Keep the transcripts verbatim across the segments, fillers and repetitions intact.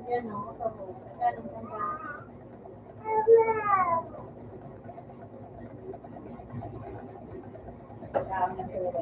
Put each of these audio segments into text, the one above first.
Yan o, ito o. Nagkano ang panggas? Dami na sila.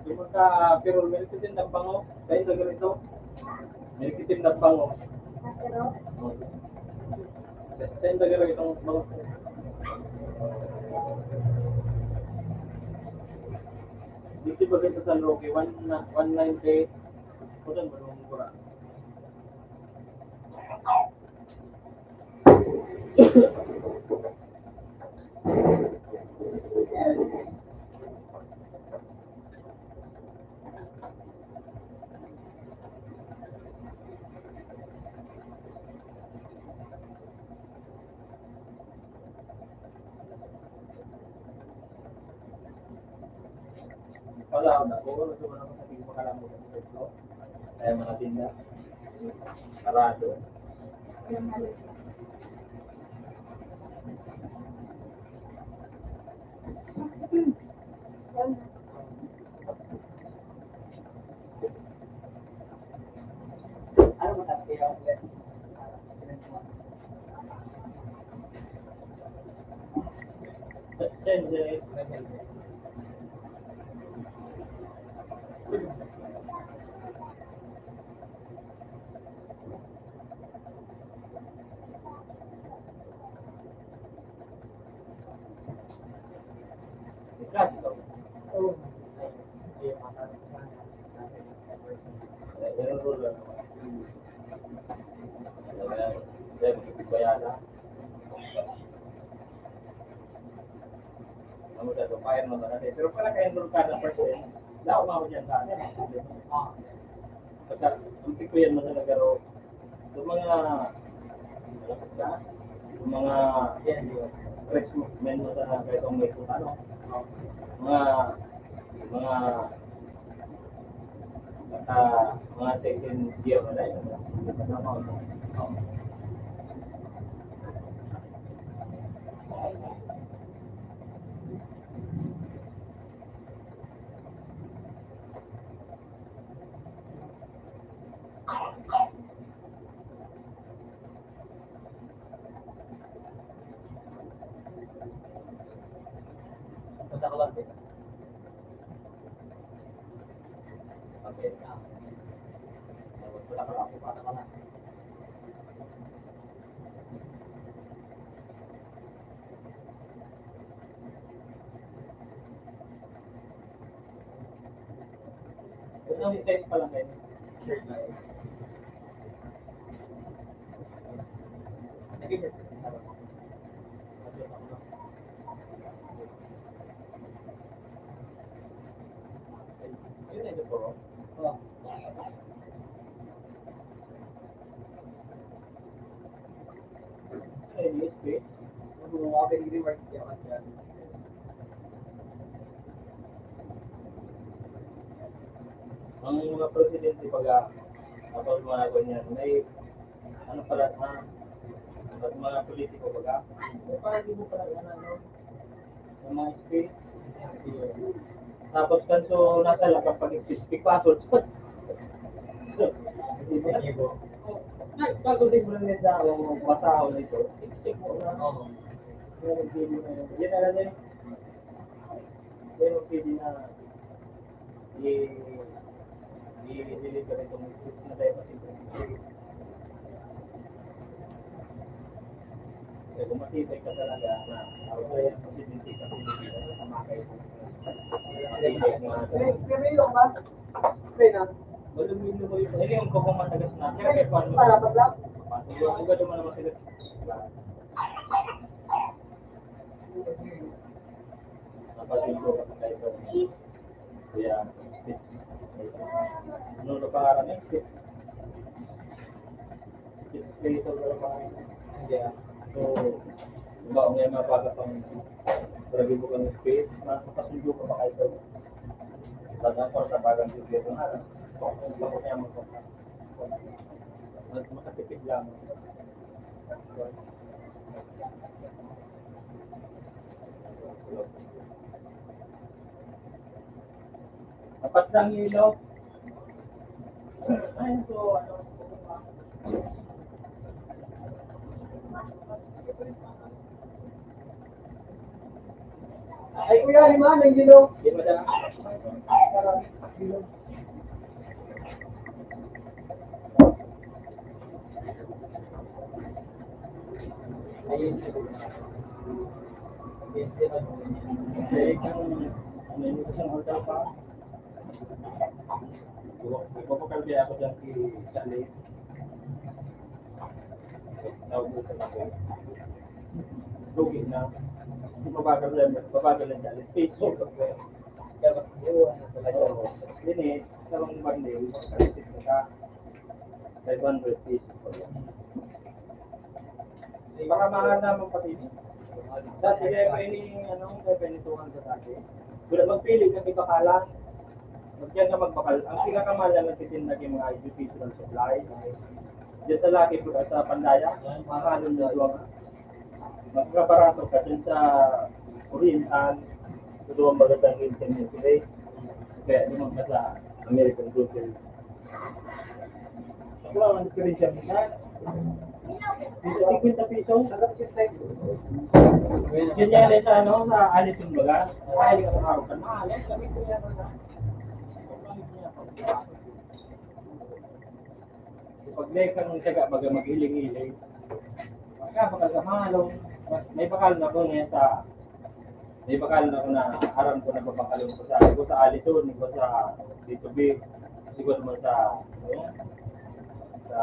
Di ba ka, pero may nagtitinda bango? Kayo sa ganito? May nagtitinda bango. Kayo sa ganito bango. Dito ba ganito sa Roque? One, one ninety. Kung saan ba nung mura? Wala, wala. Kung ano, wala ko sa tingin ko, kailangan mo sa tingin ko. Kaya mga tinda. Sarado. Ano mo sabi kaya? Ano siya, so, kaya mo na, pero pala kaya mo ka na percent, daw mo dyan sa akin. Ah. Pagka, ang piko yan, mga nagaro, yung mga, yung mga, yan, yung Christmas, men mo sa, kaya itong may kung ano, mga, mga, ah, mga second year na lang. Punta ka ba? Okay. Wala pa lang ako, bata pa lang. Ito ang text pa lang kayo. Yun na ito po. Oh. Ay, yes, eh. Ano, okay, hindi work siya, kasi ano. Ang mga presidente, baga, tapos mga ganyan, may, ano pala, ah, tapos mga politiko, baga, may parang di mo pala, ano, ano, Sa mga space. Tapos kan so nasa labas pag-space, pagpasok. Di ba? Ay, bago din mo lang nila ako, basahon nito. I-check mo na. Oo. Pero hindi mo na, yan na lang eh. Pero pwede na i-, i-delete ka nitong message na tayo kasi. Kaya kung matibay ka talaga na, ako kaya presidente sa Pilipinas, sa mga kaibigan. Matibay na. Pero, pero yung mas, okay na. Malumino mo yung, hindi yung kung matagas na. Kaya kaya paano? Para pag lang? Paano? Yung agad naman ang matagas. Kapatid ko, kapatid ko. Kaya, ano na pangalan niya? Dictator na pangalan niya. Kaya, so, diba, kung may mga bata pang grabe mo kang space, makakasundo ka pa kayo. Baga ko sa bagang gobyerno na, bakit niya magpapakita? Mas makatipid lang. Apat lang ilaw. Ay, so, ano, ay, kuya, lima, may yelo. Di ba dala? Para, yelo. Ayun. Ayun, sir. Ayun, sir. Ano yung isang hotel pa? Nagpapakal kaya ako dyan si Charlie. Naubusan ako. Lugi na. Mabagal lang, mabagal lang dyan. Facebook ako. Dapat buwan na talaga. Oo. Yun eh, sa mga bundle, makakasip ka. Five hundred pesos pa lang. Para mahal naman pati ni. Dati kaya pa ini, ano, kaya pa ini tuhan sa dati. Wala, magpili ka, iba ka lang. Magdiyan ka magbakal. Ang pinakamahal na nagtitinda yung mga educational supply. Diyan sa laki, sa Pandaya, mahalon na duwa nga. Mas mabarato ka dun sa Oriental, sa duwang magandang internet today. Kaya naman ka sa American Grocery. Ako lang ang diferensya mo na. Dito, fifty pesos. Ganyan rin sa, ano, sa Alison baga. Ay, hindi ka araw ka. Mahal, eh, sabi ko yan, ano. Pag may kang tiyaga, baga mag-iling-iling. Baga, baga sa malong. May bakal na ko ngayon sa, may bakal na ko na aram ko na babakalin ko sa, ko sa Alison, ko sa B two B, siguro mo sa, ano yan? Sa,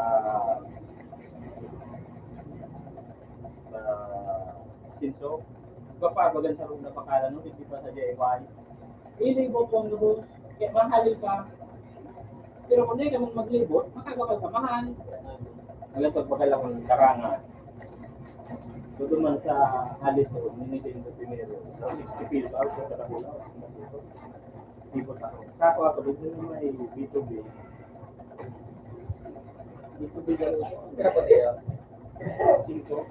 sa Sinso. Iba pa, baga sa room na bakalan, no? Hindi pa sa D I Y. Ilibot ang lubos, kaya mahalin ka. Pero kung di ka man maglibot, makakapal ka mahal. Wala pagpakala kung karangan. So, duman sa alis ko, minigay ko primero. Ipil ba? Sa Tarragona. Libot ako. Kako ako, dito na may B two B. B two B daw. Singko.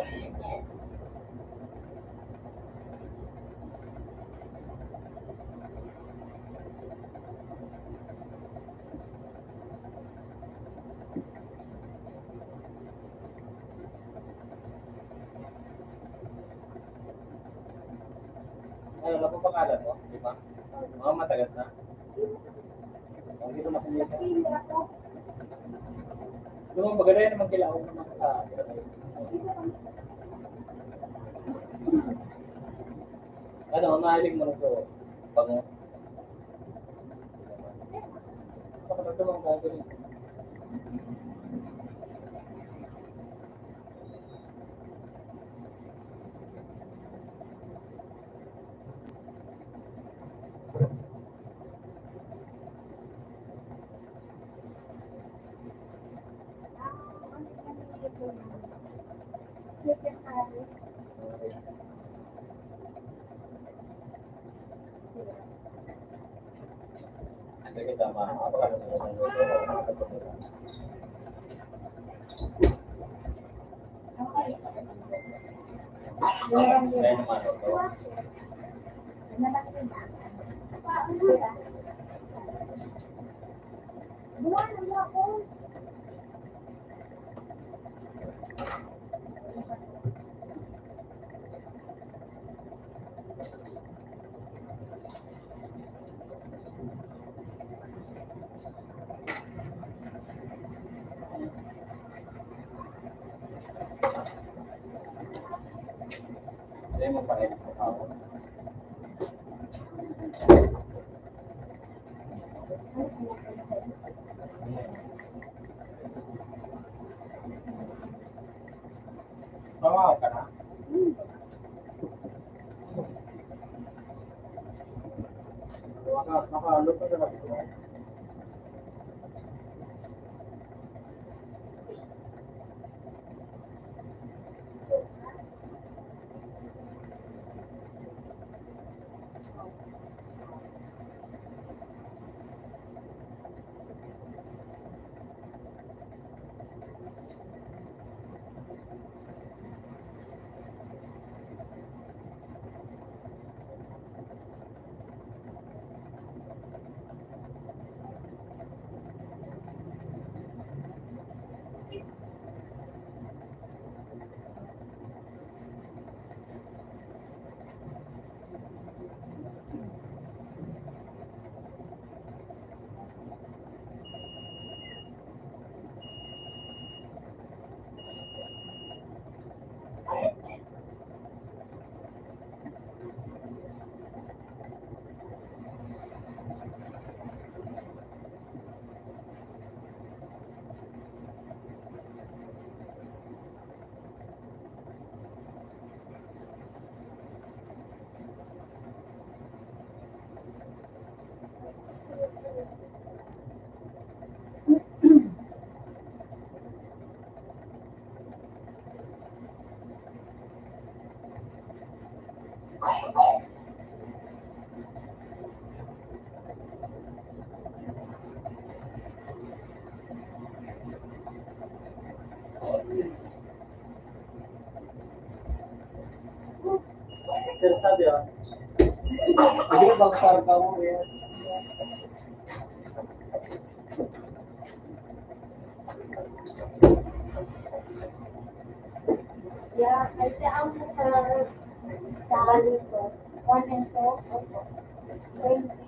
Ano, ano po pangalan mo? Di ba? Mga matagal na. Ang dito na kami. Ano, maganda yan naman kila ako naman sa ano, mahilig mo na to. Bango. Baka na ito, mga bagay. Tama ka na? Maka-, makaalok ka na. Interesante, ah. Hindi ba, parang kamo, eh? Yeah, ay, sa ang sa, sa Alito, one and two, twenty.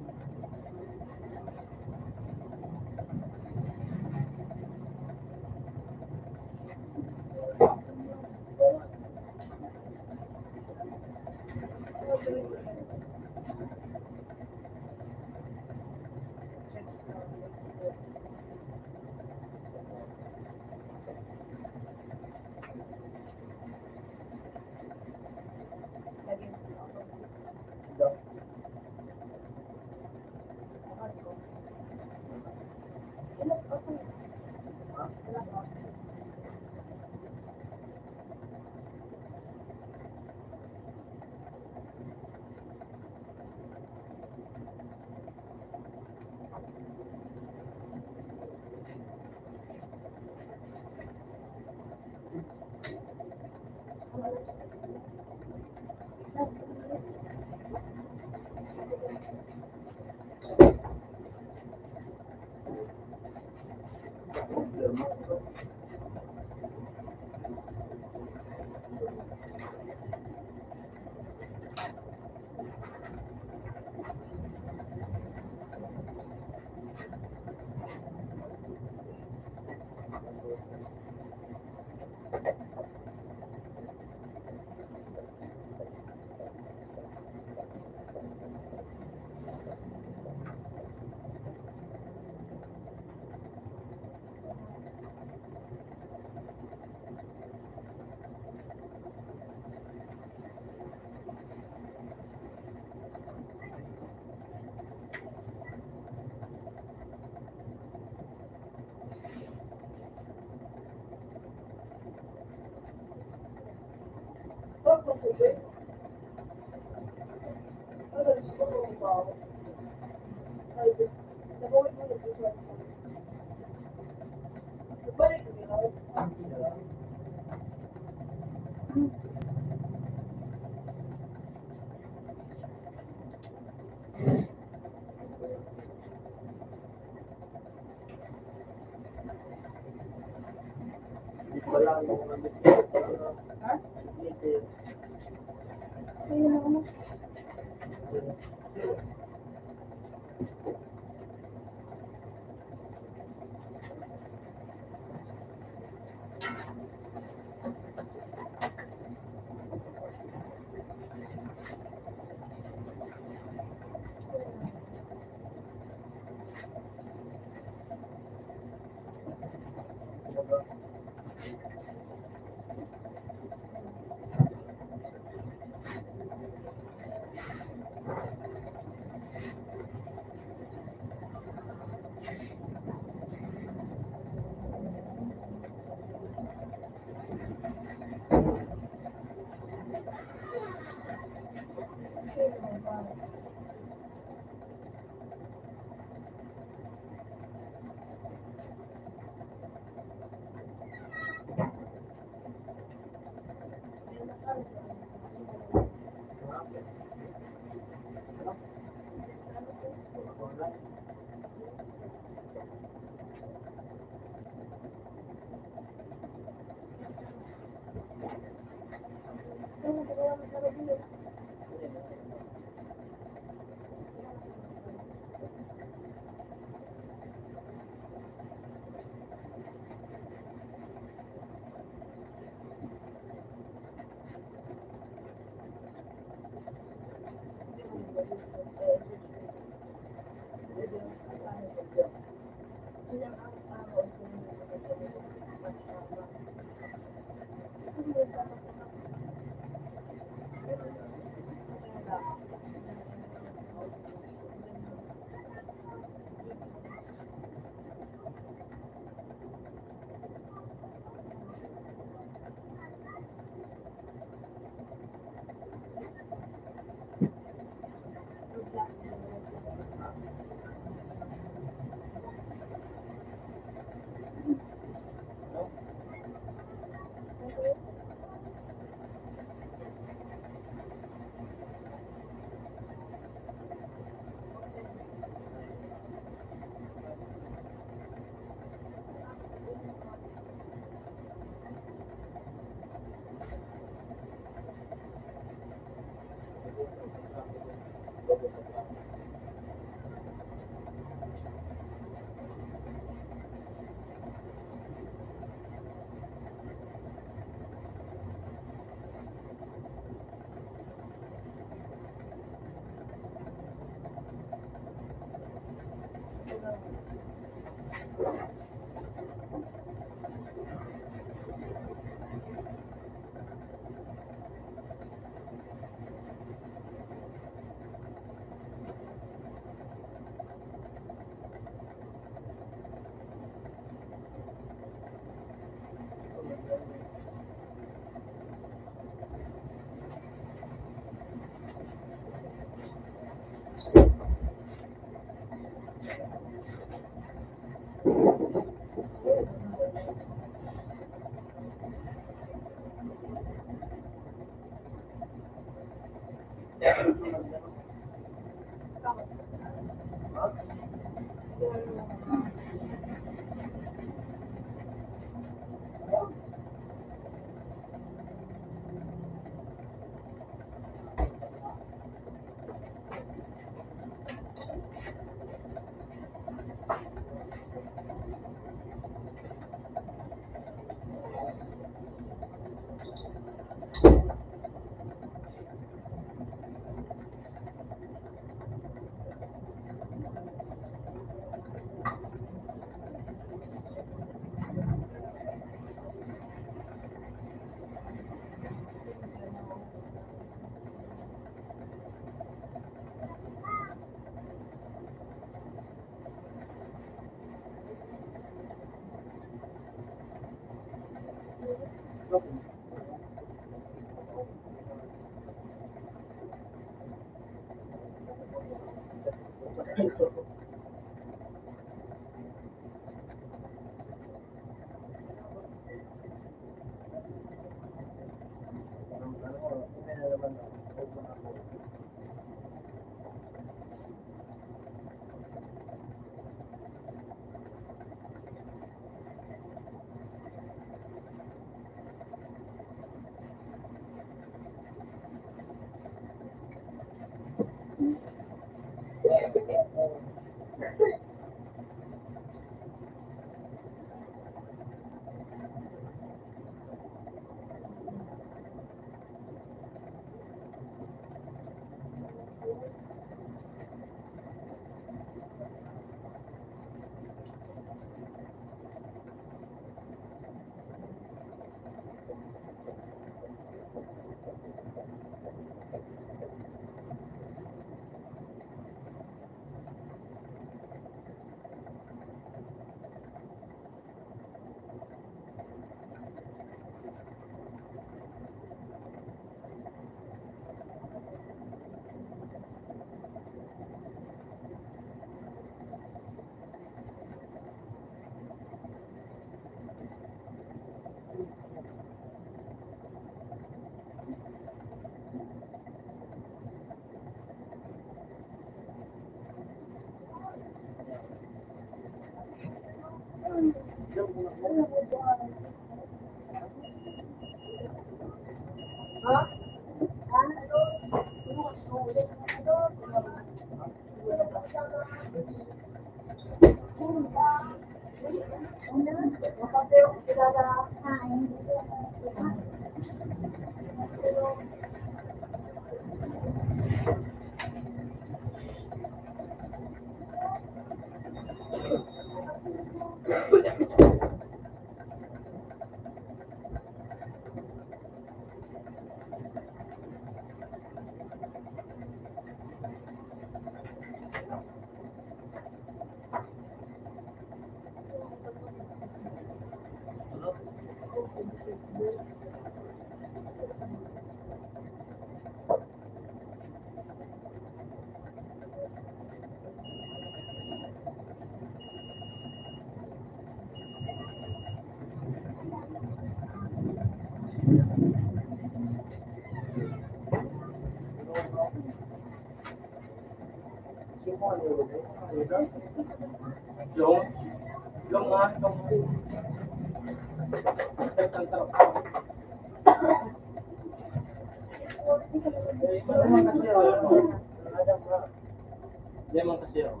Yan man kasi ako.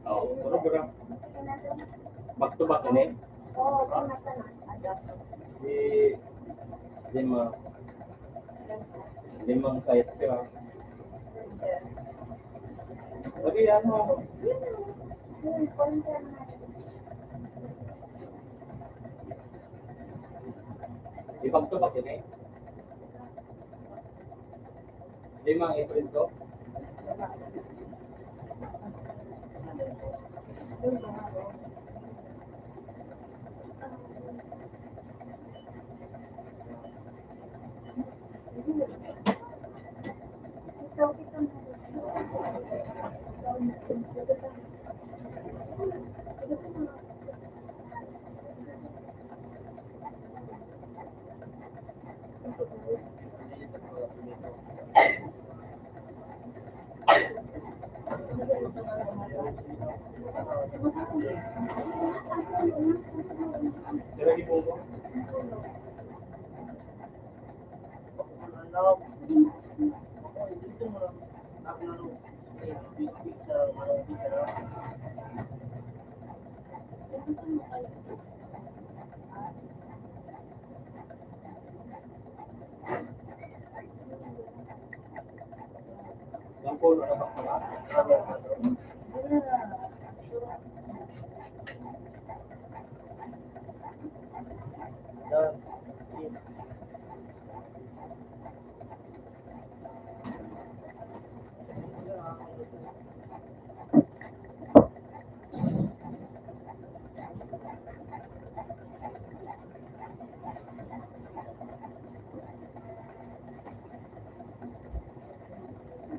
Oh, puro bra. Back to back ini. Di, di ma-, di mang kahit pira. Lagi ano. Di back to back ini. Limang April to?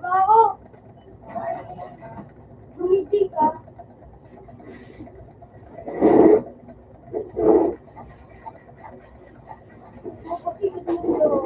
Baho! Gumiti ka. Mapakikit mo daw.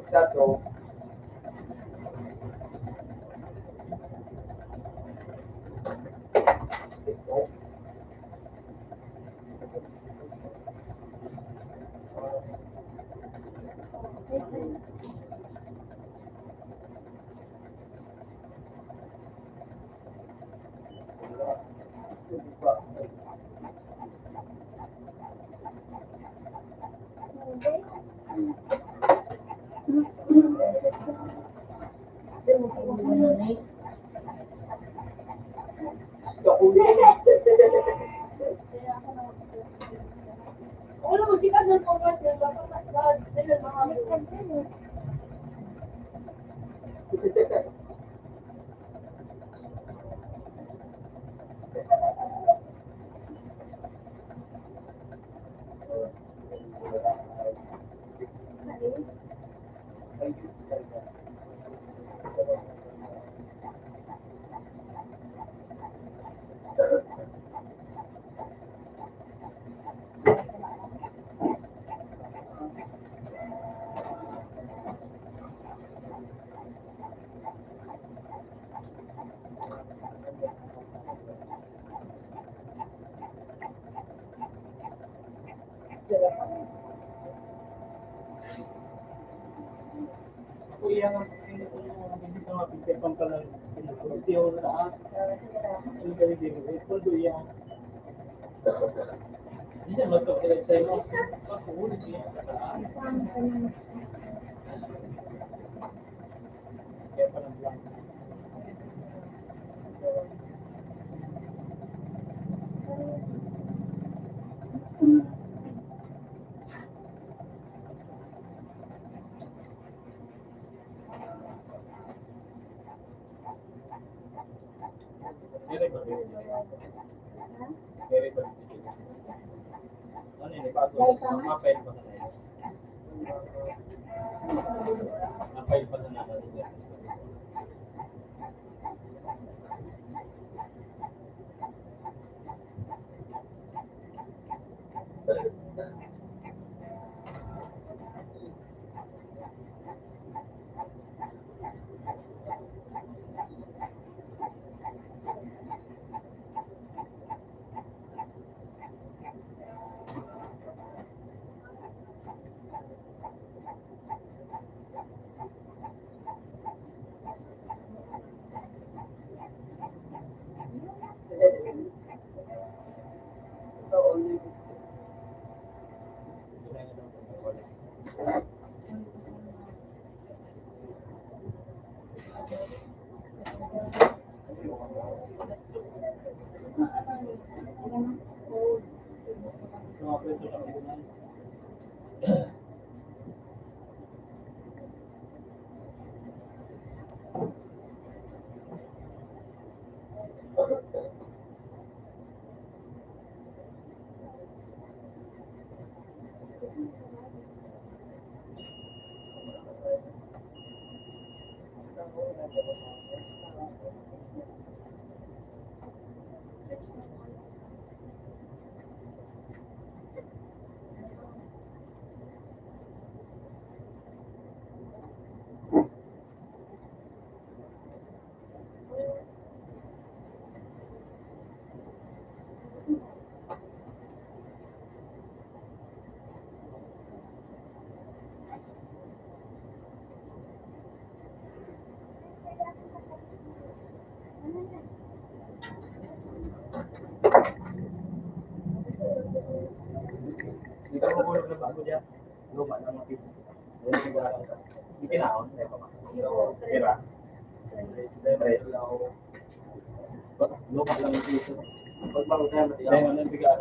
Exacto. Ako iya nga, hindi ko mga picture pang pala, pinagpapatiyo na, ah, ano ka rin, eh, pundo iya. Hindi naman to, kaya tayo, pakuhuli niya. Kaya pa ng blank. Very good. Ano yun? Bago, mapa-file pa sana yun. Mapa-file pa sana ako. Lupa lang yung piso. Pag bago tayo, matigas. Kaya nga, nang bigat.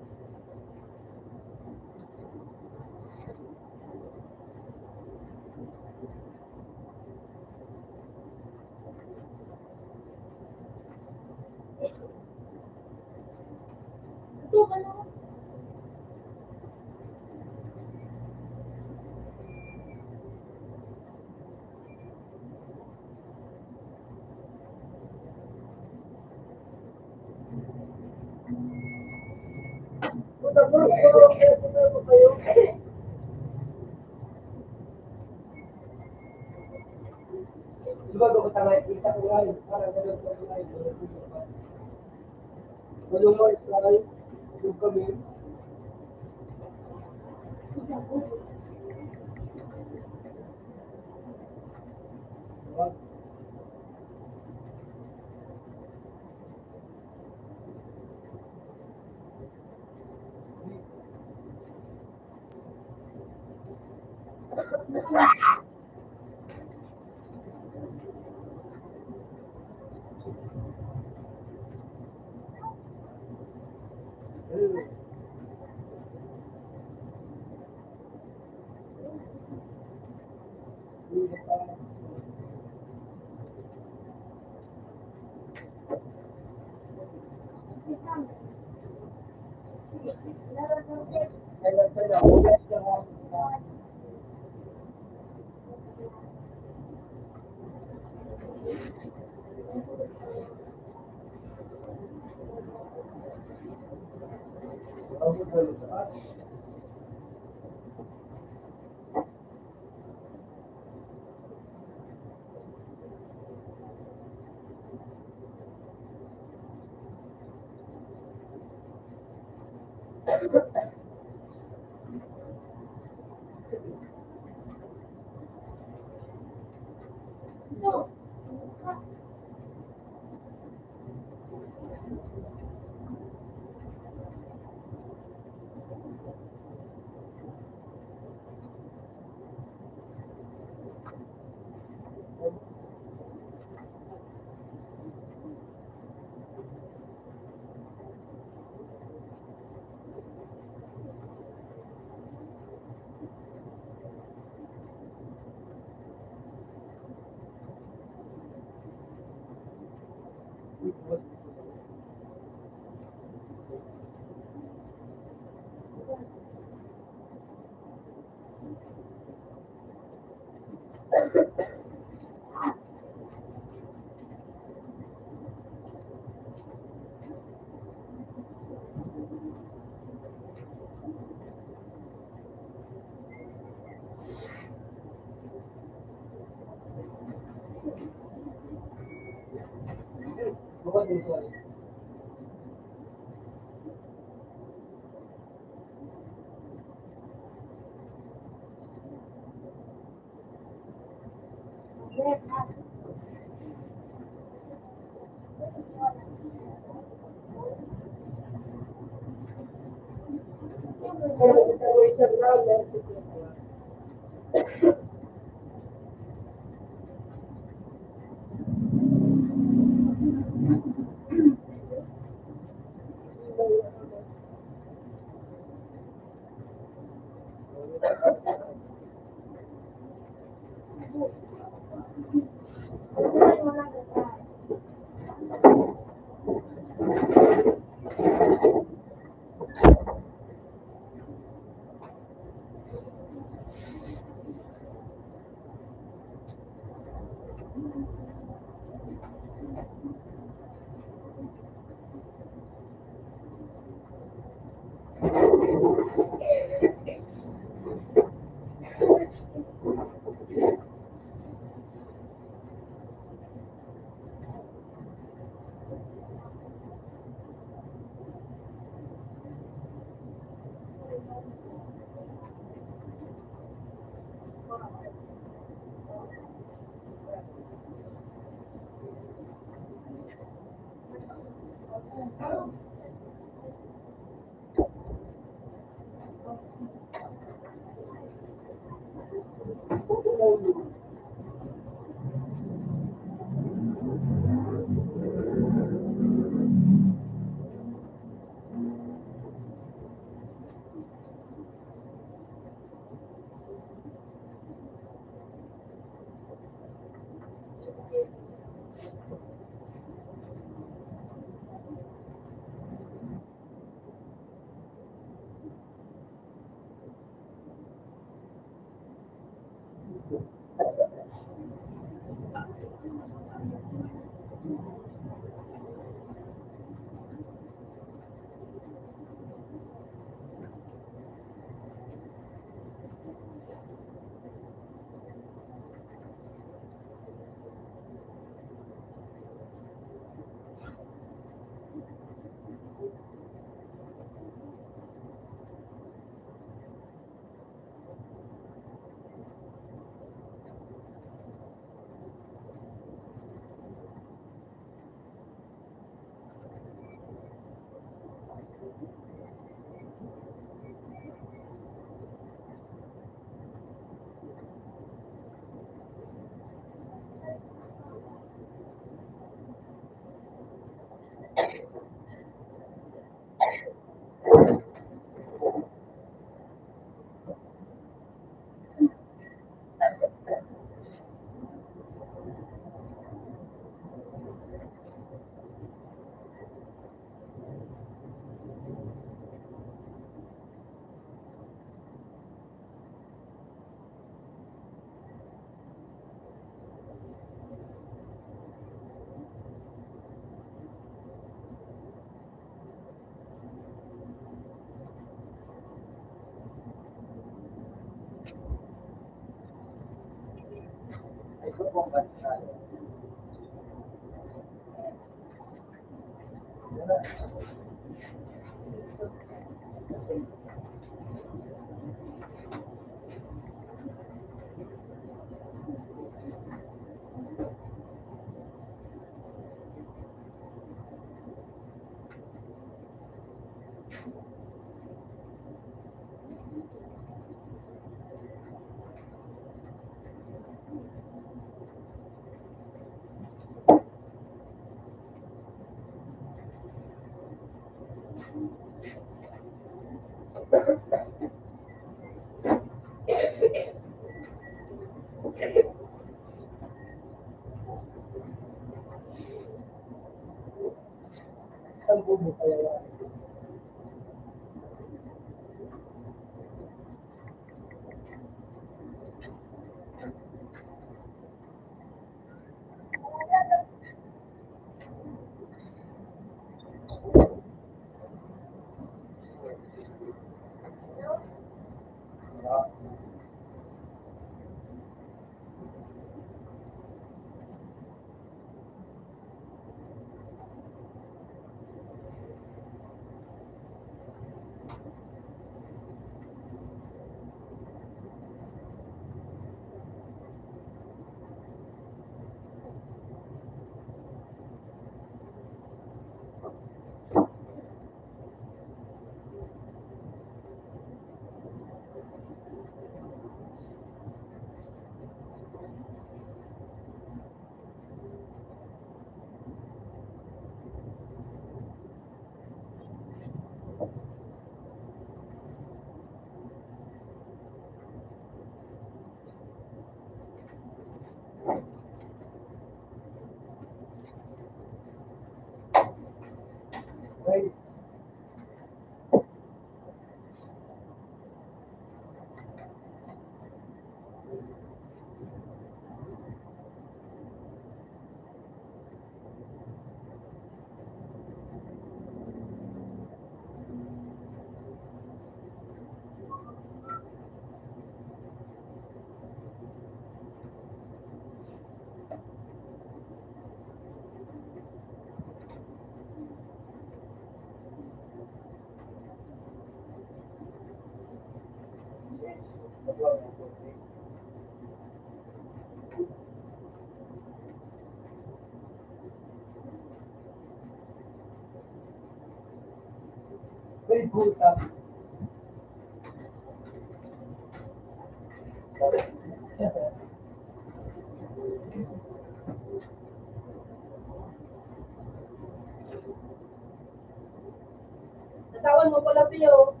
Natawan mo pala, Pio.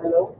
Hello?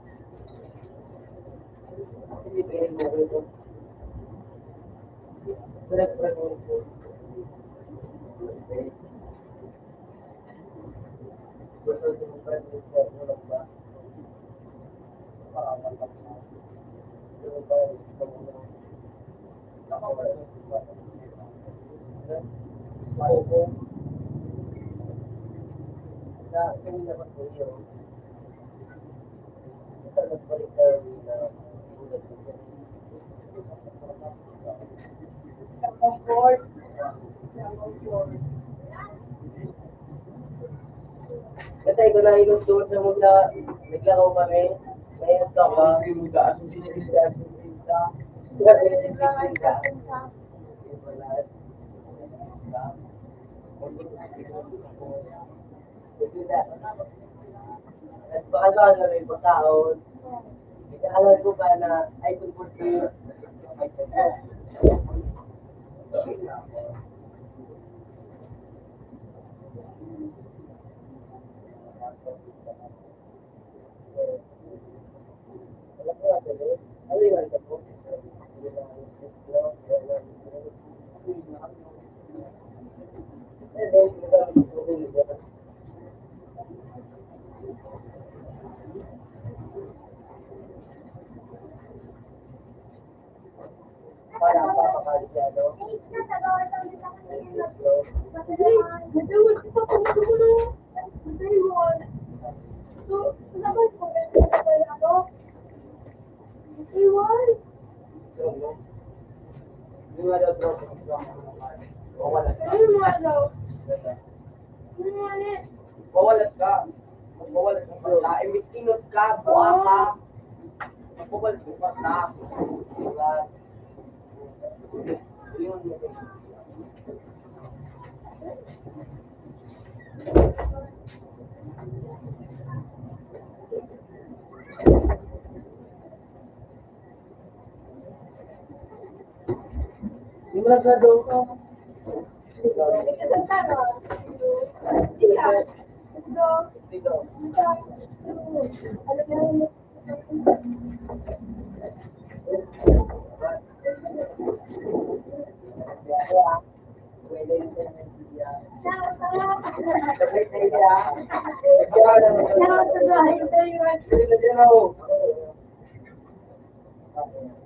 Katay ko na, inundot na muna. Naglakaw kami. Ngayon ka ba? Baka na may pagkaon. Alam ko ba na ay tungkol sa Wawalat ka. Magwawalat ka. Magwawalat ka. Imbis inot ka, buha ka. Magwawalat ka. Yung nagkado ko.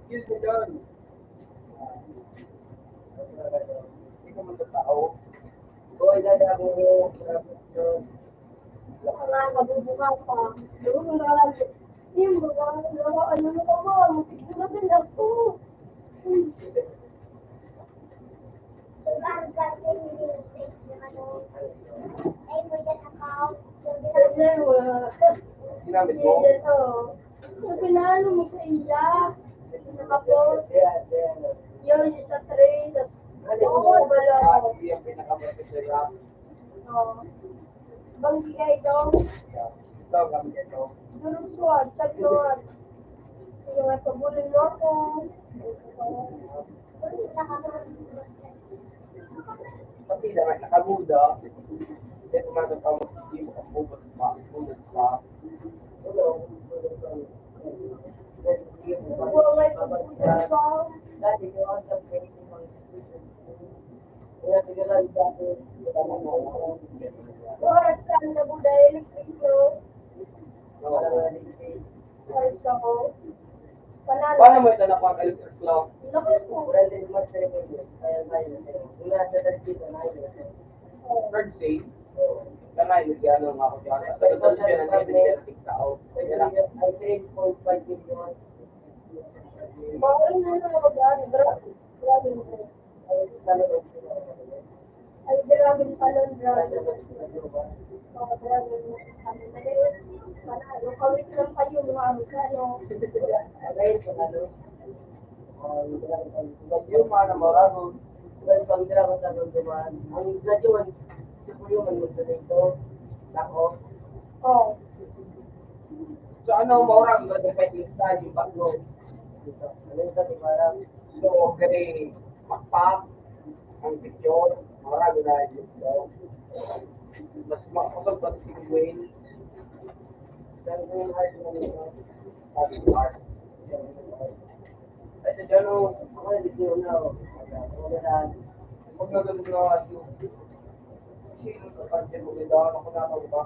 Excuse me, John. Hindi ka magkatao. Ikaw ay dadaan mo. Baka nga mabubuka pa. Yung mga, yung mga, ano mo pa ba? Matigil na ako. Ginamit mo? Ito. So, pinalo mo sa iya. Tapos, yun, yung sa tray, tas, oo, wala. Yung pinakamasasarap. Oo. Banggi ka ito? Ito, banggi ito. Durog ko, ah, tatlo, ah. Yung mga pabulong mo ako. Pati na nga, nakaguda. Hindi ko man ang pamag-, hindi mo ang bukas pa, bukas pa. Ano? Bukas pa. Dati, yung ang sabi, yung mga Oras ka na po dahil sa inyo. Oras ka po. Panalo. Paano mo ito nakuha ang electric clock? Laki po. Third sale? Kanay, nagyano nga ako dyan. Sa total dyan, ang ibig niya na tigtao. Kaya lang. Bawal na yung mga babae. Grabe. Grabe. Ay, grabe pala, grabe. Oh, grabe. Ano, mali. Manalo. Kawit lang kayo, mga ano, ano. Yung mga namorado, ang panggira ko sa nagduman, ang graduan, siguro yung ano dito, nako. Oh. So, ano, maurang yung nagpapit yung style, yung bago? Ano yung kasi parang, so, okay, pakpak, ang picture, maurang na yun. Mas makusog pa si Queen. Dahil yung heart mo nito, sabi ko, heart. Ay, sa dyan, oh, ako, hindi ko na, oh. Wala na. Huwag na ganun na, oh. Kasi, yung kapatid mo, diba? Ako na, ako, diba?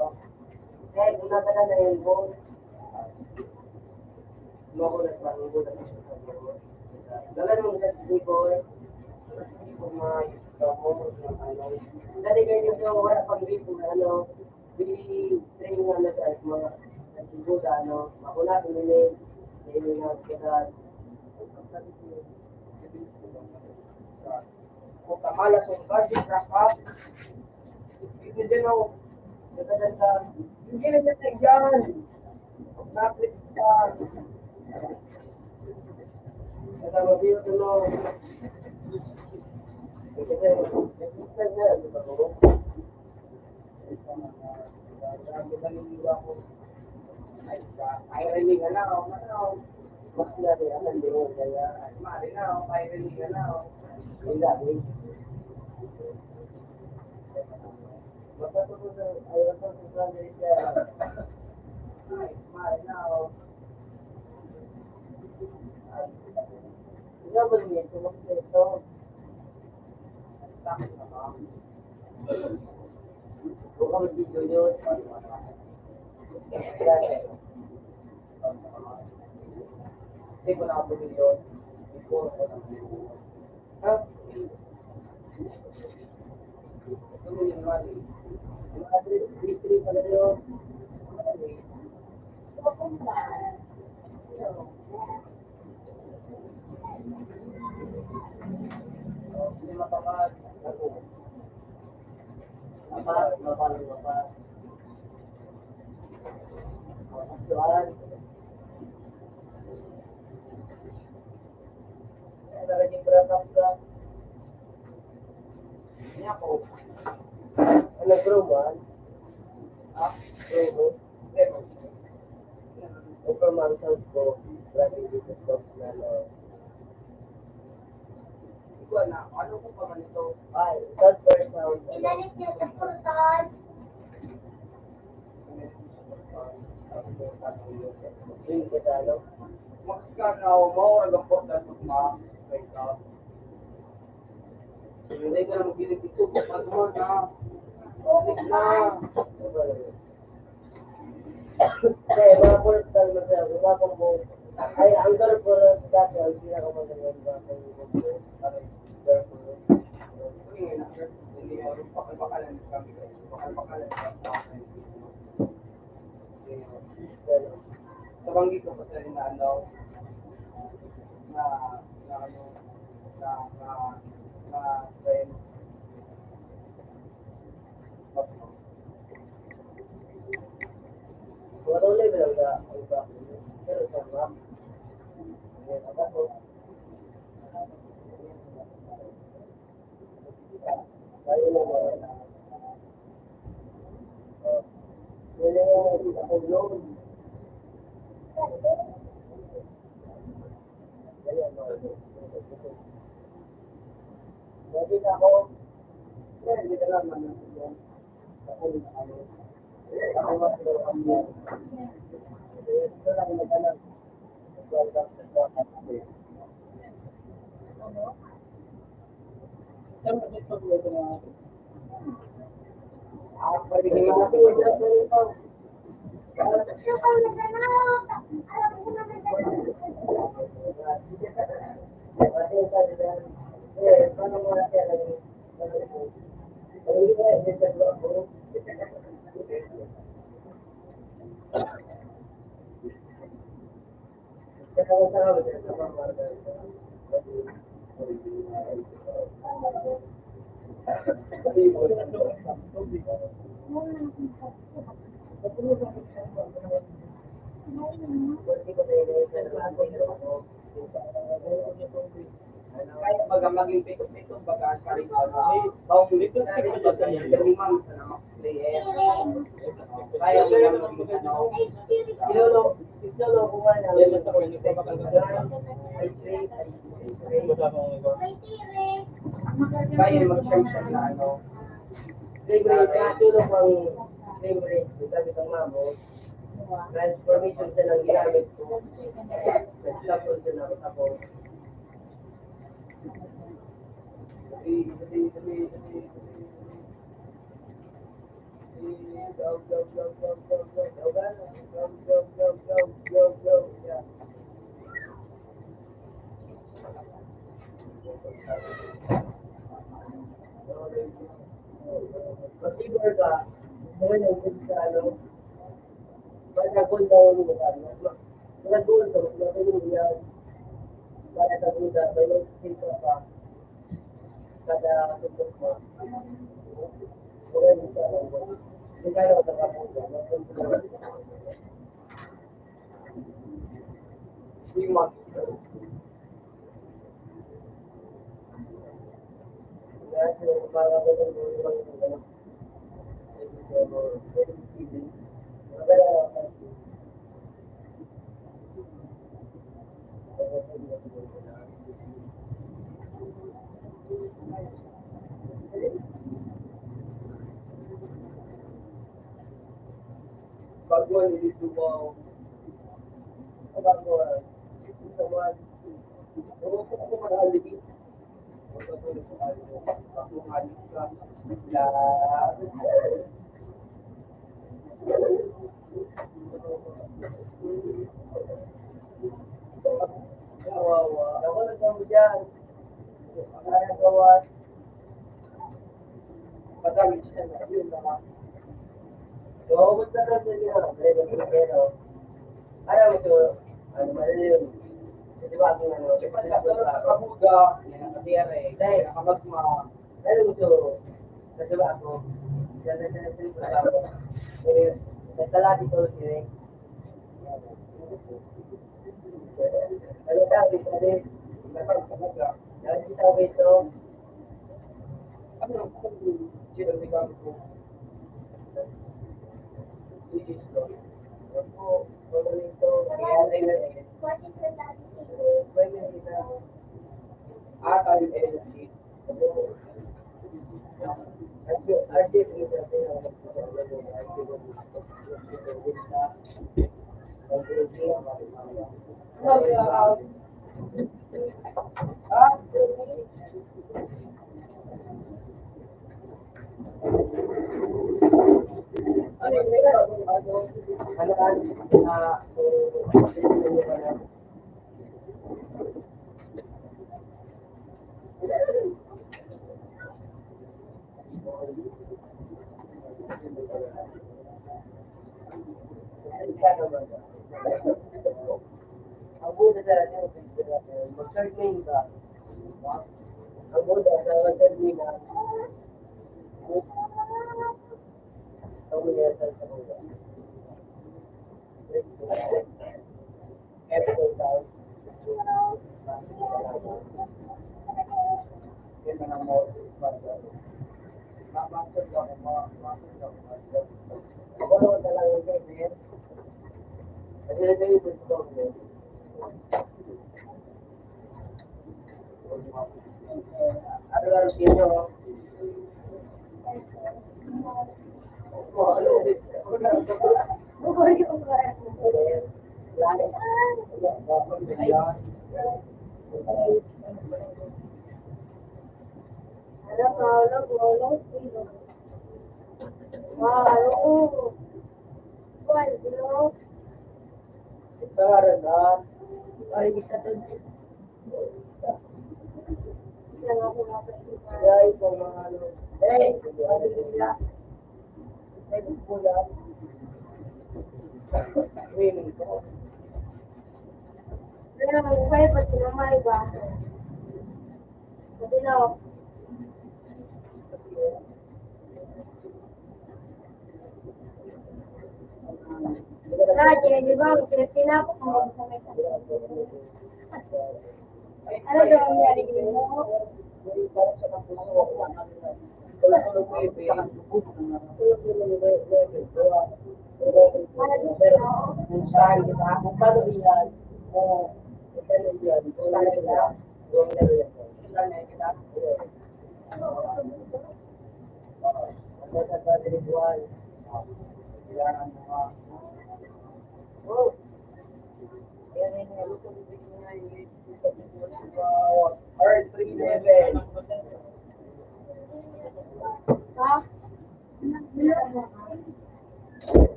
Eh, kung nasa ka na yun, boss. Mo ako nagpangubod ang mga Dala ng mga people, kung mga gamot, mga ano. Dali kayo yung wala pang gripo na ano, di train nga na sa mga Ano, mauna ko nini, nini nga kita, kung kamala sa budget, rapat, hindi din ako, hindi na niya kailangan. Napit pa. Kaya mabiyo ko, no? Kasi, Ano, bro, man? Ah, bro, bro. Information ko, grabe dito sa, ano, Ikaw na, ano ko pa man ito? Ay, third person. Inalit niya sa portal. Yung sa ano? Max ka na, o mo, ang portal ko, ma. Wake up. Hindi ka na magbilig ito, pag mo na. Click na. Kaya mga portal, mga, mga, ay, ang Darfur, dati, ang pinakamagandang mga kaibigan ko, parang Darfur. Sa banggi ko pa sa rin na ano, na, na ano, na, na, na, na, Kaya baga maging pitot-pitot, baga ang sarili, baga, baong litos, pitot, baga, yung limang sa namak-, player. Kaya mo lang maging, ano, si Lolo, si Lolo, kung ano, kaya mag-share siya na, ano, libre, kaya tulog ang libre, sabi ng mamo, transformation siya ng ginamit ko. Nag-stop ko siya na ako. Mag-zipper ka, kung ano yung gusto, ano, pag ako,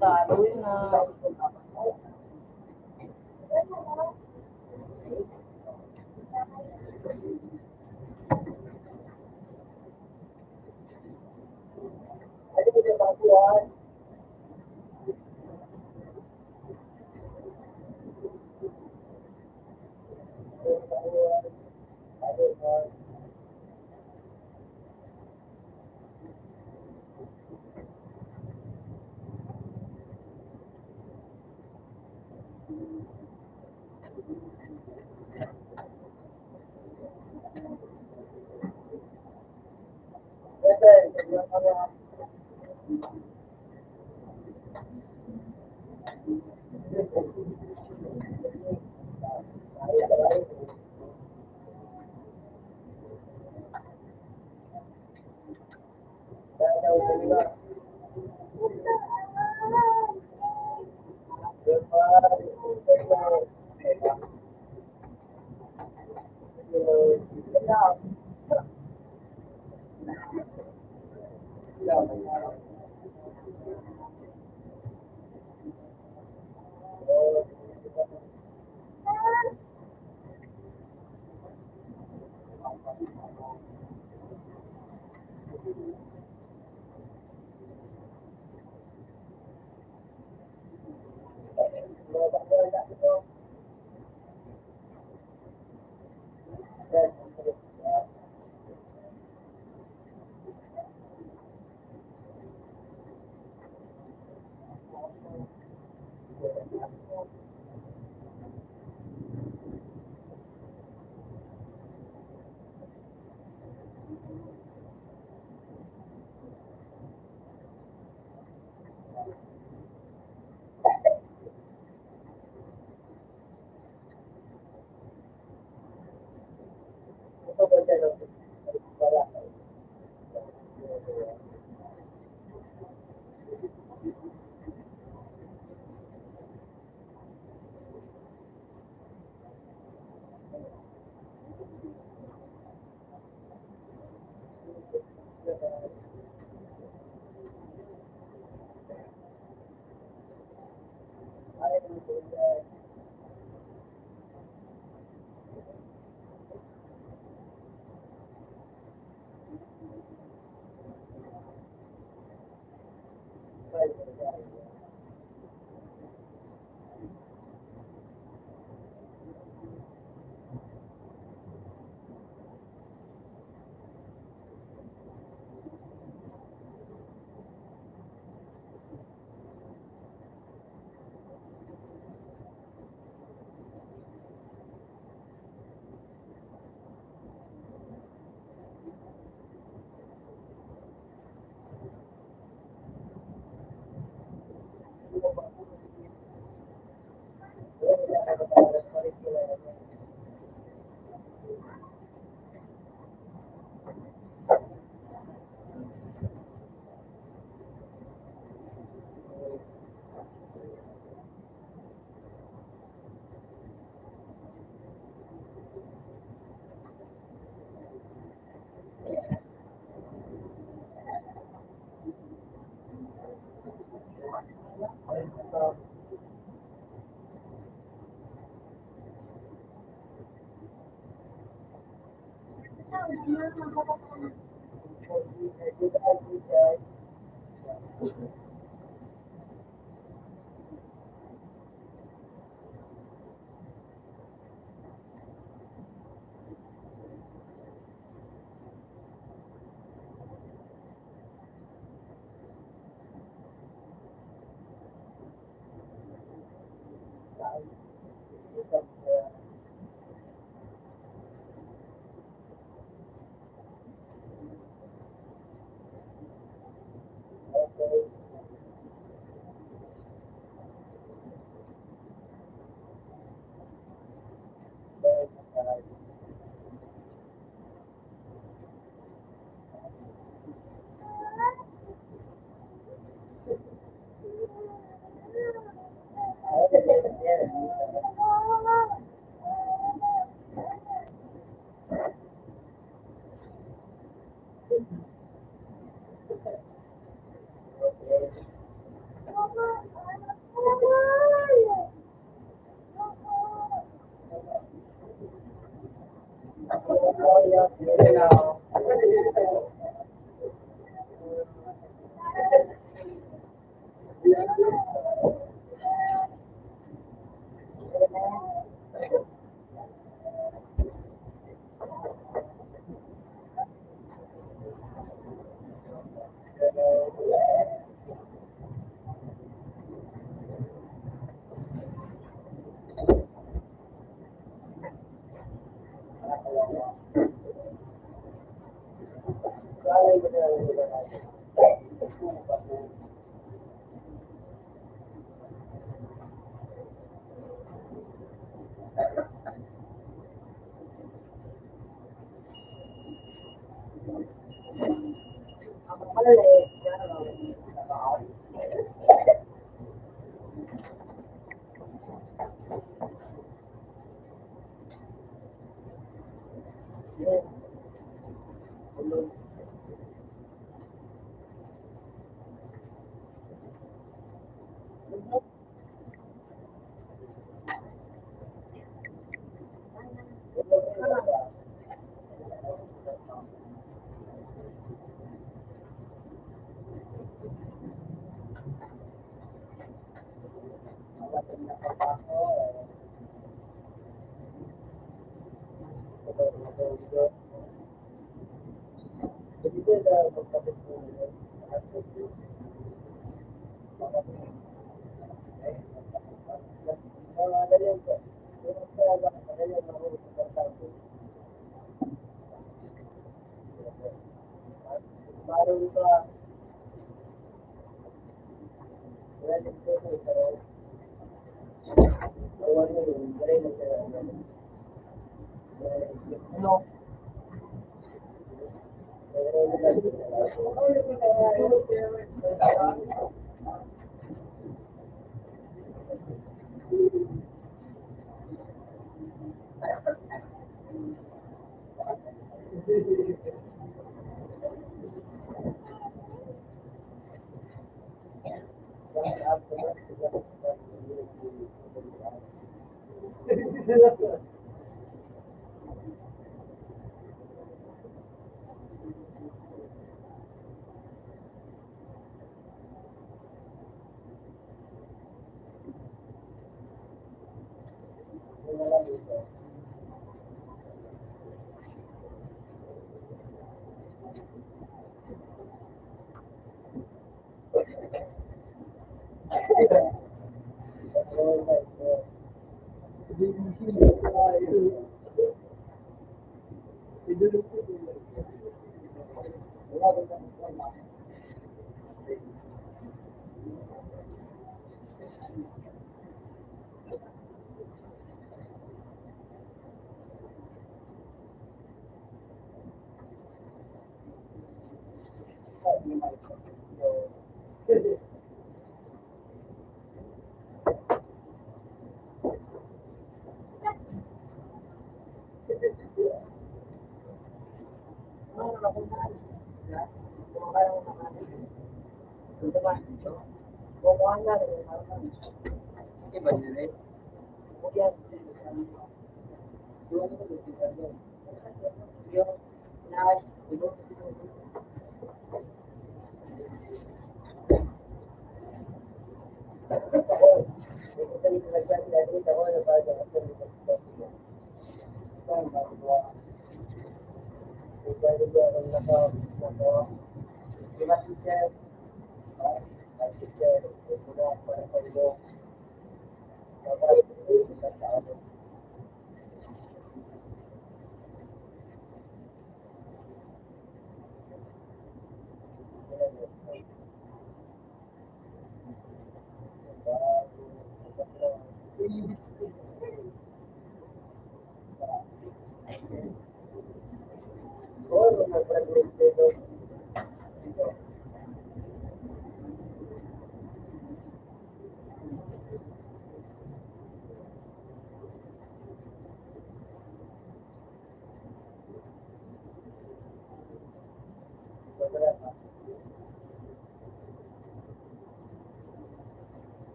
Karoy na.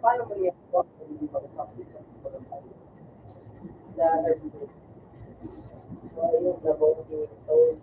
Paano mo niya ito? Hindi pa rin makikita. Sa ayun, na bawal yung tao.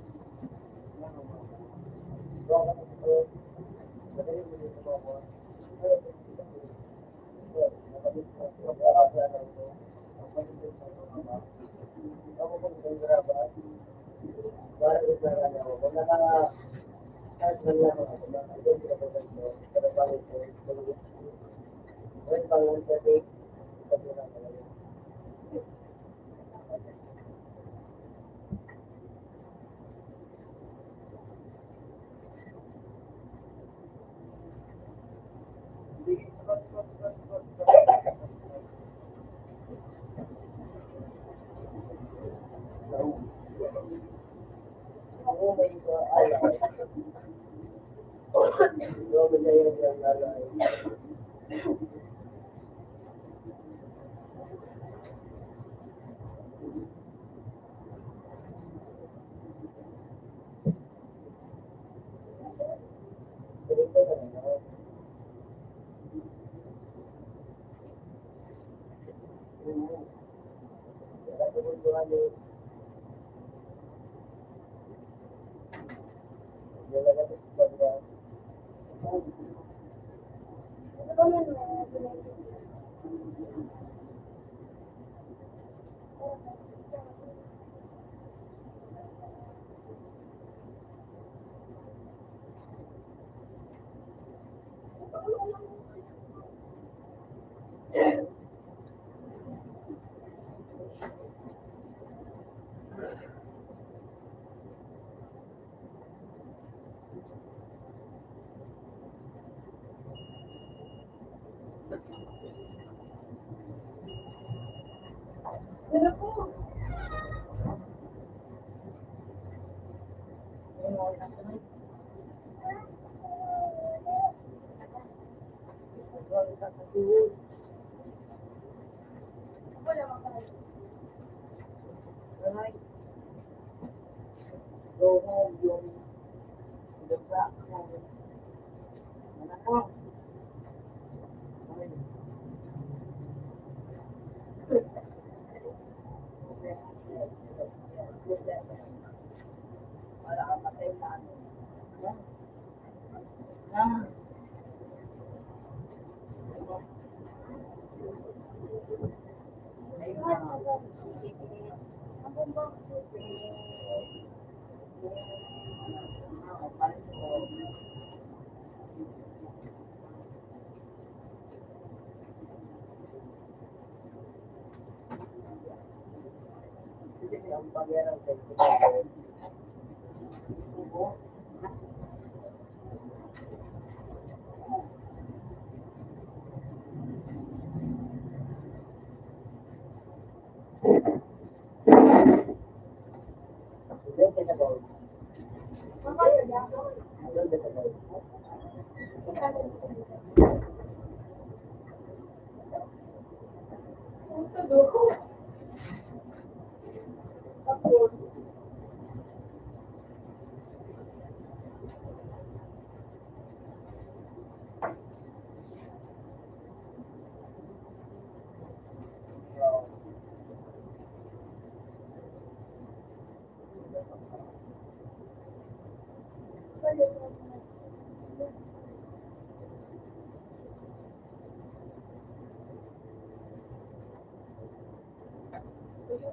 So,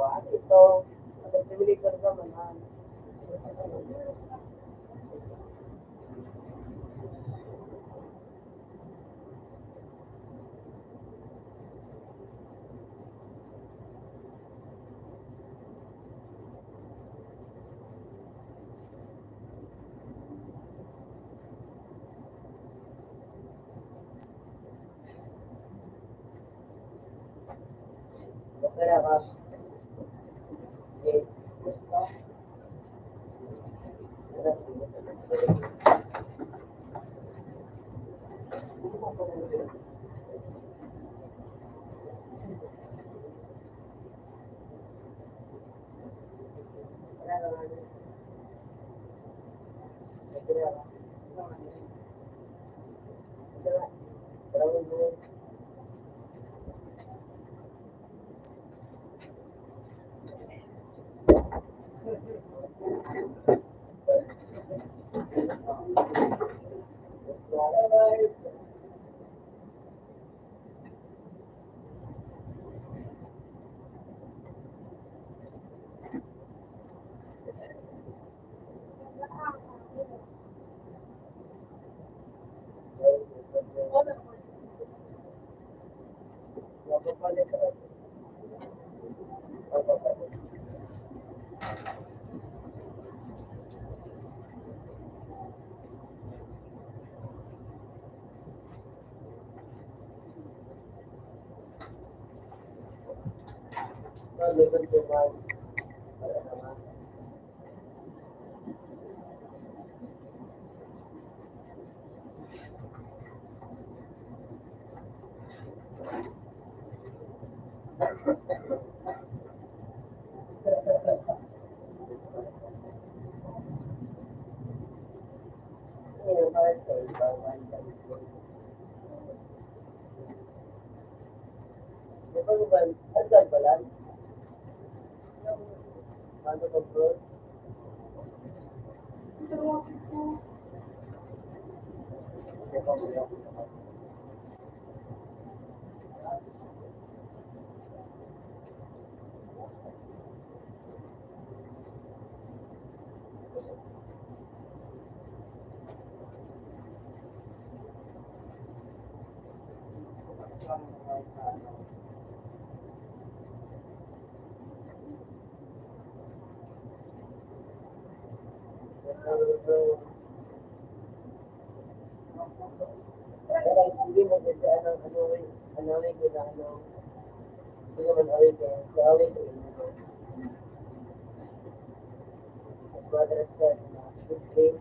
ano ito? Ano, simulator naman, ha? Hindi mo pwede, ano, ano, ano, ano, hindi naman away ka, away ka. Mas madalas ka, okay?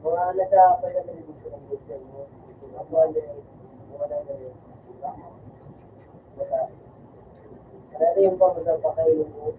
Mga nasa pagkakalimutan ko ng gusto mo. Ako, ano, wala na rin. Wala. Ano yung pagkakapakain mo?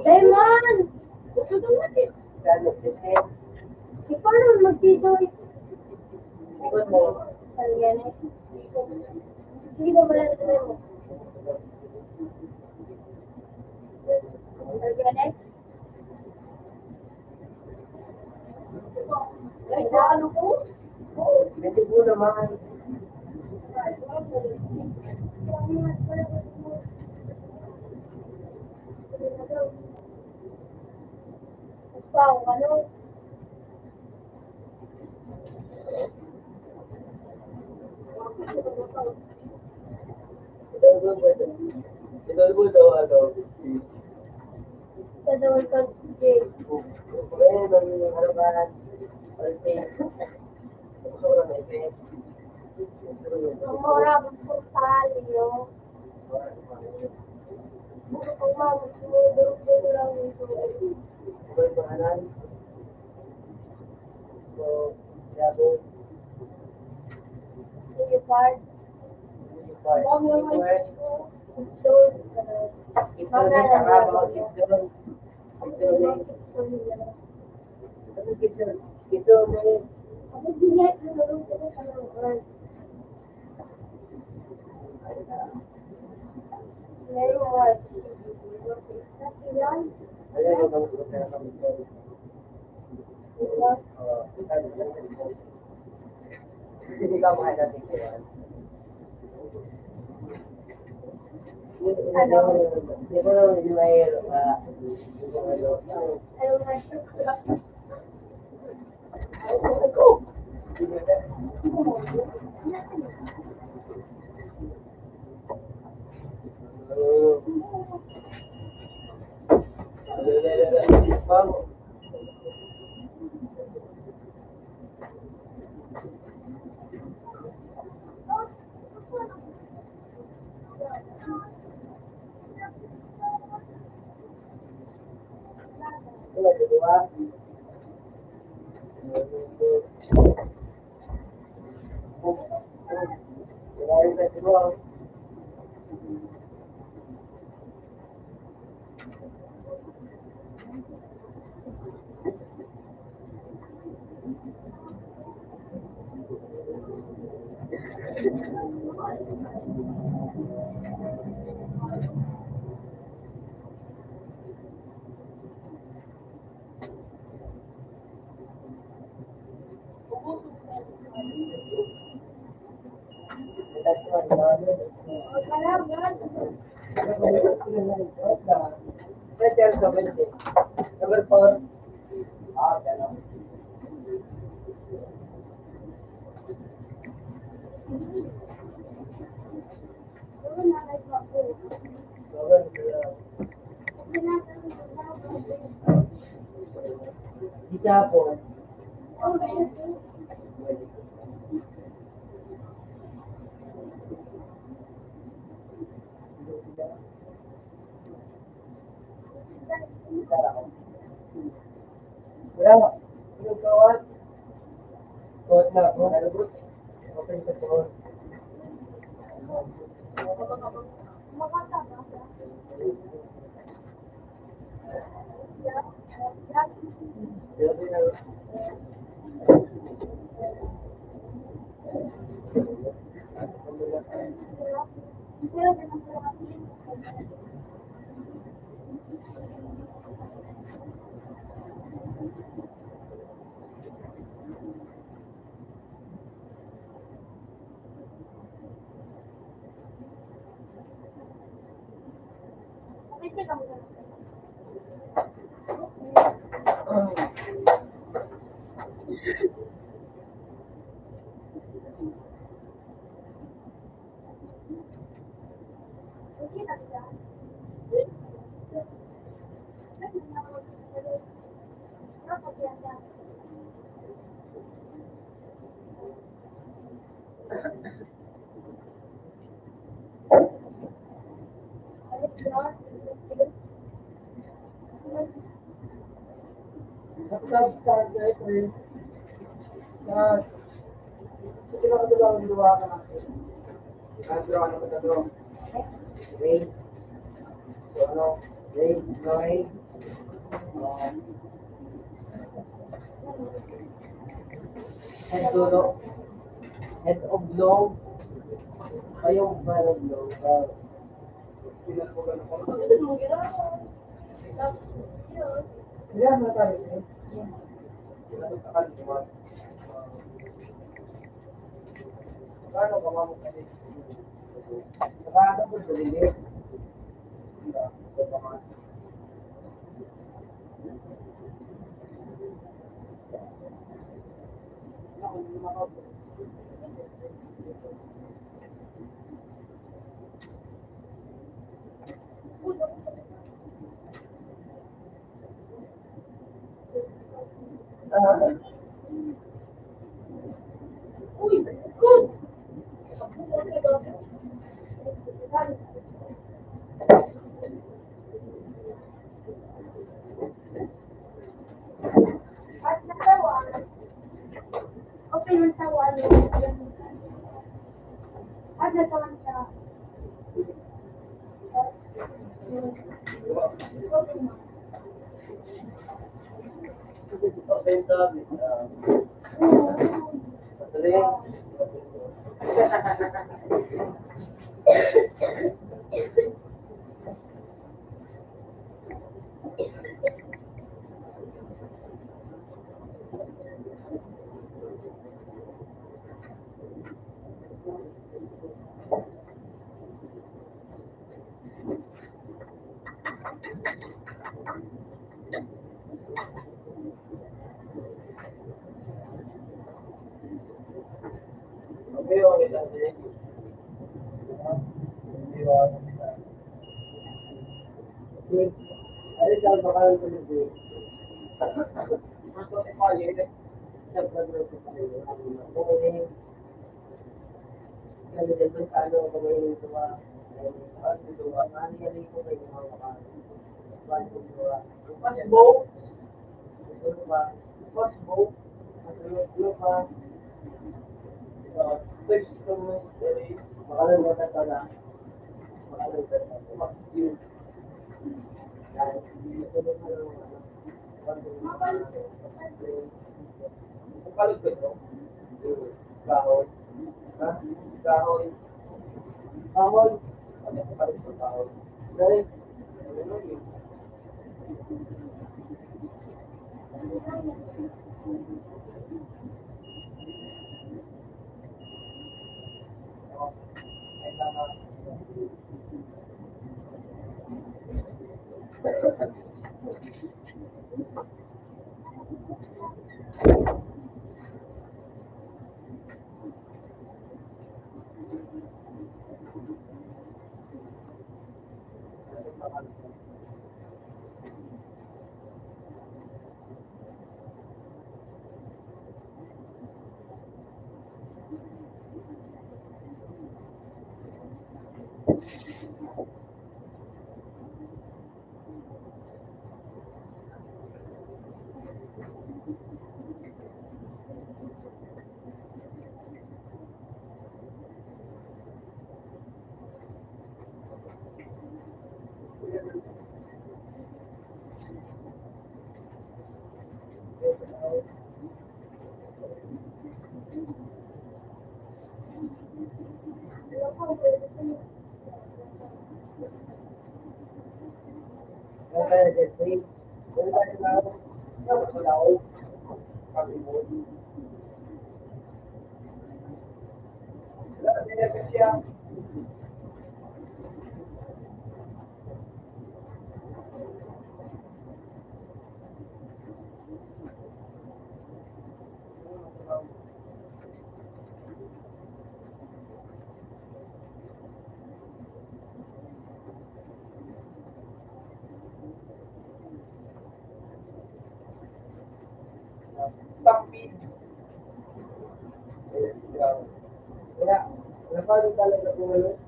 Lemon! Ikaw naman magtitoy. Ano yan eh? Hindi ko wala sa lemon. Ano yan eh? Ay, ano ko? Hindi po naman. Ikaw, ano? Ito po daw, ano, Ito daw ito, Jay. Ang mura, ang portal, yun. Ano? Number four. Isa po. Wala. Yung kawan. Kot na ako. Open sa ko. Sige, ano ba ang luwa ka na? Ano, ano ba ito? Wait. So, ano? Wait, Noy. Um, head dulo. Head of law. Kayong barang law. Yan, matarik eh. Paano ka mamukha? Paano ko dali? Open man sa wall. At nasa man siya. Pasbo. Pasbo. Makalang ka na. Makalang ka na. Kahoy. Ha? Kahoy. Kahoy. Kahoy. Dali. Stampede. Kaya, napalo talaga po ngayon.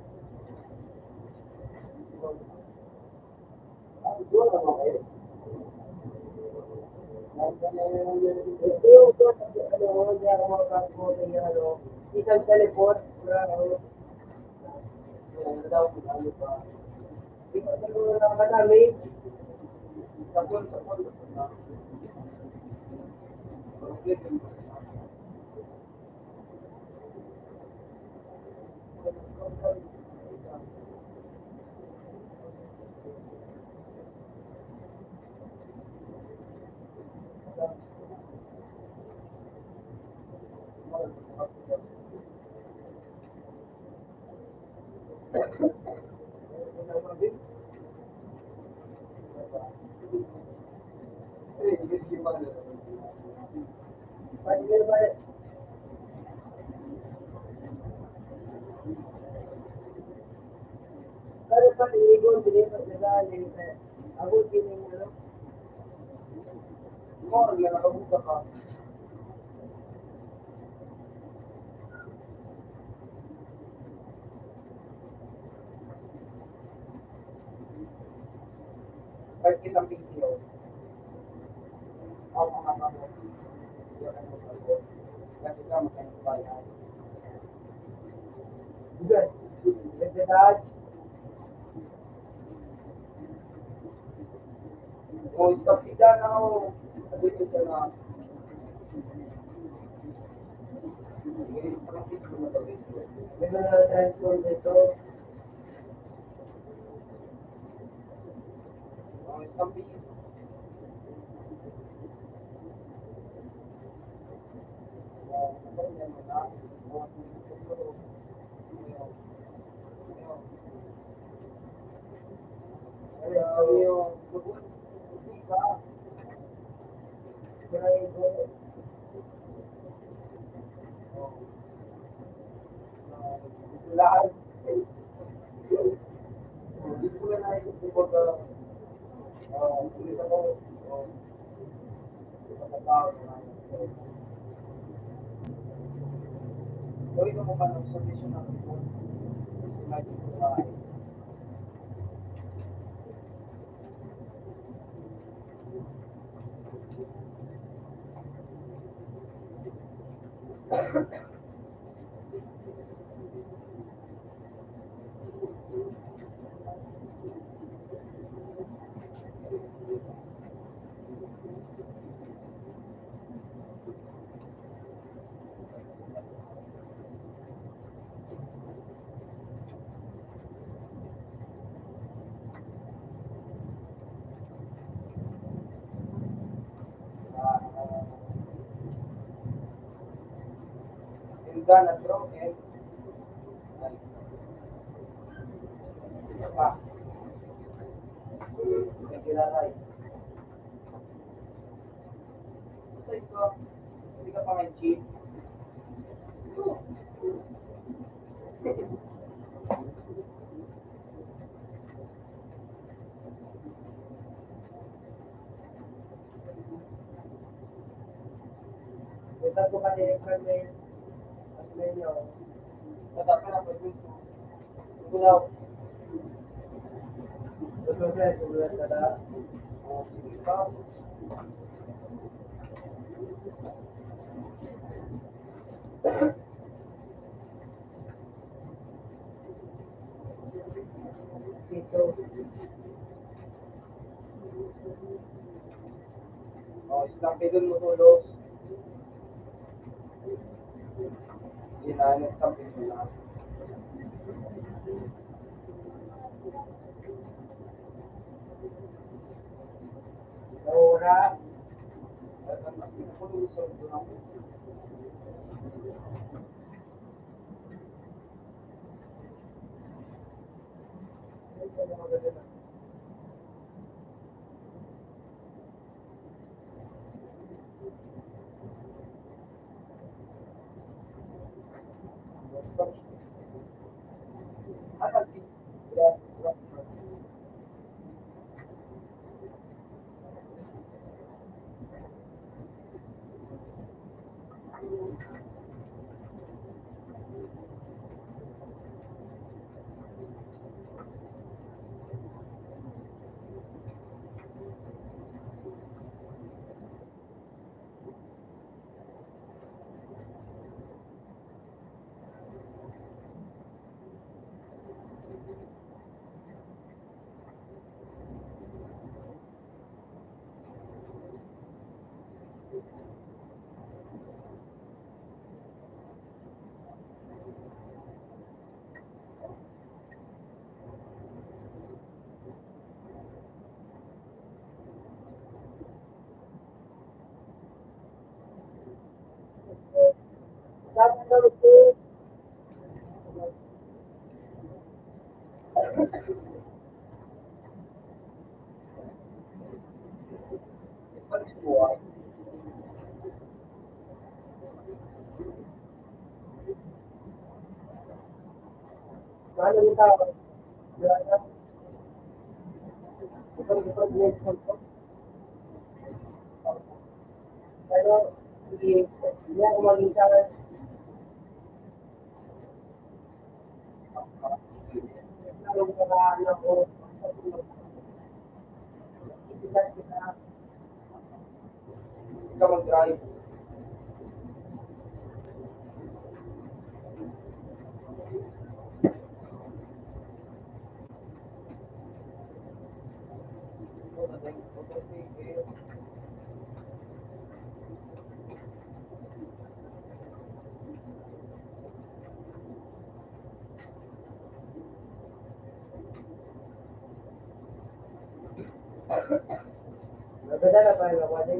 Isang teleport, wala ako. Yan, daw, ano pa. Ikaw, ano na madami? Sapon, sapon. Pero pag inigon, sinipas na dahil, eh, abot yun yung ano, more, yan ang abot na pa. Kahit kitang P C O, ang mga pamilya, yan ang magbago. Kasi ka, magkano ba yan? Good. With the dodge, o, stop kita na, o. Sabi ko siya na, may mga transform dito. O, stop it. Gawin mo pa ng submission ng report. Imagine ko ba, Yan, bro, eh. Isa pa. May kilala, eh. Isa ito. Hindi ka pa nga chief. Ito po ka director, may, may, may, oh. Matapos na po yung Ito na. Ito na, ito na, ito na. Ito. Oh, isang bidon mo tulos. Yun na, isang bidon na. Ora. Pero hindi, hindi ako maging sa Ikaw mag-drive. Maganda na ba yung wala?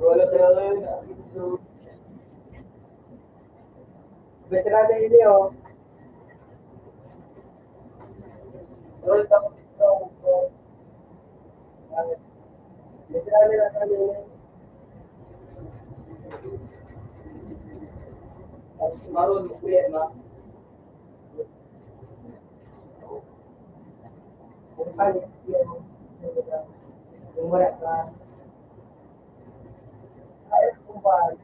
Wala talaga yun. So, veterano yun eh, oh. Pero tapos ito, veterano na kami yun eh. Tapos maroon, kuya, ma. Yung wala ka. Ay, kumpare.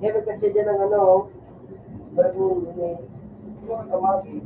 Yan, kasi dyan ang ano, bagong ini, kamagi.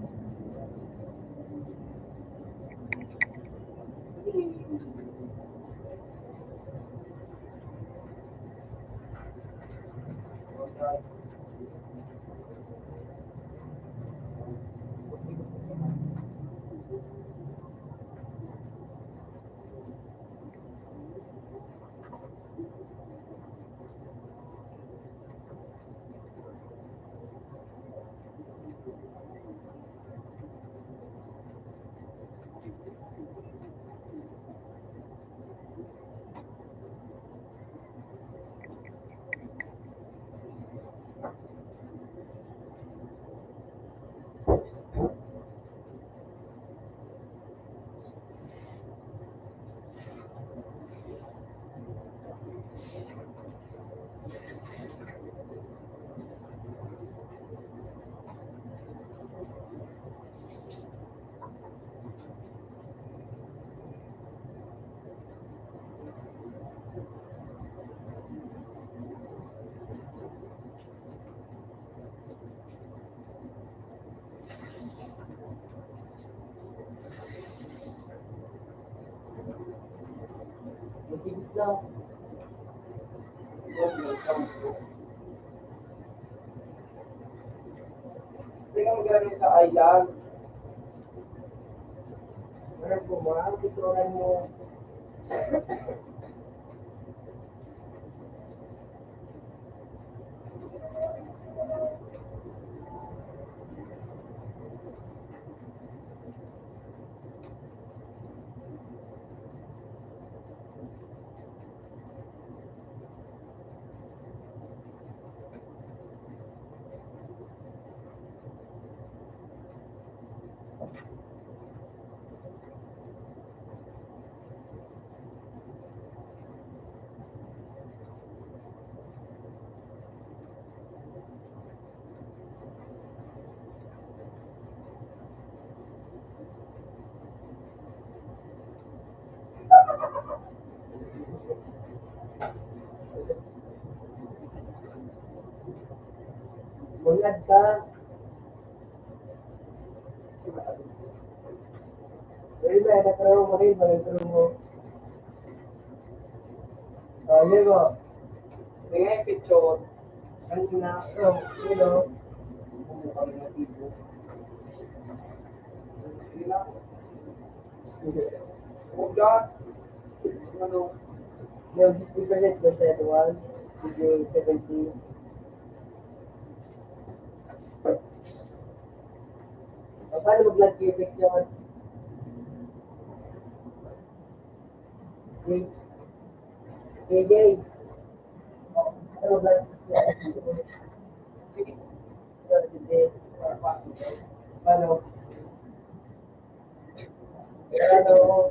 Tingnan mo galing sa island. Ano po, mga picturan mo. Bungad ka. Pwede ba, natrabaho mo rin, pag natrabaho mo? Oh, yun o. Kaya yung picture, ano na, oh, yun o. Ano kami na tipo? Yun lang. Huwag yan. Ano? Yung sixty percent plus that one, sige, seventy. O, paano mag-lag effect yun? J J. Ano ba? Ano? Ano?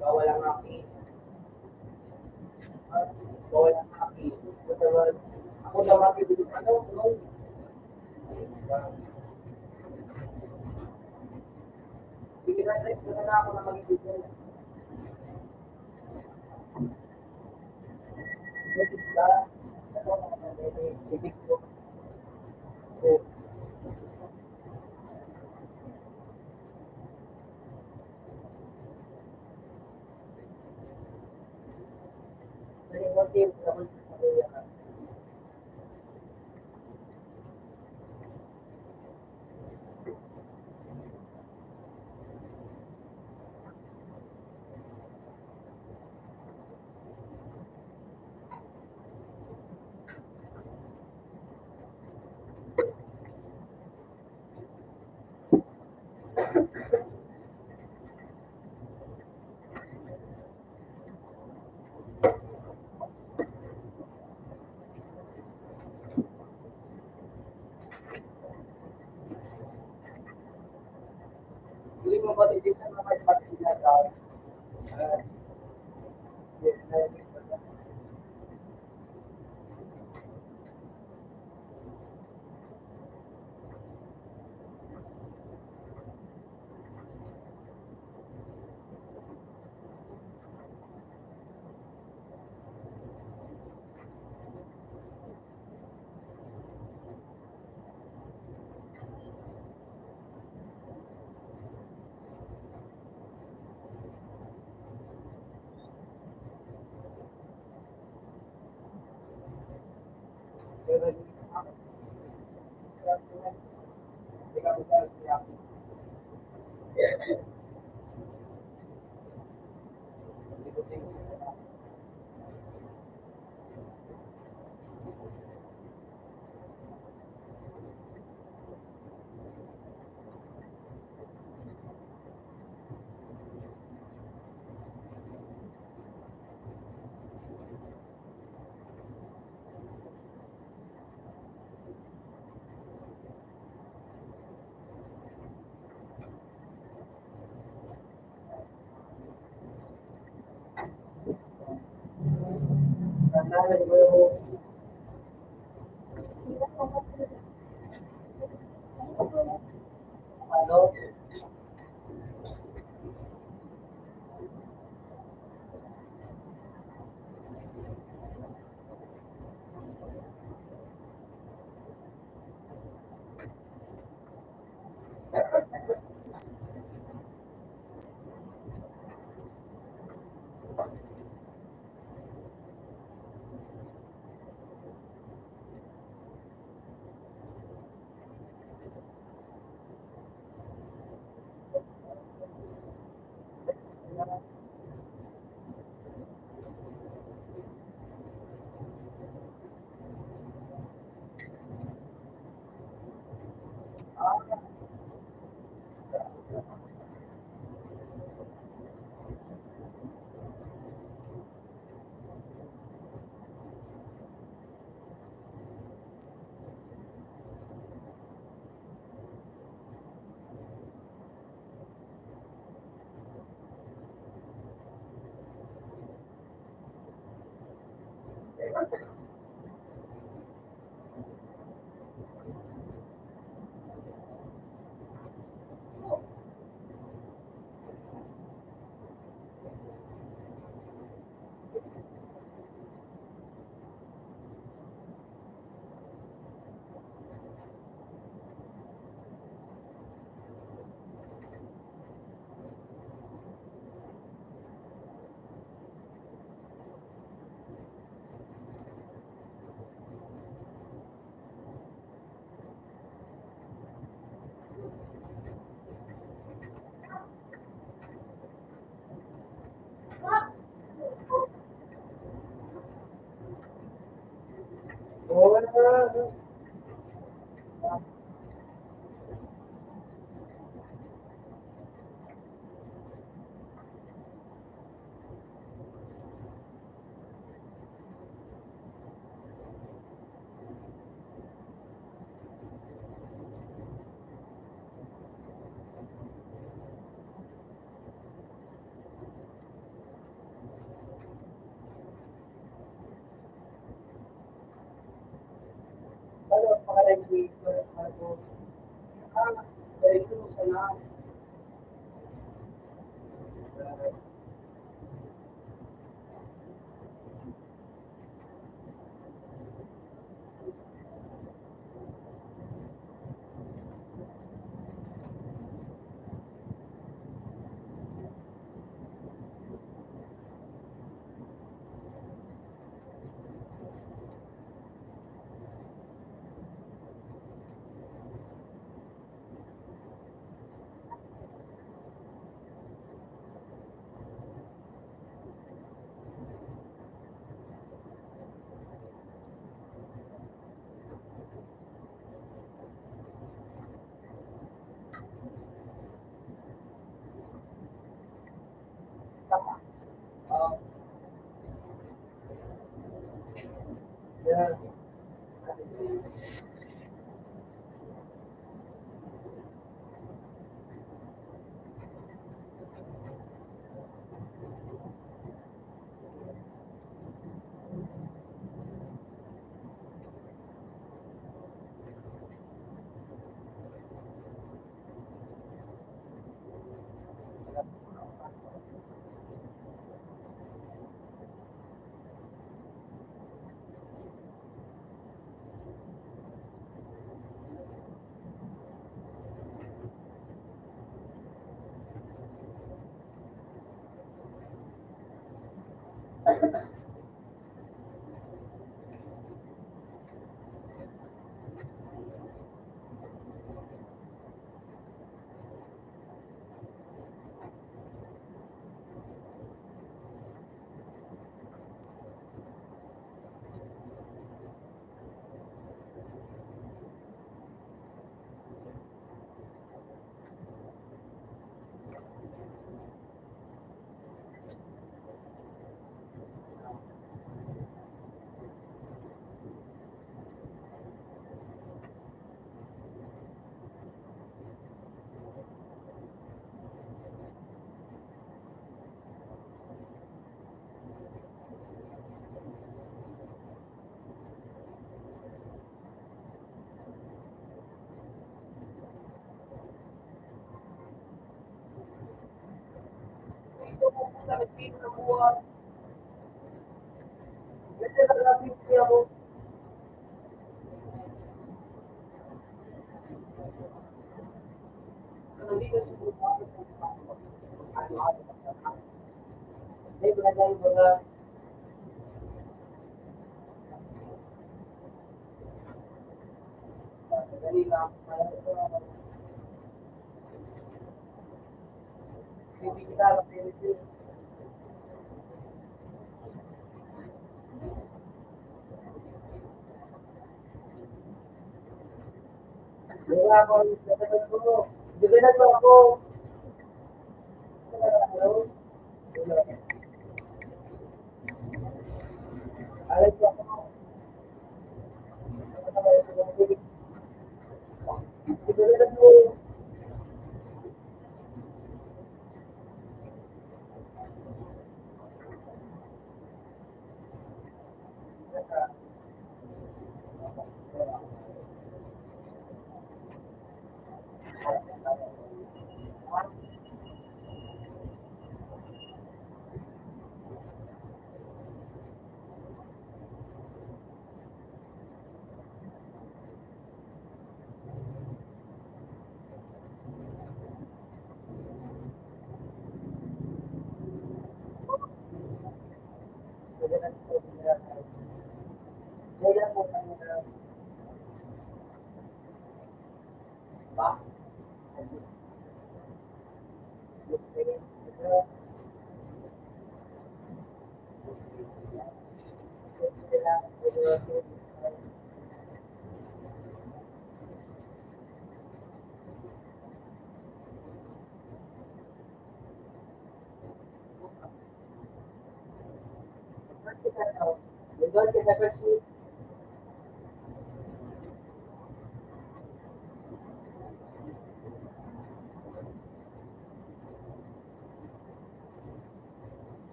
Bawal ang akin. Bawal ang akin. Ako naman, ano, ano? Sige na, sige na ako na magiging.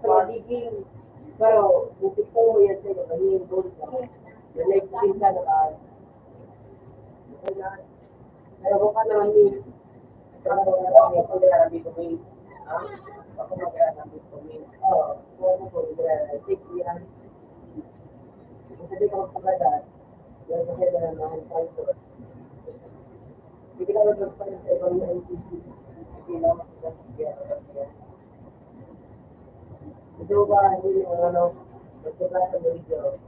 Magiging, pero kung gusto mo yan sa'yo, magiging gold ka. Yan ay pinsa na tayo. Okay na. Pero kung ka naman ni, pero kung ka naman ni, pag-aaral dito, may, ha? Ako mag-aaral dito, may, oo, kung ako po, mag-aaral, take me, ah. Kung sabi ko, magpagdaan, yan kasi na naman tayo. Hindi ka naman magpalit sa ibang N C C. Hindi naman magpalit sa ibang N C C. Ito ba, hindi yung ano, magpagdaan sa video.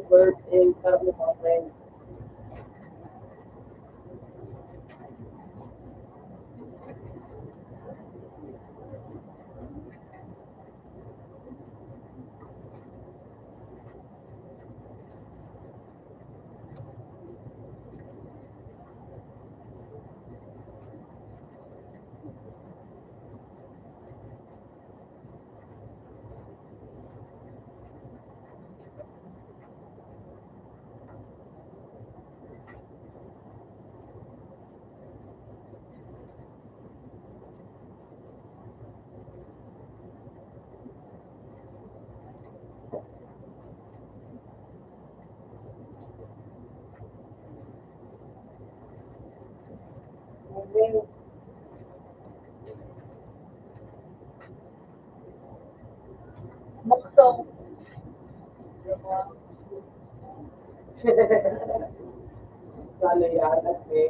Word and para mo, mga friend. Amen. Bukso. Sana yan, ate.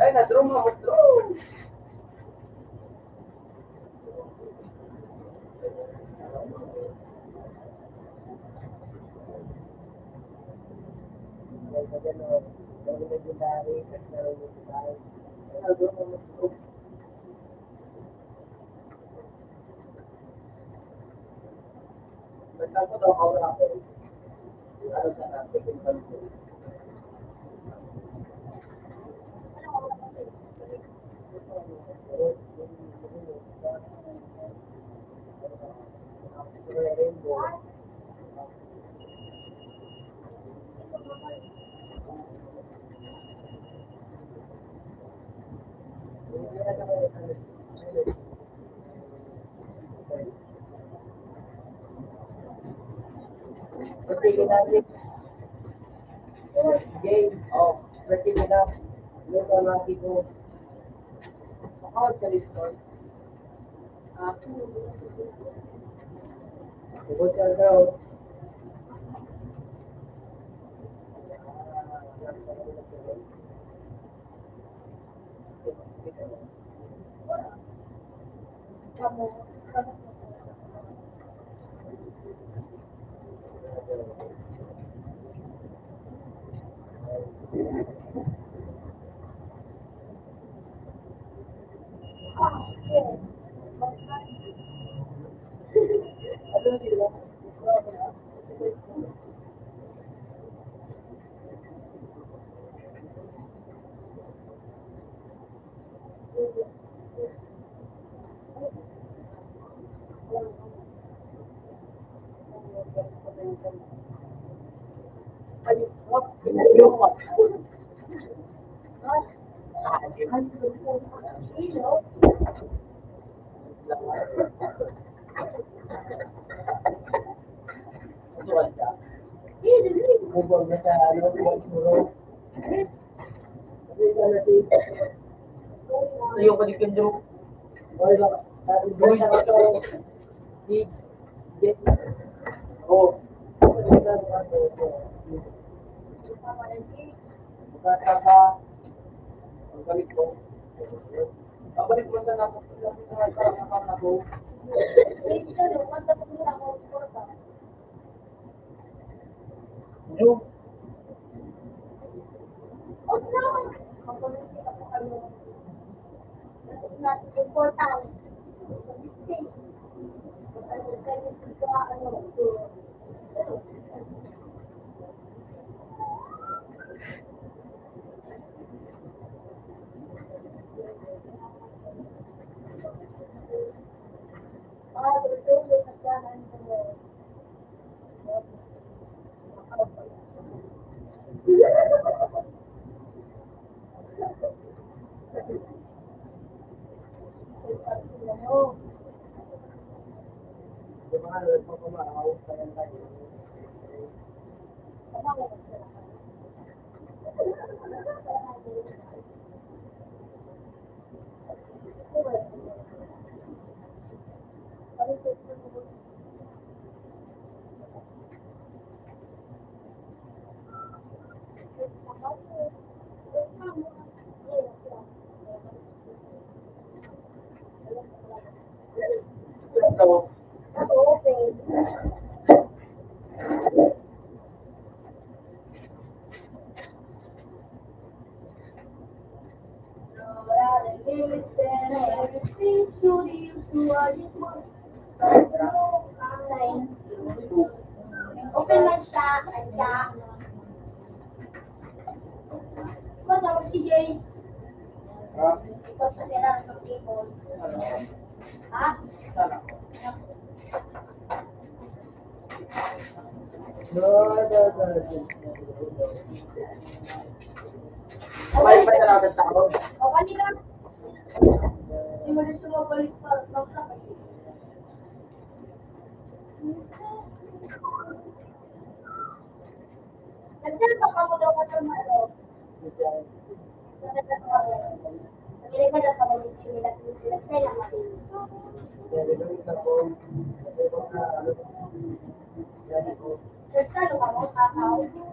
Ay, na-draw mo, draw. Game of Pretty Enough. Yung mga tipo, account sa Discord. Ah, tubod siya daw. Ayaw ka di kendro. Uy. Oh. Bata ka. Ang balik mo. Ang balik mo sa nakapagpapako. Yung Open man siya, kaya. Ikaw, tapos si Jay. Ha? Ikaw pa sila ng table. Ha? Sana. Ay, pa sa lahat ng tao. O, kanina. Hindi mo na siya mabalik pa. Nagsalba ka mo daw ka sa malo. Nagsalba ka mo. Nagsalba ka mo. Nagsalba ka mo. Nagsalba ka mo sa asawa mo.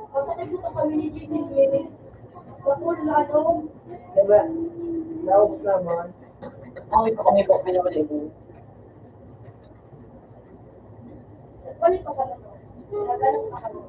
Basta nagluto kami ni Gigi Gigi. Bakul, ano? Diba? Laog naman. Awit ko kami po, pinapaligo. Balik ko kami. Balik ko kami.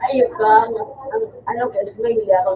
Ayun ka, ang, ano ka, Ismail, ako.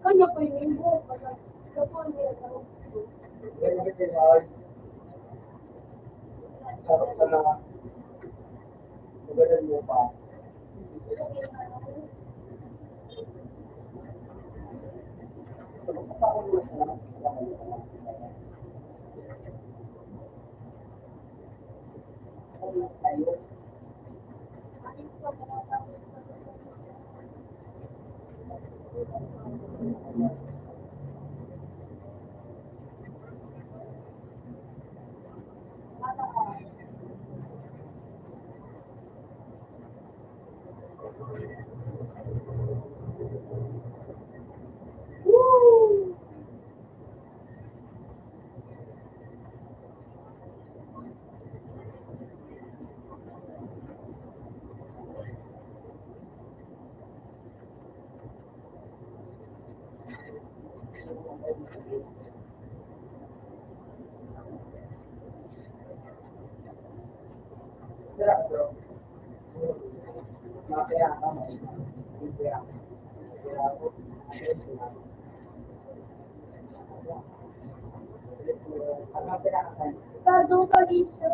Kanya pa yun, yung buhok pa lang. Sarap sa mga magaling mo pa. Kado ka, Lisa.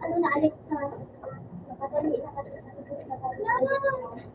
Ano na, Alexa? Nakadali, nakadali, nakadali, nakadali.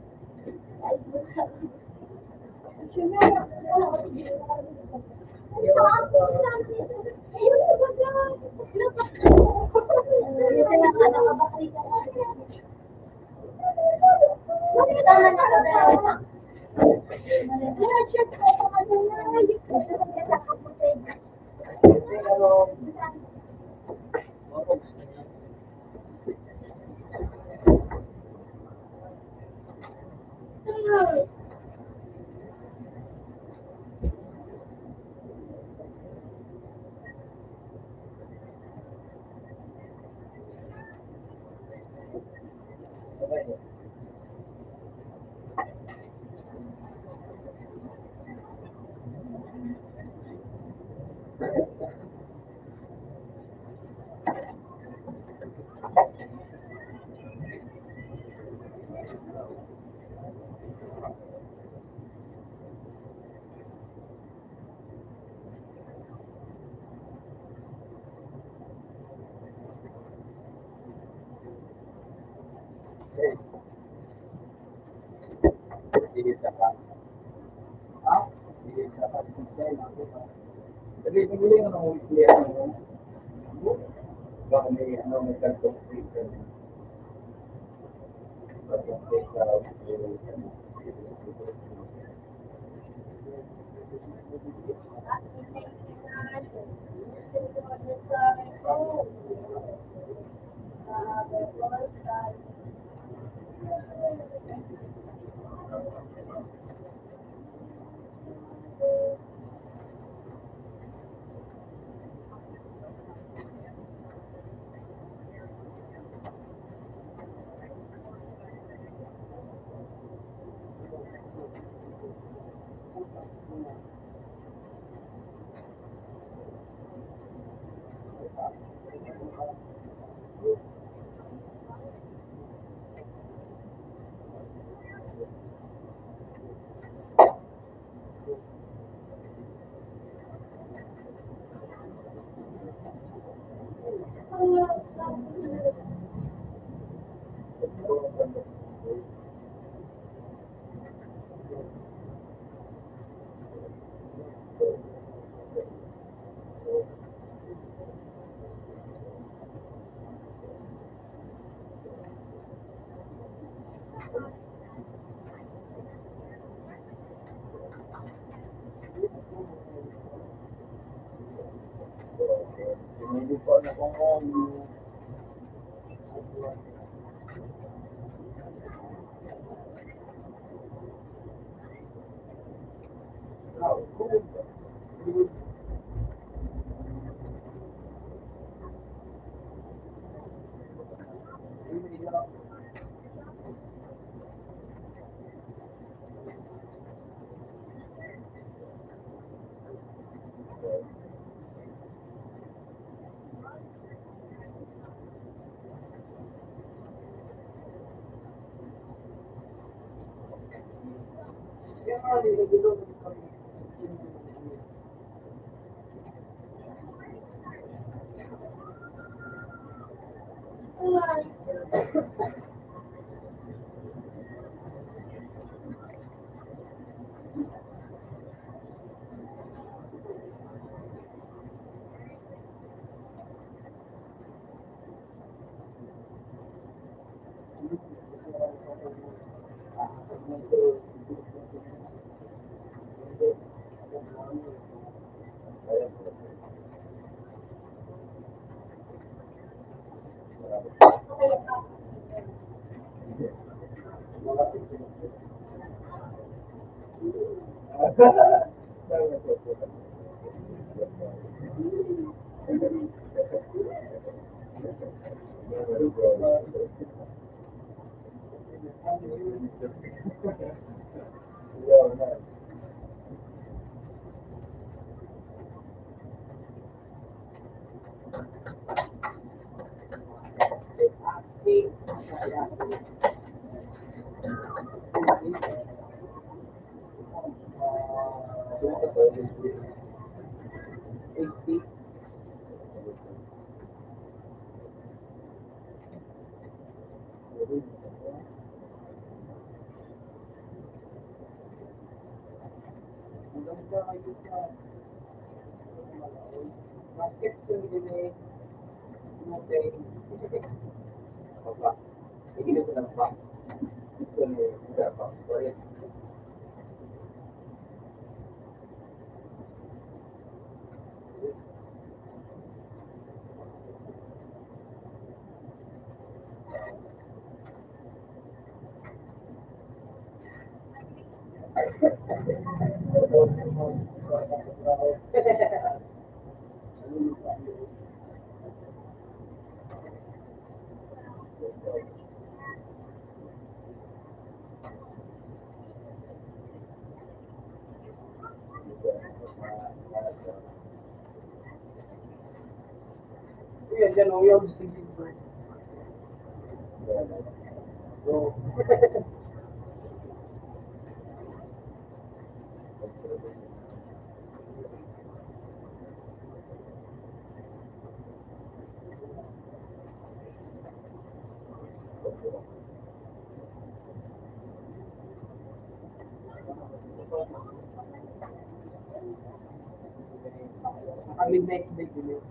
Naka-midnight break din yun.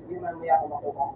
Hindi man niya ako makuha.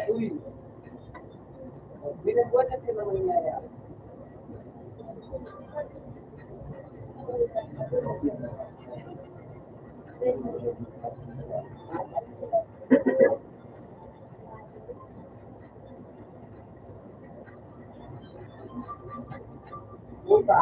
Uy. Binagwan natin ang nangyayari. Puta.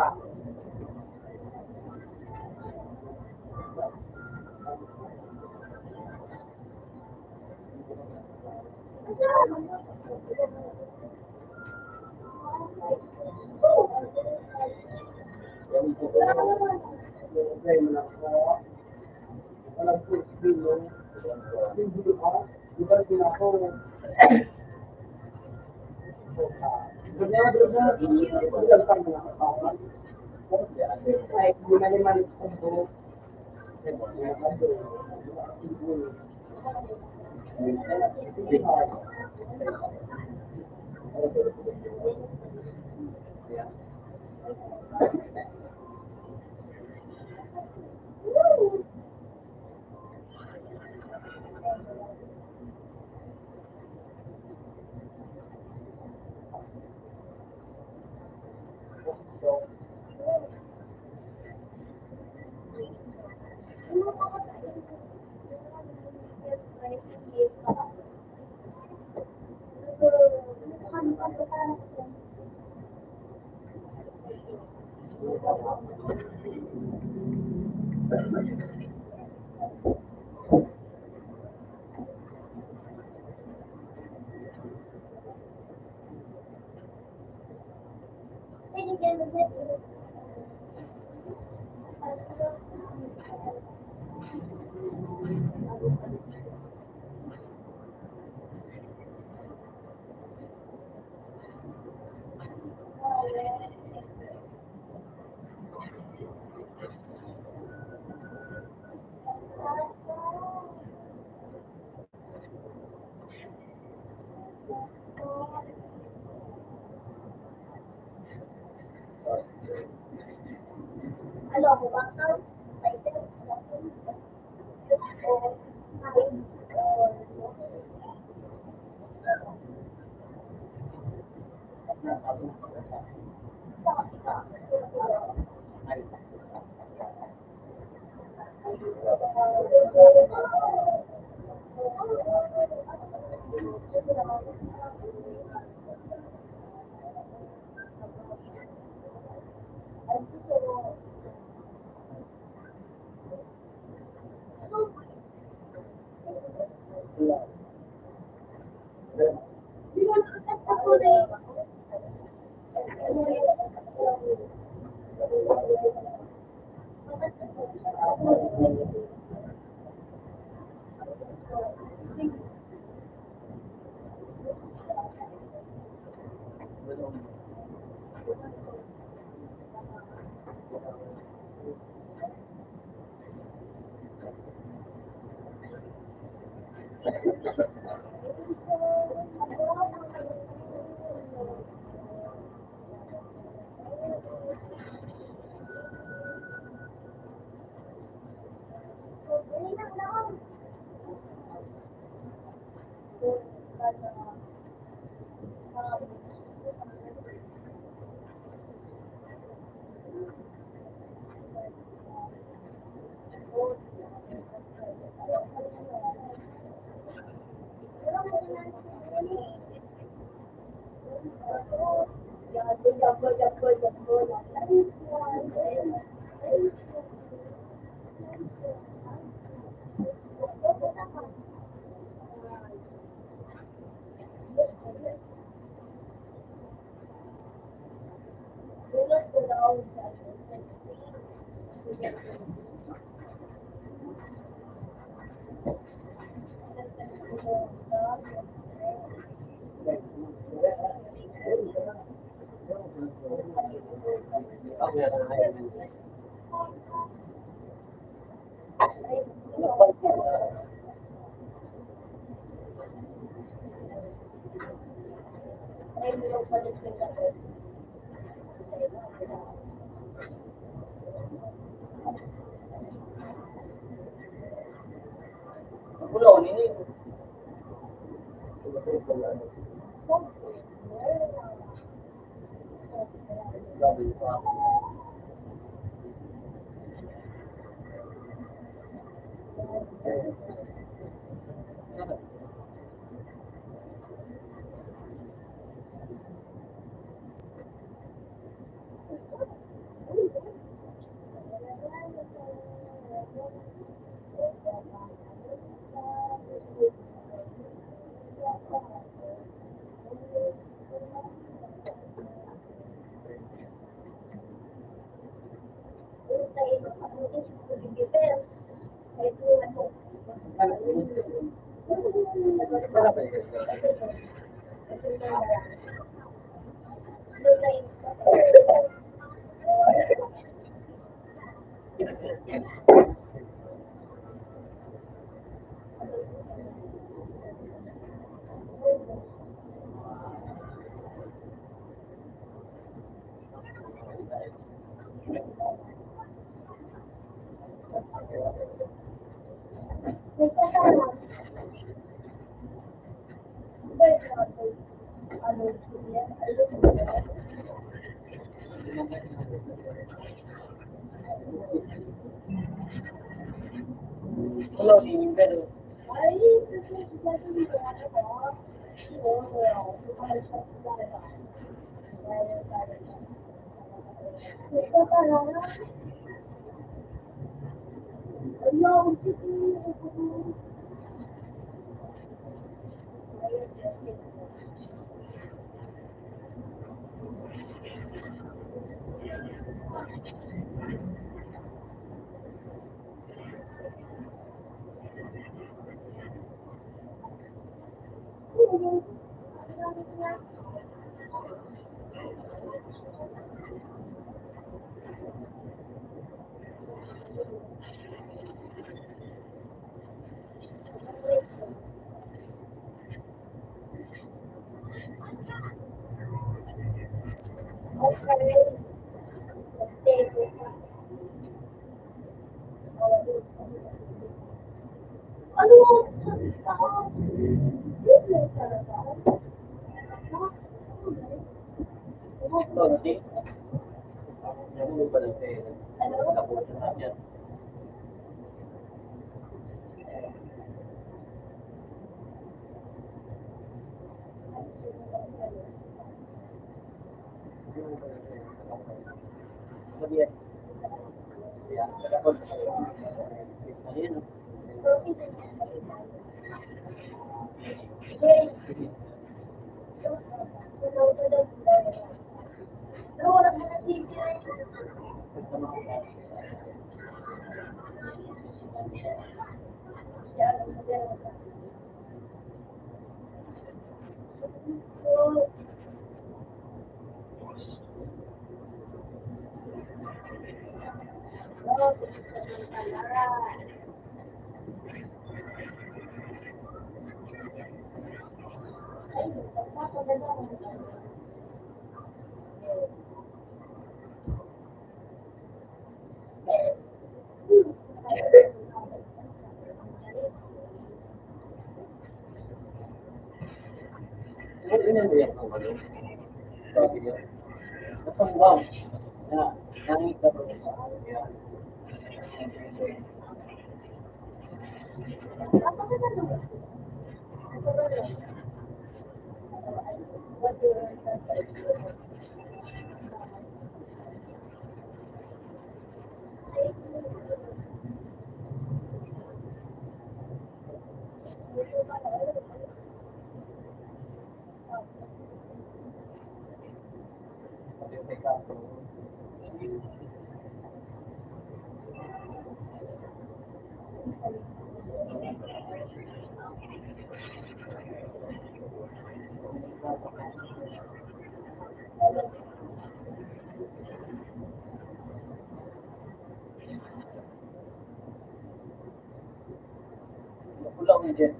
Nakulang din.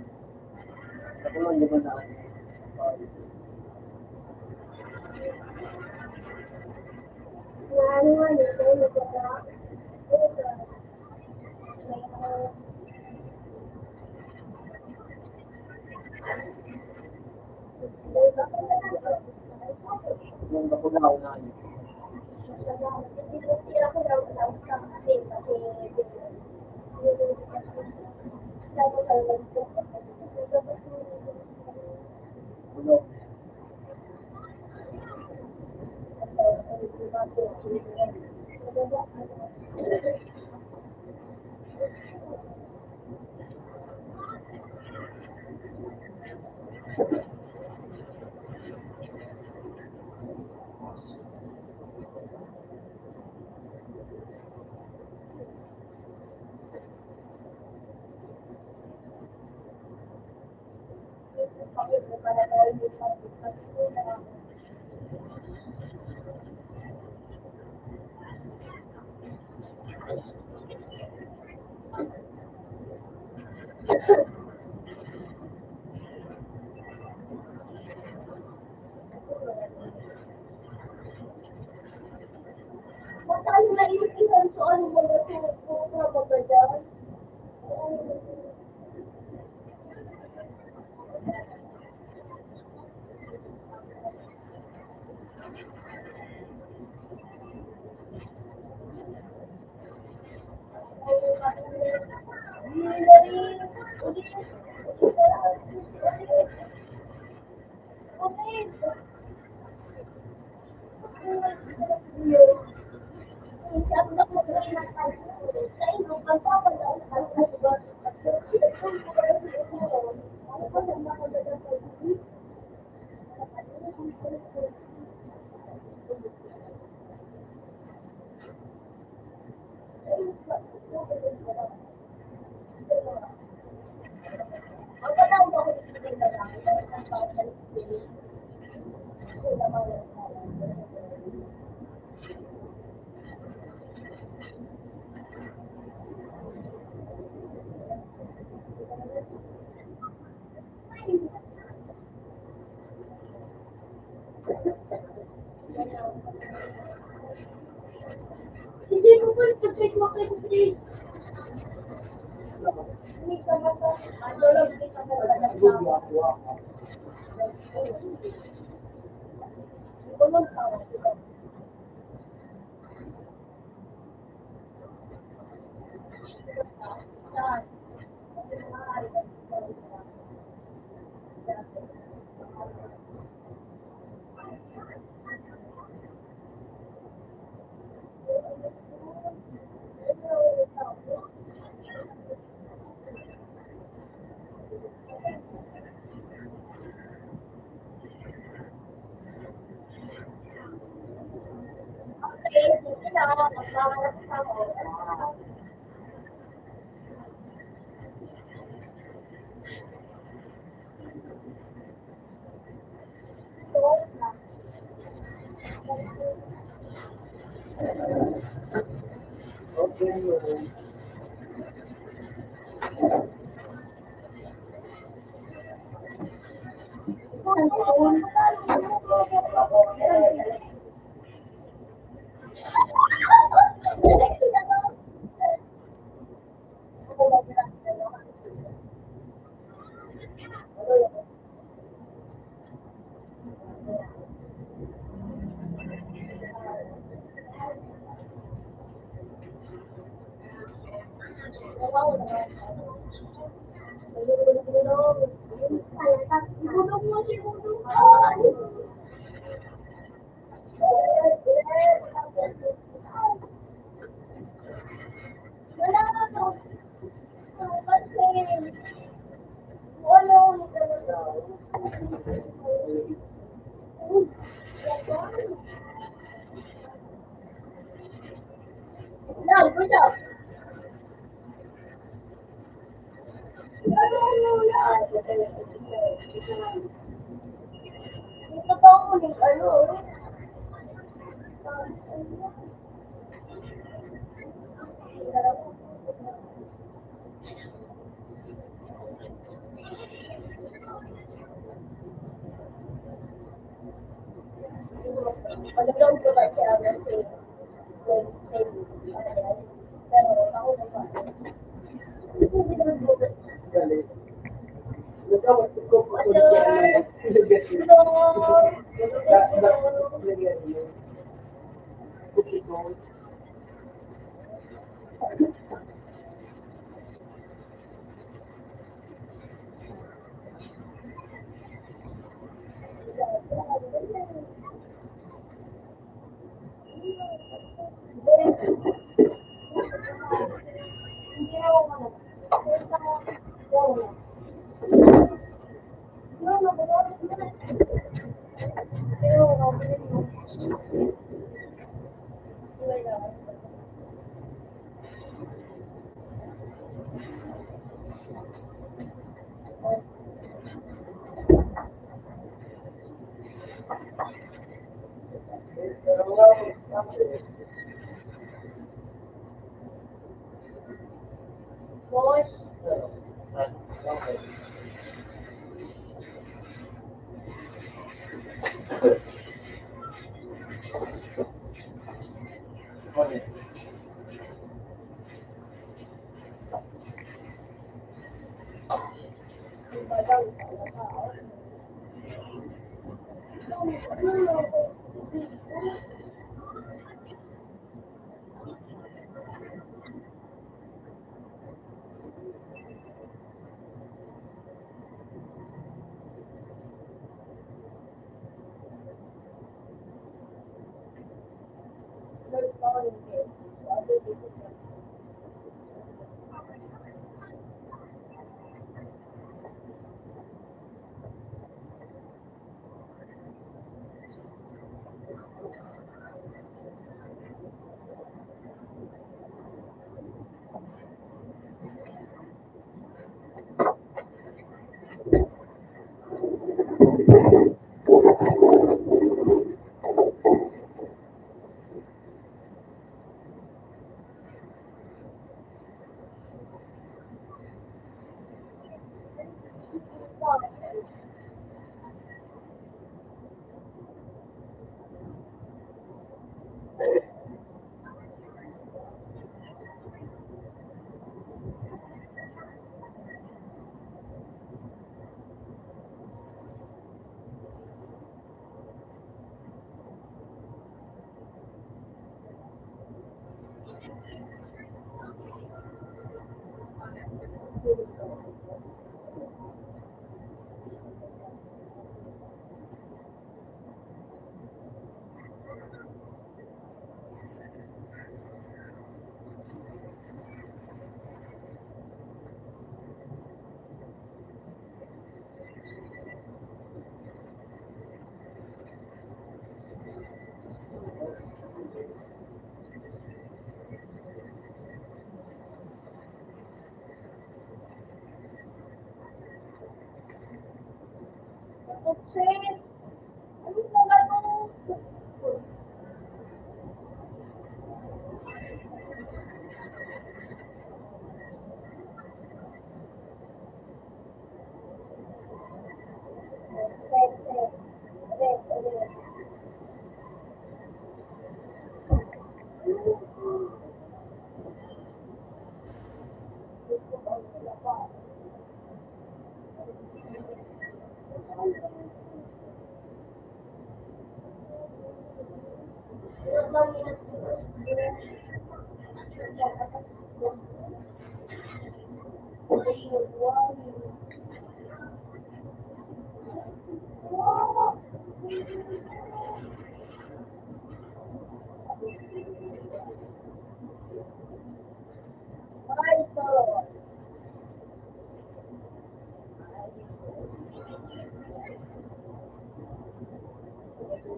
Nakulang din na. Yung nakulang na.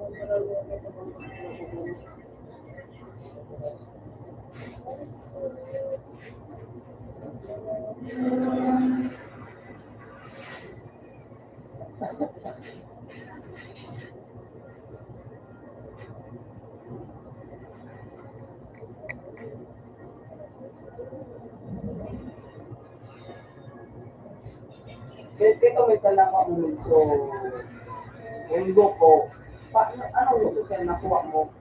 Kaya ito may talaka mo nito. Yung buko. Pa, anong gusto siya nakuha mo?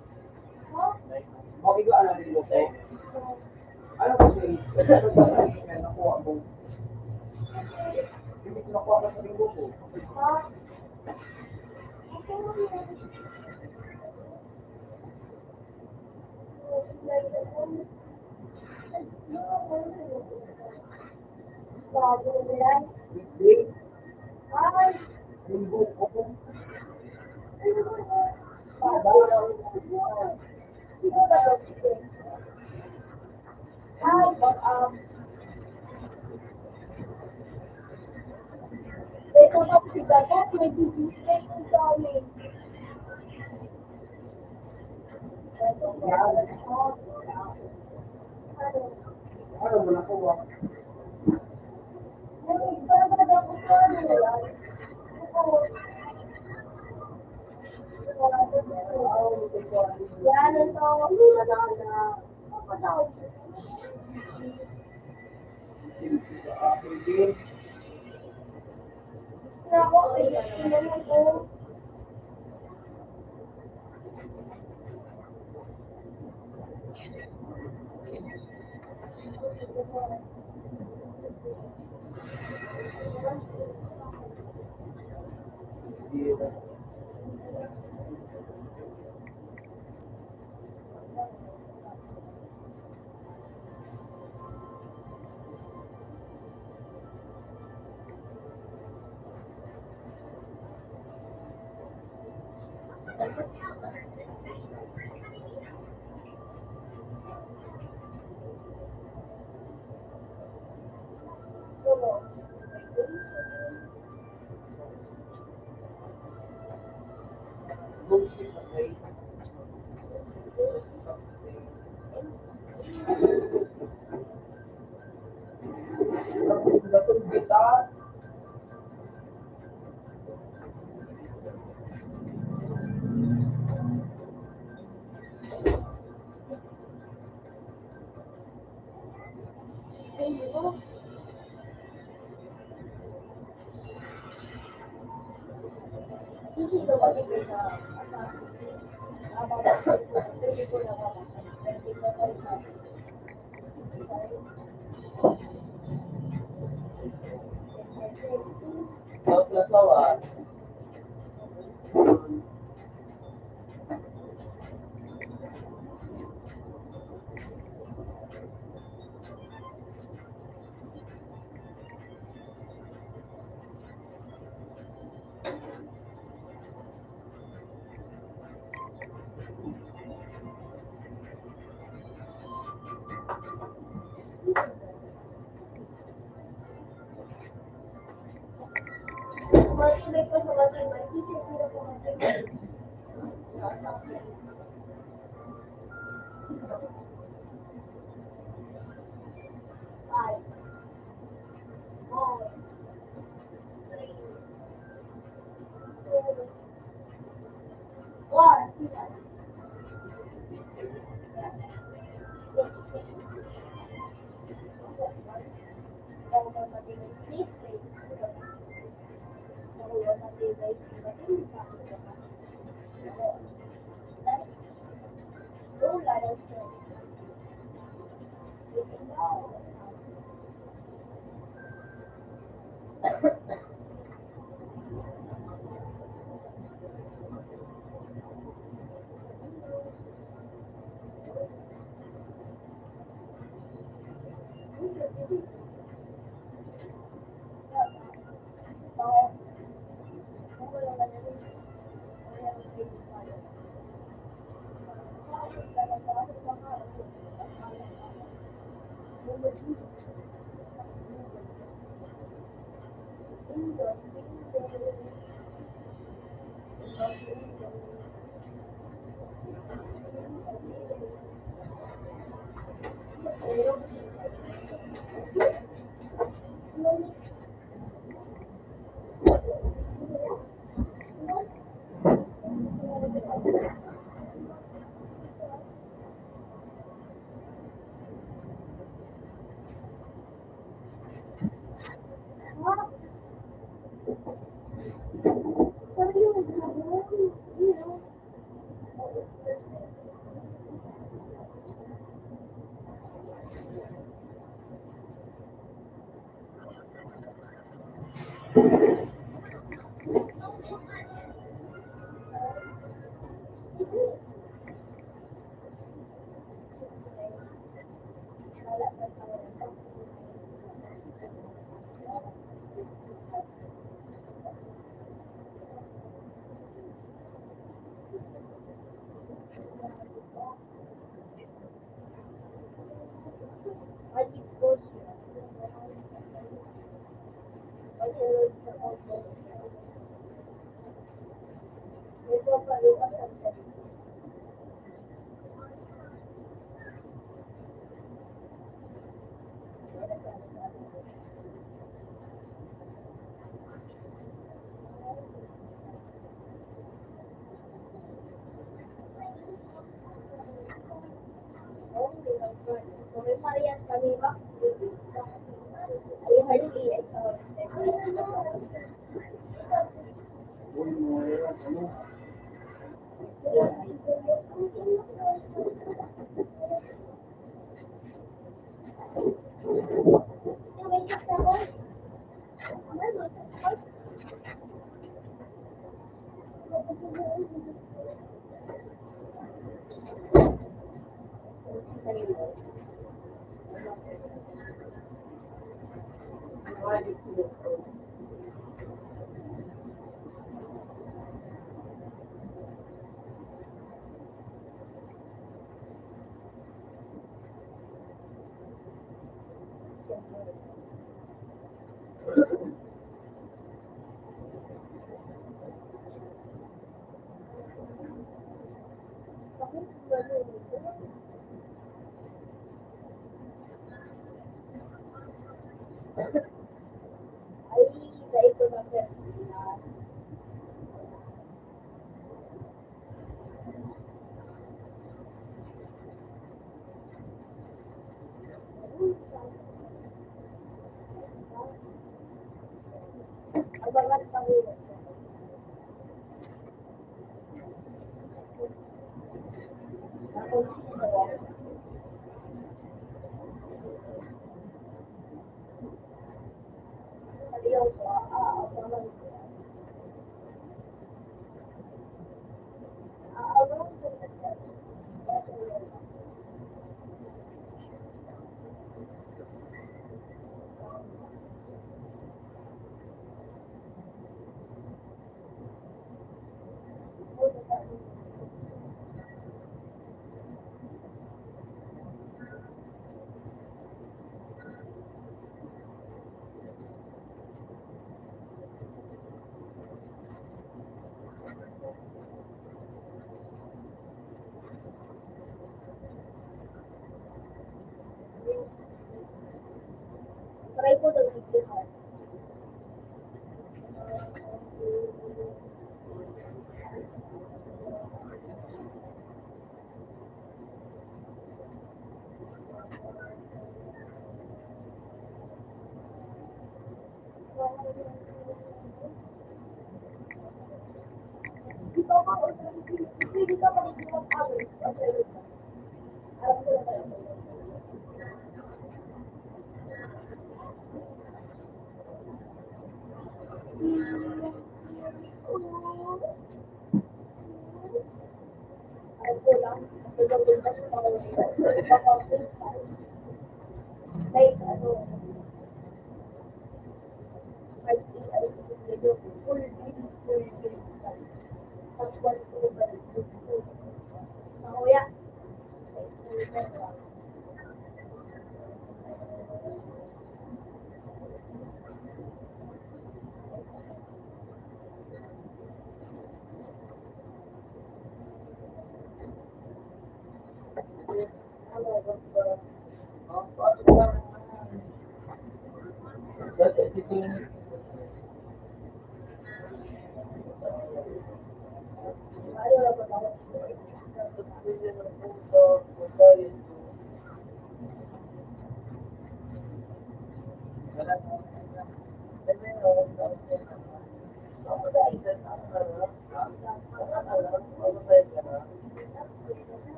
Mo, igwa na din mo, te. Ano po siya? Ano ba siya nakuha mo? Imbis makuha mo sa linggo ko. Hindi. Ay, linggo ko. Ay, baka, ito na si Gagat, may bibigay ko sa amin. Yan. Ano mo nakuha?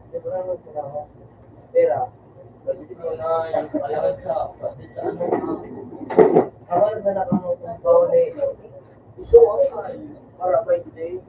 Pera, pati sa ano, awal sa nakamutong baon eh. Ito ang para pa hindi.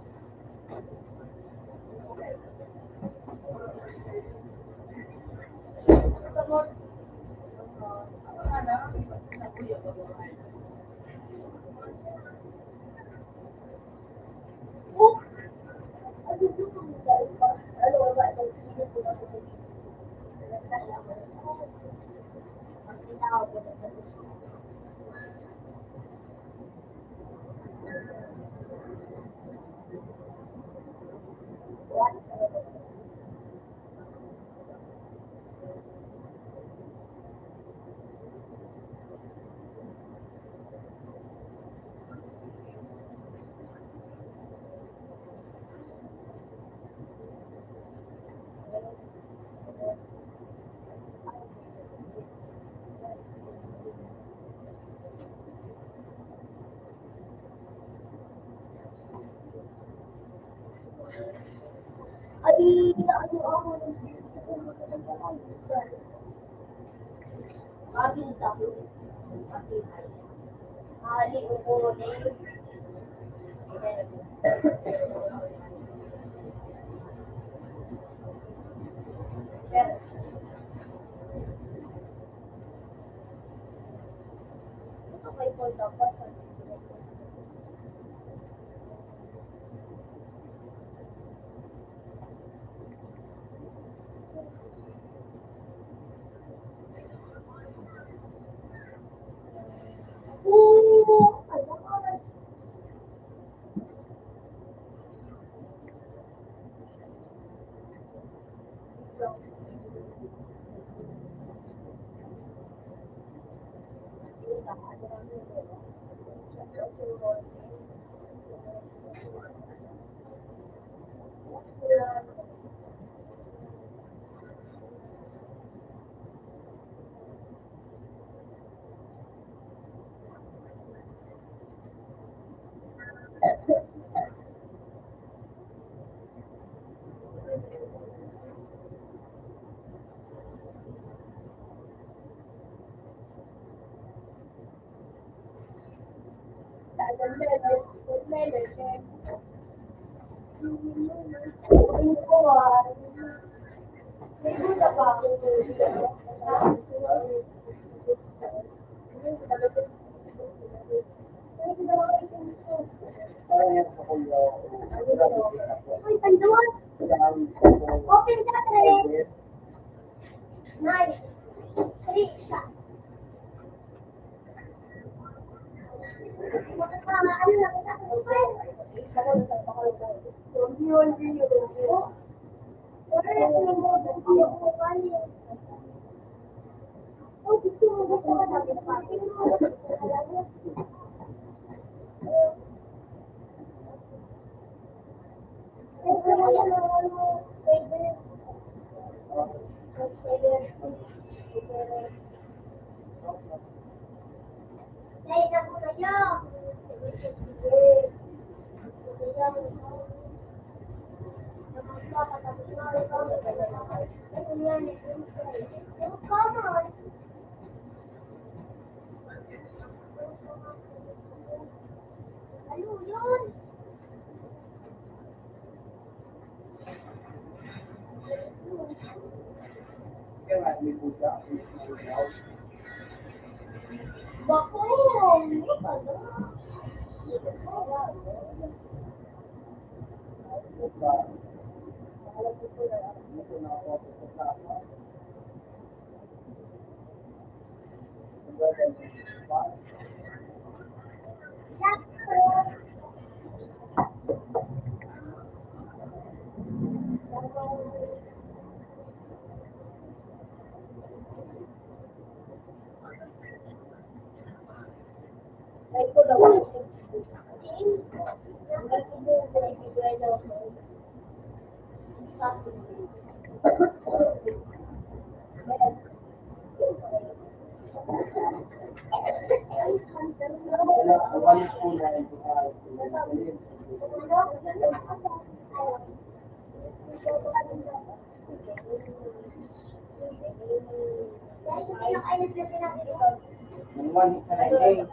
Nang one hit sa nine.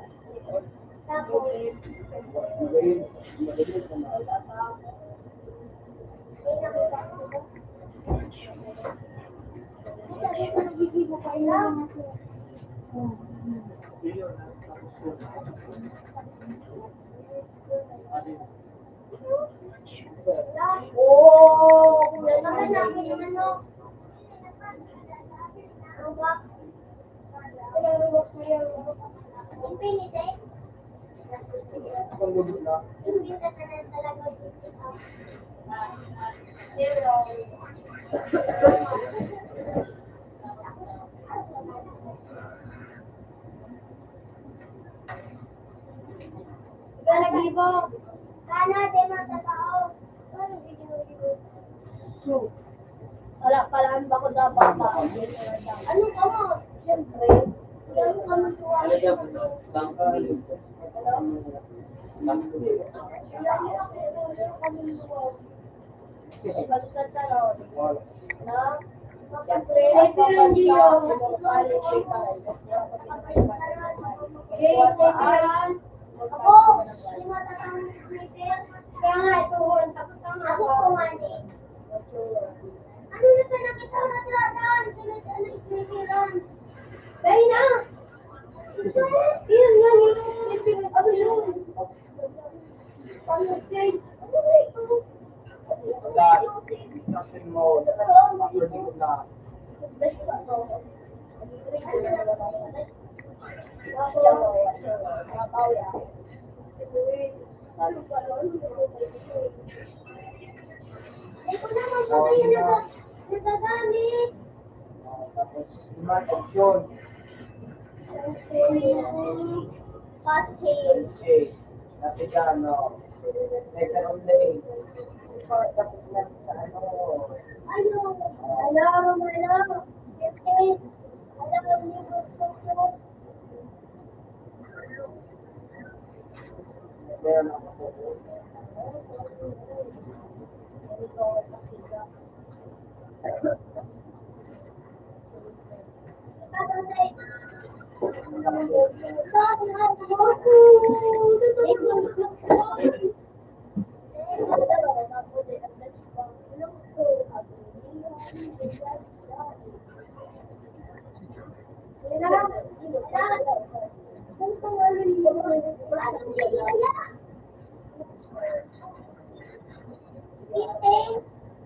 Tapos, Ikaw nag-ibo. Sana, di magkatao. Ano, di mo, di mo. So, wala pala ang bako na baba. Ano ka mo? Siyempre. Ano ka mo tuwa? Ano ka mo tuwa? Wala, instruction mo, masunod na. Ito naman, so, kayo nag-, nagagamit. Ah, tapos, smart option. Pass fail. Okay. Dati ka, ano, nagkaroon na eh. Tapos na sa ano. Ano? Ano? Ano? Fifteen. Ano? Meron ako.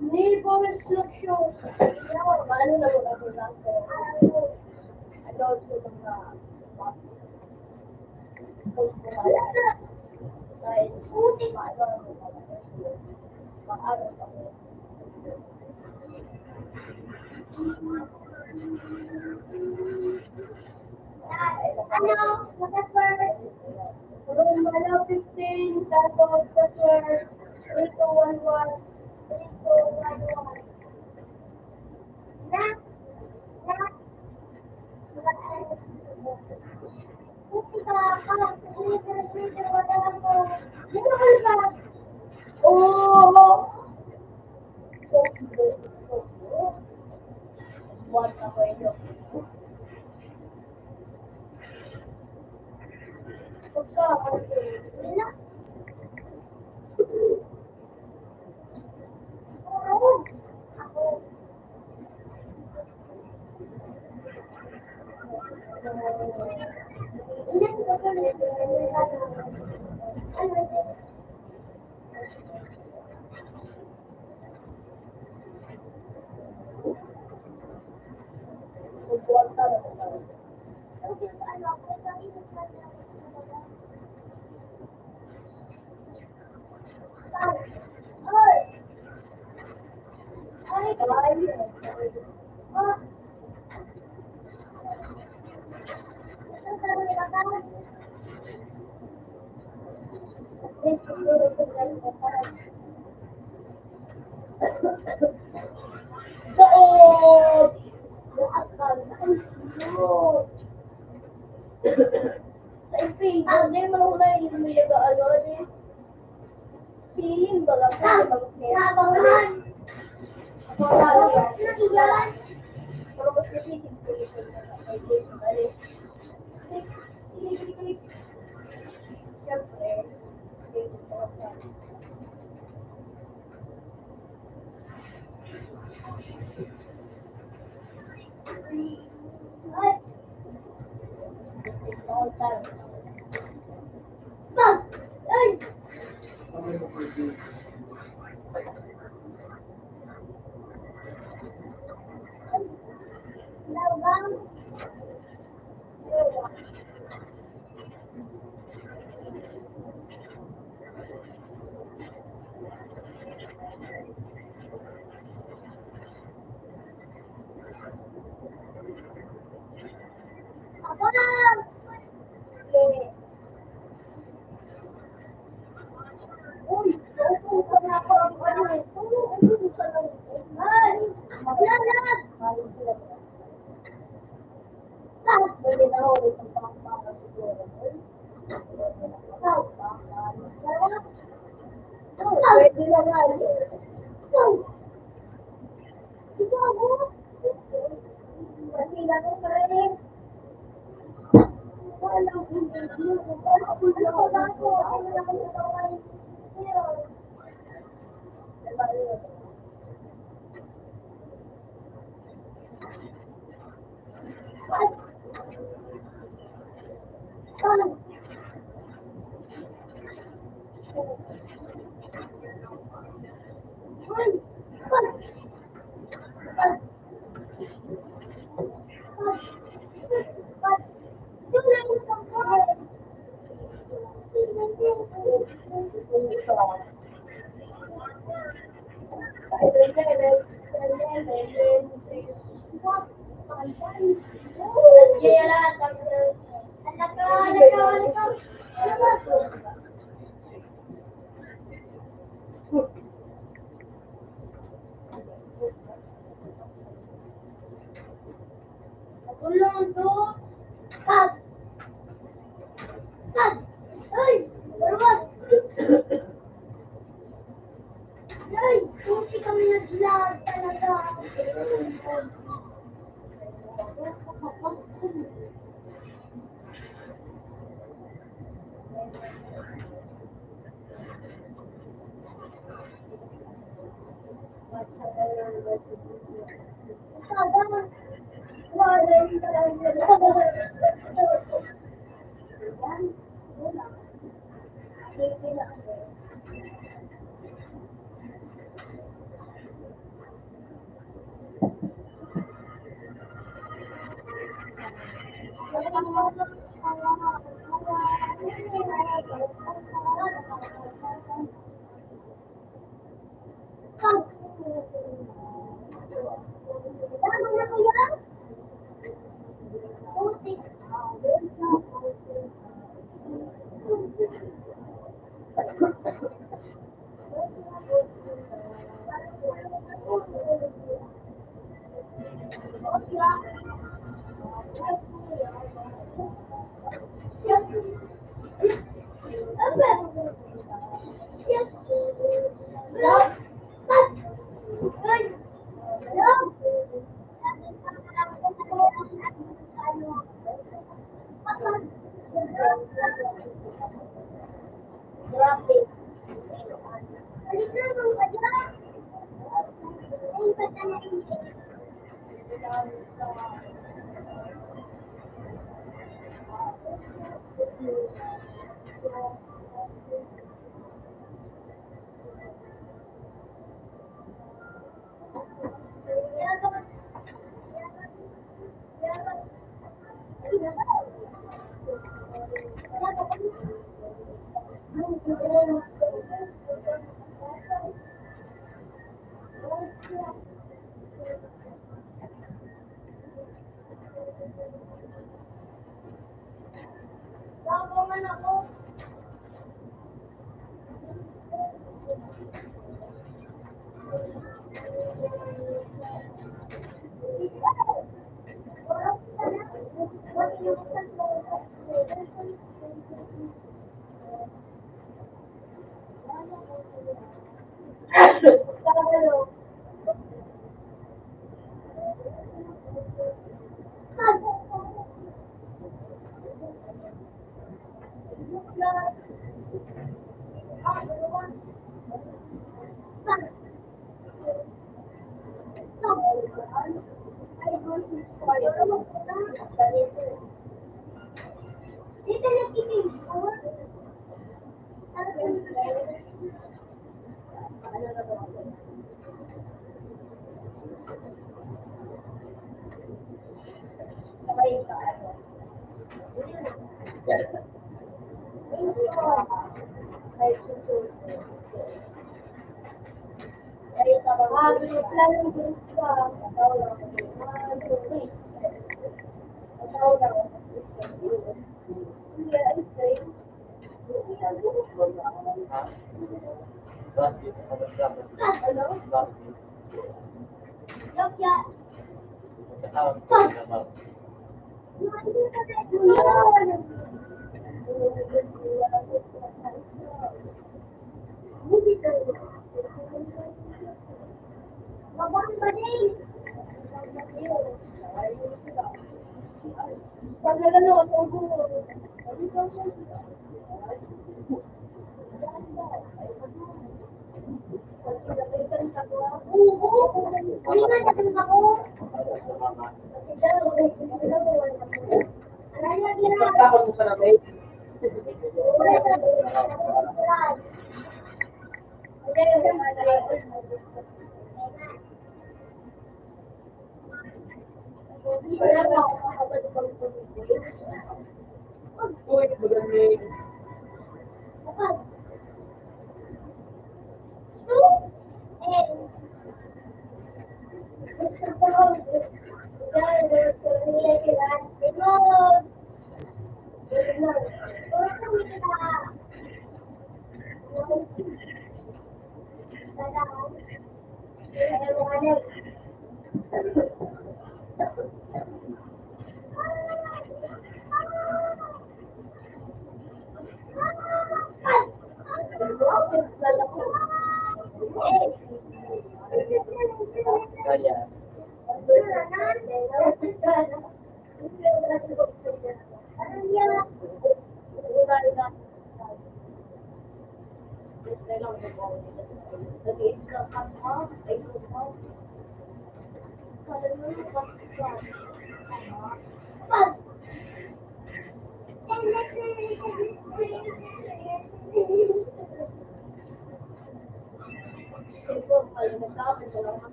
Neighbors, look show. Paano na mo ako lang ko? Ano, sa mga, ay, puti pa, ano, ano, ano, ano, ano, ano, ano, fifteen, tapos password, three two one one, three two one one. Na, na, Sa impingan, di mo na yung may nag-aano, eh. Siling baga po, ah, nabawalan. Tapos na iyan. Tapos na siya, sige, sige, sige.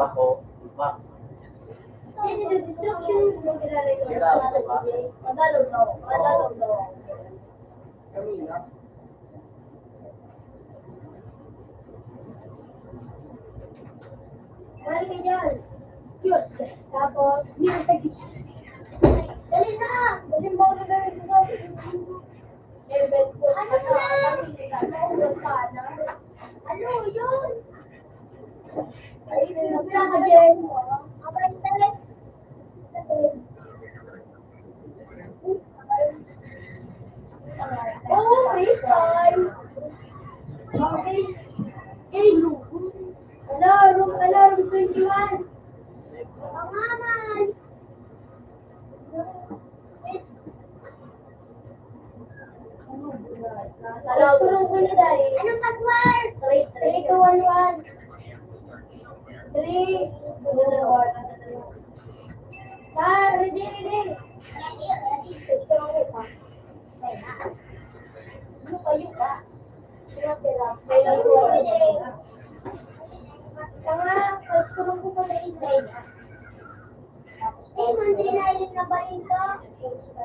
Ako, ma. Tagalog daw. Tagalog daw. Balik ka dyan. Diyos. Tapos, dito sa gitna. Dali na! Dali mo ako na. Ano na? Ano yun? Ay, pinagpira ka dyan. Abay, dali. Oh, freestyle. Okay. Hey, Lugo. Alarm, alarm, twenty-one. Pangaman. Alarm, twenty-one. Anong password? Three, three, two, one, one. Three, two, one. Ah, ready, ready. Yupa, yupa. Tanga, pagturong ko pa na intay. Eh, mandri na init na ba rin to?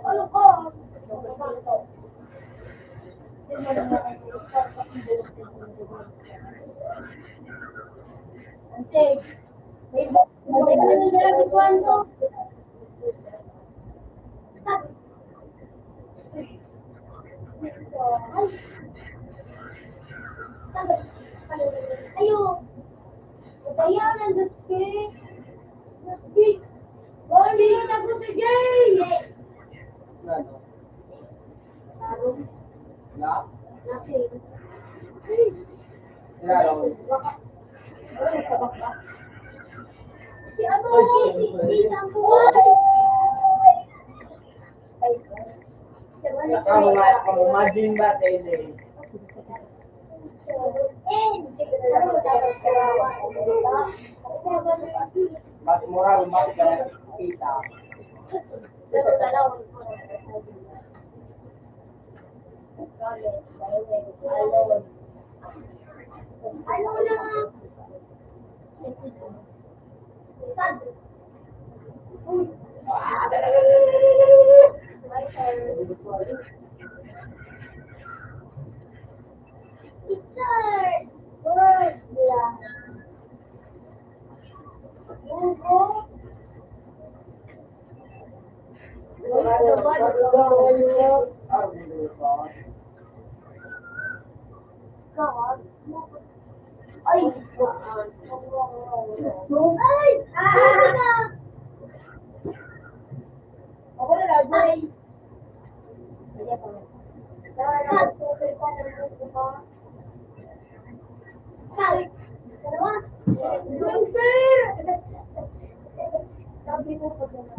Ano ko? Ang safe. May ba-, may ba-, may ba-, Ayo. Kaya nang dutski. Dutski. Bali, tago sa Jay. Ano? Tarong. Na? Nasi. Kilala mo? Si ano? Ay, si ano? Si Tita ang buhay. Saka mga pamumaging ba, Tene? Mas mura, mas ka kita. Ay! Ay! Ah! Ako na lang, ay! Ay! Ay! Sir! Sabi ko pa sila.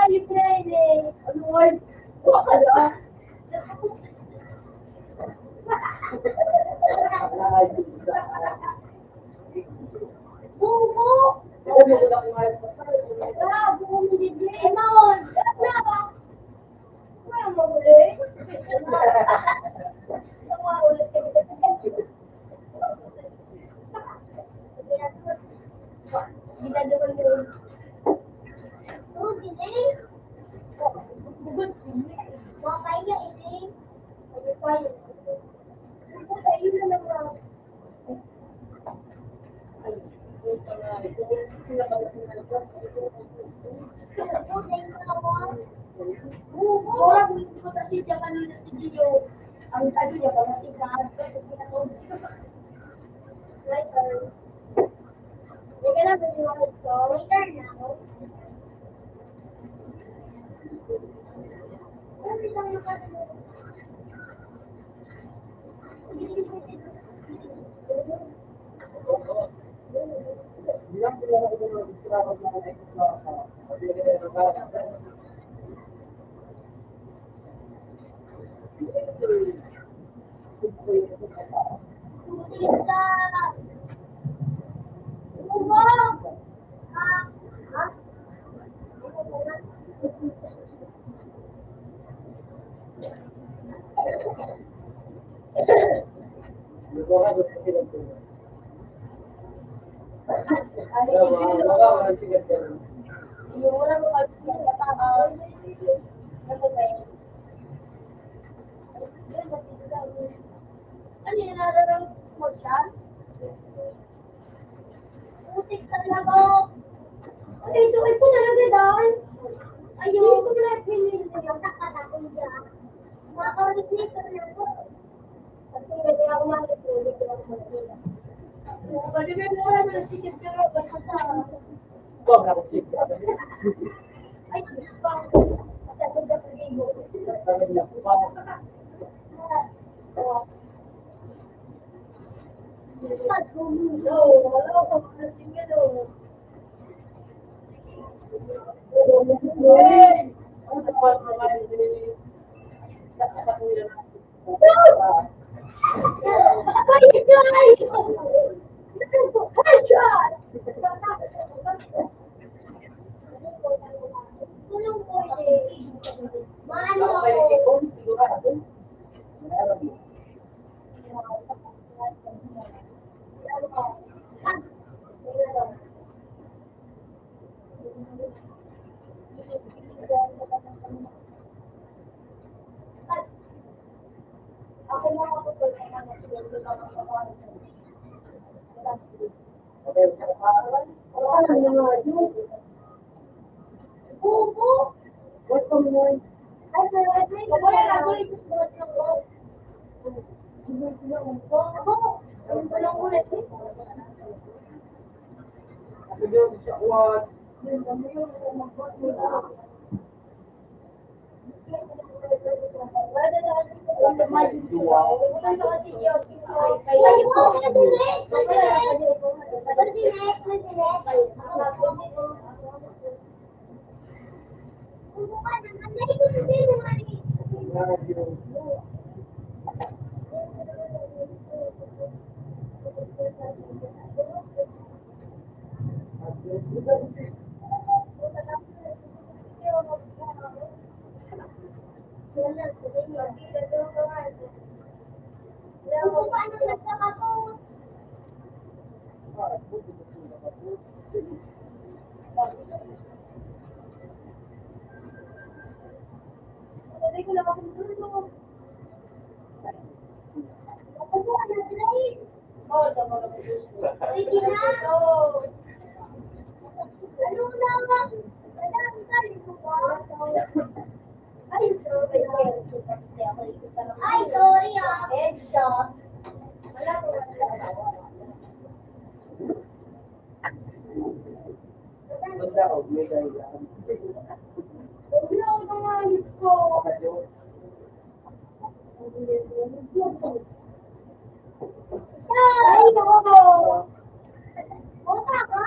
Libre ni. Ano, ay? Wala. Bubo. Ah, bubo ni Lemon. Wala mo huli. Wala ulit. Ginagawa mo. Oh, delay. Bukod sa inyo. Mga kaya, delay. Ano pa yun? Bukod sa inyo na lang. Ay, ito pa nga. Ito, ito na pala. Bukod sa inyo na lang. Bukod. Bukod sa inyo kanina si Gio. Ang ano niya, mga sigahan, kasi pinatawag siya. My turn. Hindi ka na pwede mag-gusto. My turn na ako. Ano, hindi ka makatulog? Ano yan, nararang mo siya? Putik talaga. Ay, ito, ito talaga, Dan. Ayaw. Hindi ko na pinili. Takot ako dyan. Makakarinig na ako. Pag pinili ako, makikita ko. Pwede mo yung wala na sikip, pero basta sa Ay, Diyos ko. Ang tagal na pag-ibo. Tulong po, eh. Maano ako? Bubo. Ay, pero ay, wala na, wala na. Ako, ang walang ulit, eh. Ako din, sa kuwan. Pwede na. Ano na nga? Madami ka rin po ba? Ay, sorry. Ay, sorry, ah. Headshot. Wala po. Wala, oh, may dahilan. Wala, mga ko. Ay, oo. Puta ka?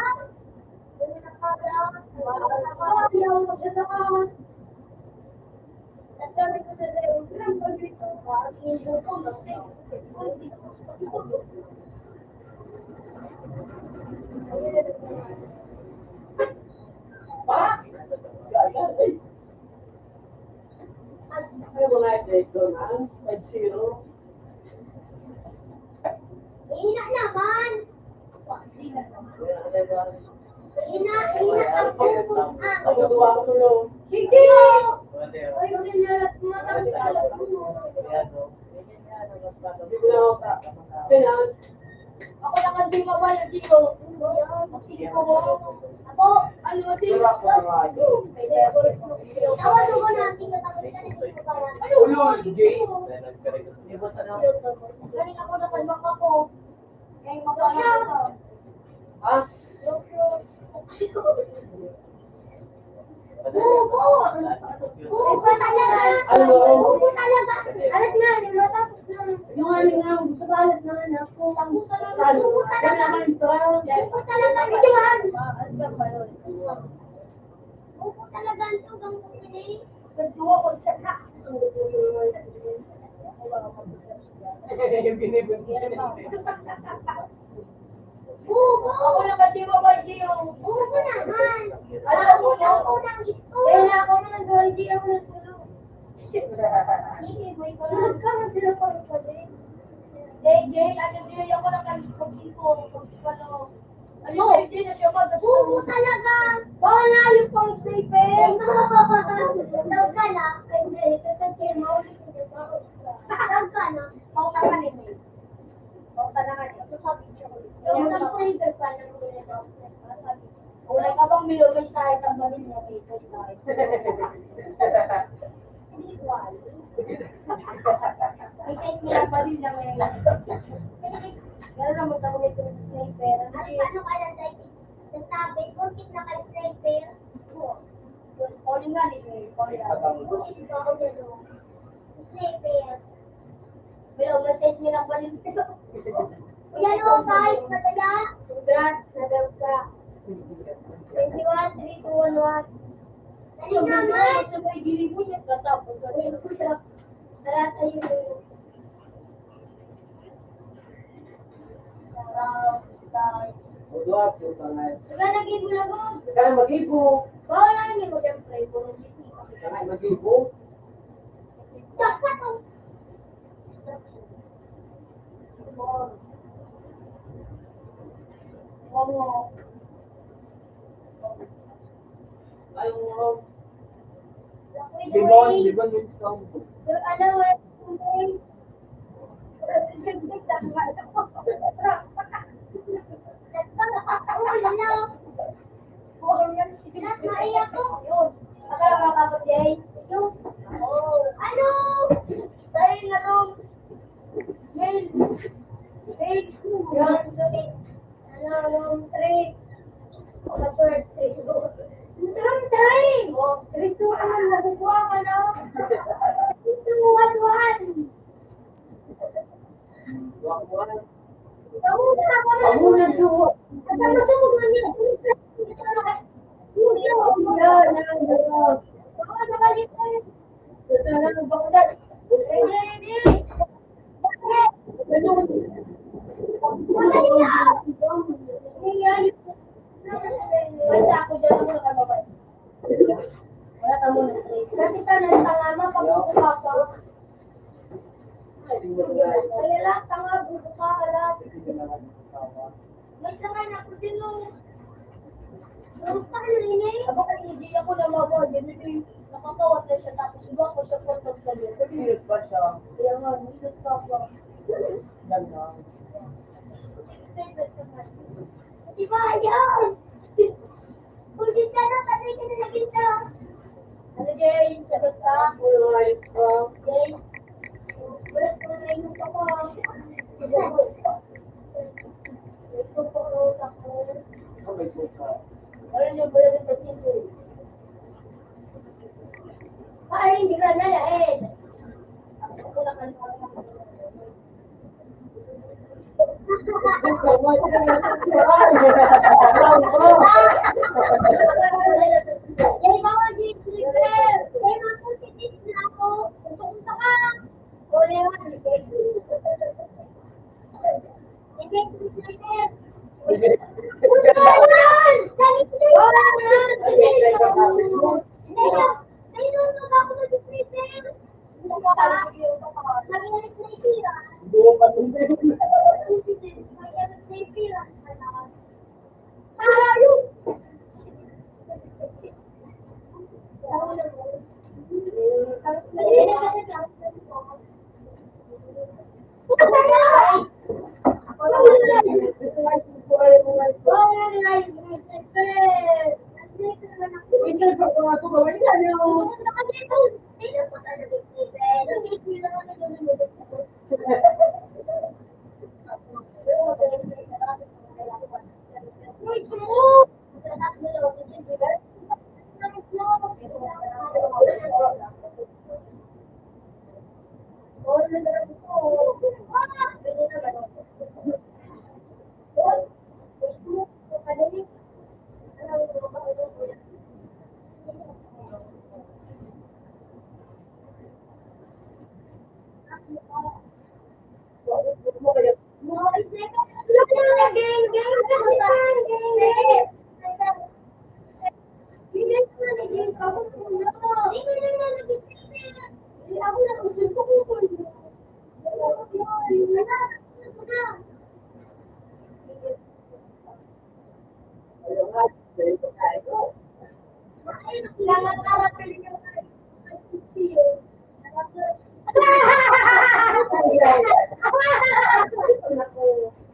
Ay, mga ito, ha? Five zero. Ina naman! Ina, ina ang pupong ako. Sige! Ay, ina, ina, ina. Ako na kan di mawala dito. Magsingko mo. Ako, ano, di. Tawa ko na, sino tapos ka na, di ko pa yan. Ano, Jay? Galing ako na kan mama ko. Kaya mawala ako. Ha? Bubo! Bubo talaga! Ano? Bubo talaga! Alat na, ano, tapos na. Yung ano nga, gusto ko alat na, ano, kulang. Bubo talaga! Wala naman, tra. Bubo talaga! Ito, ha? Bubo talaga ang tugang ko, eh. Nagduwa ko sa ka. Yung binibigyan. Bubo! Ako na ba, di ba, Gio? Bubo naman! Alam mo, ako nang isko! Kaya na ako nang gawin, di ako nagtulog. Hindi, may Sunod ka na sila pa rin pati. J J, ano, Gio, ako na kan-, pag singko, pag ano. Ano, J J, na siya mag- Bubo talaga! Bawal na yung pang sniper! Daw ka na. Ay, hindi, ito sa tema, ulit ko na. Daw ka na. Pauta ka ni May. Pauta na ka niya. So, sabi siya ulit. Yung nag-sniper pa, nang ginagawa ko, sabi, "Wala ka bang milo may sahit ang banig niya, may sahit?" Hindi ko alam. May sahit niya ang banig niya, may. Pero naman sa mga itong sniper, ano yun? Ano ka lang, sniper? Nasabi, porkit naka-sniper? Calling nga, di ko calling. Busit ka ako dyan, oh. Sniper. Pero message niya lang pala. Yan, oh, guys, madala. Congrats, nadal ka. Twenty-one, three, two, one, one. Dali na, guys. Sa may gilid mo, siya tatapos. Tara, tayo. Wala, nag-ibo na ko. Saan mag-ibo? Bawal na, hindi mo dyan, pre. Puro bisita. Saan mag-ibo? Dapat ang Limon, limon yung sound ko. Ano, Nagpapakaulo. Nagmaiyak ko. Yun. Akala nga, Papa Jay. Yung, oh, ano? Sa'yo na rin. Mail. Mail. Yun. Ano, yung three. Password. Yung three. Oh, three, two, one. Nakukuha ka na. Two, one, one. Wala ka muna. Kasi ka nagtangama, pag-uusap ka. Kaya lang, tanga, buto ka, alas. May tanga na ako din, no. Ano pa, ano yun, eh? Aba, kung hindi ako namawa, yun, yun, yun. Nakakawas na siya, tapos iba ko siya, pag nagtalo. Nagpinit pa siya. Kaya nga, nilot pa ako. Yan lang. Excited ka na. Di ba, yan? Pwede ka na, patay ka na, nakita. Ano, Jay? Sagot ka? Alright, ah. Jay? Wala ko na inom pa pa. Ito pa, oh, tako. Oh, may coke ka. Wala niya, wala niya, pasyente. Ay, hindi ka na, eh. Ako na, kan-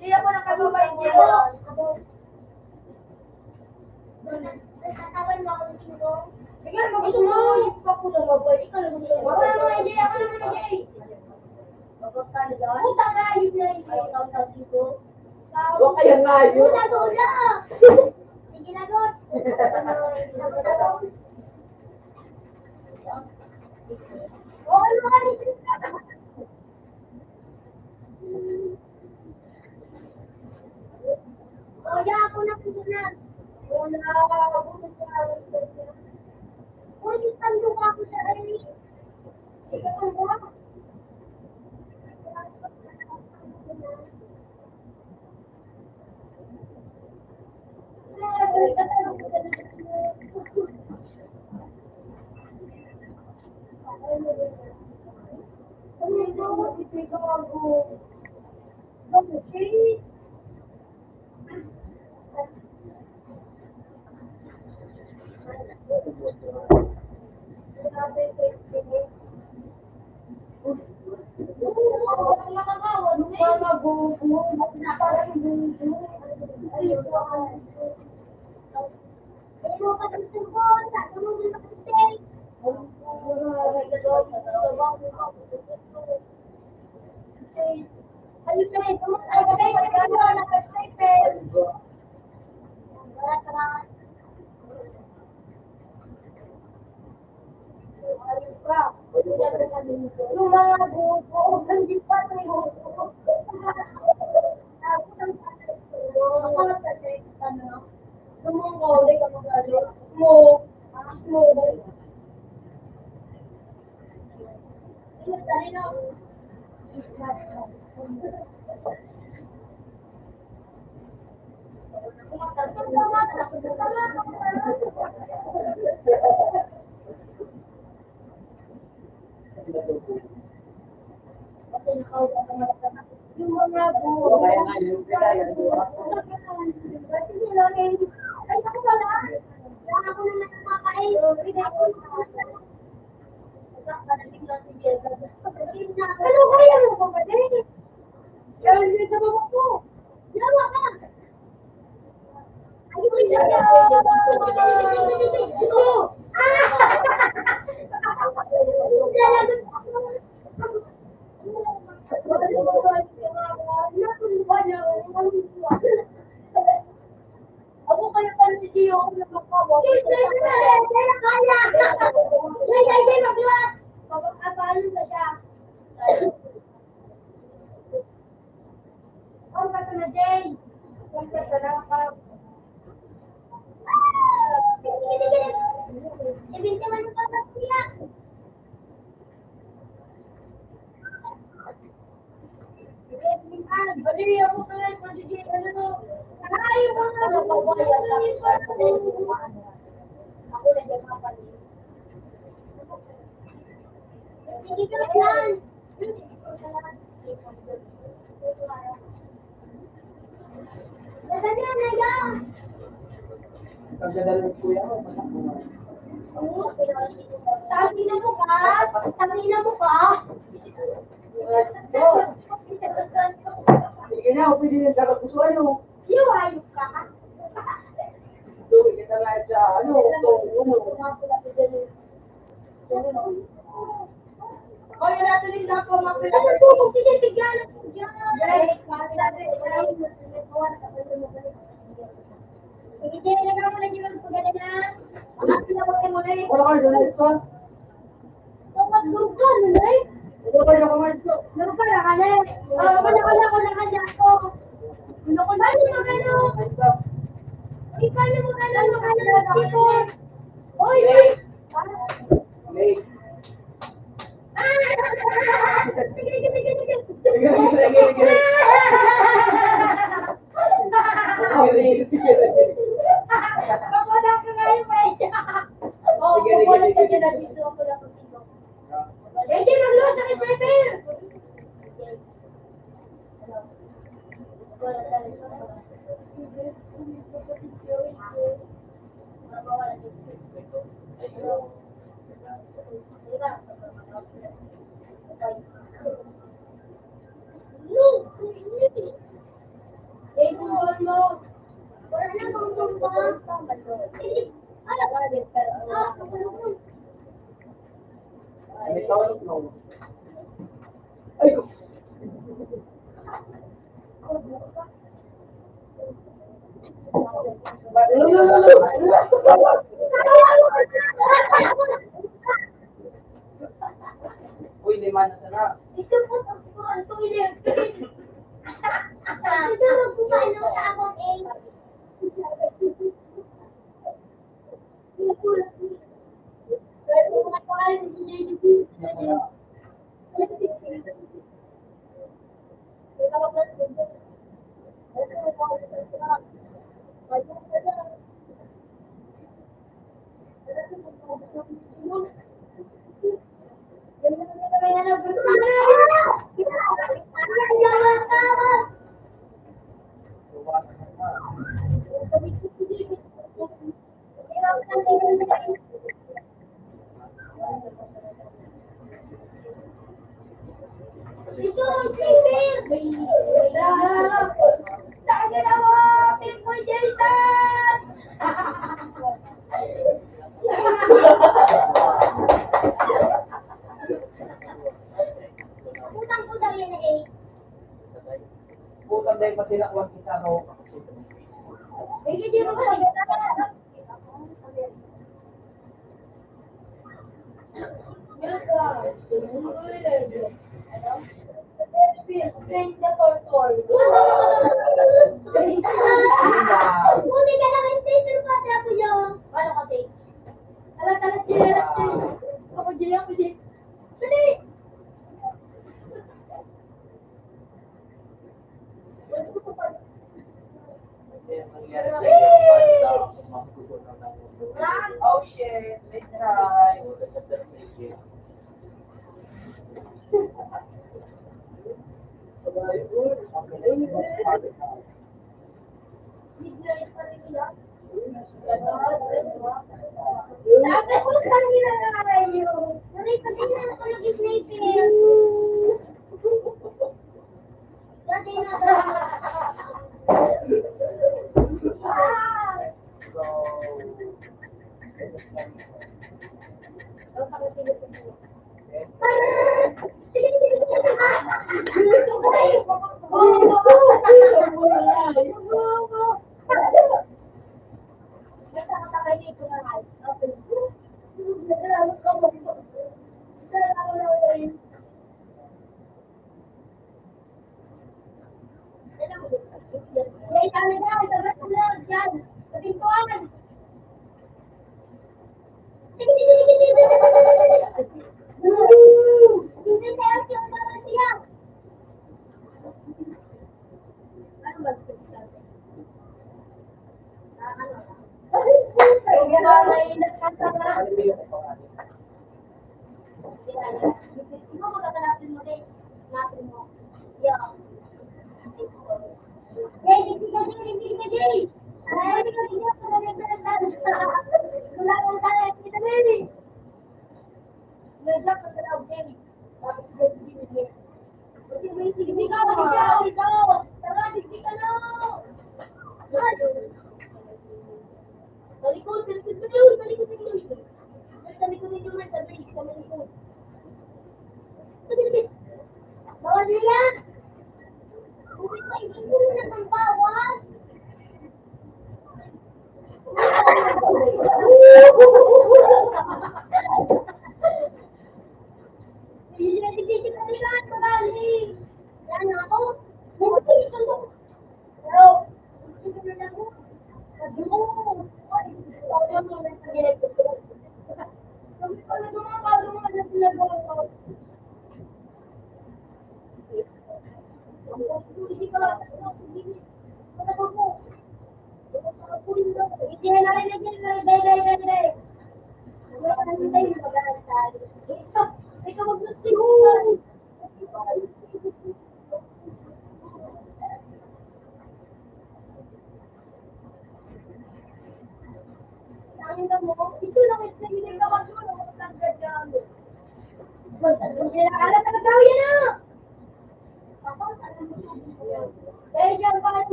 Hindi ako nakababay niya. Tatawan mo akong singko. Ikaw, gusto mo? Yung pa ko na mabay. Ikaw na gusto mo. Wala mo, hindi ako naman, hindi. Utang na, yun na, yun na, utang na, singko. Huwag kaya nga yun. Wala, wala. Sige, lagot. Oo, ano, ano, Kuya, ako na po na. Wala, ako na po na. Uy, tando ka ako sa alis. Ikaw ba? Yung mga buko, hindi pa tayo. Tapos ang tatay ko, mga tatay, ano, yung mga kaulay, mga galo, smoke, mga smoke. Yung tayo na, Ano kaya mo, kapatid? Kaya hindi ka mamako. Yawa ka! Ako kayo pa ni Gio, ako nagpapawag. Ay, ay, ay, magluwas! Kapag-apalo na siya. Ang kasunod, Jay. Ang kasunod, Pag. Seventy-one pa ba siya? Dali, ako na lang, magiging ano to. Ay, mga babae, ako na lang, kapatid. Sige, ito lang. Tangina mo ka! Tangina mo ka! Sige na, pwede yung dapat gusto, ano? Iyo, hayop ka. Ito, kita na siya, ano, ito, ulo. Oh, yun natin yung dapat mga pinag-, sige, tigyan, tigyan. Sige, Jay, ilagay mo na dyan ang pagdala niya. Ang ating labas ay muna eh. Wala kayo, ganun ito. Tawag mo ka, ano na eh? Wala kayo, ganun ito. Ano pa, wala ka na eh? Ah, wala ka na, wala ka na ako. Ano ko na, ano ka na? Ay, paano mo ka na, ano ka na, ano ka na? Oy! Late. Ah! Sige, sige, sige, sige. Sige, sige, sige. Pakuha ko nga yung presyo. Oh, sige, sige, kukulat ka sige, dyan, sige. At gusto ko lang kung sino. Hindi, magluwas sa sniper! Ay, uy, lima na sana. Isipot ang siguro ang toilet. Ito, magbukain mo sa akong eh. Utang ko daw yan, eh. Utang dahil pati na kuwan isa, no? Hindi, di mo pa. Buti ka lang, stay pero pati ako yun. Paano kasi? Alat, alat, Jay, alat, Jay. Ako, Jay, ako, Jay. Dali! Oh shit, may try. Sabi ko, kanina na nga yun. Nakita din na ako nag-sniper. Dati na ba? Ah!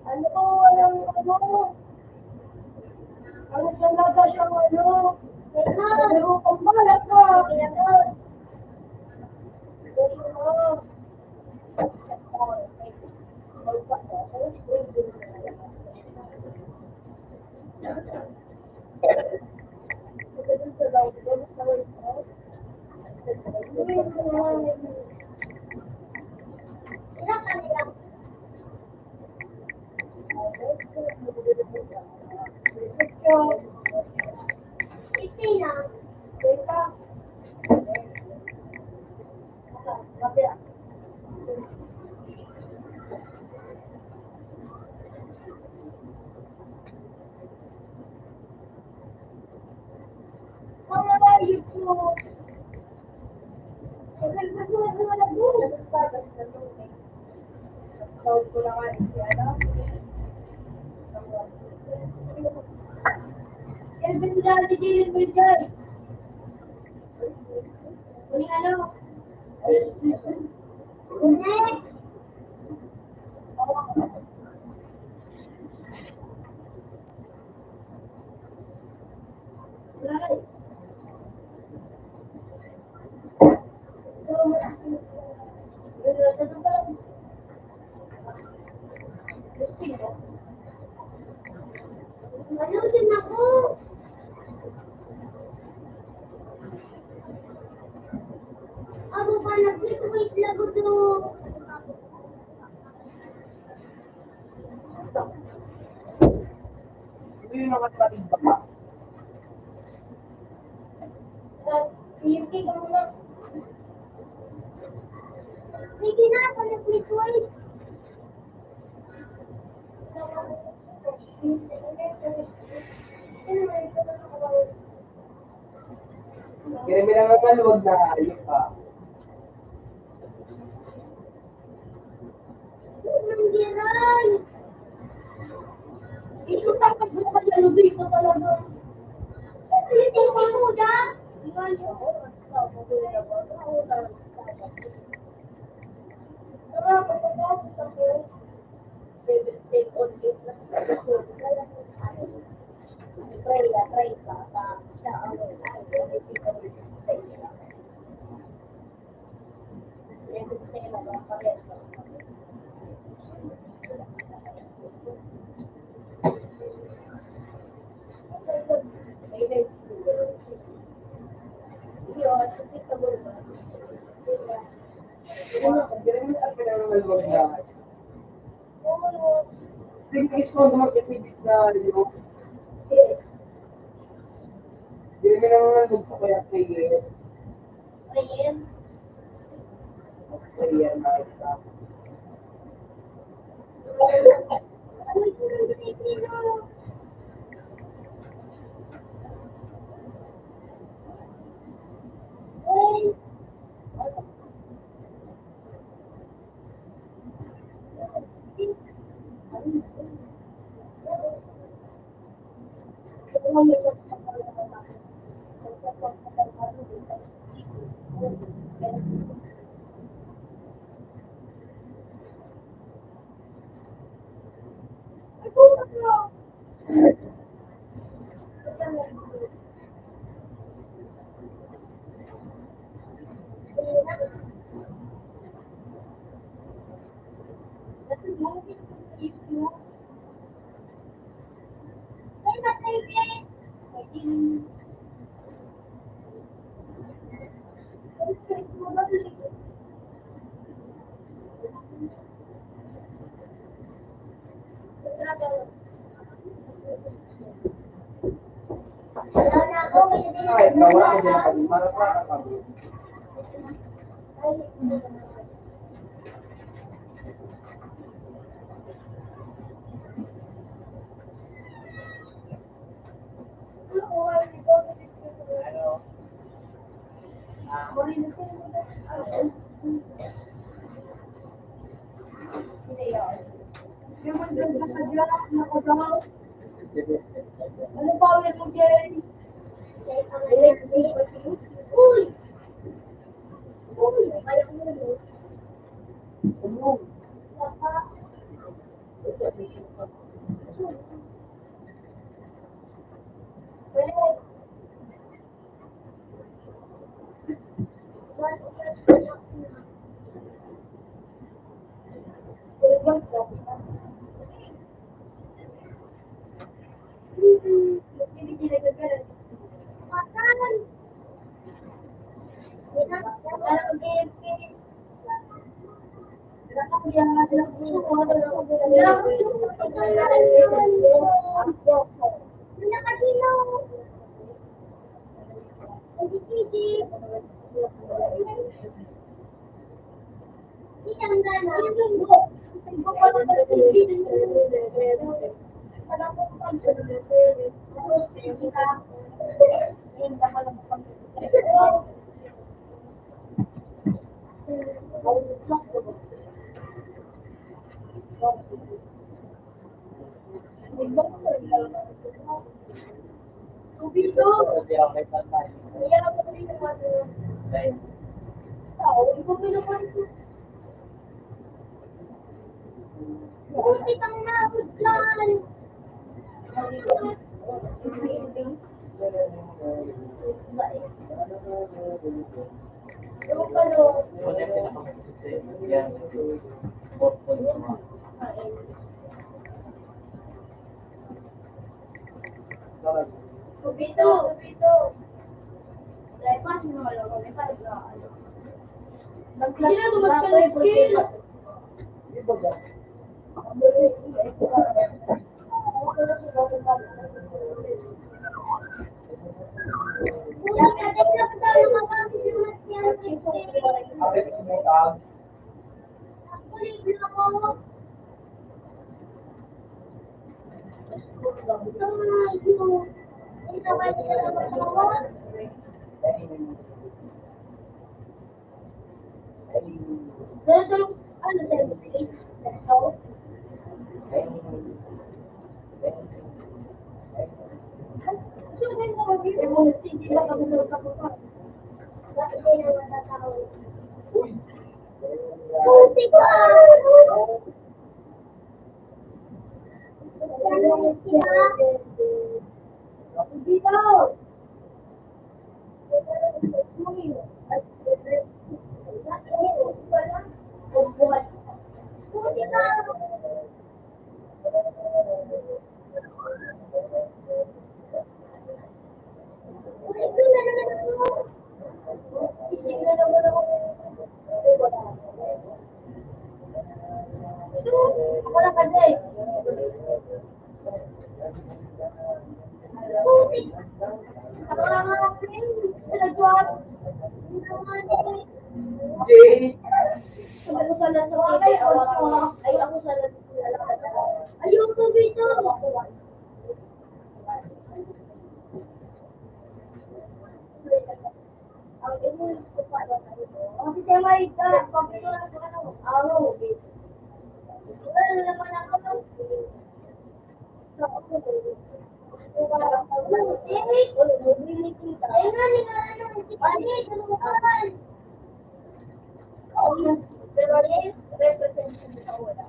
Ano, walang ano? Ano talaga siyang ano? Pero ang balat ka. Tawag ko na nga si ano. Sir, ba't wala ang gigilid mo dyan? Kuning ano? Kuning. Ano din ako? Amo ba nag-sweet lagot no? Hindi naman pati baka. Sige na, pag nag-sweet. Kaya may nangangalwag na hayop pa. Nanggiray! Ito tapos mo kaya lubi ko talaga. Ito yung pamuda. Sige, gusto ko dumating sa ibis na, ano, hindi mo nang nandun sa kaya kay Rian. Rian, nakita. Ano pa ulit mo, Jerry? Uy! Uy! Kubito, kubito. Dahil pa, sinulong ko, may pagkaano. Hindi na tumaas ka ng skill. Jay. Ay, ako sana sa Ayoko dito. Ang inulit ko pa lang. Kasi sa may ka, pag ito lang sa ano, araw. Wala na naman ako. Sa ako. Sa ako. Sa ako. Pero eh, representative ako, wala.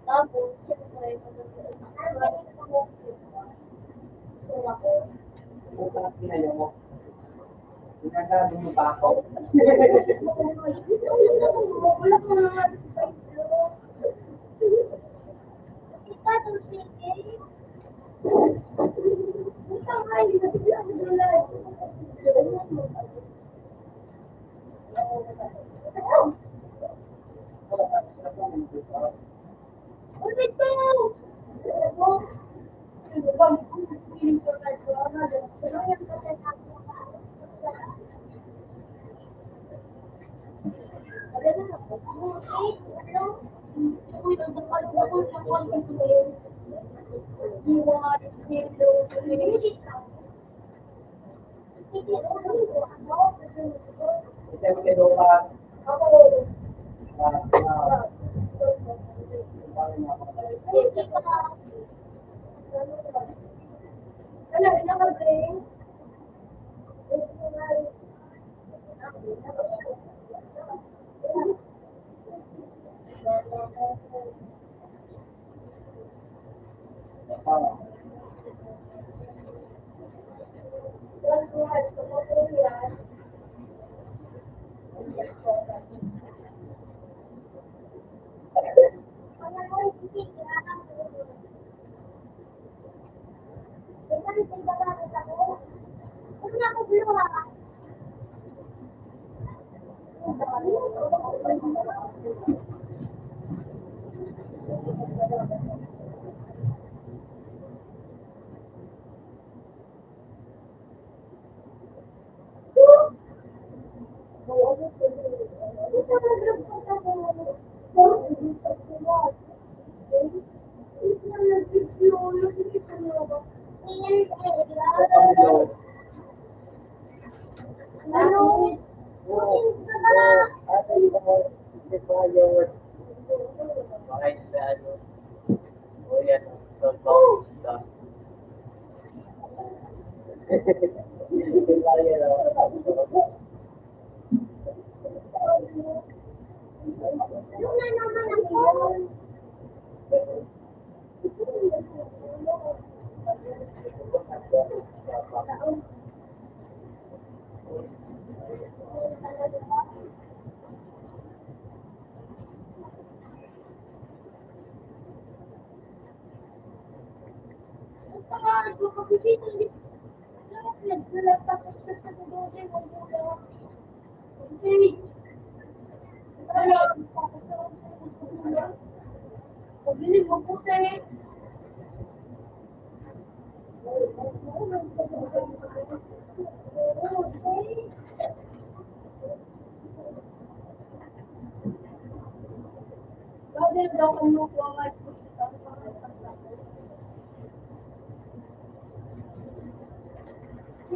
Tapos, siyempre, pag-, Bukas na yun. Ginagawa mo ba ako? Wala ko naman.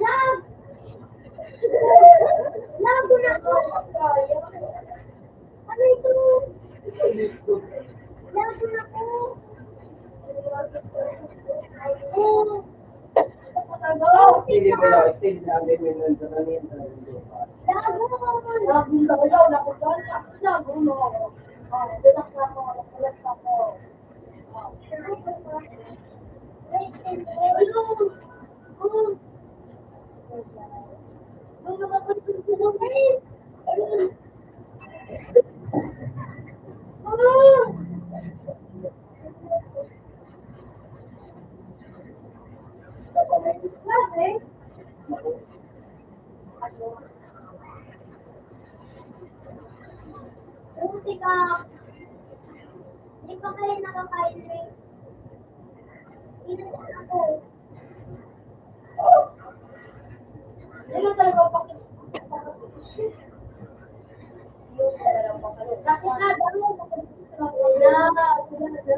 Love! Love na ako! Ano ito? Love na ako! Oh! Still, wala. Still, lagi may nandun. Love na ako! Love na ako! Love na ako! Relax na ako! Relax na ako! Buti ka. Hindi pa kayo nakakain, eh. Hindi na ako. Ano talaga pakis-, pakis-, kasi na, dami yung pakis-, kasi na, na, na, na,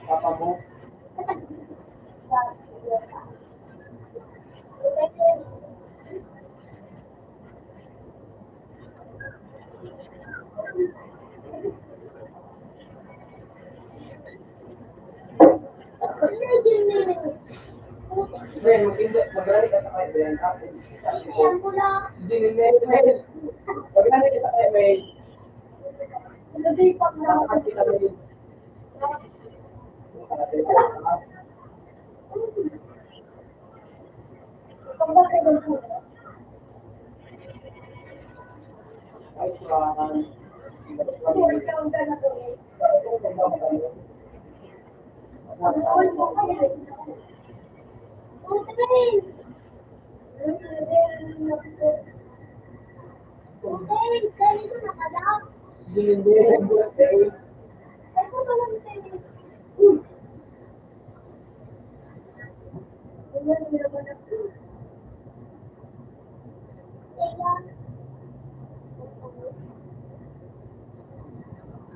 Papa mo? Hindi, mag-, hindi, magrally ka sa kay Brian. Hindi, hindi, hindi. Magrally ka sa kay May. Hindi, pag nakakita mo yun.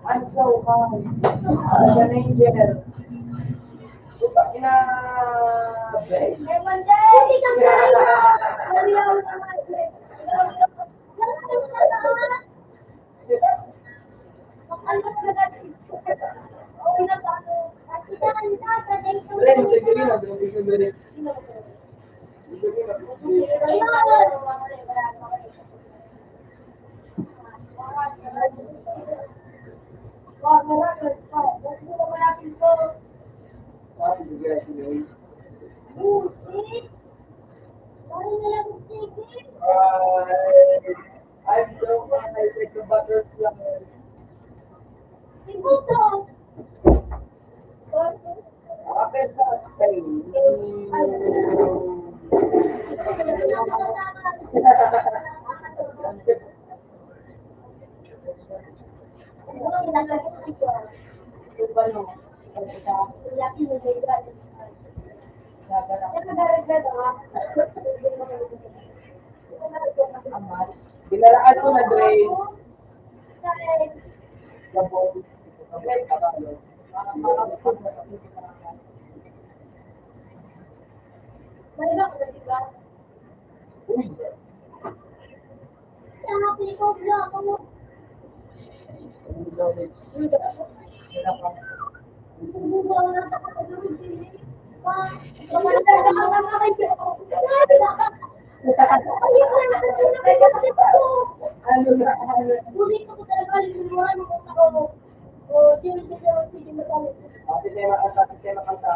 I'm so high. Like an angel. Puta, ina, babe. Hindi ka sa I'm so high, like a butterfly. Bakit ba? Binalaan ko na drain. Gabos. Gabos, kabalo. Uy. Ano na, ano? Ate, tema kanta, ate, tema kanta.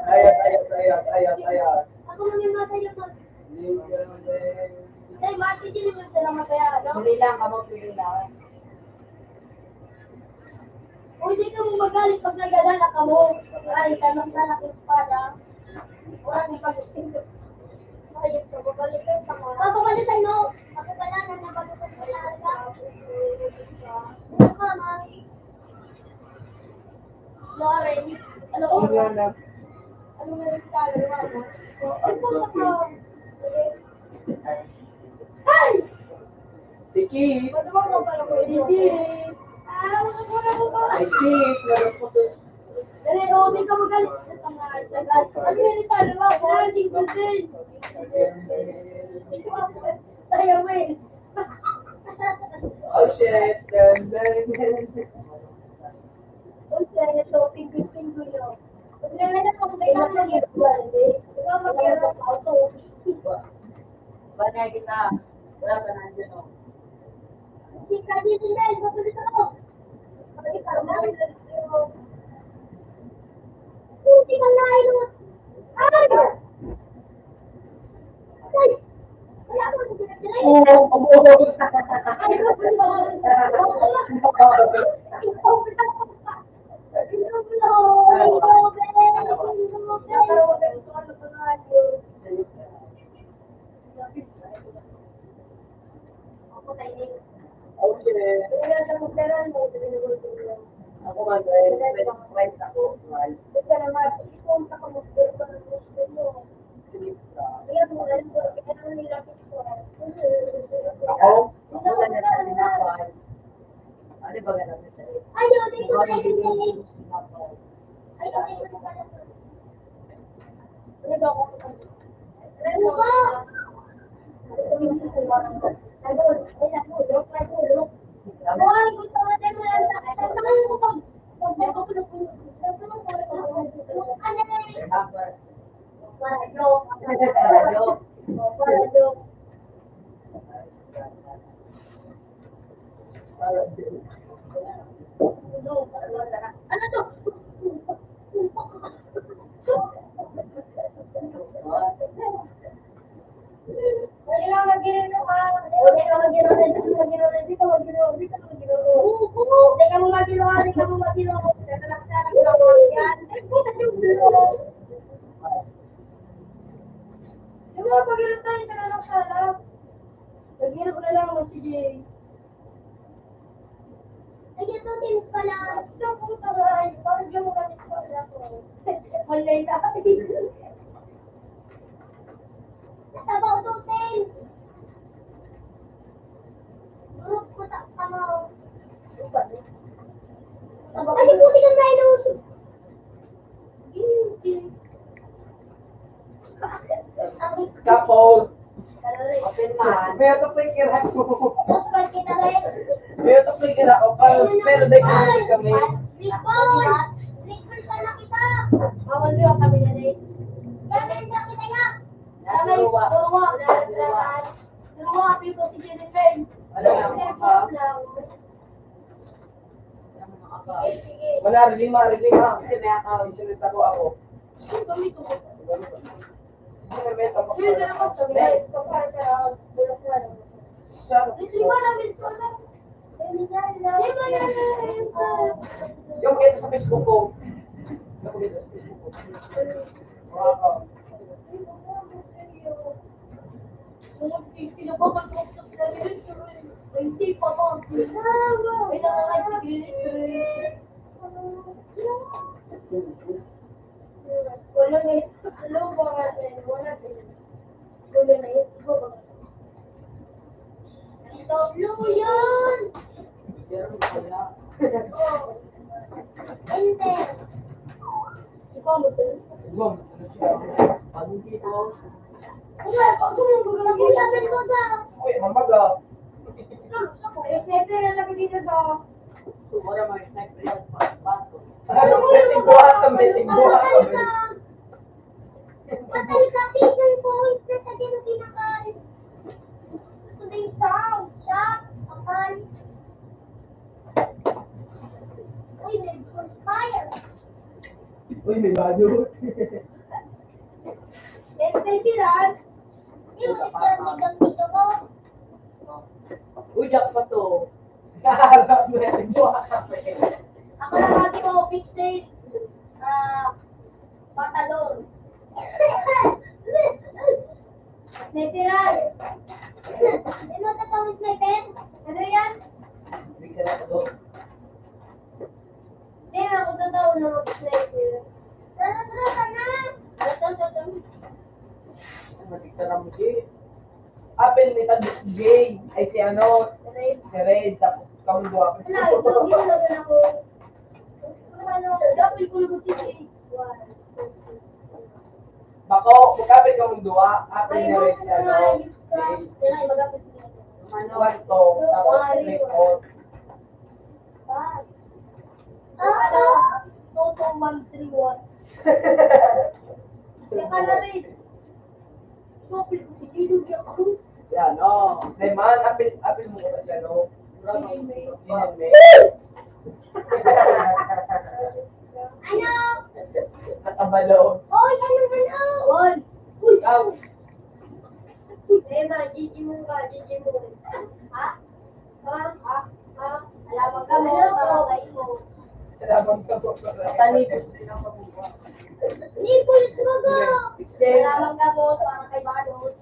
Ayos, ayos, ayos, ayos, ayos. Ako lang yung masaya pag Ay, Max, hindi naman sila masaya, ano? Pili lang, kamo, pili lang. Uy, di kamo magalit pag nagdadala kamo. Ay, tanong sana kung espada. Wala nang pag-, ayun, pagpapalitan pa ka. Papapalitan mo. Ako pala, nang napag-usap ko na agad. Ano ka, ma? Lauren, ano ko? Ano nga na? Ano nga yung talo nga mo? Ano po ba? Ay! Si Chief. Ano ba ba pala ko? Si Chief. Ah, ano ko na po ba? Si Chief, meron po to. Dali, oh, di ka magalit. Ano nga yung talo nga mo? Jingle bell. Sayaw eh. Oh, shit. Dun, dun, dun. Oh, shit. So, pinggoy-pinggoy, no? Pag nalaga ko, may tama yung igual, eh. Ikaw, mag-airok ako. Banay kita. Wala ka na dyan, oh. Hindi ka dito, dahil matuloy ako. Hindi ka na, hindi ka na, hindi ka na. Ay! Ako man, eh, twice ako, twice. Ako? Ako na nagsabi na pa. Ayaw, di ko na ilang galing. Ayaw, di ko na ilang galing. Ano to? Pwede ka mag-iro ka. Pwede ka mag-iro na dito, mag-iro na dito, mag-iro dito, mag-iro. Pwede ka mo mag-iro, pwede ka mo mag-iro. Tatalaktarak ka mo yan. Yung mga pag-iro tayo sa kanak-kanak. Mag-iro na lang mo, sige. Ay, ito, teams pala. Sa puta nga, ay, parang yung mga teams pala ko. Malay na. Natabaw to, teams. Group ko, ta-, tama, oh. Ay, puti kang rhinos. Sa Paul. Open man. May ito po yung kira ko. Oscar kita rin. May ito po yung kira ko. Pero, pero di ko kami. Big Paul! Big Paul ka na kita! Bawal yun kami na rin. Yan, yan, yan, kita yan! Yan, may duruwa. Duruwa, people si Jennifer. Ano? Manari lima, ari lima. Kasi may account, sunod ako ako. Sino may tubo? Sino may tubo? Sino may tubo? Sino may tubo? Siya. Lima na, Wilson. Lima na, Wilson. Yung ito sa Facebook ko. Yung ito sa Facebook ko. Wow. Wala na yun. Wala na yun. Ito, blue yun! Oh. Enter. Ikaw, gusto mo? Ikaw, gusto mo siya? Pag hindi ko, Uy, pag gumagalaw, gumagalaw ka. Uy, mamaga. May sniper na lagi dito ba? Wala mga sniper yan. Bato. Ano, may tigbuha ka, may tigbuha ka, may Patay ka, pisan points na tayo na pinakain. Ito na yung sound. Shot, patay. Uy, may crossfire. Uy, may bayo. Next time, Pilar. Di mo ito ang gagamitin ko. Uy, jackpot to. Ako na lagi mo, fixate. Ah, Patador. Sniperan. Ano tatawag sniper? Ano yan? Big sa lahat to. Hindi na ako tataw na mag-sniper. Tara, tara, tara. Tara, tara, tara. Matik ka na mo, G. Apil ni Tagbo si Jay. Ay, si ano, si Red. Tapos, kami dua. Wala, ito, ginulagan ako. Ano, dapil ko yung si Jay. Bako, magkapit kami dua. Apil ni Red, si ano, Jay. Ano? One, two, tapos three, four. Pass. Ano? Two, two, one, three, one. Teka na rin. Sopil ko si Gino, di ako. Yan, oh. Neman, apil, apil mo ko siya, no? Hindi, may. Hindi, may. Ano? Nakabalo. Oy, ano, ano? One. Uy, aw. Neman, G G mo ba? G G mo. Ha? Ah, ah, ah, alamang ka mo, para sa imo. Alamang ka mo, para sa imo. Nicholas, baga! Alamang ka mo, para kay Balot.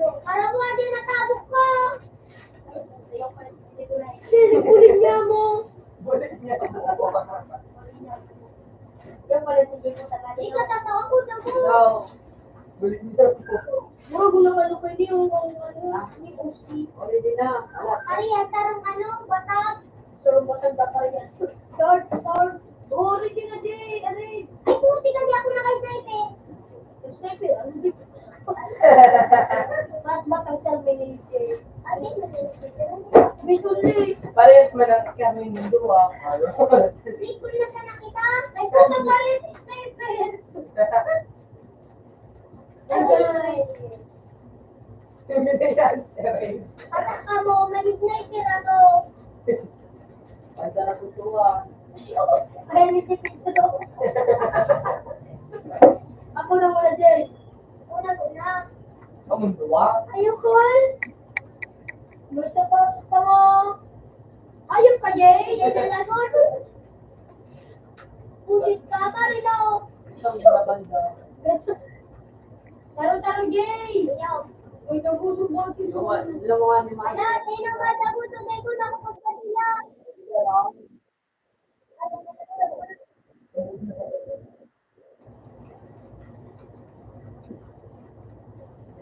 Para mo, di natabok ka! Sino kulit niya mo? Kulit niya mo. Yan pala, sige po, taga Ikaw, dito. Tatawa ko na mo. Ikaw. Kulit niya mo. Mura ko na ano, pwede yung, yung ano, ni Uzi. Pwede na. Ari, ang tarong ano, batag. Malang kami yung duwa. Nicole na sana kita. Ay, puta pa rin, sniper. Ay, Patak ka mo, may sniper ako. Ang sarap ko suwa. Ay, may sniper ako. Ako na muna, Jay. Una ko na. Kamunduwa? Ayoko, eh. Gusto ko, gusto mo. Ayun ka, Jay. Yan ang lagot. Pusit ka, Marino. Isang banda. Saro-saro, Jay. Yaw. Uy, taguso mo. Yung, yung mga ni Mike. Wala, sino ba taguso na ito na kapag kanila?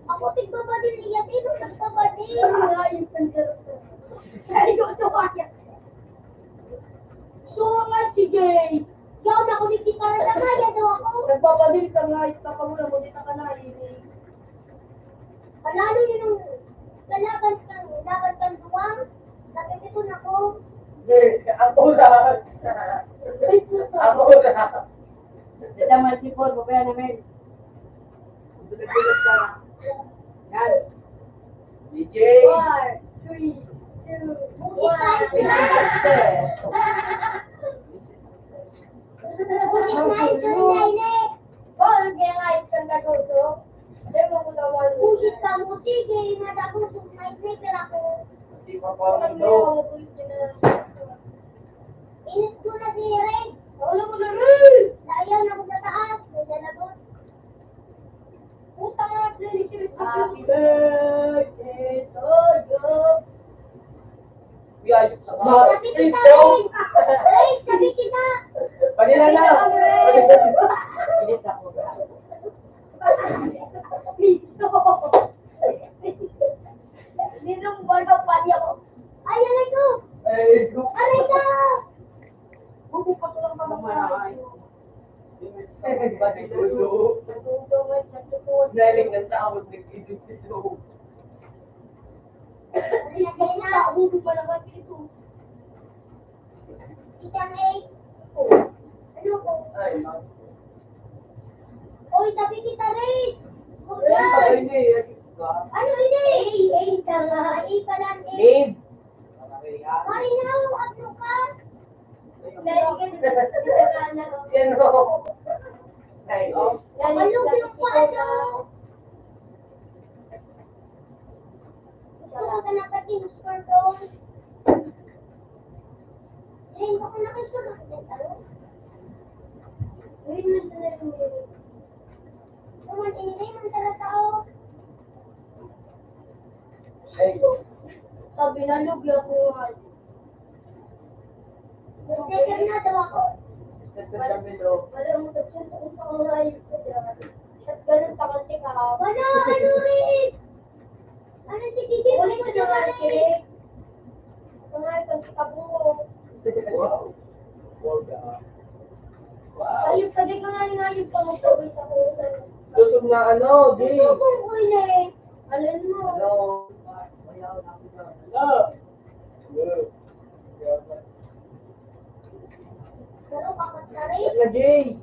Ako, tigbabadil niya, di ba nagbabadil? Ay, yung pansin. Ay, yung sumakit. So, nga, sige. Yaw na, kung hindi ka na, yan daw ako. Nagbabadil ka nga, ipapamura mo, di ka na, ini. Palalo yun ang kalaban kang, laban kang duwang, napipikon ako. Hindi, ang oras. Ang oras. Ito, may sipon, papaya namin. Gulat-gulat ka. Yan. D J. Four, three, two, one. Success. Busit na ito, Inday, ne. Paano kaya kahit kang tagoso? Hindi mo ko naman. Busit ka mo, sige, matagoso, may sniper ako. Hindi pa pa, Pag no. May ako, bulit ka na. Init ko na si Red. Wala mo na, Red! Ayaw na ako sa taas, may dalagot. Puta nga, Red, si Red. Happy birthday to you. Yay! Sabi kita, Ray! Ray, sabi kita! Kanina na! Init ako. Piso! Ninong Barba pa niya ko. Ay, aray ko! Ay, ko. Aray ko! Bubukas ko lang pala. Nailing ng tao, nag-isip-isip. Ay, ako na. Ulo pa naman ito. Isang eight. Ano ko? Ay, ma'am. Oy, sabi kita, Ray. Ay, hindi, hindi. Ano ini? Eight, eight ka nga. Ay, eight pala, eight. Babe. Marino, ano ka? Yan, o. Ay, o. Malog yung paano. Gusto ko na nakating score doon. Rin, baka nakascore ako dyan sa loob. Uy, nasa na yung Tuman ini na yung mga tao. Ay, ko. Sabi na, lugi ako nga. Second na daw ako. Second kami, no? Wala mo tapos yung tukong pangalayip ko dyan. At ganun pa kasi ka. Wala, ano rin? Ano, sige, sige, ulit ko na, sige. Ito nga, ito, kita po. Wow. Wow, ah. Wow. Ayun, pwede ko nga rin, ayun pa, magpabay sa kusa. Lusog na ano, di. Ito, kung kuya eh. Alam mo. Hello. Hello. Hello. Pero kamas na rin. Ba't na, Jay?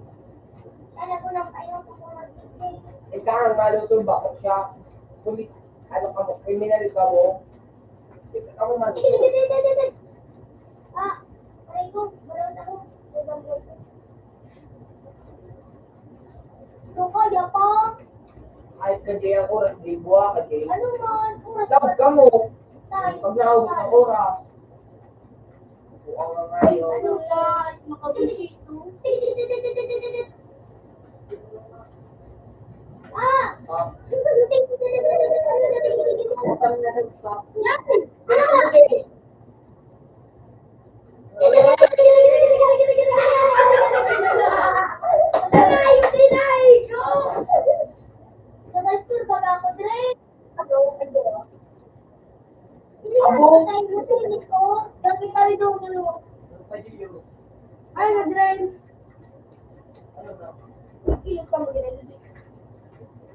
Sana ko lang kayo kung mag-tiktik. Ikaw ang malusog, bakit siya? Pulis, ano ka mo? Kriminal ka mo? Ikaw ang malusog. Ah, aray ko, malas ako. Ibang ko. Ano kaya pa? Ay, ka, Jay, ang oras, di buwa ka, Jay. Ano man? Oras. Sab ka mo. Tay. Pag naubos ang oras. Buwa nga ngayon. Ano na? Makabusito. Ah! Ah. Utang na lang sa. Yan! Ah! Aray, aray ko! Nag-score baga ako, Dre? Abo! Hindi ko tayo mo, Dre, ko. Bakit tayo daw, ano? Ay, Dre! Ilog ka mo, Dre.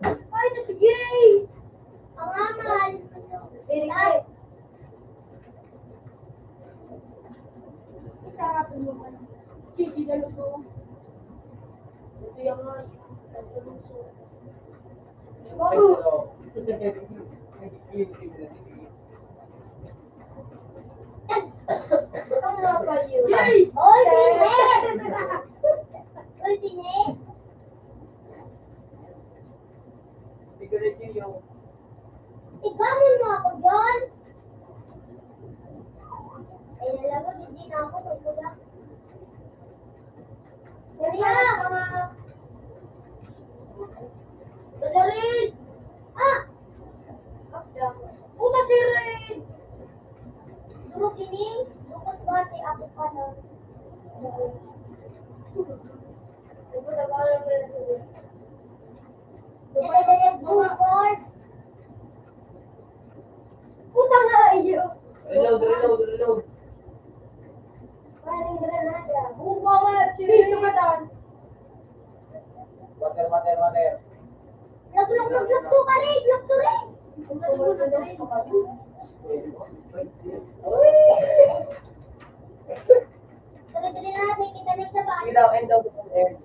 Ay, na, sige! Pangamal! Very good. Sige, lalo to. Ito yung mga, bago. Ano ba yun? Jay! Oy, Dine! Oy, Dine! Ikaw mo mo ako dyan? Ay, alam mo, hindi na ako nagkulang. Dali ah! Dali! Ah! Puta si Red! Durog ini, bukod bati ako pa na. Bukod. Puta nga iyo! Reload, reload, reload. Parang granada. Buko nga, chiri. Sugatan. Water, water, water. Laglag, laglag, laglag, laglag, laglag. Uy! Tuloy-tuloy na natin. Kita next na ba? Ilaw, end of the end.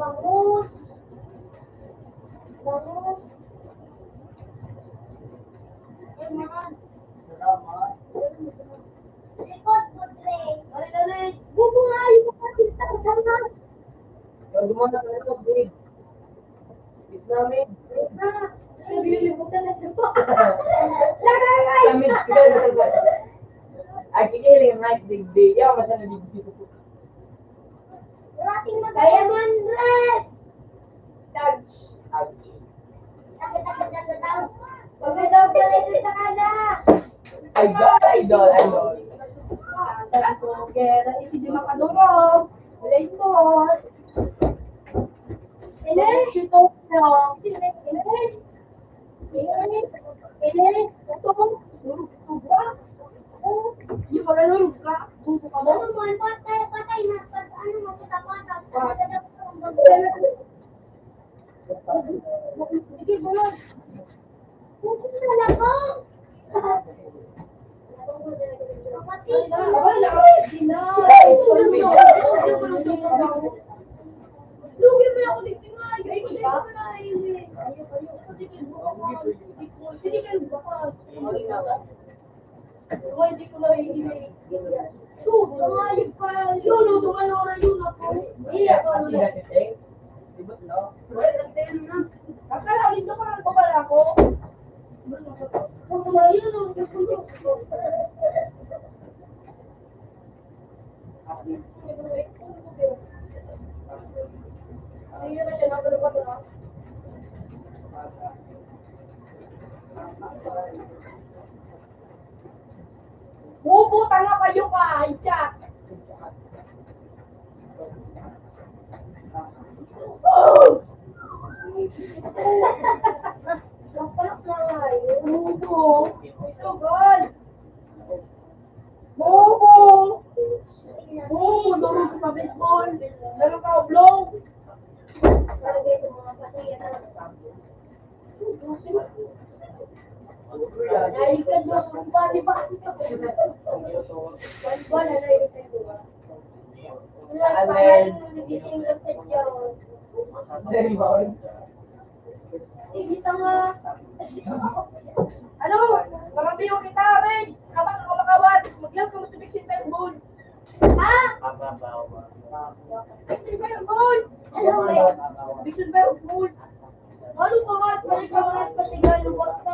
Bangus. Bangus. Likod mo, Dre. Dali, dali. Bubo nga, yung mga pista, tama. Pag gumawa sa ito, big. Gitna, mid. Gitna. Ay, nililimutan na ito. Lagay, ay! Sa mid, mid. Ay, kikiling, right, digdi. Yaw, masa na digdi. Rating na Diamond Red! Tag. Tag. Pag may daw ka na ito sa kana. Idol, idol, idol. Tara, kung kaya na isi di makadungog. Wala yung buhok. Ini, ito, no. Ini, ini. Ini, ini, ito, durog, durog, ah. Oh, yung pala durog ka. Durog ka ba? Ano, man, patay, patay na, pat-, ano, magkatapatas. Ano, gagawin ko? Sige, bulog. Puso na lang, oh. Lugi mo na ako dito nga. Ay, ay, ay, ay, ay. Sige, kayo, baka. Ay, hindi ko na iinig. So, tumayog pa. Yun, oh, tumalora yun ako. Iya, ako, ano na. Akala ko dito ka lang pabala ko. Kung tumayo, no, gusto ko. Ayun na siya, nagano pa to, ha? Bubo, tanga kayo ka, ay, chat. Bubo. Sugal. Bubo. Bubo, durog ka sa baseball. Laro ka, oblong. Dahil ka, Diyos, kung paano ba? Wala, wala, nagising ka sa Diyos. Sige, sa nga. Ano? Marami yung kita, Ray. Habang ako makawat, mag-love ka mo sa Big Silver Moon. Ha? Big Silver Moon! Ano, Ray? Big Silver Moon. Ano pa nga? Balik ka nga, patigal, basta.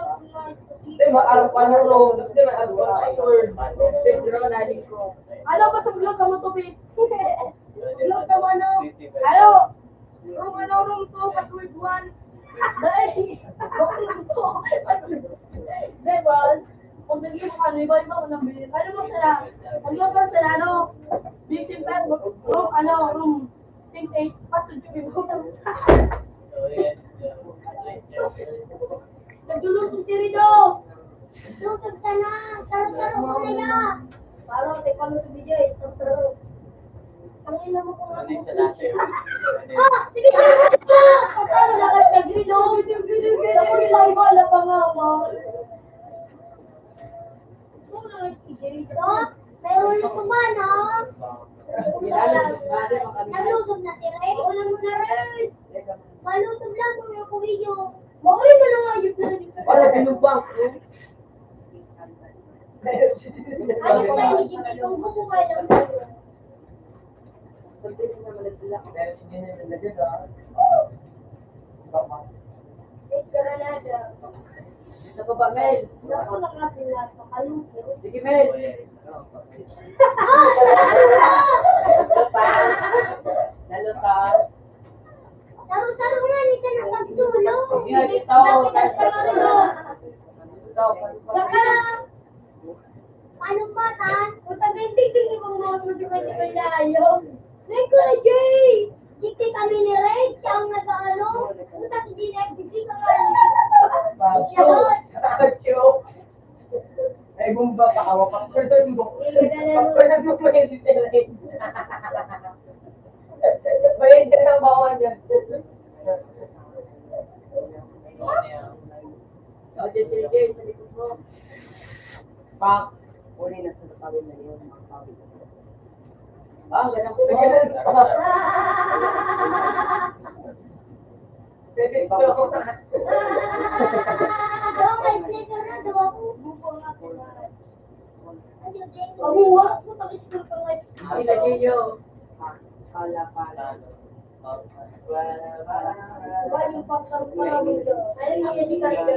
Hindi, maarap pa na, Ro. Hindi, maarap pa na, sir. Hindi, hindi naman nahiling ko. Ano ba sa vlog ka mo, Toby? Vlog ka mo, ano? Ano? Room ano, room two, password one. Dai! Diba? Kung naging mo ano, iba-iba ko nang bilhin. Ano mo sila? Ang local sila, ano? Big Sim pa, room, ano, room eight, eight, patod yung iba. Nagluluto si Rido! Lusog sana! Sarap-sarap ko na yan! Paro, te, palo sa B J, sa saro. Ang ina mo kung ano. Ah, sige, sige, sige. Paano na lang nag-reload? Ako yung live, wala pa nga, ma. Ito, may ulo ko ba, no? Nalusog na si Ray. Ulo mo na, Ray. Malusog lang kung yung kumiyo. Mauwi ka na nga, ayun na rin. Para binugbang. Ayun na, hindi ko bubuhay lang. Sabi ko naman nagdala. Dahil hindi na nilagay, ah. Baka. Eh, Granada. Sa baba, Mel. Naku, nakapila, pakalungkot. Sige, Mel. Lalo pa. Lalo pa. Taro-taro na, ni sa pagsulo. Yan, ito. Bakit ang sarado? Ito. Saka, panumbatan. Punta na yung tigil ni Mama, magdibay-dibay na ayaw. Nay, Kuya Jay! Dikti kami ni Ray, siya ang nag-aano. Punta si Gina, dikti ka nga. Siya doon. Ay, bomba pa, awa pa. Pero ito, bomba. Pero ito, bomba, hindi sila. Bayad ka ng bawal yan. O, J J J, sa likod mo. Pak, uli na sa pawin na yun, mga pawin. Ah, ganun. Ganun. Pwede ito. Daw, may sticker na, daw ako. Buko nga, pinas. Pamuha, sa pag-school pa nga. Ay, lagi nyo. Pala, pala. Wala, wala. Wala yung pagkaroon pa nga dito. Alam niyo, si Carlo.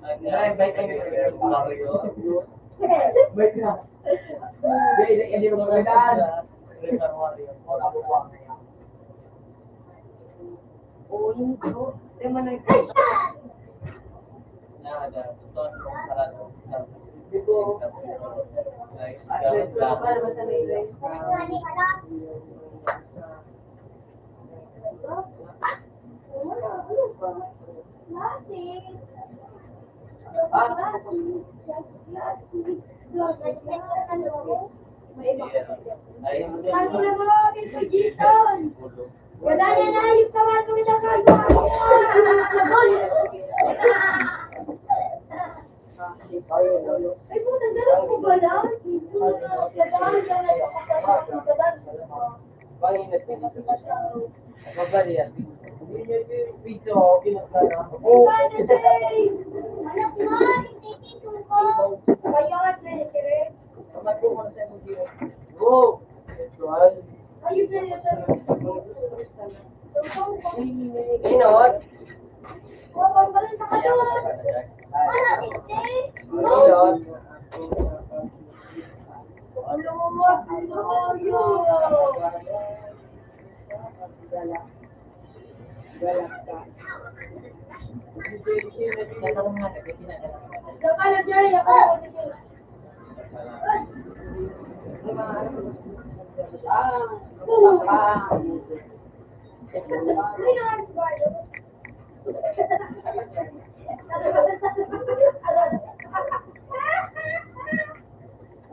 Ay, bait kayo. Bait na. Hindi, hindi, hindi mo magandaan. Oo, yun po. Di man nag- Di po. At least, para sa may guys. Wala na, na yung kamato na kayo. Ay, puta, ganun po ba yan? Mabali yan. Hindi niya yung video, okay na pala. Anak mo, hindi ko. Kaya nga, Kamas ko muna sa M G O. Bro! Virtual. Ayun na yun. Inot. Inot.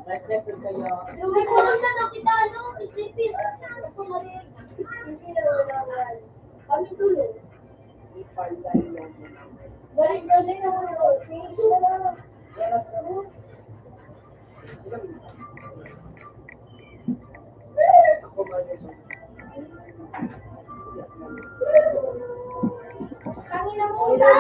Hindi ko lang siya nakita, no? Sleeping. Gusto mo rin. Hindi na wala. Kami tuloy. Balik na din ako. Tangina mo, Ida!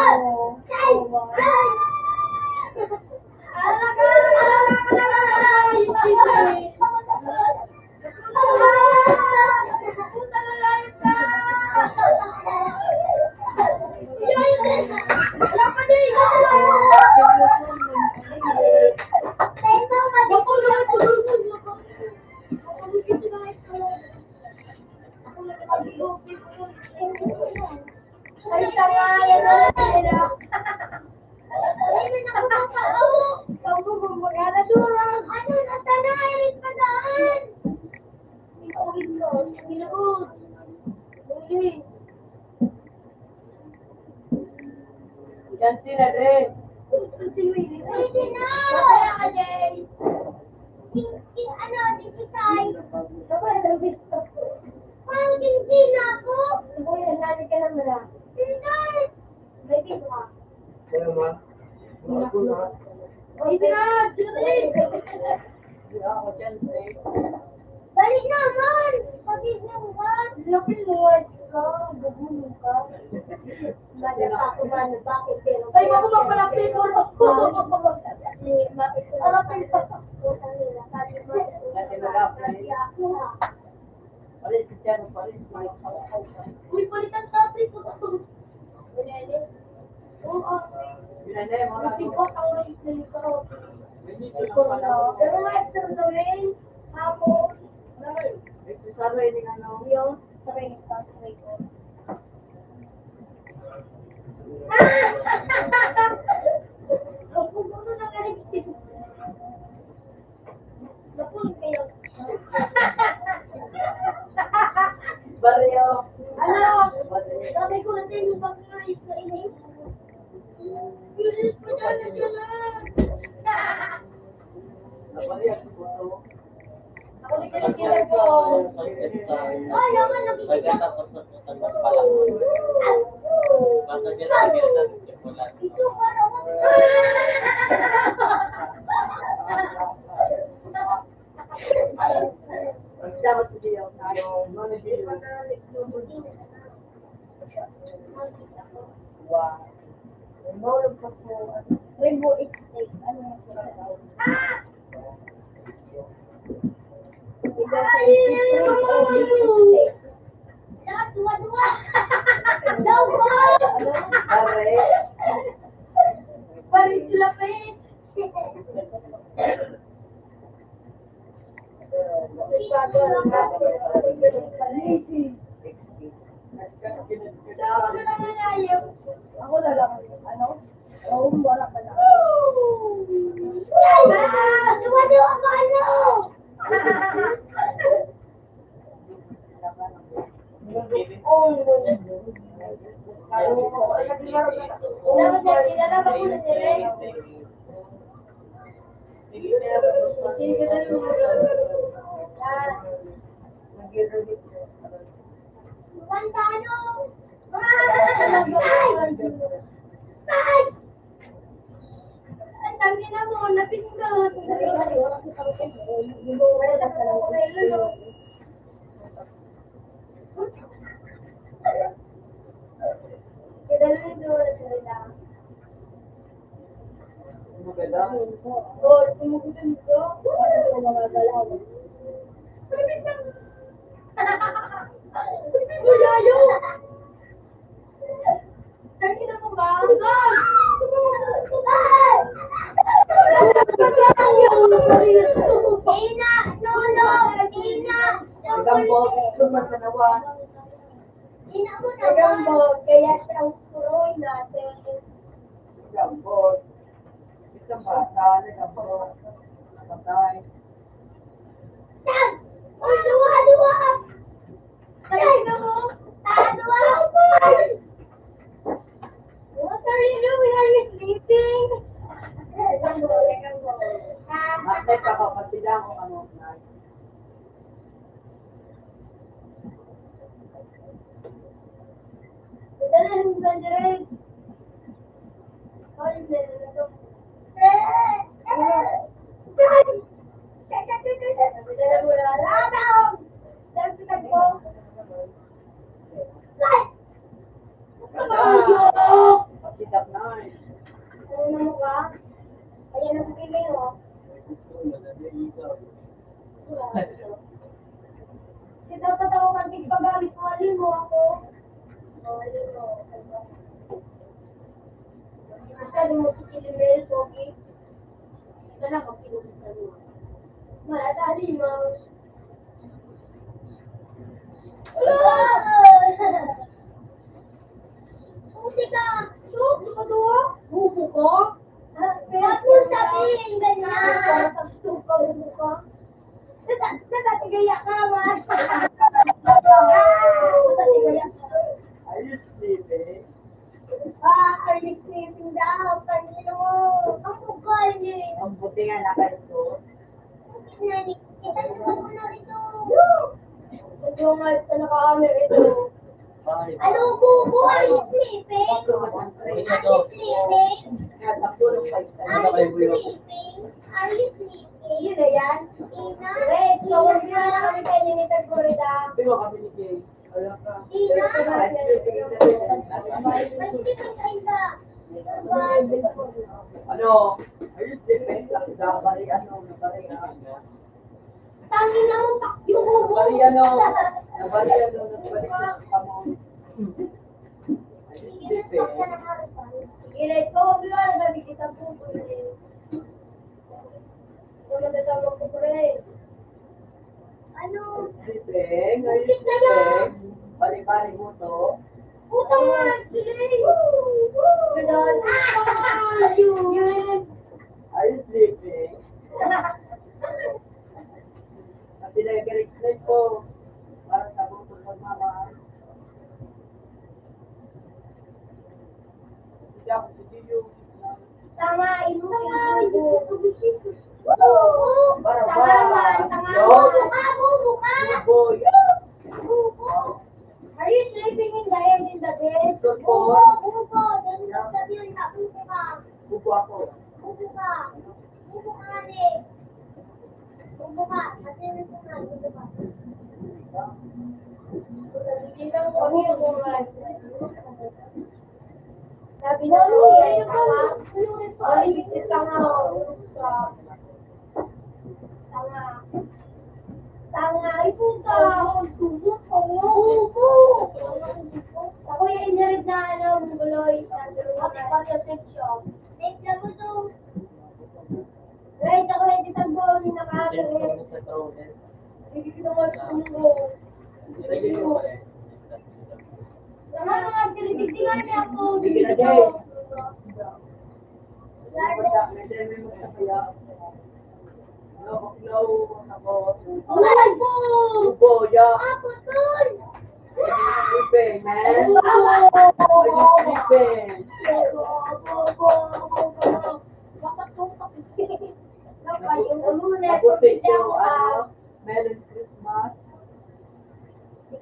Ay, tanga yan, ah. Ay, naku, naku, oh. Ikaw mo, magmagana doon. Ano, nasaan na kayo, Miss Magaan? Ikaw, ikaw, ikaw. Yan sila, Dre. Pwede na! Masaya ka, Jay. Sing-, sing-, ano, disisay. Parang disisay na ako. Uy, ang lali ka lang nila. Hindi. May piso ka. Kaya ma? Hindi na, Julie. Hindi ako dyan, eh. Dali naman! Pati yung one. Lapit mo, ka, gugulong ka. Mali pa ako, mano, bakit pero Ay, ako ba pala, people? Harapin pa. Dati na lang, eh. Pare, si Jan, pare, si Mike. Uy, palitan ka, pre, puto. Oo. Yun na, yun na, mga Sige, ako rin, sige, ako. Yun, yun, yun, yun. Pero nga, ito na rin. Ako. Ay, si Saroy, yung ano? Yung, sabi, sabi ko. Ang puno na nga rin, sige. Baryo. Ano? Sabi ko na sa inyo, pag nais na ini. Bilis pa dyan, dyan na. Ako ni Kilikili po. Ay, yaman, nakikita. Pagkatapos ng Basta dyan ang meron natin simulan. Wow. Rainbow Estate. Ano yung Pare. Pare sila pa eh. Ako na lang, ano? Rome, wala pa na. Ah! Duwa-duwa pa, ano? Dapat niya, kilala ba ko na si Ren? Pantano? Ay! Ay! Ang tangina mo, napindot. Kaya na yung duwa na sila. Maganda. Oh, tumugutan ko. Ano sa mga galaw? Uy, ayaw! Tangina mo ba? Ina, tulog! Ina! Magambot, ito masanawan. Ina mo na ba? Magambot, kaya siya ang puroy natin. Magambot. Isang bata, nagambot. Patay. Sag! Uy, duwa, duwa! Ay, naku! Ano ako? What are you doing? Are you sleeping? Bakit ka pa? Pati lang kung ano. Ito na yung ganda rin. Ay, meron na to. Ayan ang feeling, oh. Si dapat ako kan tigpagamit, mali mo ako. Mali mo. Masyado mo si Kilimel, Pogi. Ito na, pag pinubusan mo. Wala, dali mo. Puti ka! Sus, ano ka to? Bubo ka? Wag mo sabihin ganyan. Pastor ka, bubo ka. Nata-, natatigaya ka, man. Natatigaya ka. Yung nga, ito naka-hammer ito. Ano, Bubu? Are you sleeping? Are you sleeping? Are you sleeping? Are you sleeping? Yun na yan. Ina, Red, ina. Tawag na lang kami kay Nini Tagurida. Di ba kami ni Jay? Wala ka. Ina. Ay, sleeping na rin. May sleeping ka, Ina. Ano? Are you sleeping? Bari, ano? Bari, ano? Tangina mo, pakyo! Bari, ano? Bari, ano? Bari, ano? Sige, let's go. Sabi ko, wag mo, sabi kita po, eh. Ano matatawag ko, pre? Ano? Sleeping? Are you sleeping? Balik-balik mo to? Puta mo, sleeping! Ganon. Ah! Yun. Are you sleeping? Pati na yung correct slide ko. Para sa mga pagmamahal. Hindi ako si Gio. Tama, imo, imo. Bubo. Tama, tama. Bubo ka, bubo ka. Bubo, yeah. Bubo. Are you sleeping in the head in the bed? Good boy. Bubo, bubo. Ganun ang sabihin na bubo ka. Bubo ako. Bubo ka. Bubo ka, Alex. Bubo ka. Sabihin ko na, bubo ka. Hindi lang kami ang mga Sabi na, "Uy, ayun ka, uy, ka nga, tanga." Tanga, ay puta, tubo ko. Tubo. Ako yung injured na, ano, mongoloid, na Ate Maria Ascension. Next na po to. Right, ako yung titagbo, hindi nakakapit. Boya. Sleeping, man. Are you sleeping? Ako si, so, ano, Merry Christmas.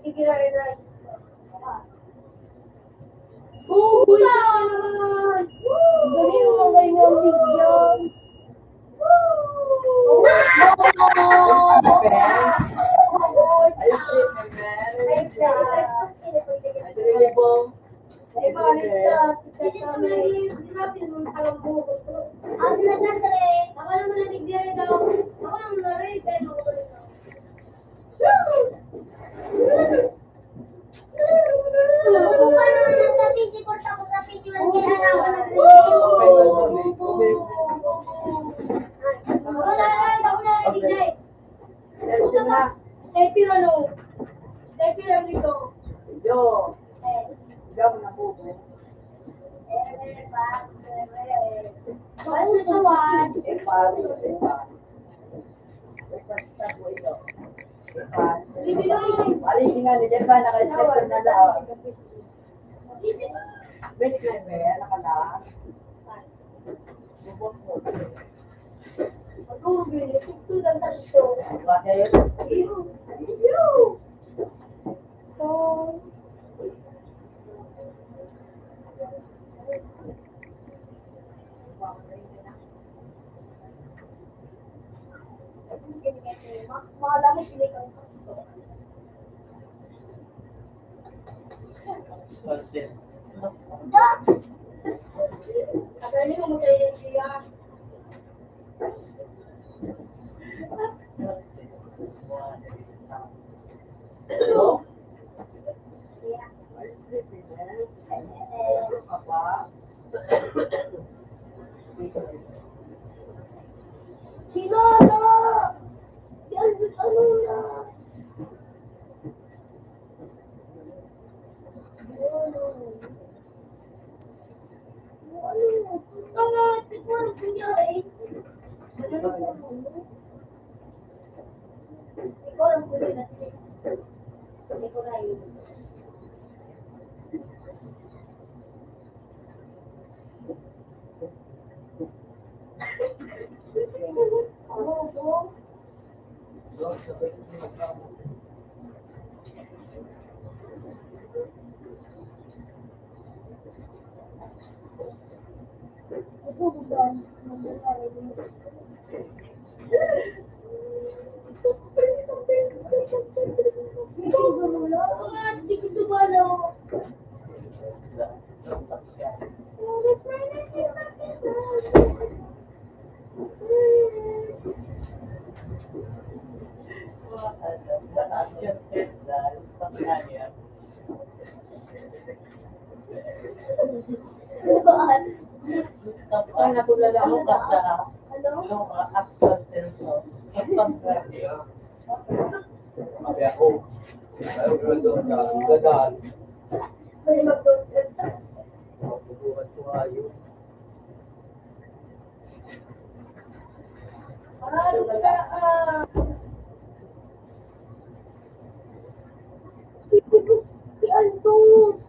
Sige, Ray, Ray. Buhay! Galing mo, ganyan, bigyan. Ay, balik sa, sa kami. Ang nasa, Dre. Ako naman na, Dre, daw. Ako naman na, Dre, kaya ako naman na. Kung ano, ano, sa physical, tapos sa physical, kaya ako nag-, Ako na, Dre, ako na, Dre, Dre. Sniper ano? Sniper ang dito. Yo. Ikaw na po, bro. One to one. Eh, pare, eh, pare. Eh, basta po ito. Eh, pare. Pare, singa ni Jeff, naka-sniper na lang. Best sniper, naka lang. Agaling mo sa energy yan. Si Lola! Si Elvis Aluna! Ay, natulala ako sa Luma at Consenso. Ang pagkakaiba. Sabi ako, ayaw ko lang doon sa dadan. Ay, magdodod. Pagbubuhat ko ayun. Si, si Antos.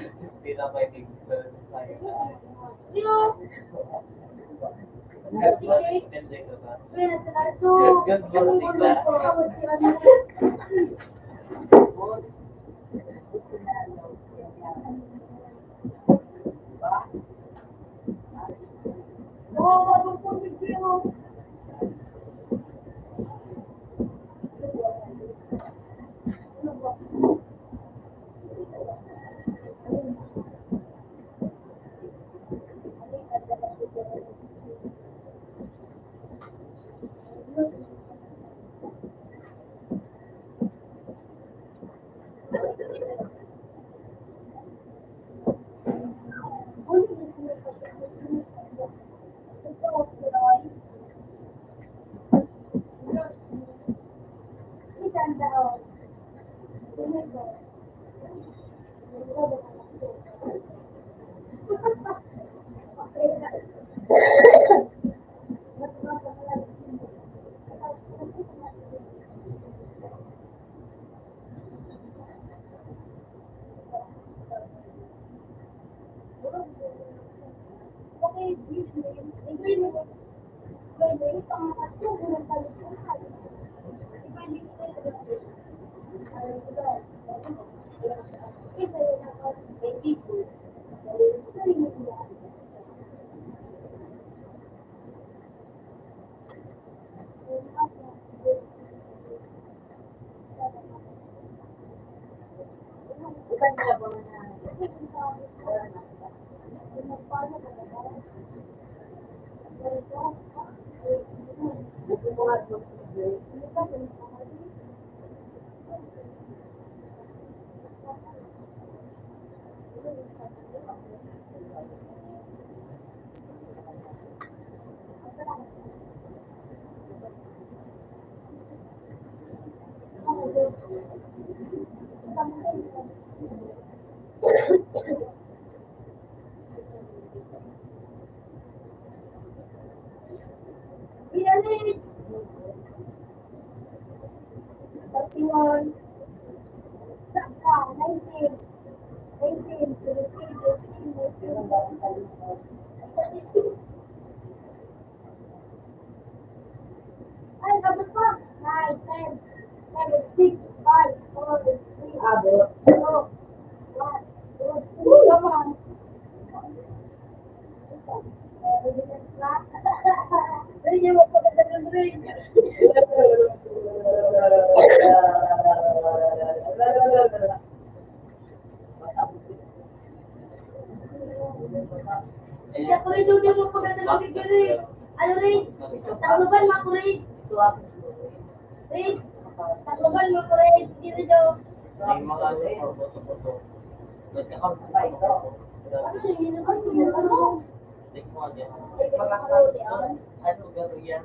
Sila may big sa Good morning, Tita. Ay, abot pa. Nine, ten, seven, six, five, four, three, abot. Two, one, two, two, naman. Ay, hindi mo pa ganda ng ring. Hindi ako rin, hindi mo pagkatapos bibili. Ano rin? Takloban, mako rin. Rin? Takloban, mako rin. Hindi rin daw. May mga ano eh, boto-boto. Nagkakam-, ano yun? Ano yun? Ano? Ano niya?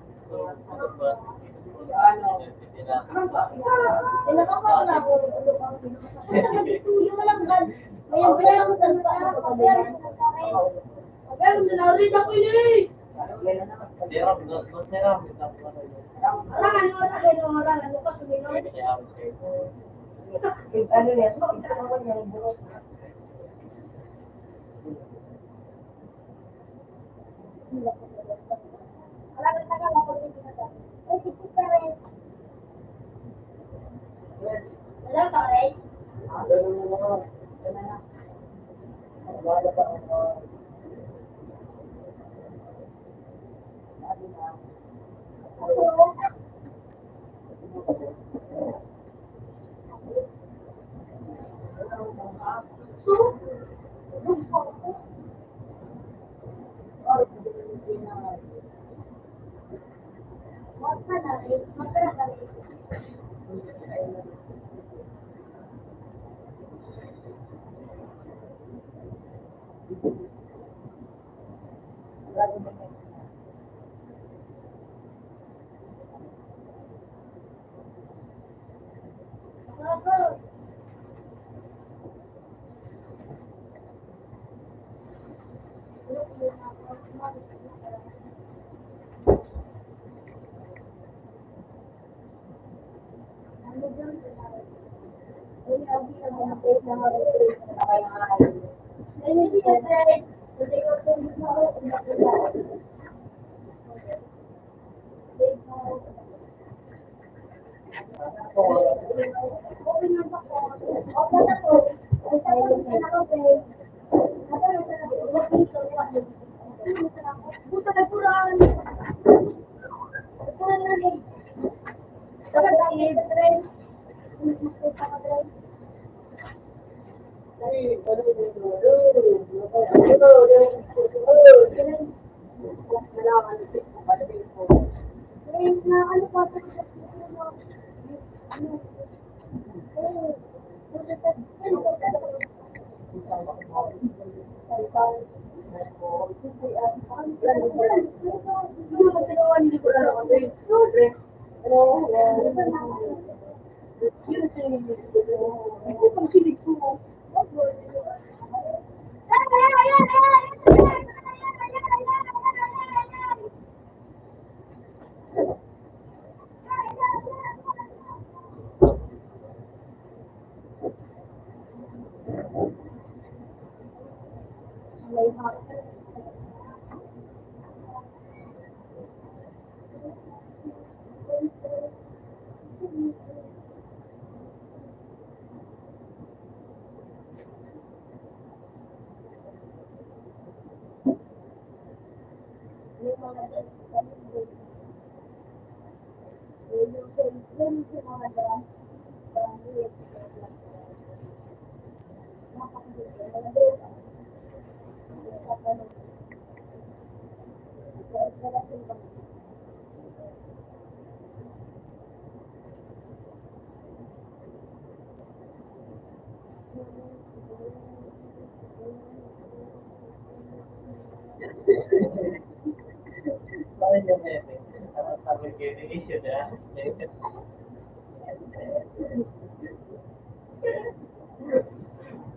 Wala pa rin.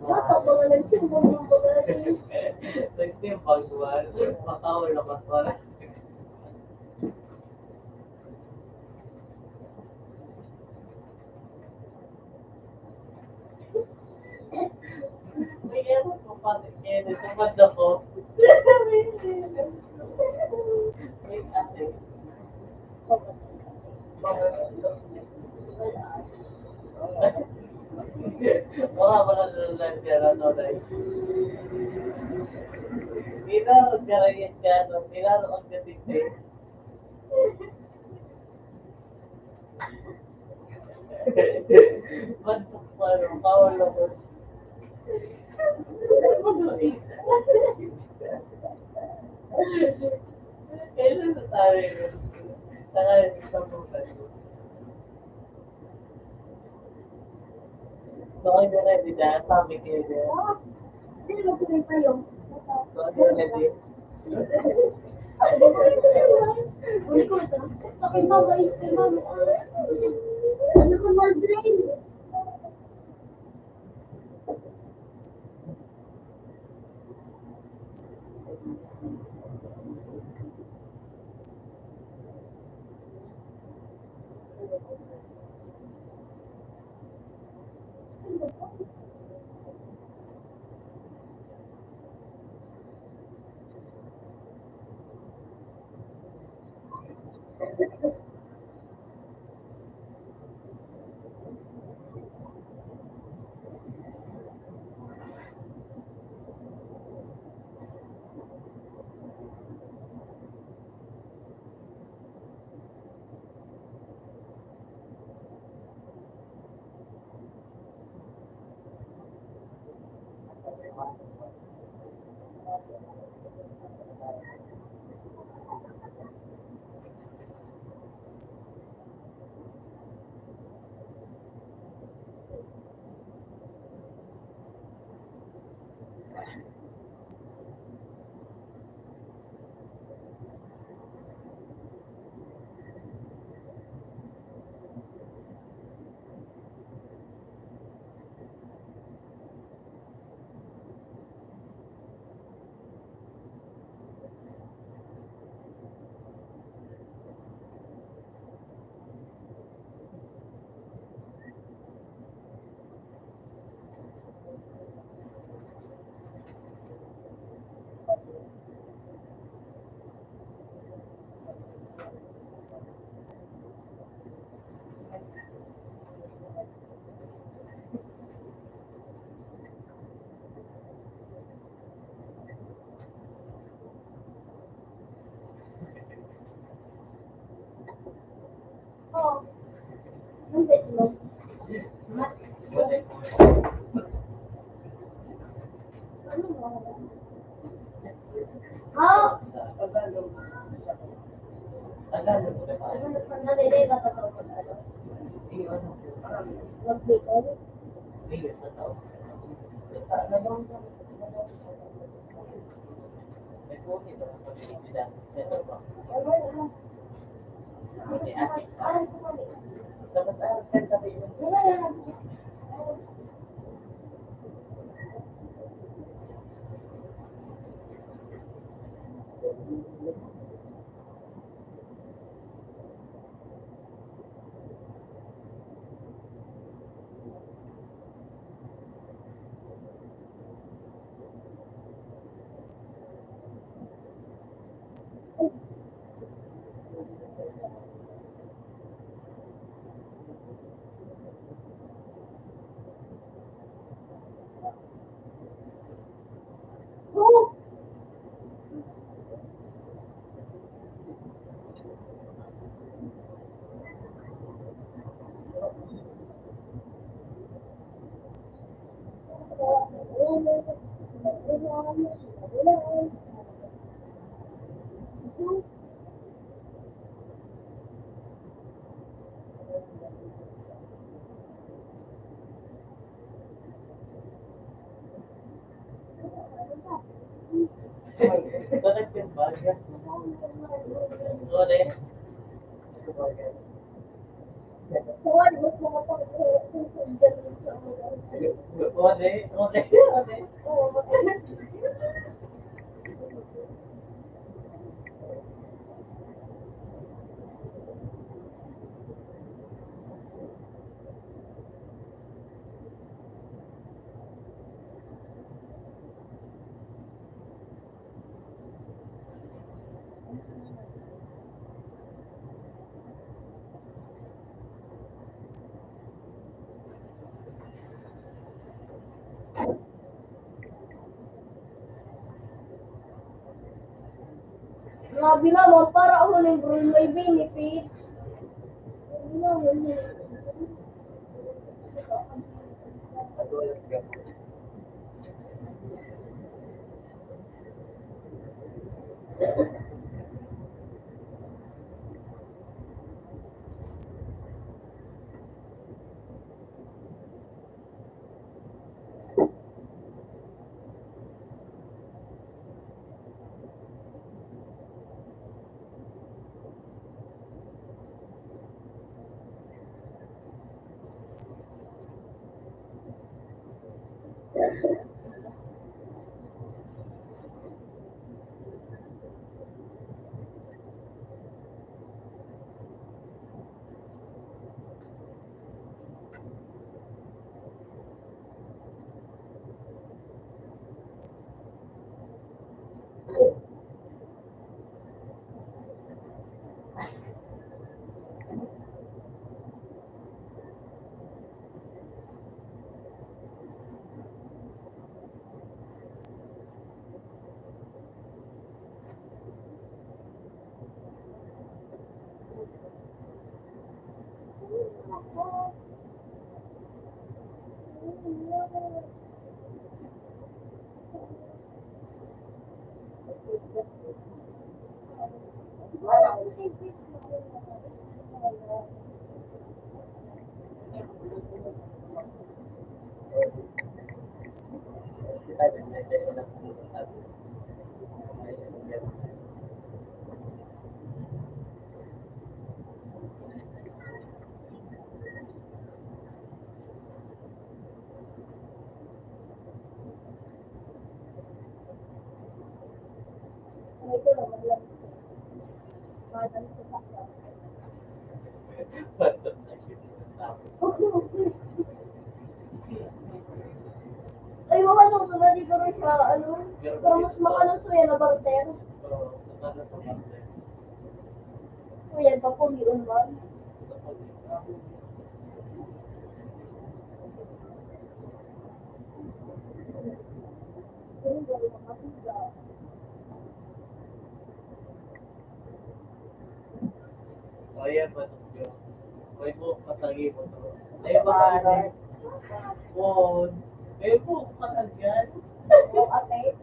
Dapat mga nagsimbang ng babae. Nagsimbang, duwan. Makawal na, makawal. May ewan ko pa, eh, sa banda ko. May ate. Mga mga lalaki, ano, like, dinaro ka lang yan, ano, dinaro ang gatigdig. Ba't pa, ano, bawal ako. Kailan na tayo? Saka yung sa buhay. Baka hindi na, hindi na. Sabi ko yun, eh. Hindi na sila yung payong. Baka hindi na, hindi. Uli ko sa, kay mama, kay mama. Ano ko, migraine? Ha? Grabe naman, para ako ning Bruno may benefits. Grabe naman yun. Ay, mama, nung sila di ko rin siya, ano, pero mas makano siya na barter. Kuya, pa po, yun, ma'am. Ayan, manok yun. May buhok pa sa imo to. Ay, mahal. Phone. May buhok pa sa yan. Oo, ate.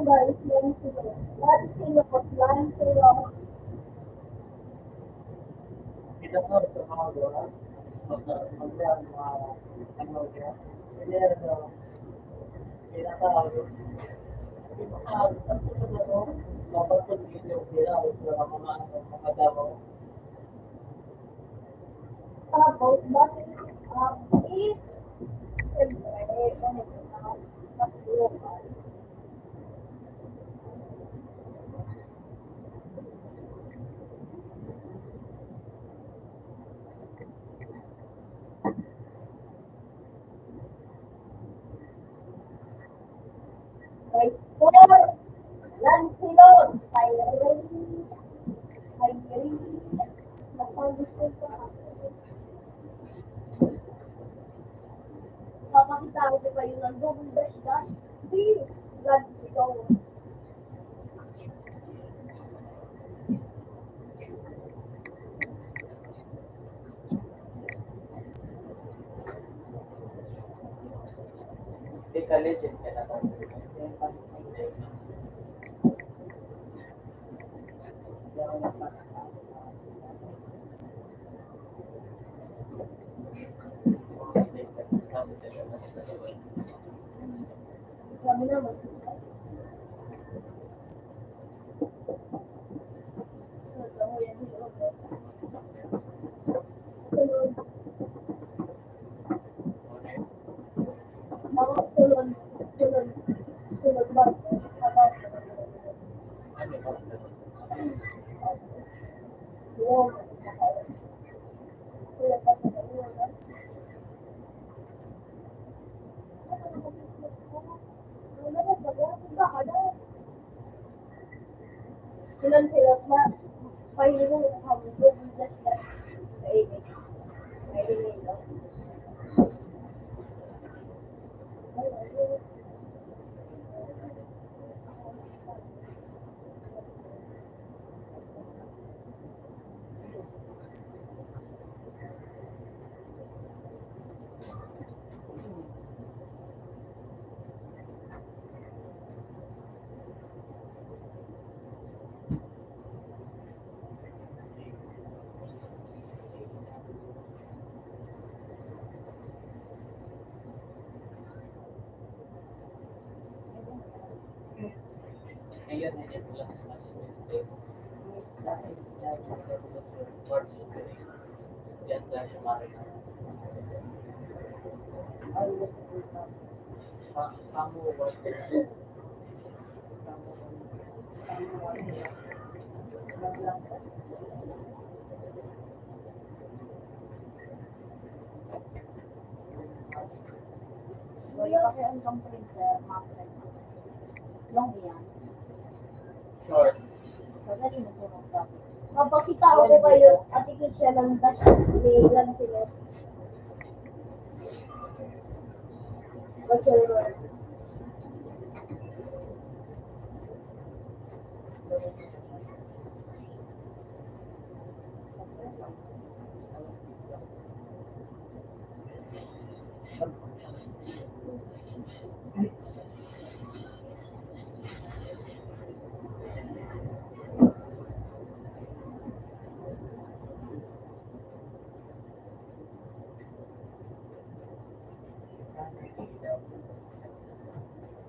Guys, yan sila. Yan sila, yan sila. Tapos, bakit, ah, is, siyempre, ano, Kay Paul, Lancelot, kay Ray, kay Ray, napagusto ka. Papakita ko pa yung nandun, dash, dash, di, Lancelot. Silang sila pa, pahiling ang hamog, ang plastic. Kainin. Kainin nila. Wala pa kayo ang printer, Mac. Long yan. Sure. Madali na siya magkapit. Papakita ko kayo, atikit siya ng dash ni Lancelot. What's your word?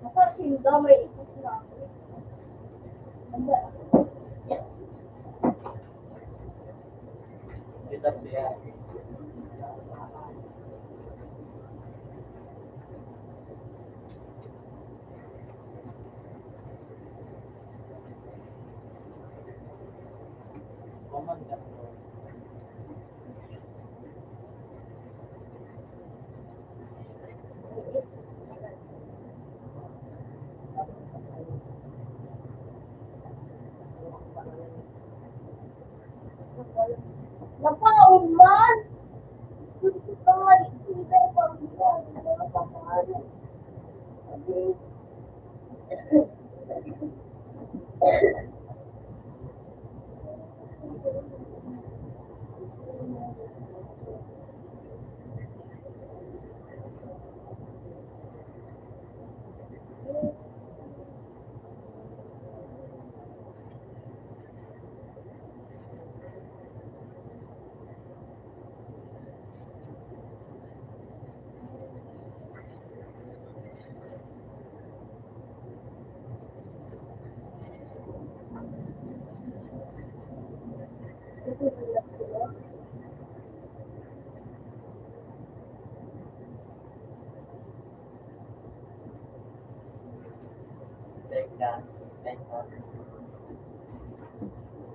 Nasa simba may isis na. Napaon man! Gusto ko nga, hindi tayo pamilya, hindi tayo papaano. Sabi,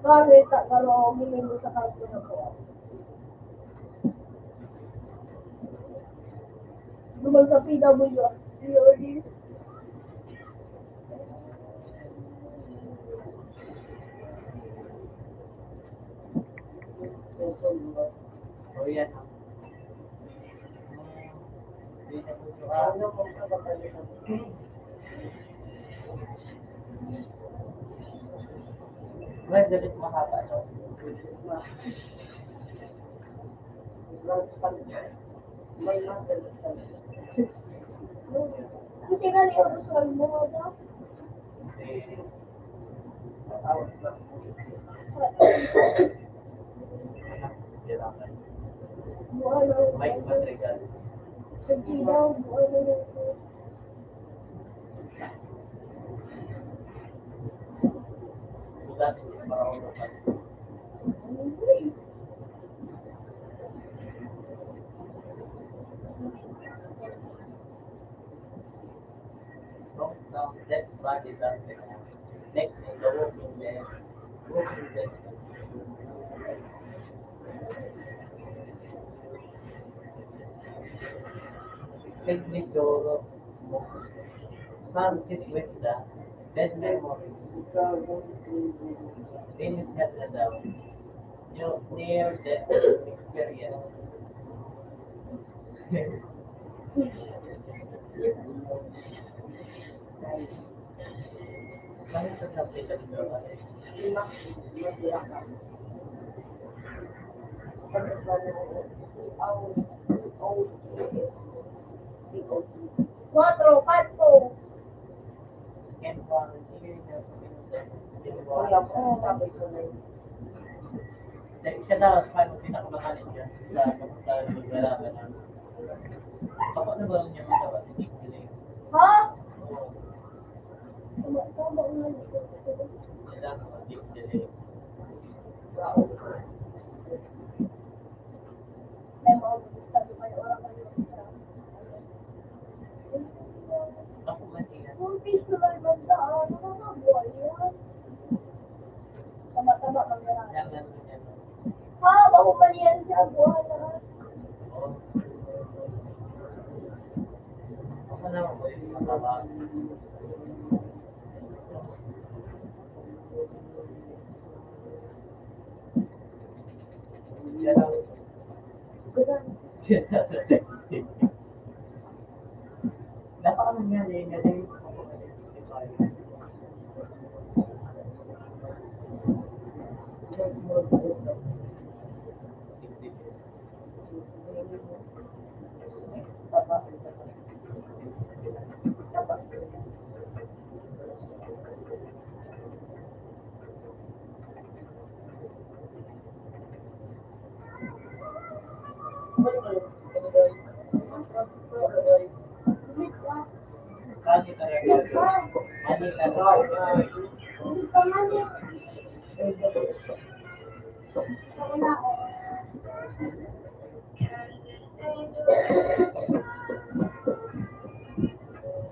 Bakit ta karo minimo sa kanto na po? Duman sa P W D. Oh, yan. Well, dapat mahaba, no? May muscle. Kasi nga, yung usual mo, ano? Mike Madrigal. Next is the walking dead. Walking dead. Saint Gregorio, San Silvestre, Dead Memories, Venus Head na daw. New, near death experience. Cuatro, cuatro. Siya daw, paano pinakamahal niya sa, sa, sa, kapag na ba niya magkawa si King Billy? Ha? Oo. Tama, tama nga. Kailangan mag-King Billy. May mga gusto ko, may oras kayo. Ako man yan. Kung peace na lang ang daan, ano na buhay yan? Tama-tama, mangyayari. Yan, yan, yan. Ha, bako pa niyan siya, buhay na. Oo. Ako na, ako yung mataba. Napaka nangyari na din.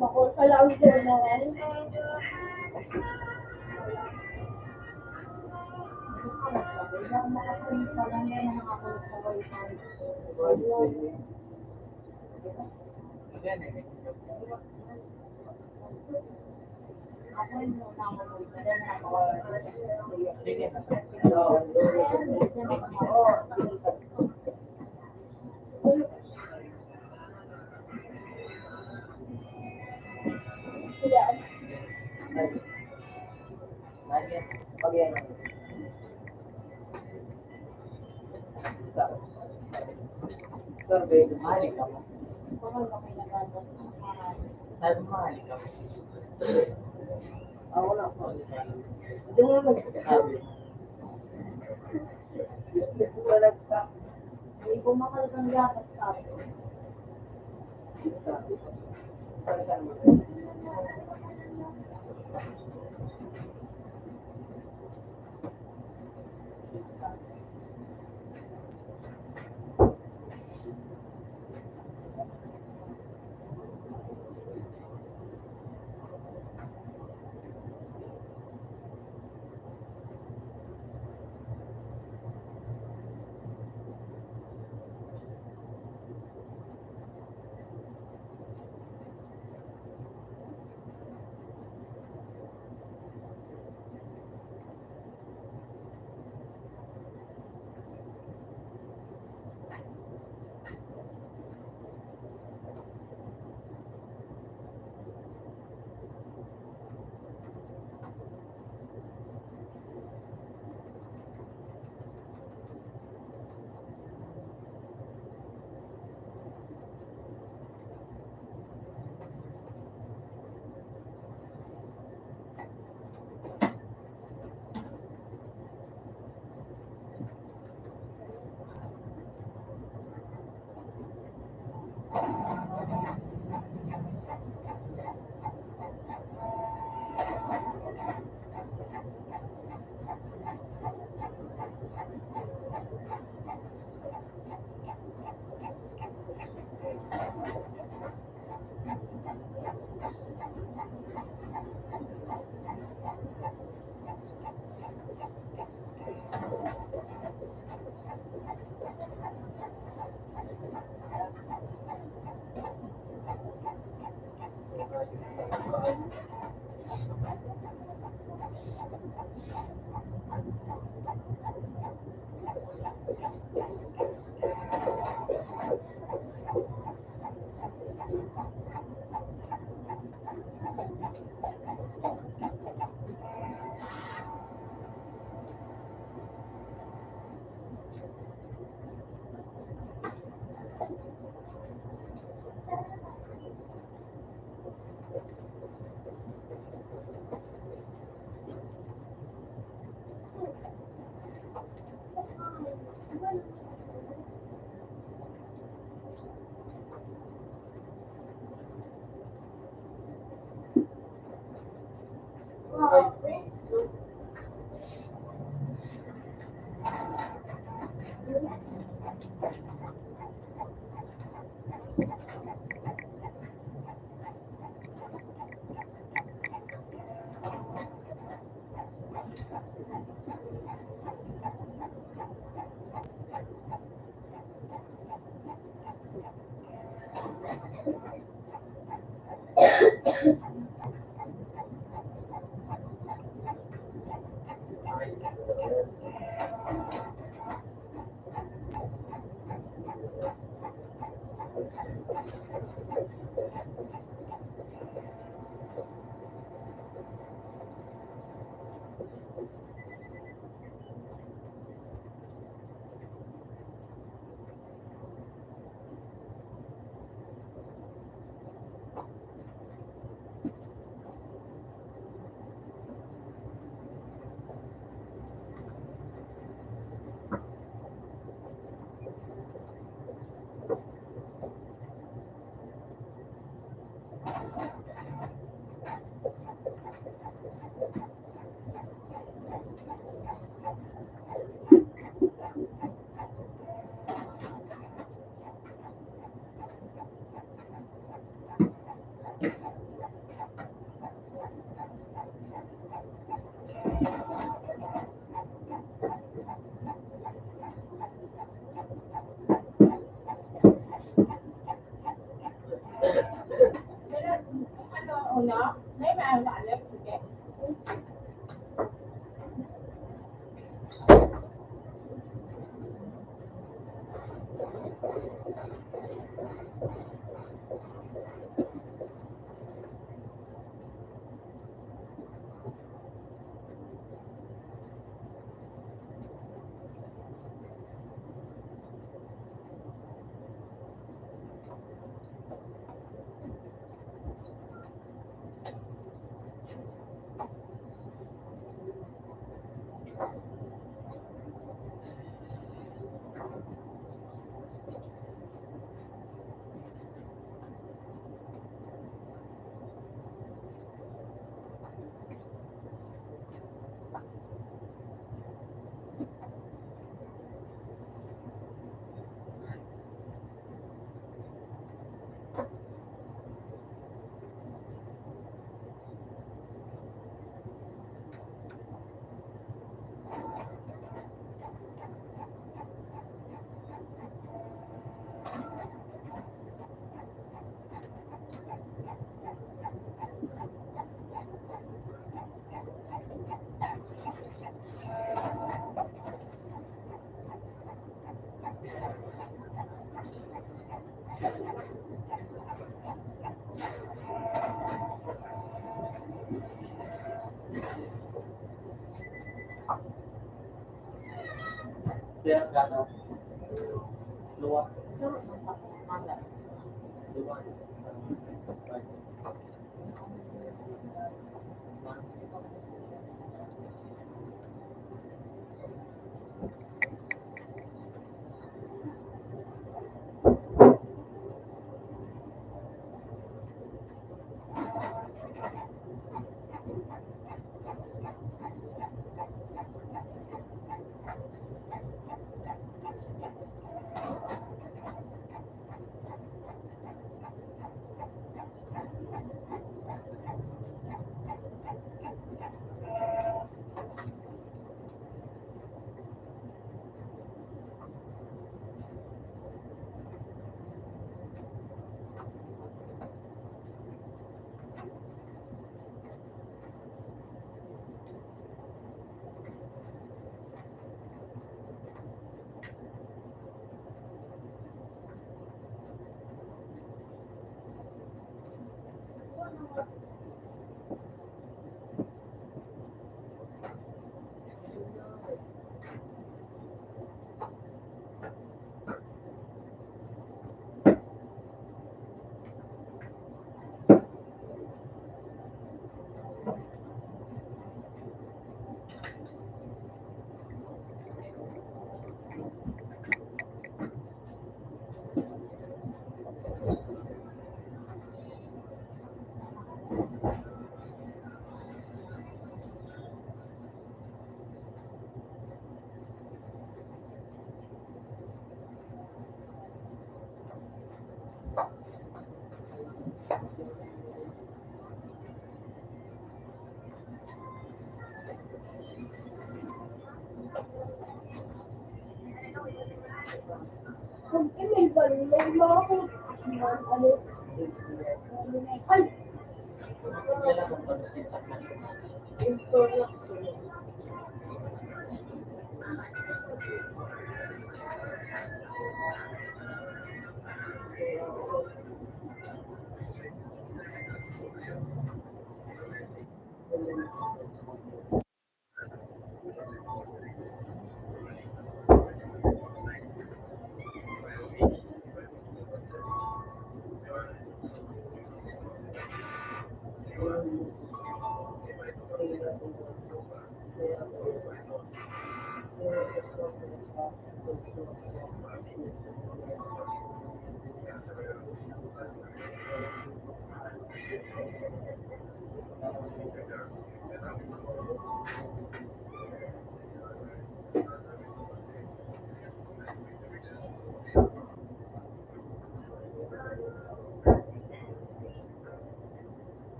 Bako sa laog din na rin. Survey. Mali ka mo. Sabi, mali ka mo. Ako na po. Hindi mo nagsasabi. Walang sa. Hindi ko makalagang dapat sa akin.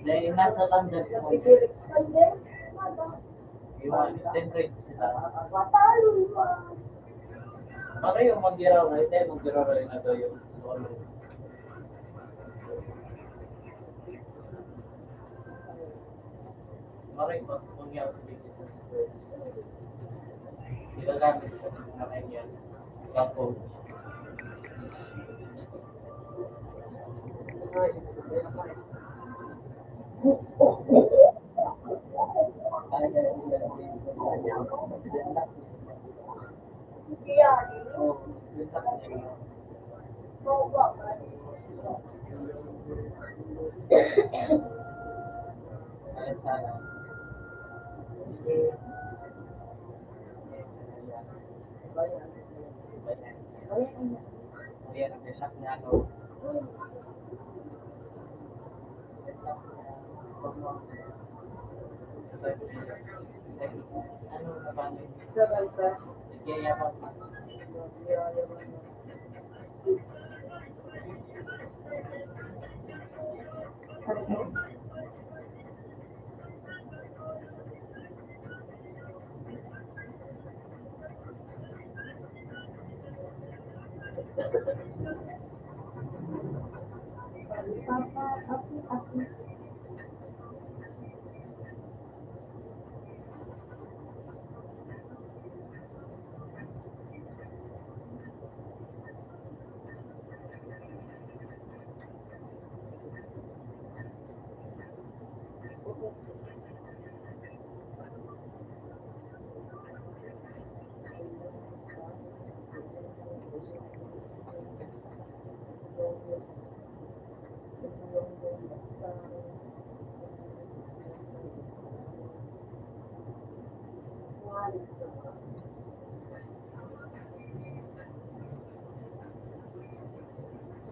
Dahil nasa standard mo. Iwan, ten grade. Pareho maggiraray, tayo maggiraray na dayon. Maray pa, kung yan, sa business words. Ginagamit sa mga kanya, Yapo. Ano na ba? Nagyayabang.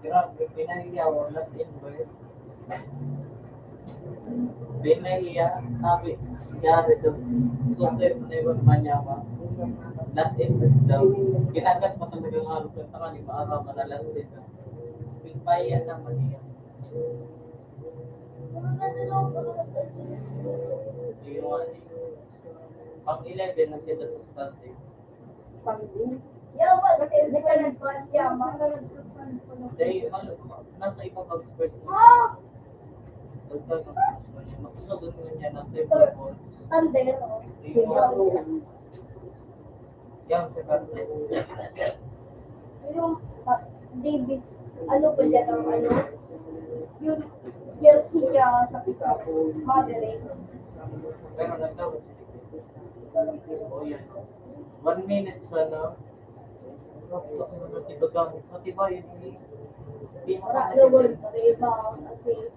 Grabe, pinahiya ako, last invoice. Pinahiya, sabi, yari to. So, safe na yun, manyama. Last invoice daw. Ginagat pa talaga ng harap ng tangan, yung maarama na last invoice. Pinahiya naman niya. Yung ano, pang eleven na sila sa Sunday. Pang-, yawa, kasi hindi ka nag-, yawa. Dahil, mal-, nasa iba mag-express. Ah! Dagdag ang gusto niya. Magsusugot mo niya ng Tor-, table. Thunder, oh. Yung, yawa. Yan, sa Sunday. Yung, ah, Davis, ano ba yan ang ano? Yung jersey niya sa Mavericks. Pero nagtawag siya. Oh, yan. One minute siya, no? Matibay, matibay yun, eh. Di mo Wala, kasi lugod, iba, kasi,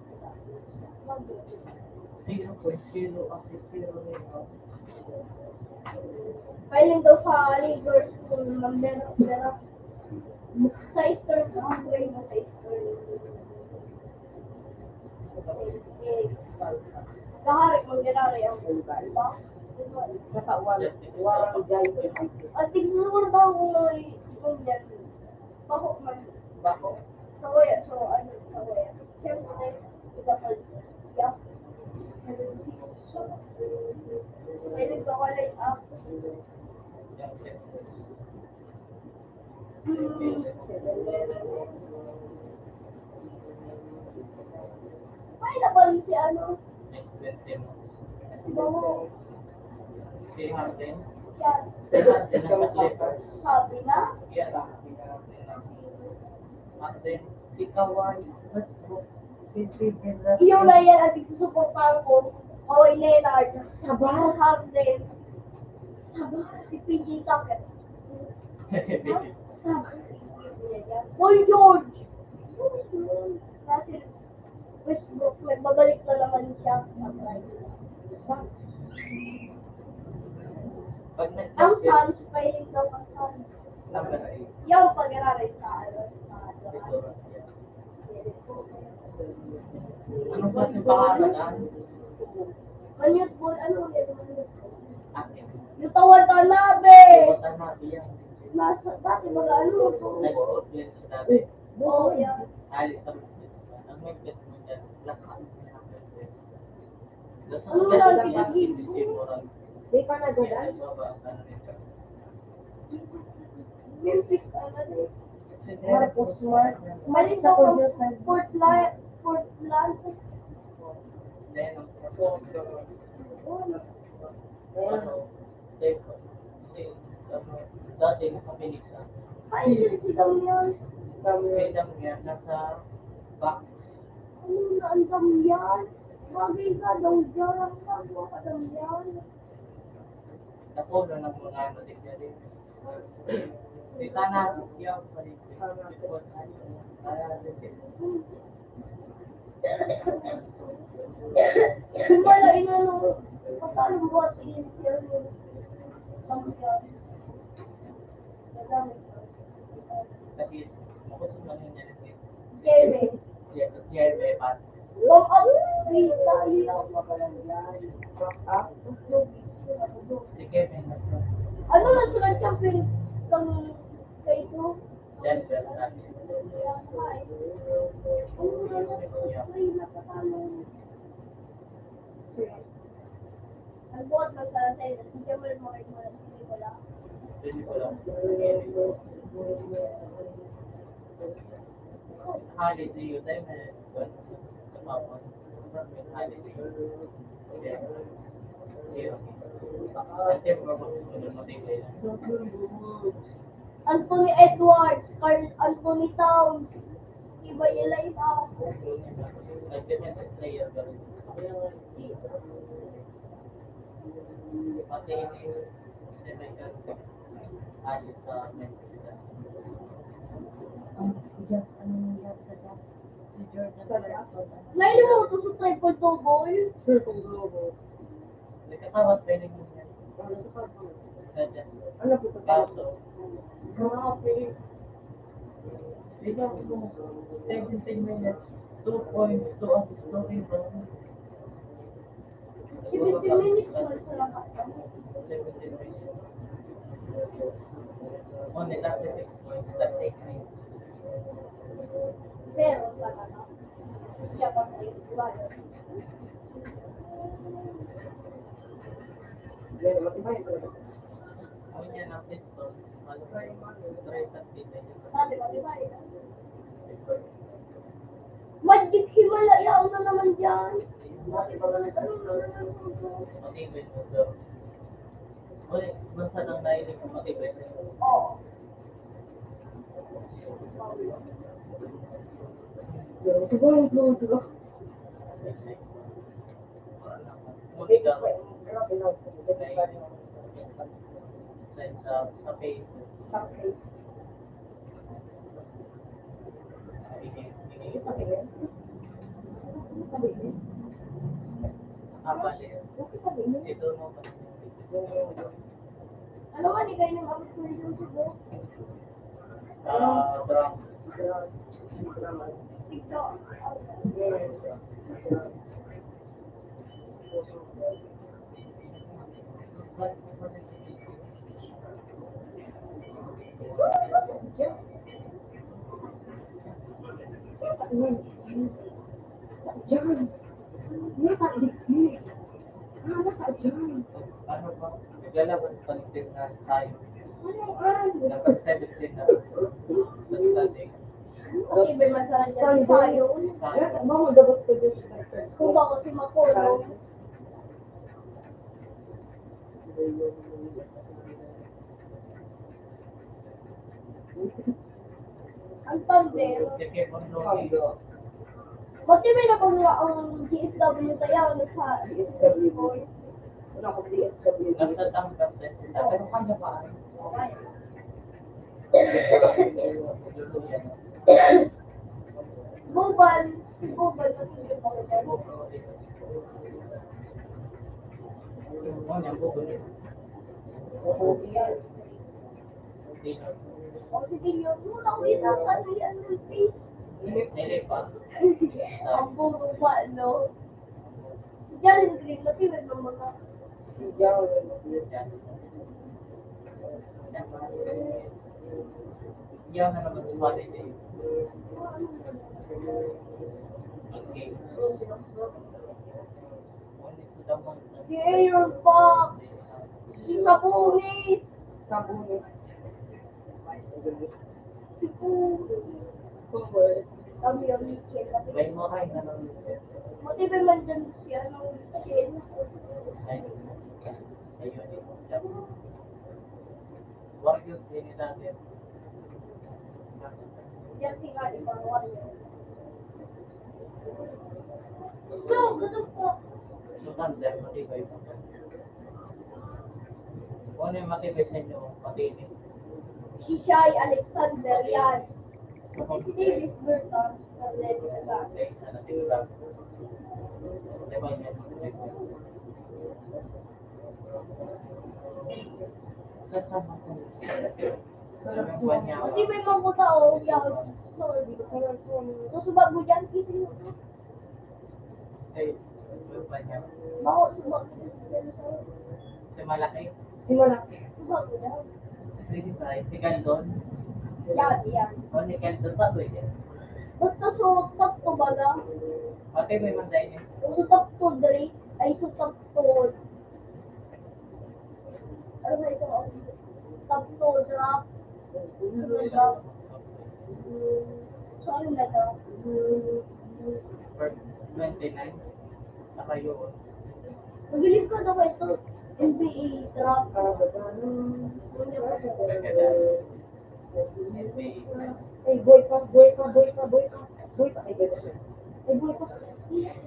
Zero point zero, ah, si zero na yun. Filing daw sa Labor School, ma'am, pero, pero, sa Eastern, ang grade mo sa Eastern. Kahari, ma'am, ginari ang, di ba? Katawan, warang jay. At tignan mo daw kung may, kung yan. Bako man. Bako. Sawoya, so, ano, sawoya. Siyempre, ikaw pa, yeah. May nagkawalay ako. Hmm. May nabalik si ano? Expensive. Bango. Si Harden? Yan. Si Harden ang nag-letter. Sabi na? Yan. Harden. Si Kawhi. Westbrook. Si P J Iyo na yan ang tigsusuportahan ko. Kawhi Leonard. Sabar. Harden. Sabar. Si P J Tucker. Sabar. Paul George. Russell Westbrook, magbabalik na naman siya. Pag nag- Ang Suns, pahiling daw ang Suns. Number eight. Yung pag-aaral sa, ano, sa, Ito, yeah. Ano ba si pangalan na? Manyut ball, ano yun? Akin. Yuta Watanabe! Watanabe yan. Nasa, dati mga ano to? Nag-open siya dati. Oo, yan. Ay, sa Memphis. Ang Memphis mo dyan. Lahat ng Memphis. Ano lang, pinag-ibig? Di pa nagadan? Memphis, ano, Marcos, Marcos. Maling sa Portland, Portland. Then, ang ano, dati nasa Phoenix, ah. Ay, si Damian. Kay Damian, nasa box. Ano na ang Damian? Bagay ka daw dyan. Ang gagawa ka, Damian. Napuno ng mga ano din niya din. Di ka na, siya, pwede. Wala, inano, paano buhat iyan siya? Ang Jeremy. Jeremy, Pat. Wag ako, free tayo, makalandian. Ah? Sige, may nagsasabi. Ano na sila champion kang kaito? Denver Nuggets. Ano na sila free na katalo? Ang buhat man sana sa'yo, si Jamal Murray mo lang, si Nicola. Si Nicola. Holiday, tayo na, sa Papa. Holiday. Okay. Zero. Ang team mo, mag-, mag-, mag-, Anthony Edwards, Karl Anthony Towns, iba yung line-up. Nag-defensive player ba rin? Pati yung Senegal, ayos sa Memphis. Ang Jazz, ano yung Jazz sa Jazz? Si Jordan Sa Jazz? Clarkson. Nailimuto sa triple double. Triple double. Nagkakawat pa yung Ano po ito? Kaso, grabe. Tignan mo, seventeen minutes, two points, two assists, two rebounds. Seventeen minutes, wala sa labas. Seventeen minutes. Only thirty-six points, thirty-eight minutes. Pero talaga, siya pa rin, wala. Pero matibay talaga. Ang yan ang Pistons, ano, three thirty na yun. Magic Himalaya, ano naman dyan? Matibay na naman. Matibay na naman. Uy, minsan ang nainig ko, matibay na yun. Oo. Pero siguro, siguro, siguro. Umiga. Sa, sa face. Sa face. Ah, bali. Ito mo ba? Ano man, ikaw yung abot ko yung Cebu? Ah, Bram. Tigto. Diyan. Ano ka, Dixie? Ano ka, John? Ano ba? Naglalabas pa rin na sign. Ano ka? Number seventeen na. Sa standing. Okay, may masala dyan. Tayo. Kaya, mama, dapat ko dyan sa breakfast. Kung baka sumakulong. Ang Thunder. Sige, Thunder. Pati may nabangga ang D S W kaya ano sa D S W. Wala akong D S W. Nasa tanggap din sila. Oo, kanya pa. Okay. Boban, si Boban, matindi pa rin. Oo, yan. O, sige, yun. Wala ko yung nasa ano yan, yung face. Ang bobo pa, no? Si Jalen Green, matibay ng mga. Si Jalen Green. Yan na naman si Holiday. Okay. Si Aaron Fox. Sabunis. Sabunis. Sabunis. Kami ang Michelle. May mga kain na lang. Buti ba man dyan si ano, Michelle? Ay, ayun, ayun. Wag yun, sinilang yun. Yan si Mali, pang Warrior. So, gutom po. So, Thunder, matibay pa. Kung ano yung matibay sa inyo, pati ini. Si Shai Alexander yan. Pati si Davis Bertans, ang Lenny Naga. Ay, sana tinutag. Diba, yan? Kasi may mga tao, yaw, sorry. Kung subag mo dyan, gising mo. Ay, ano ba niya? Bako, subag mo dyan. Si Malaki. Si Malaki. Subag mo dyan. Si Isay, si Galdon. Yan, yan. O, ni Galdon ba, pwede? Basta suot, top to ba lang? Pati may manday niya. Kung sa top to, dali. Ay, sa top to. Ano ba ito? Top to, drop. Ano ba ito? Saan na to? Twenty-nine. Nakayo. Magaling ka na ba ito? N B A drop. Ano ba ito? Ay, boy pa, boy pa, boy pa, boy pa. Boy pa, ay, boy pa. Ay, boy pa. Yes.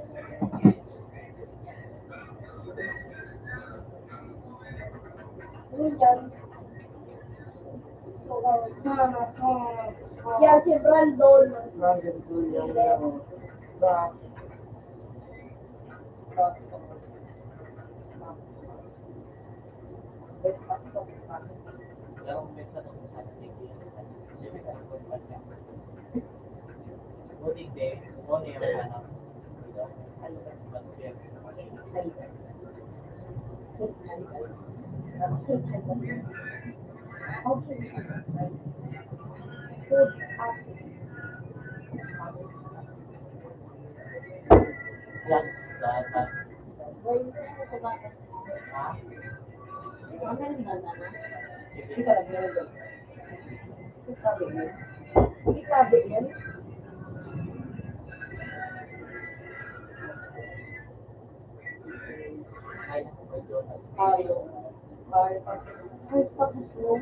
Ano yan? Sana, sana, sana. Yan, si Brandon. Brandon, yan, yan. Ba? Ba? Thanks, God. Thanks. Ha? Ang galing na naman. Ikaw lang, meron doon. Ikaw din yan. Ikaw din yan. Ay, ay, ay, ay, tapos mo.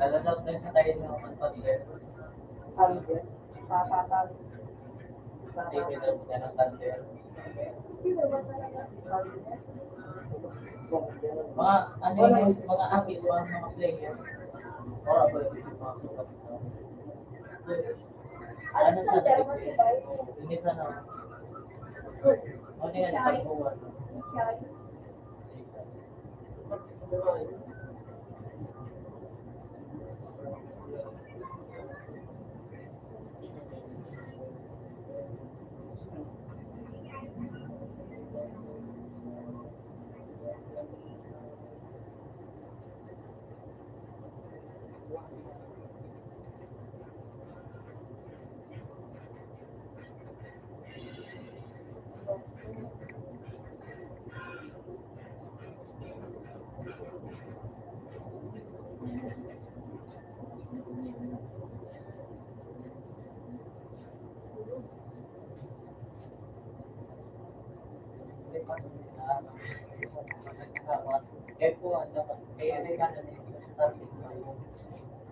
Talagang nagsasabi ng kapatid. Sabi ko, "Papatay." Sabi ko, "Ganun, Thunder." Mga, ano yun, mga akit, mga, mga player. Or, mga sukat. Ano sa Thunder, matibay? Hindi sana. Ano yan? Pagbuwan.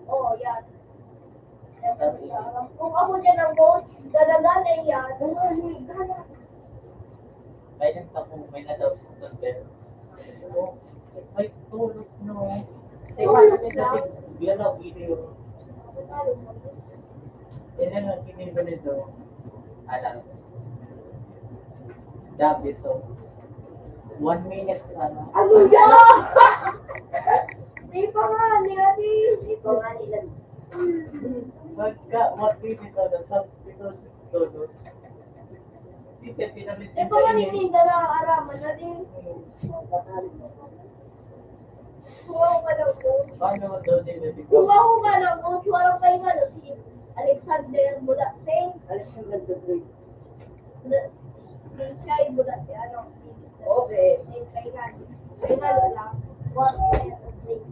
Oo, yan. Kung ako dyan ang coach, galaganay yan. Kaya nang tapong may nadaw sa September. May tulos, no? Tulos lang. Yan ang video. Yan ang kinibo nito. Alam. Dabi, so, one minute sana. Ano yan? Di pa nga, ni Ate, di pa nga nila. Magka, one minute sana, sa, ito, todo. Si Sir, pinamit Di pa nga ni Tinda na araman na din. Kuha ko ka lang po. Paano daw din na Kuha ko ka lang po. Suwarang kayo nga, no? Si Alexander Mula. Si Alexander the Great. Hindi siya yung buta si ano. Okay. Yung kailan. Kailan lang. What? Okay.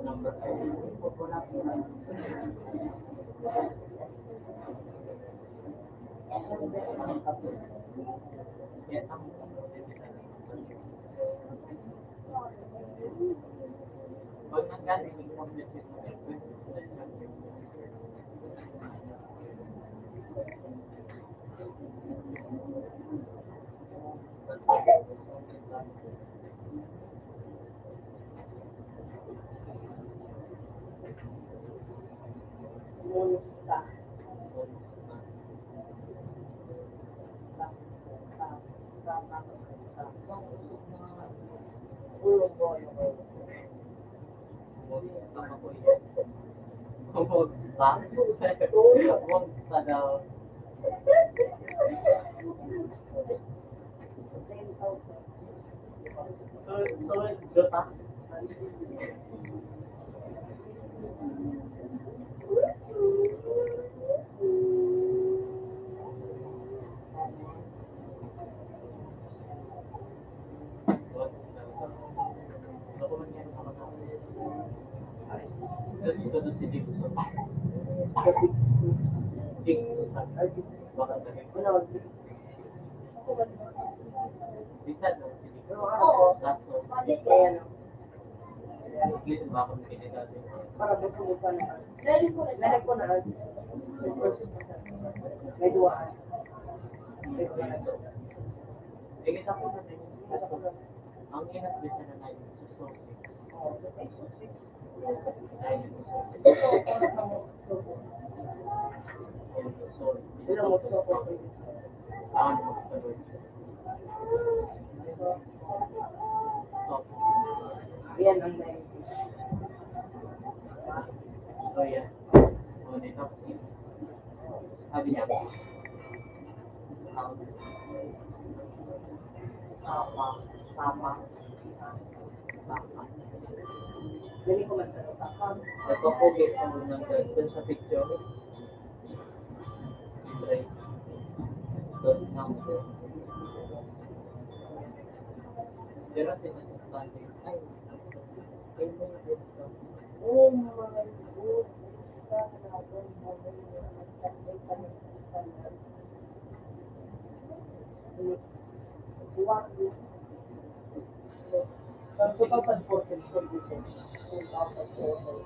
Number Monster. Monster daw. Bisan, no? Sige. Oo. Saso. Ayan, no? Dito ba ako pinagdati? Para buto mo pa na. Meron po na. Meron po na. May duwaan. May duwaan. Eh, kita ko na rin. Ang inat bisa na tayo. Suso. Oo, so, ay, suso. Ayan ang nai- Oh, yeah. Oh, dito. Sabi niya. Sapa, sapa, sapa. Dali ko man sa sapa. Nagpapugit ang nandun sa picture. Libre. Dot number. Pero sinasasali. Ay, ay, ay, ay, ay. Oh my God. From two thousand fourteen to two thousand fourteen,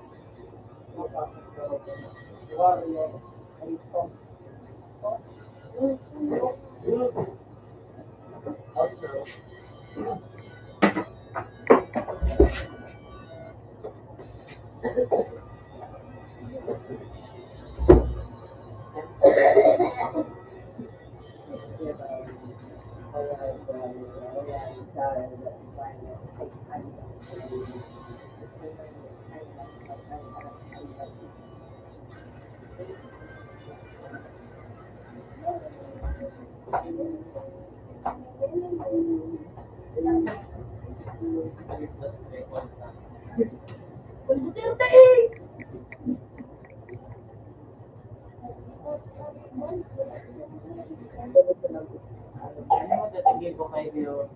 Warriors, ay, Tom. Ano, tatigil ko kayo.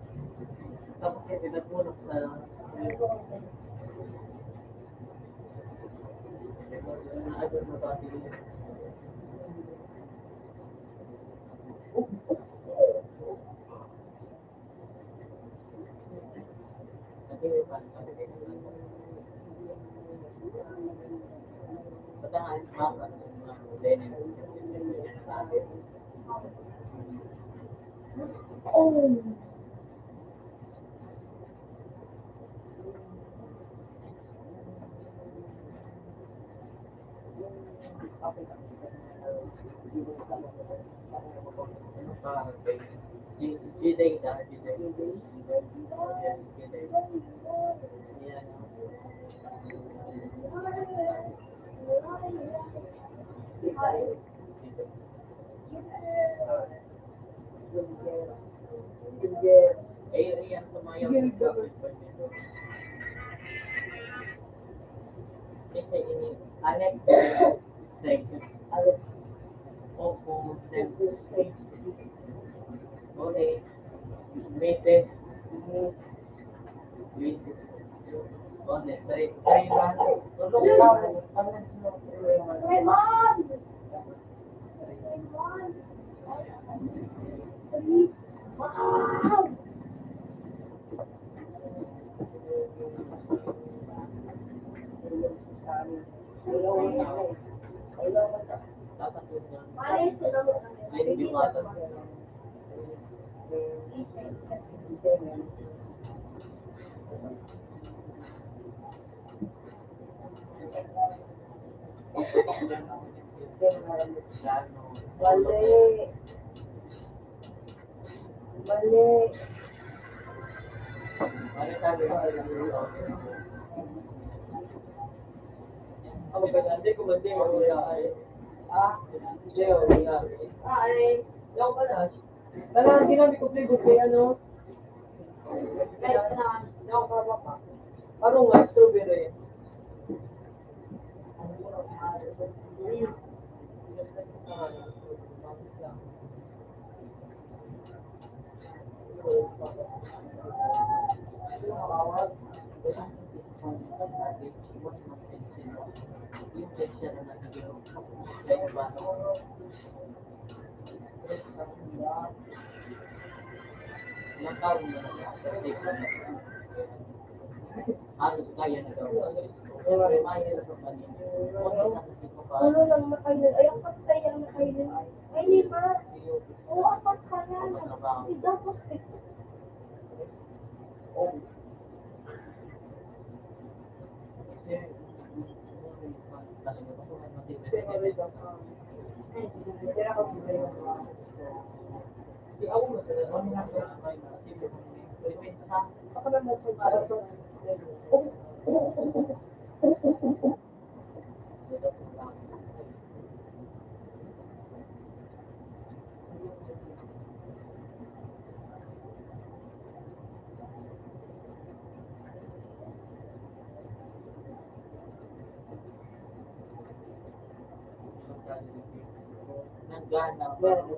Tapos yung pinagmulog sa Kasi ini, Alex, Seg, Opo, Seg, Ore, Misis, Misis, One, three, three months. Tulog ka. Raymond! Mali. Mali. Ay, daw pala. Kailangan ginamit ko flavor kay ano? Guys, na, daw ka ba pa? Parang nga, strawberry. Halos kaya na daw. Pero may mahirap ang kanina. Uno lang na kayo. Ay, ang pagsaya na kayo. Ay, di ba? Oo, apat pa na. Tapos, Nagana. Nagana.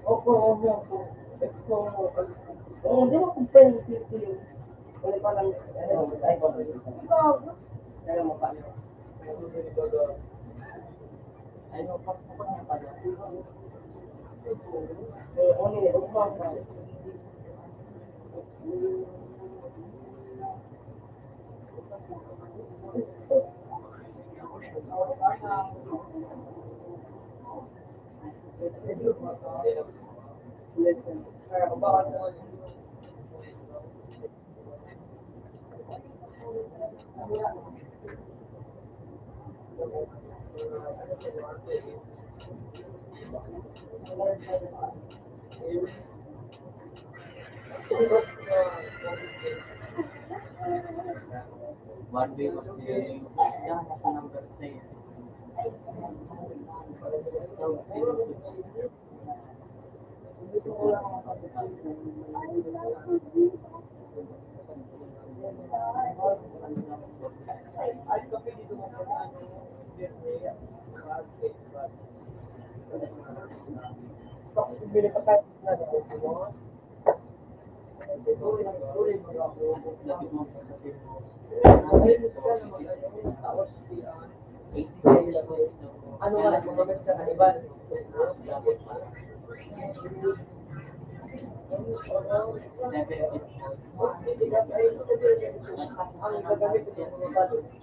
Opo, opo, opo. Opo, hindi mo kung pwede yung, wala pa lang, ano, ay, opo. Ikaw, alam mo pa. Ay, no, pa, pa, pa, pa. Eh, ano, opo, opo. One way was the number six. Ano nga, mga basta na iba. Ang gagamit ng mga bata.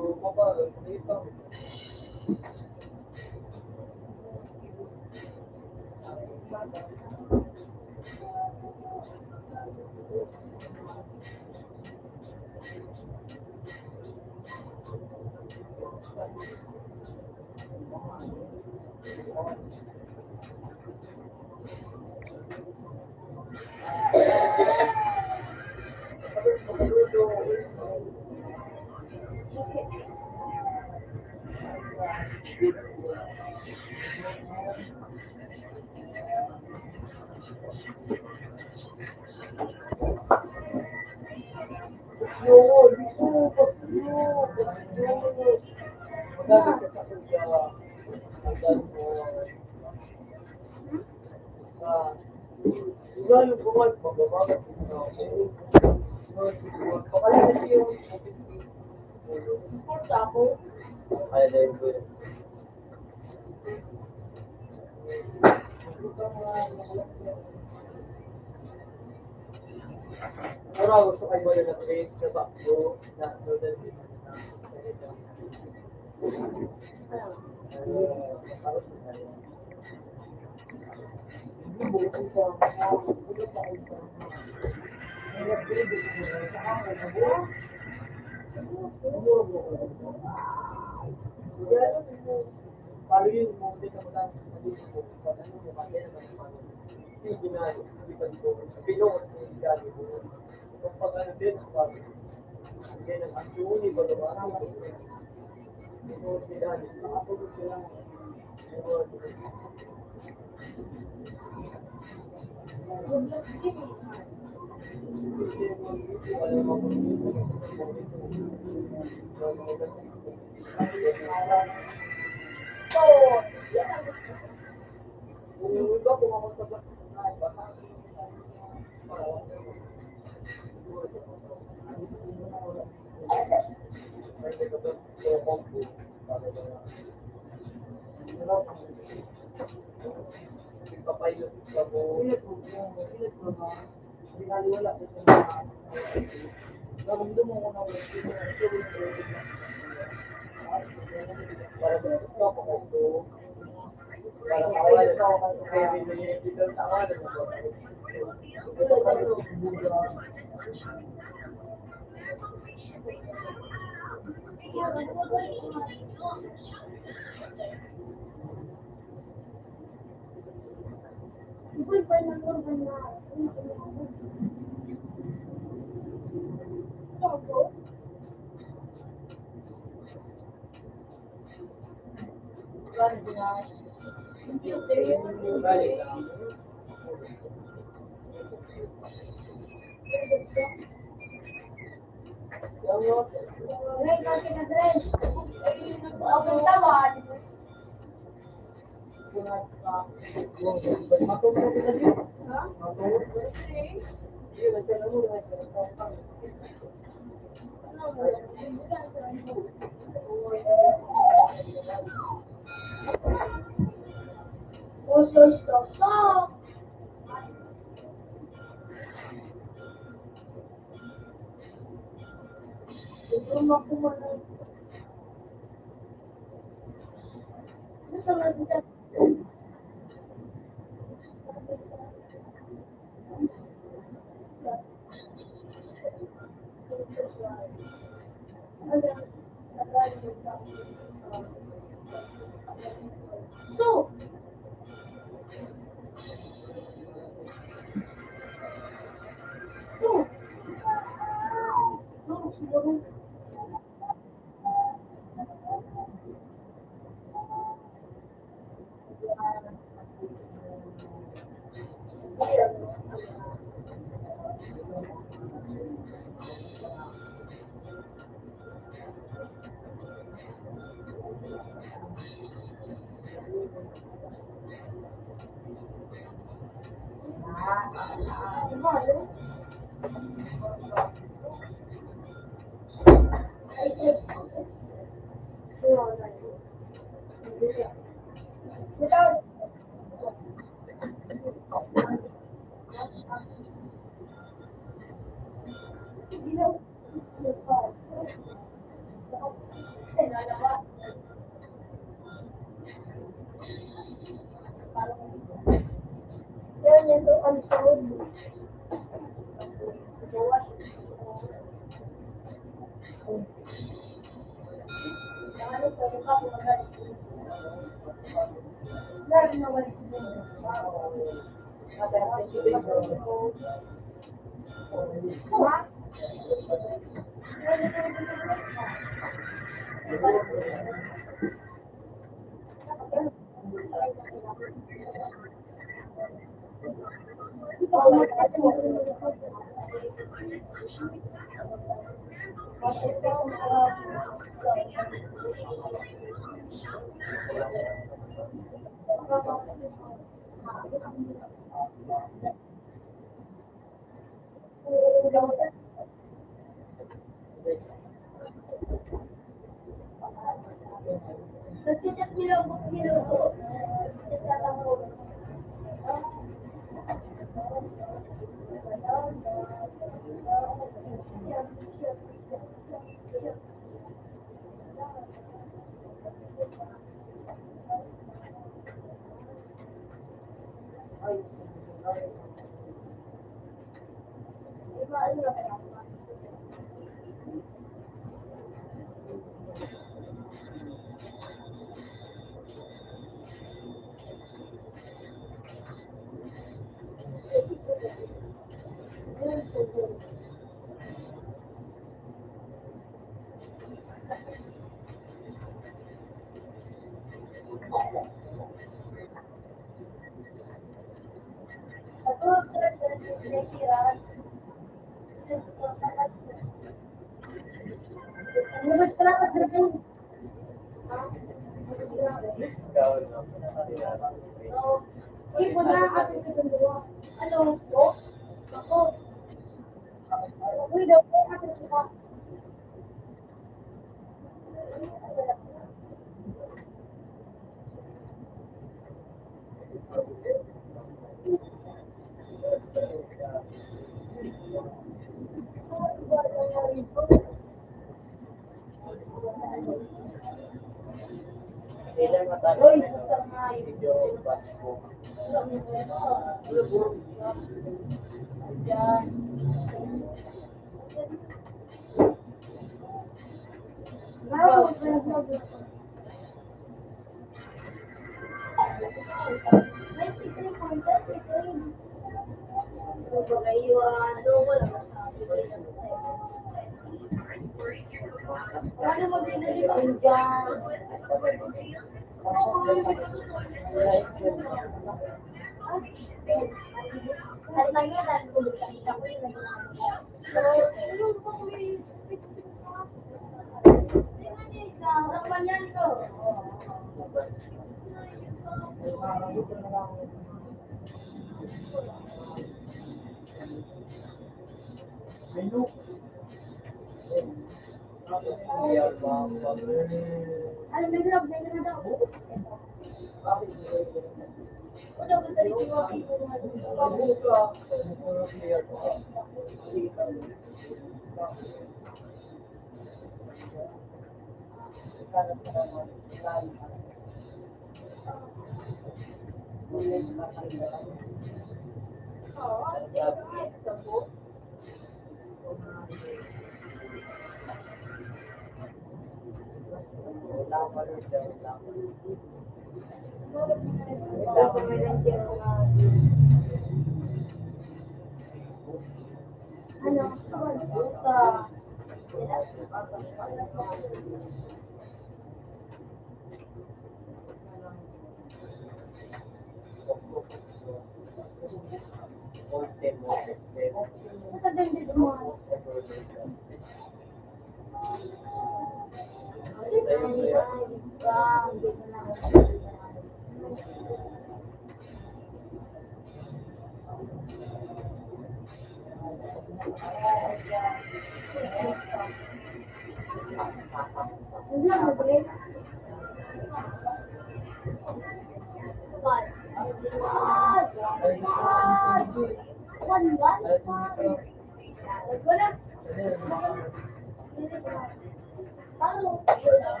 Taro, yun lang.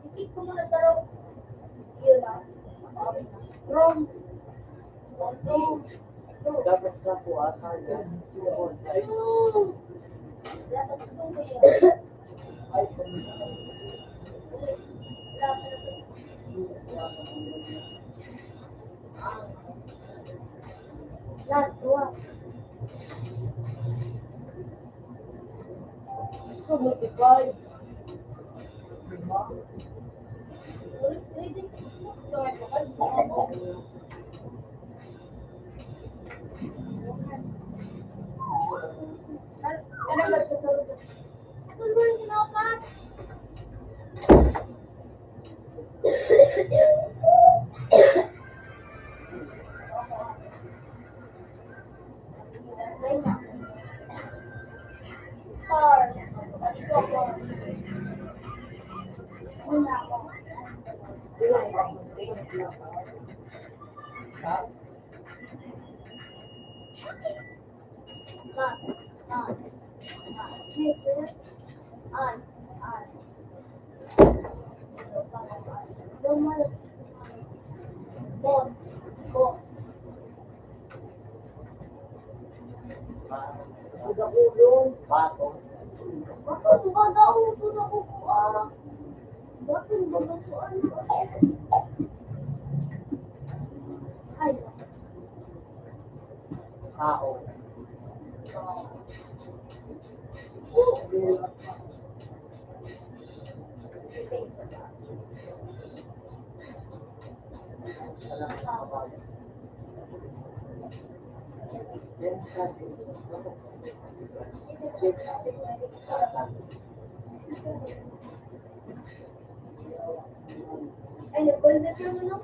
Ipit ko muna sa room. Yun lang. Room. Room. Dapat sa kuha, kaya. Dapat ito mo yun. Last one. So, multiply. Bato. Bato, baga, uso na ko po, ah. Bato, baga, so, ano? Ay. Tao. Ay, nagpalitan ka, ano?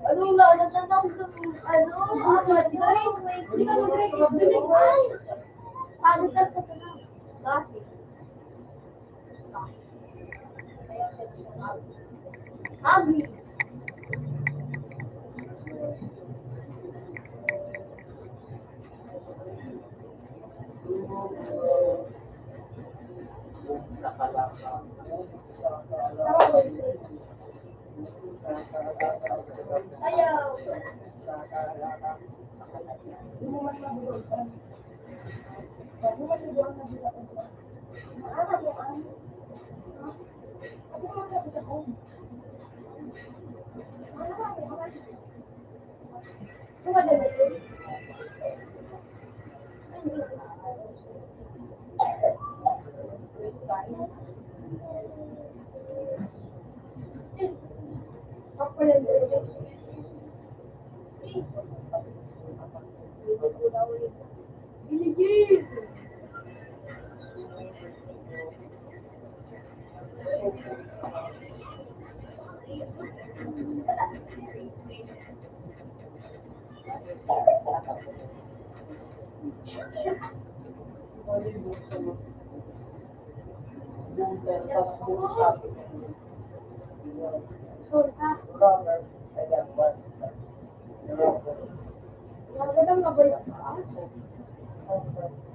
Ano na, nagtatawag ng, ano, ah, Madrid. Wait, hindi ka Madrid, Madrid, ay! Sabi ka sa kanila. Bakit? Abi. Ayaw.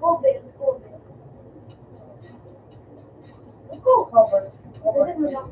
Cover, cover. Ikaw, cover. Kasi mo na.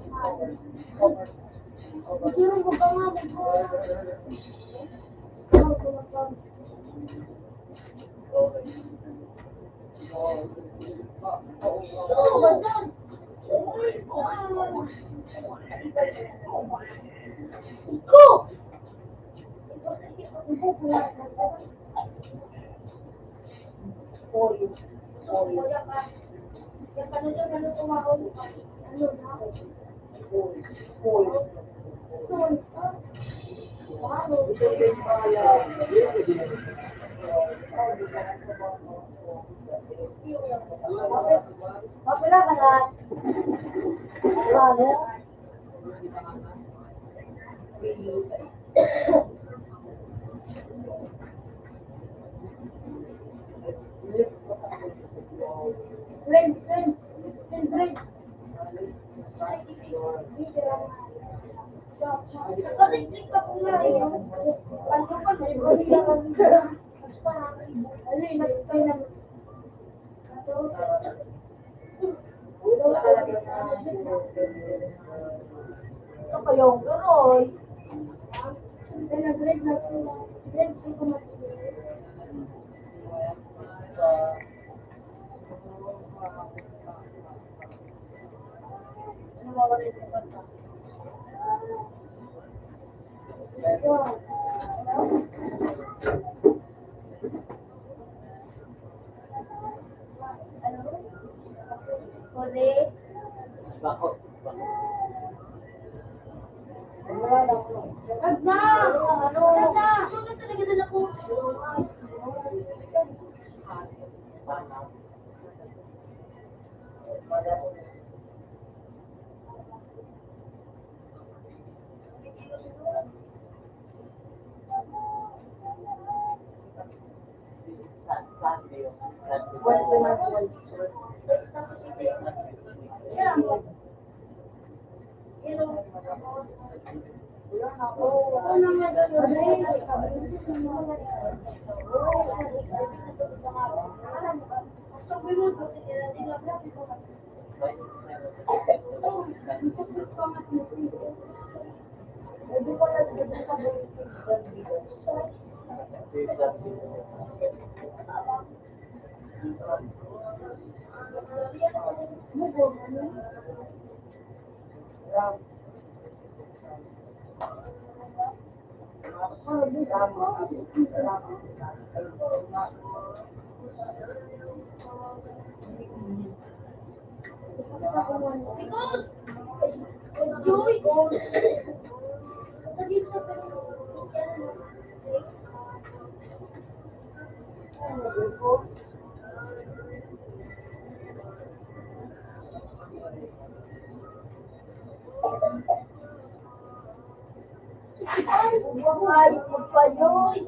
Ay, magpayoy.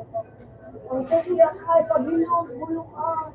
Ang kasiyak ay pabilog-bulukan.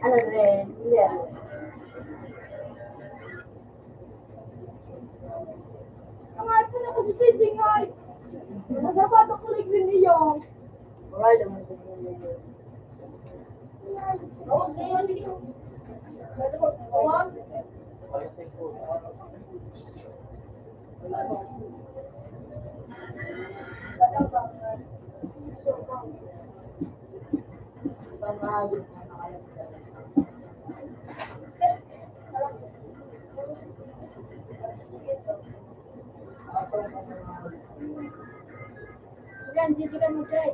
Ano rin? Yeah. Ang iPhone ako si Singay. Nasapato ko lang din iyo. Wala naman ko po. Yan, hindi ka mag-try.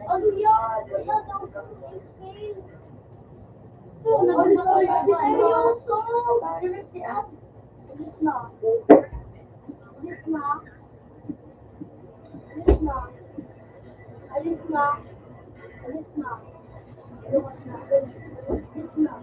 Ano yan? Alis na. Alis na. Alis na. Alis na. Alis na. Alis na.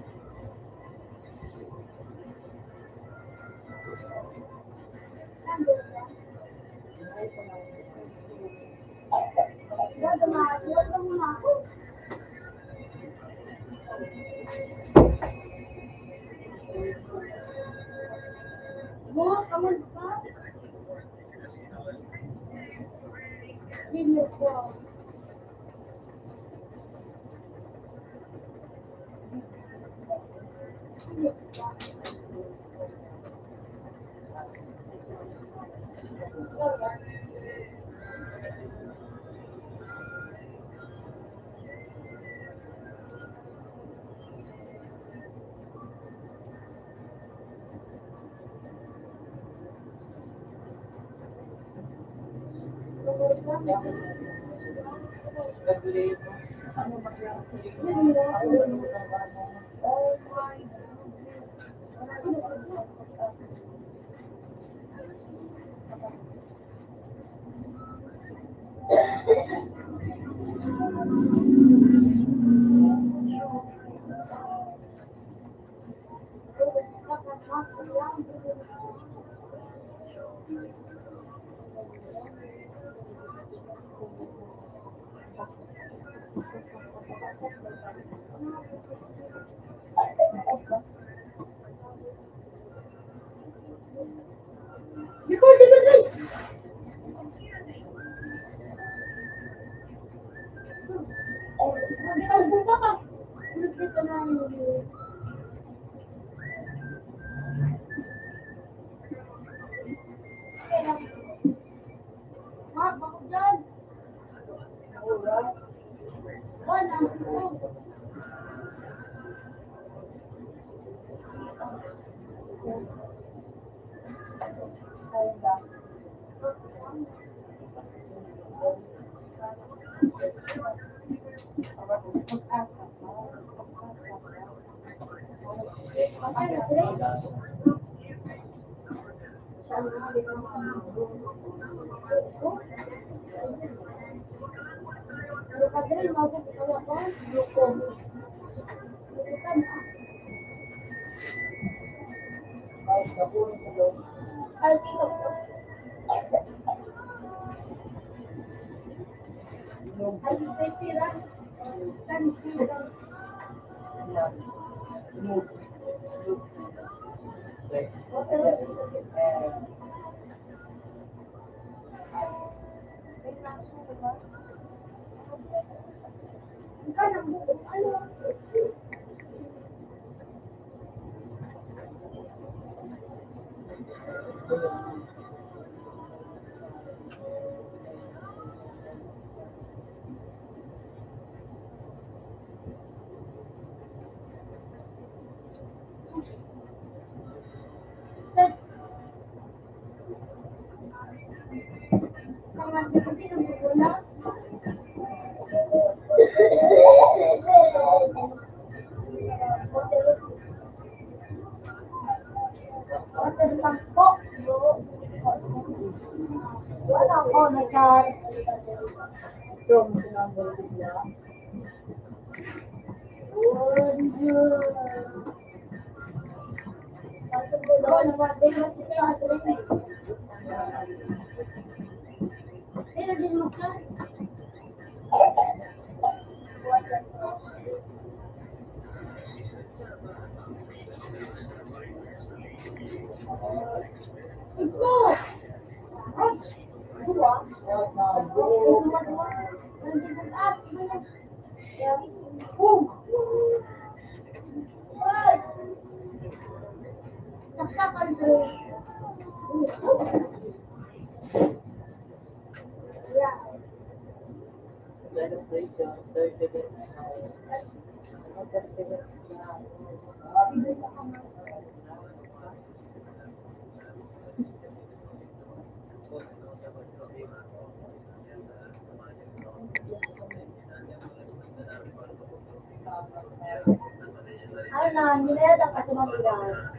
Ano na, hindi na yata kasumang lugar.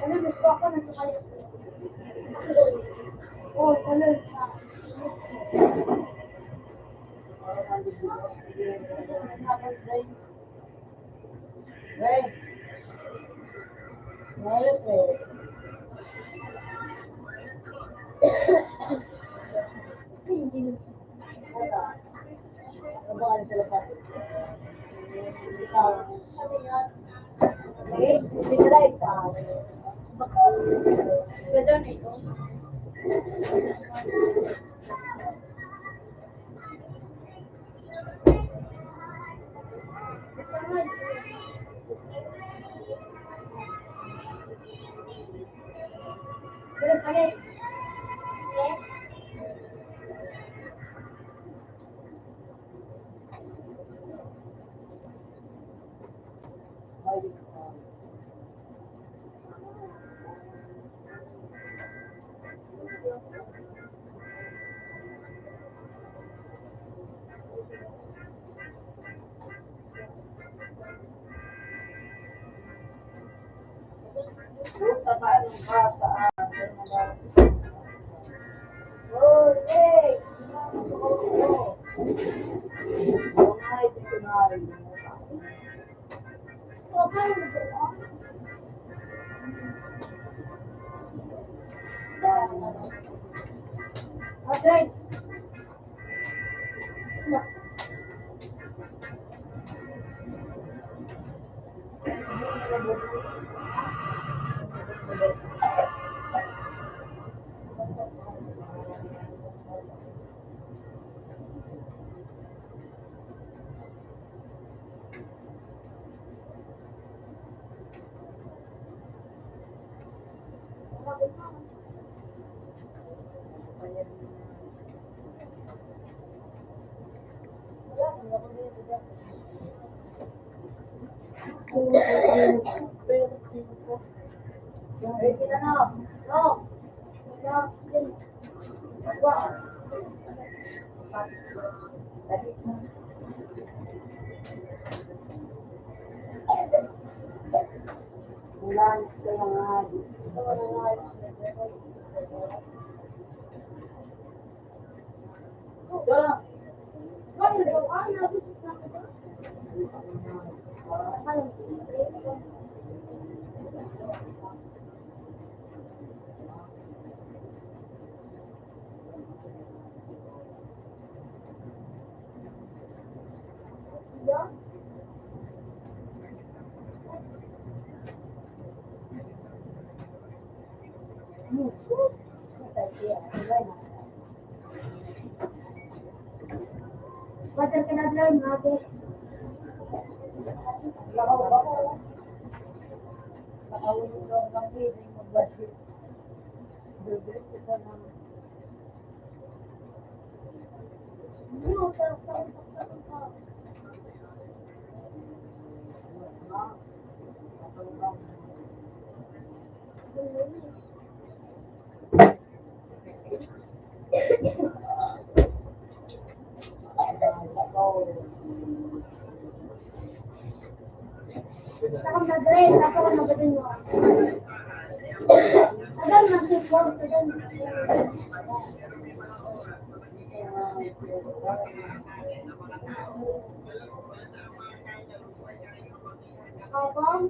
Ano, gusto ako na sa kayo. Oh, salud. Hey. Hey. Sa kang madre, sa kang madre mo. Tagal mag-support, tagal mag-support. Habang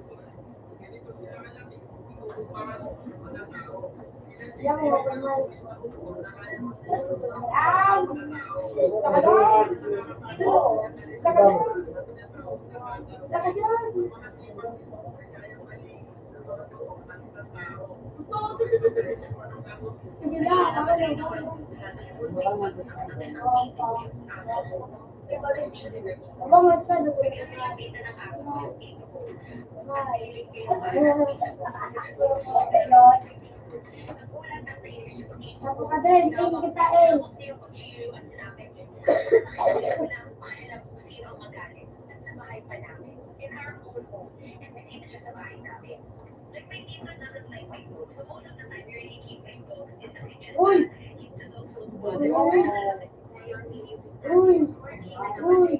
Ako ka din, tingin kita eh. Uy! Uy! Uy! Uy!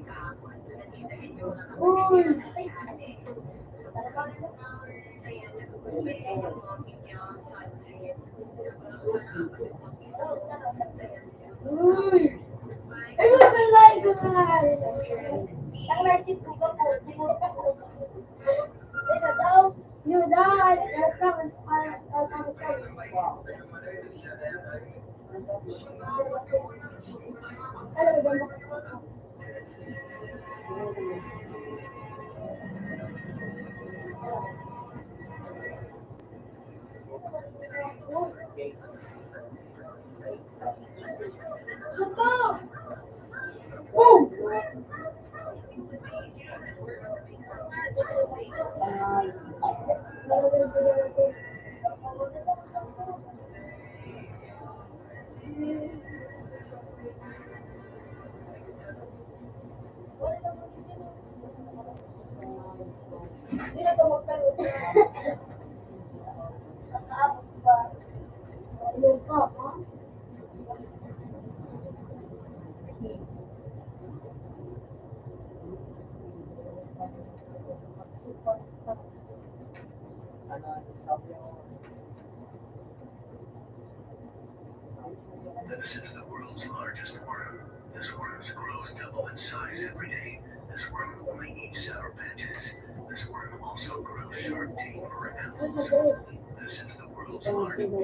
Uy! Uy! Ayun, may live na. Ang live si Puga po. Teka daw. Yun, ah, This is the world's largest worm. This worm's growth double in size every day. This worm only eats Sour Patches. This worm also grows sharp teeth for apples. This is the world's largest.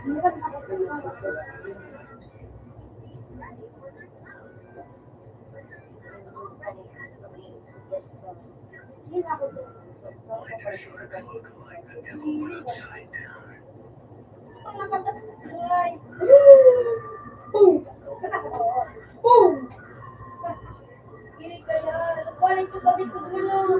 Ang nakasubscribe. Boom! Boom! Kaya, nagpalit ko pa dito, ano?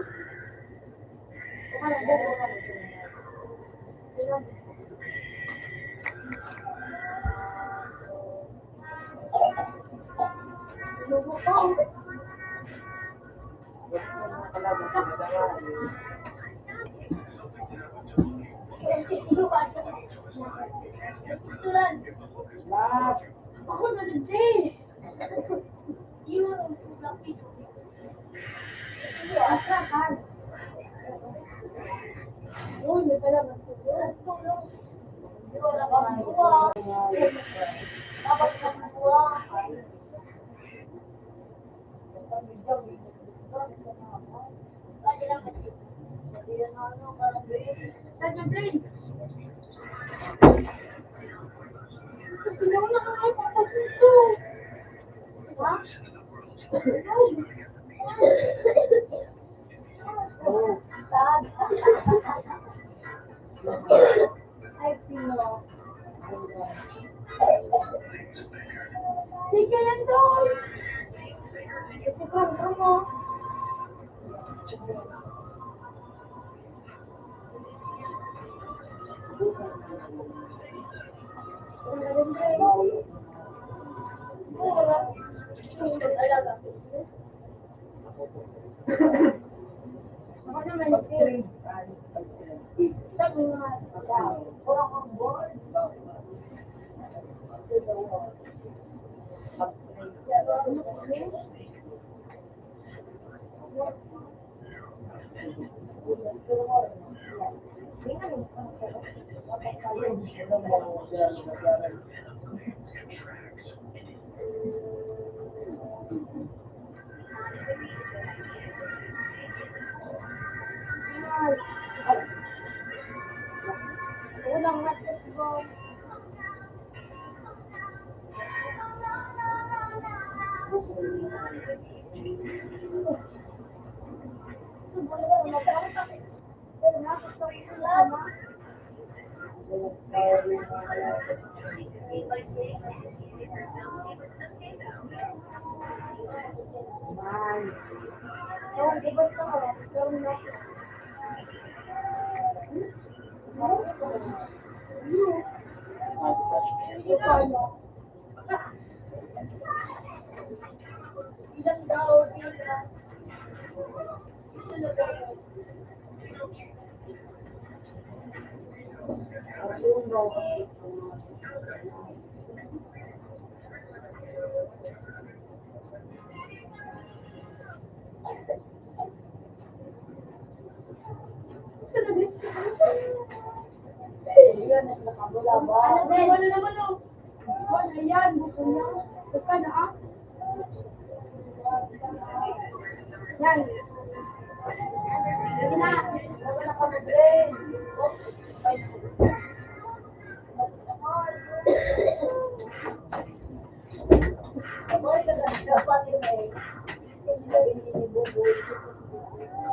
Ako na rin, eh. Yun, lapit. Sige, asa ka? Yun, may pala magtulog. Dapat magbuha. Start na, Dre. Kasi nauna ka nga, tapos ito. Ha? Oh. Ay, sino? Sige yan, Dol. Kasi kung ano. Ano na naman, oh? Ayan, gusto niya. Ito na, ah. Yan. Sige na. Wala na kami, Dre.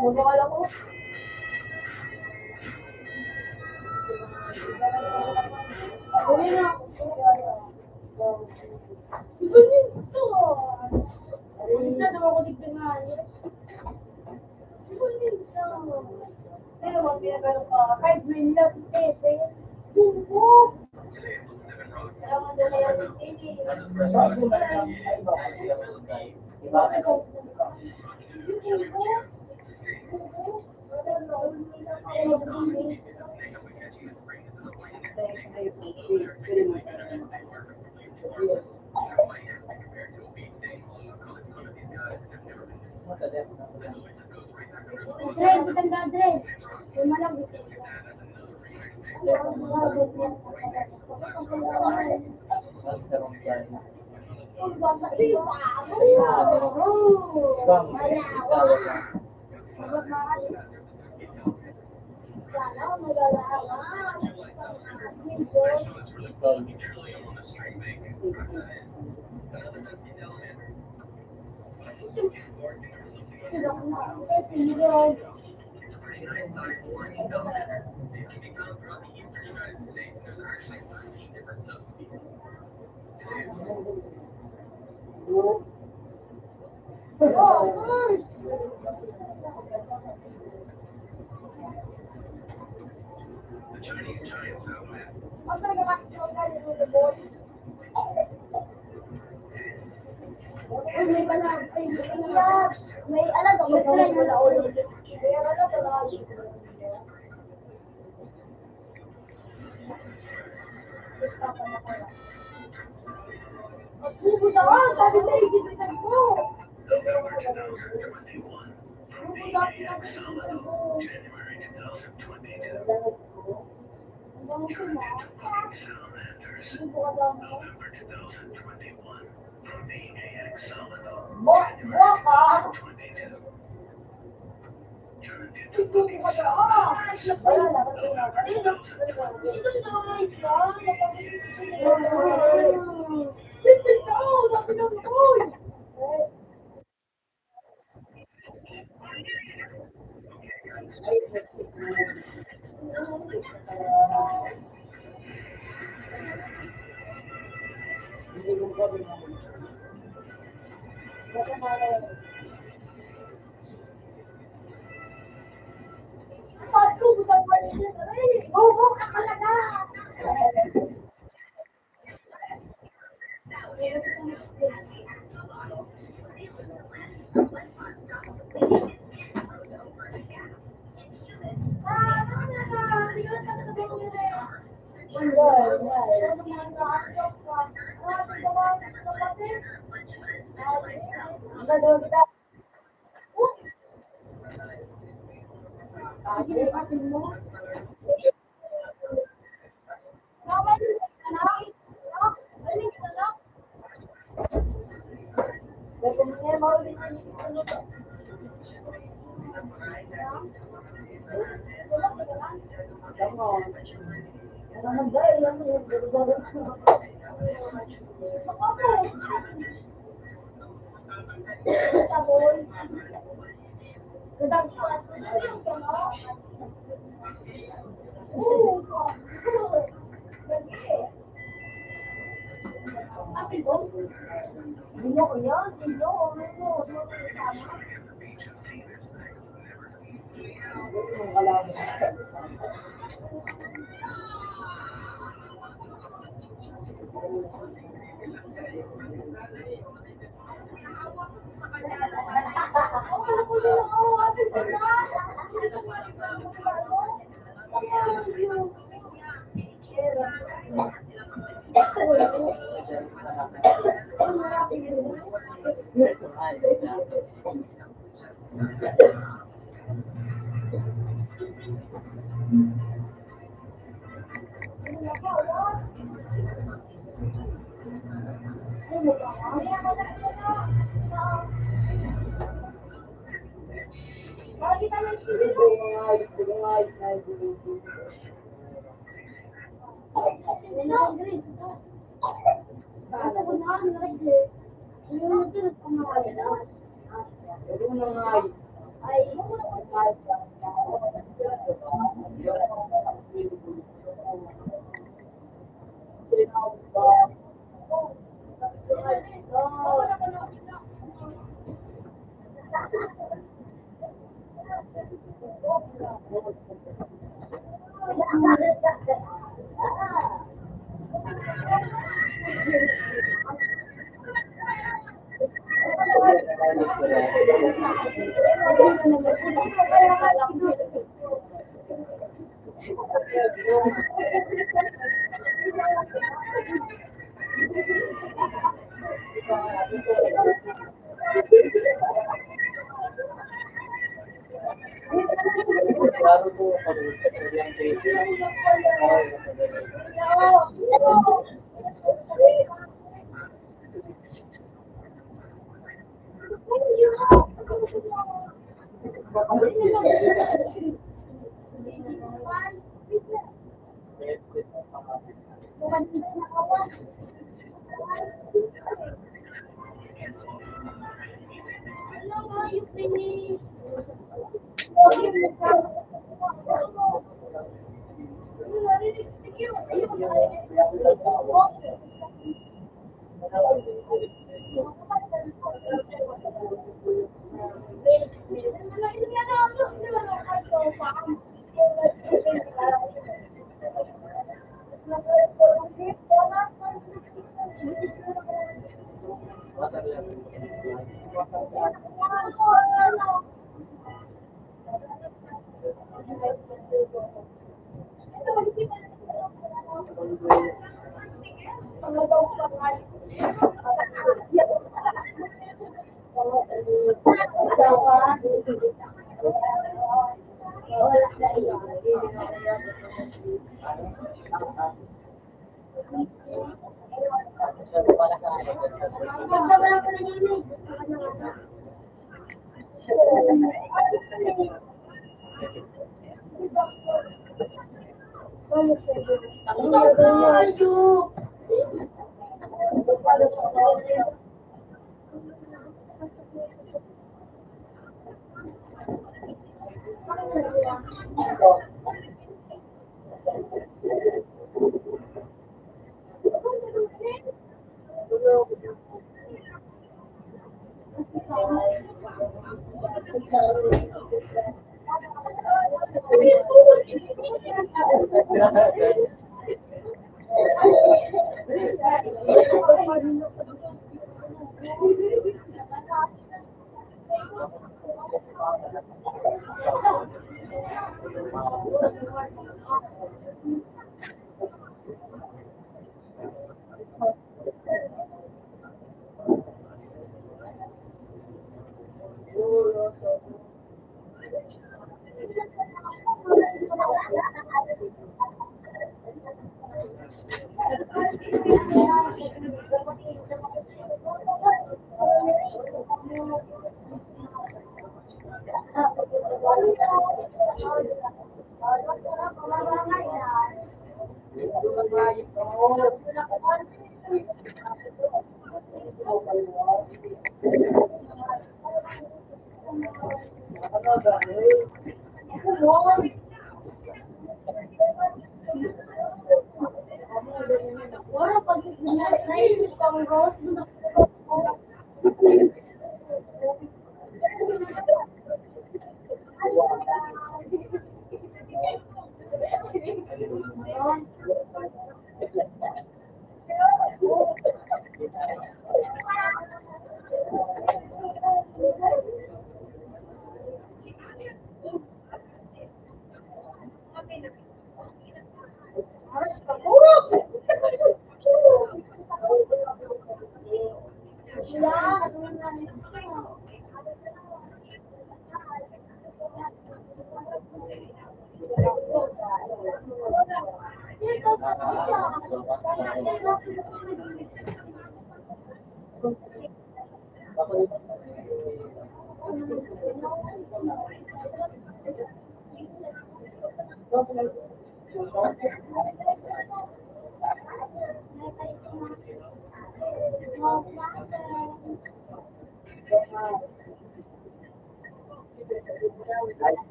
Wala ko. Uwi na. Ganito naman ako tignan. Pero wag pinagano pa. Five million, sete. Bumbog. Dre, kitang daan, Dre. Lima lang. Like, well, it'd be truly on the string, maybe. Another dusky salamander. But I think it's barking or something. It's a pretty nice size slimy salamander. These can be found throughout the eastern United States. There's actually thirteen different subspecies. The Chinese giant salamander. May alam ako, may alam ako. Magbubuta ka, sabi sa isip ko. Bubuta ka, sabi sa isip ko. Ang dami ko na. Bubuta ka. Bo-, boka.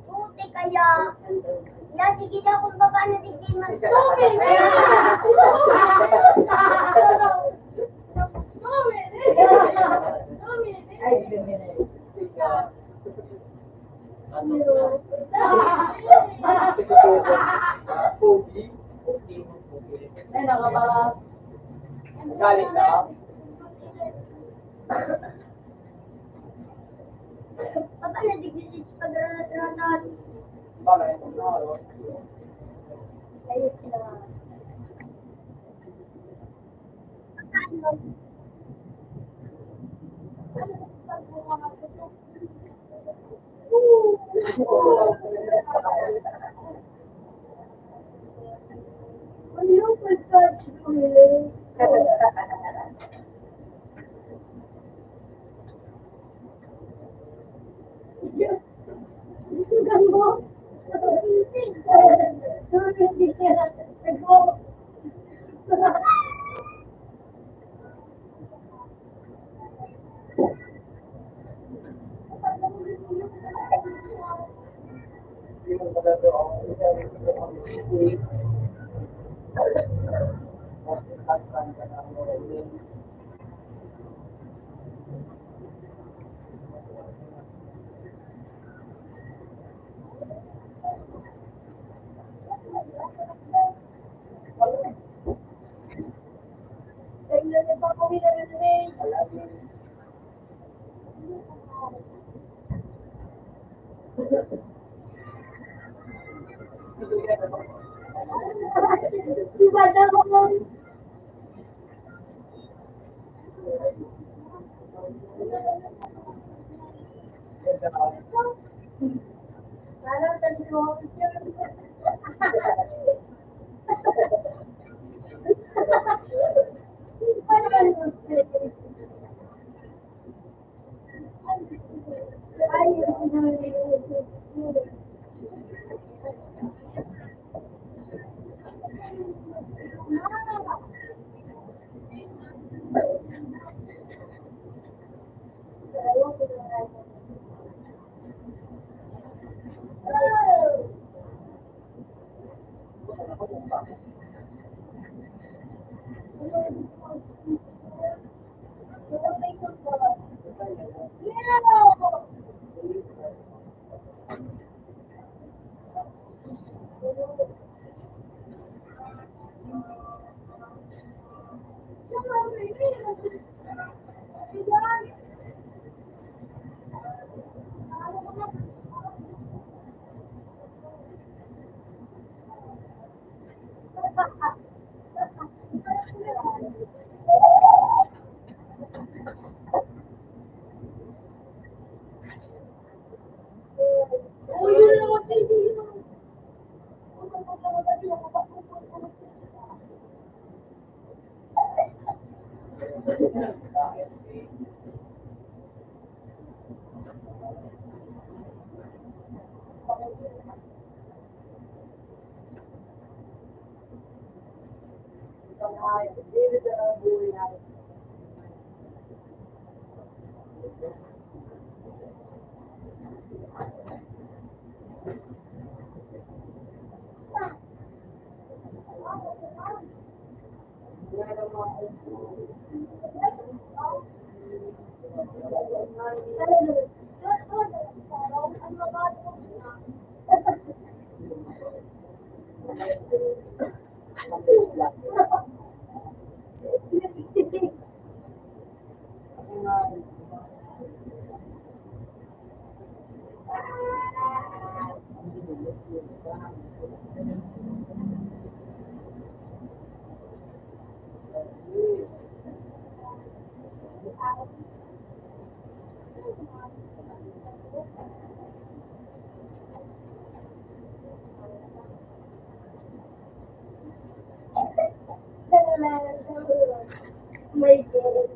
Buti kaya. Ya, sige daw kung paano digdi mas. Galit na. Papa, nadigdi si Padre na tinatawag. Ayos na. My God.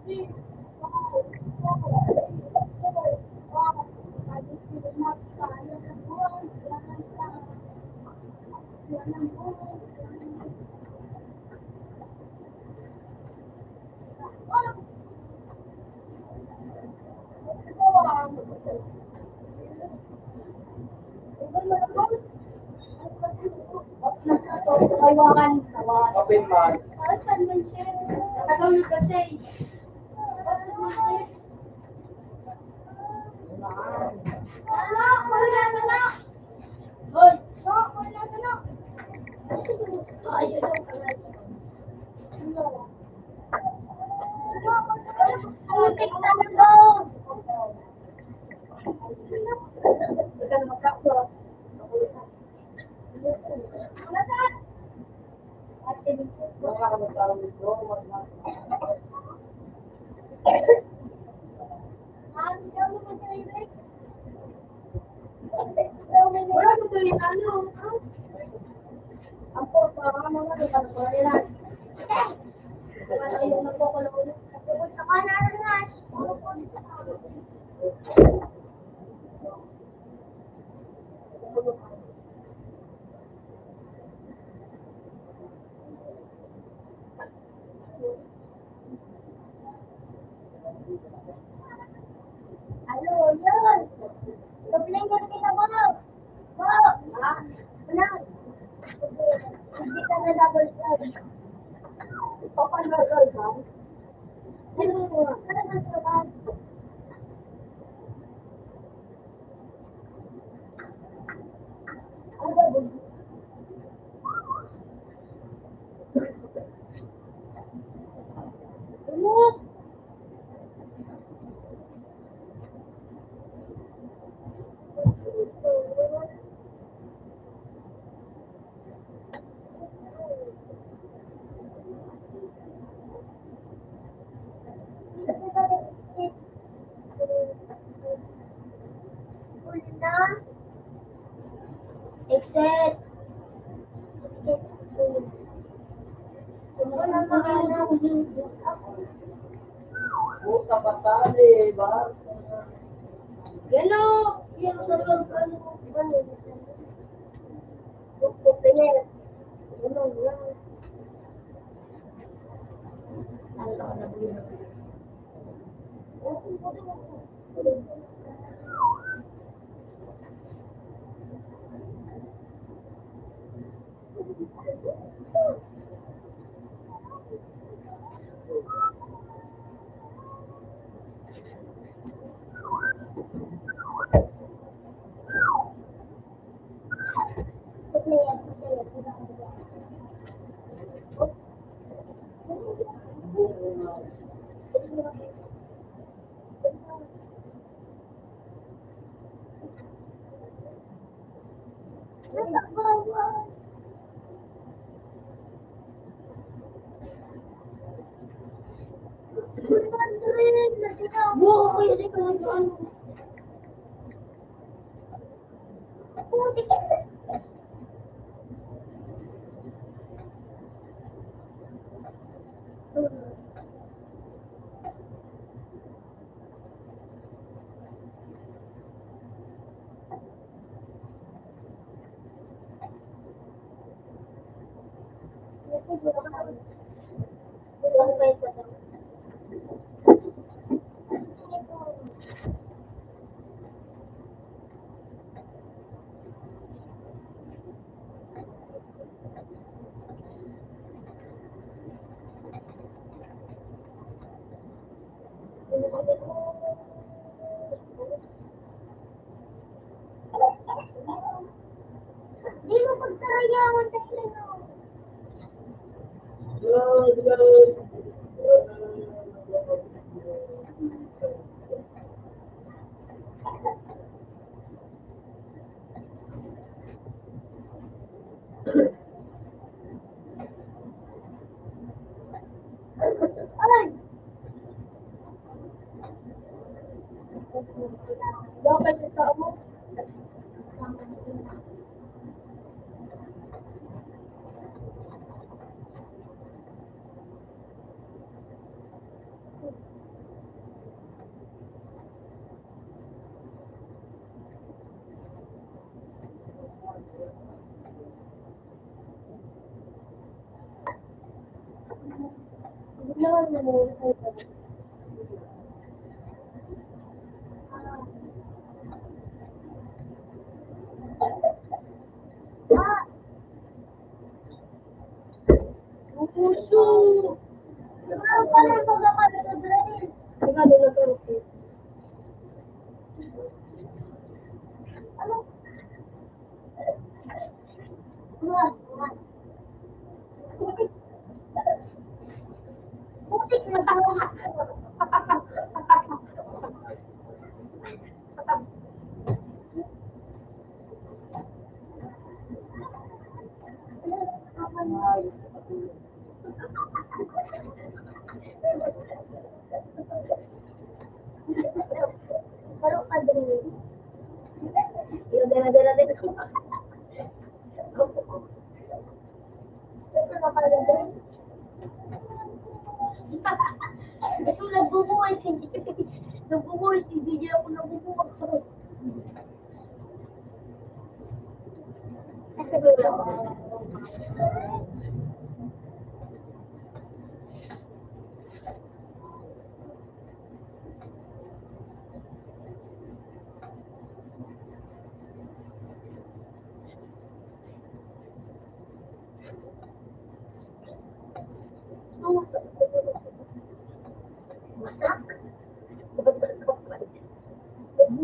Nasa kawakan sa wa. Open man. Saan man siya? Natagal na kasi. Ala, wala na lang. Hoy! Putik talaga. Wala mo tuloy na ano. Ang porta, ang mga nagkakailan. Wala yung nagkukulong. Pupunta ka na, Arnas. Ano yun? Dobleng kurtina ba? Ba? Ha? Wala. Hindi ka na double side. Papanagol ba? Ano mo? Ano ang trabaho? Exit. Exit. Wala pa nga na. Puta, pasali, ba? Yan o. Yan sa loob, ano, ano, ano, ano, ano, ano, Gusto nagbubuhay si, nagbubuhay si D J, ako nagbubuhay. Masak? Masak ka pa.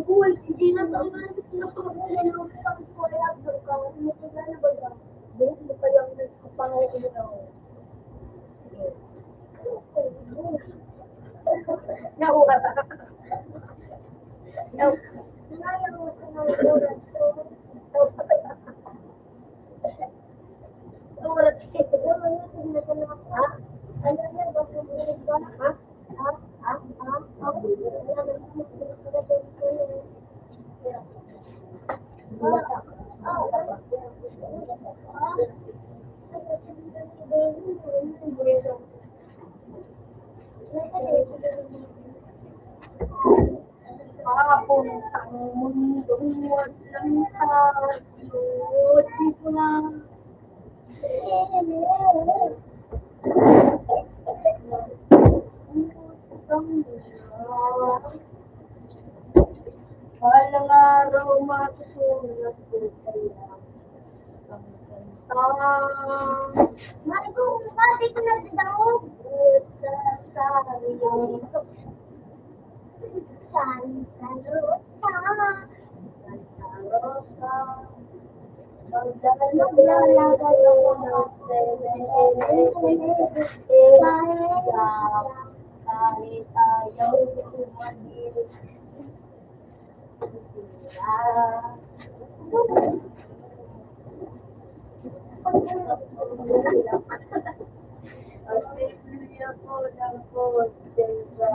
Buhay, sige na, tama na, pinapakabuhay, ano, ang kuya, ang kuya, ano, ano, ano, ano, ano, ano, ano, Nauha. Nau- Papuntang mundo ng tayo, di ba? Balang araw, masusulat ko kaya ang kanta. Marco, bakit ko nagdadaog? Sa, sa, Santa Rosa. Santa Rosa. Maglalagay ako ng sele-, kahit ayaw ko maging. Ang Biblia ko lang po, dyan sa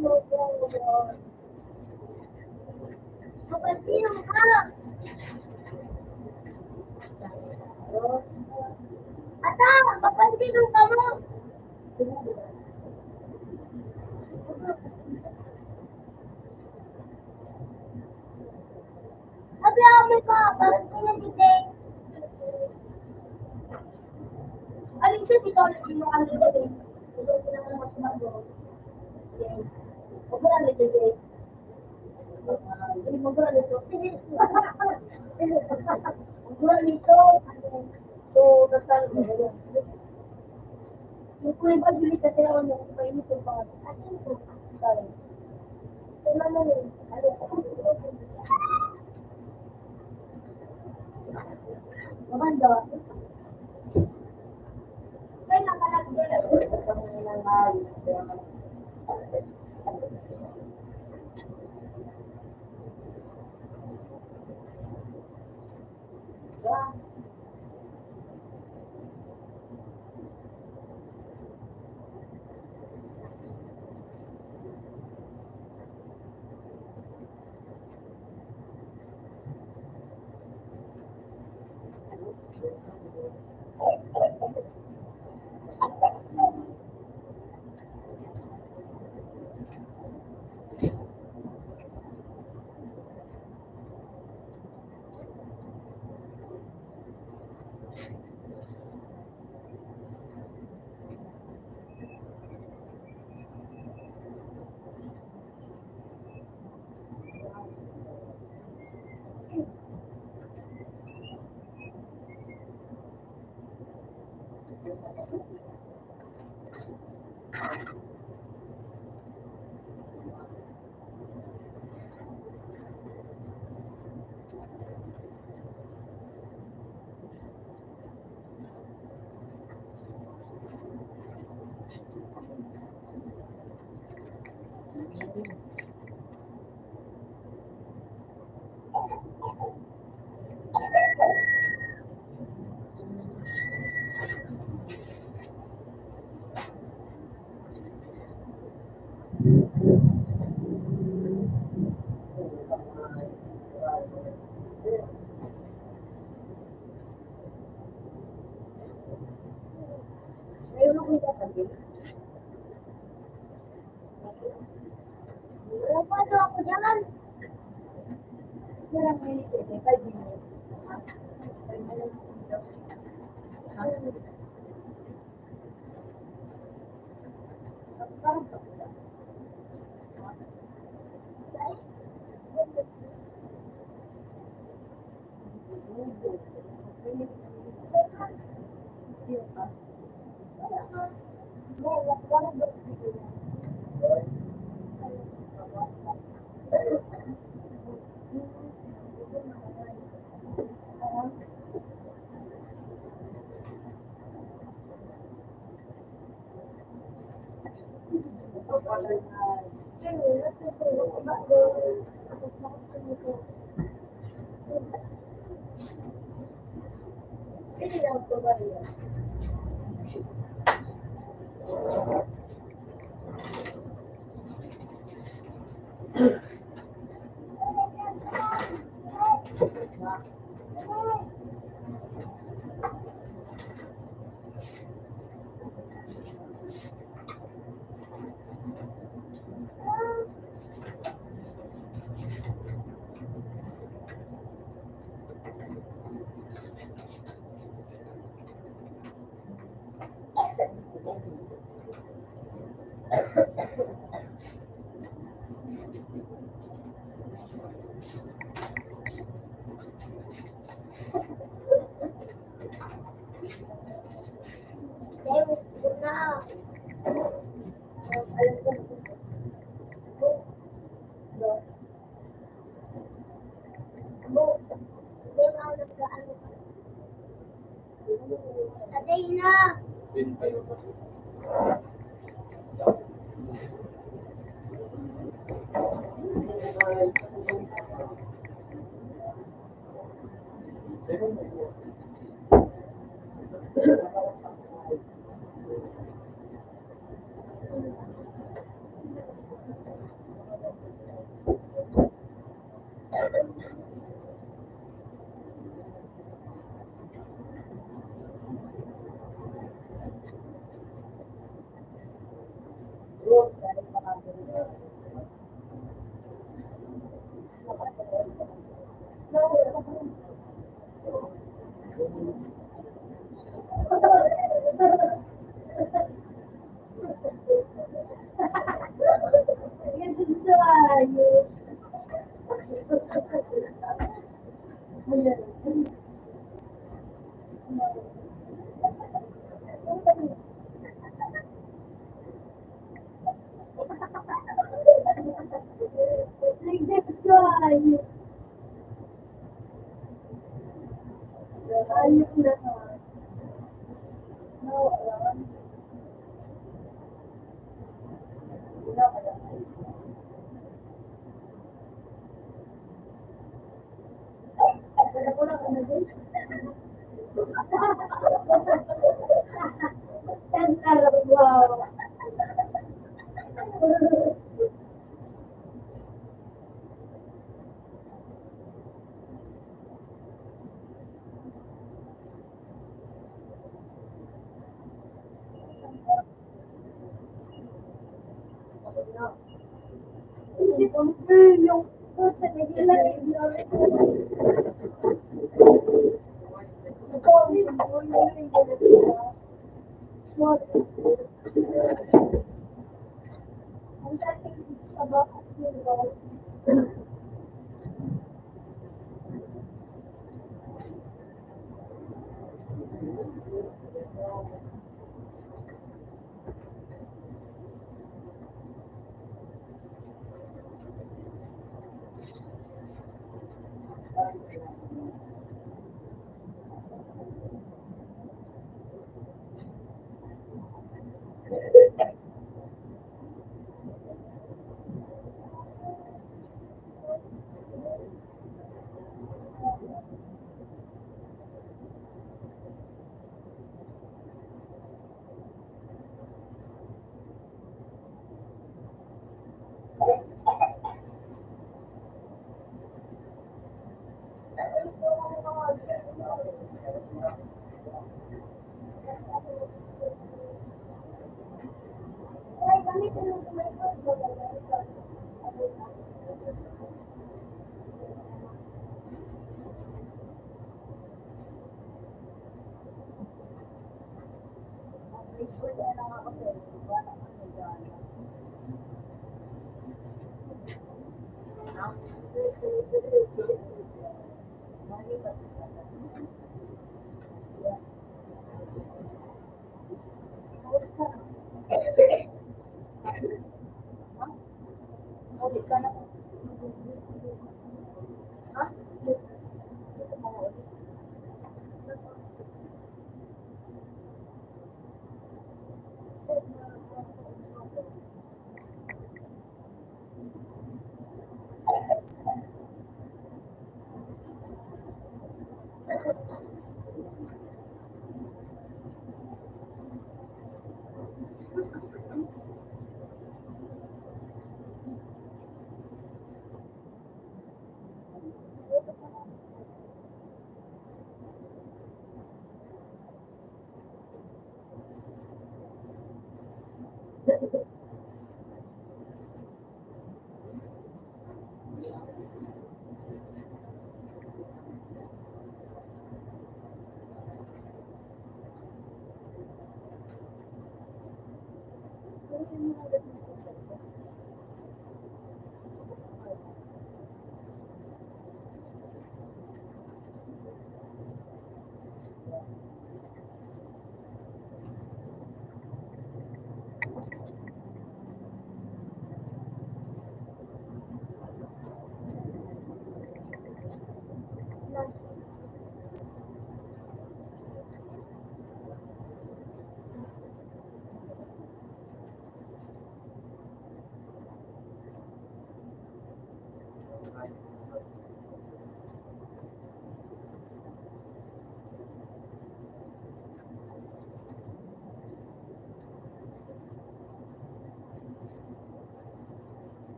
motor. Mapansinon ka. Ata, mapansinon ka mo. Abi, amo ka, parang sila ni Dave. Alin siya dito? Ano yung ano yun? Ito, ito naman mas maganda. Dave. Huwag mo lang ito, Dave. Hindi, huwag mo lang ito. Huwag mo lang ito. So, basta, yung kulay ba, Julie, kasi ako nung mainit yung pangalan. Asin ko. Sorry.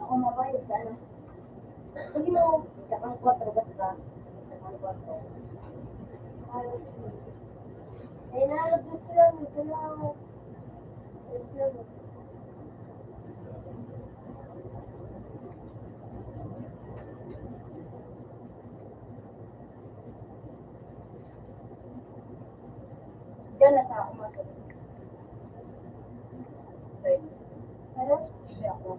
Ako mabayad ka, ano? Sige mo, isa kang kwatro, basta. Isa kang kwatro. Ay, nalabas ko lang, isa lang. Isa lang. Diyan na sa ako, mas. Okay. Ano? Hindi ako.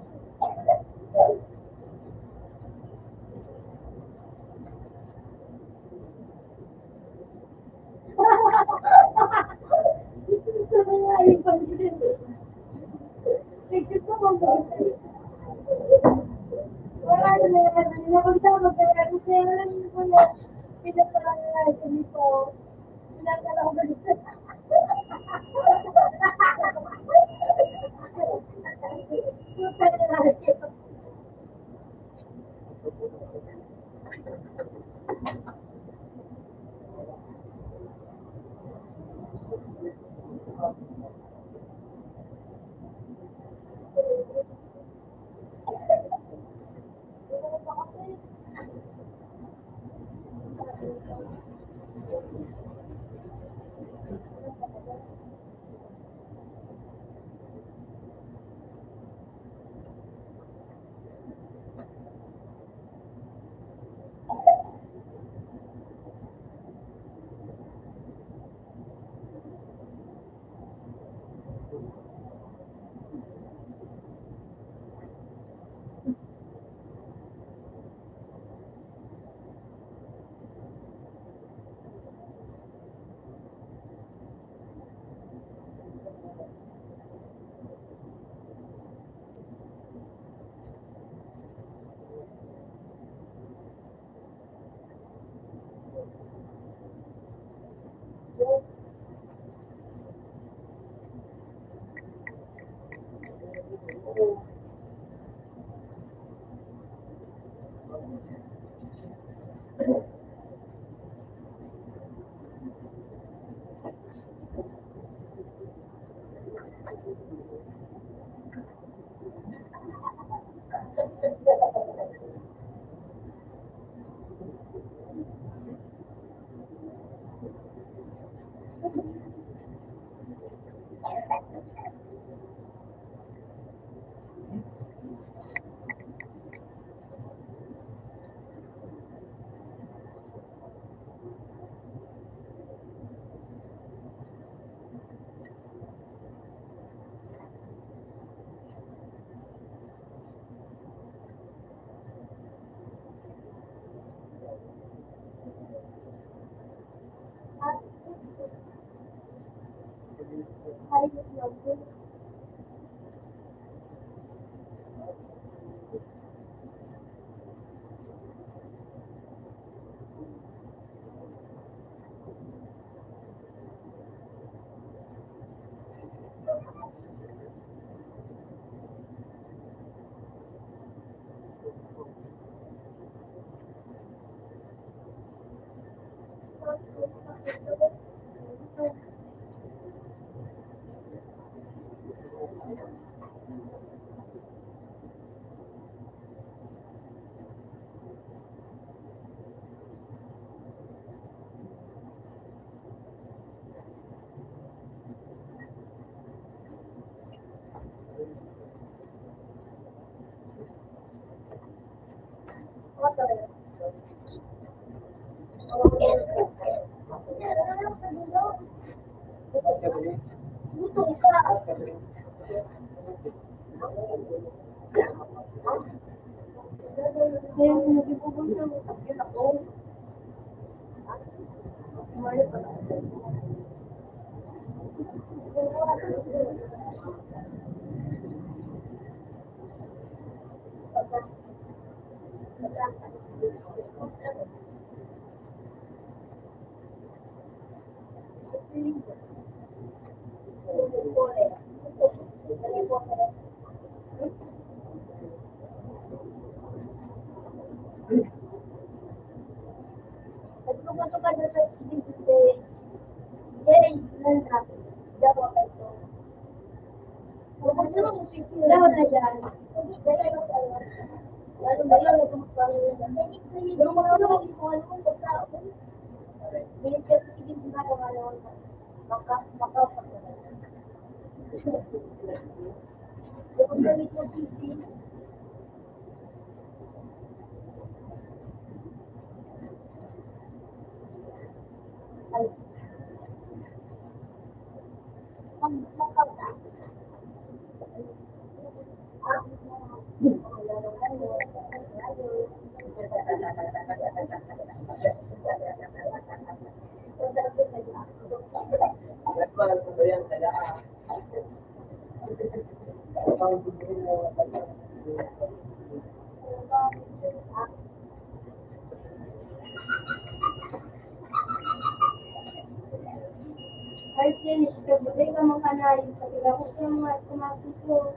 Ay, Ken, ikabuday ka man kanay, pati ako sa mga kumasin ko.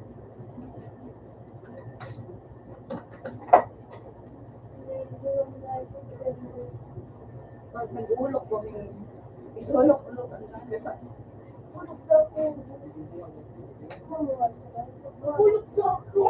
Pag nag-ulok kami, ulok-ulok ang nagkakita. Ulok daw po. Ulok daw po.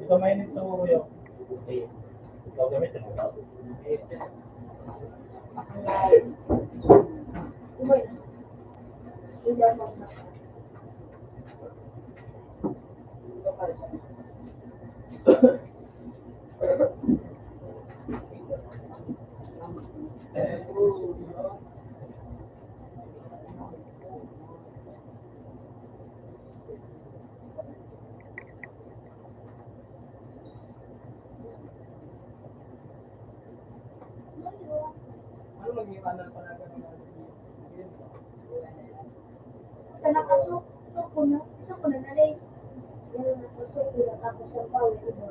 Ito may nito, kuya. Ito, gamitin mo. Ano maging ano pa na ganun? Sa nakasuko na, sa suko na na rin. Yung nakasuko na tapos yung power, iba.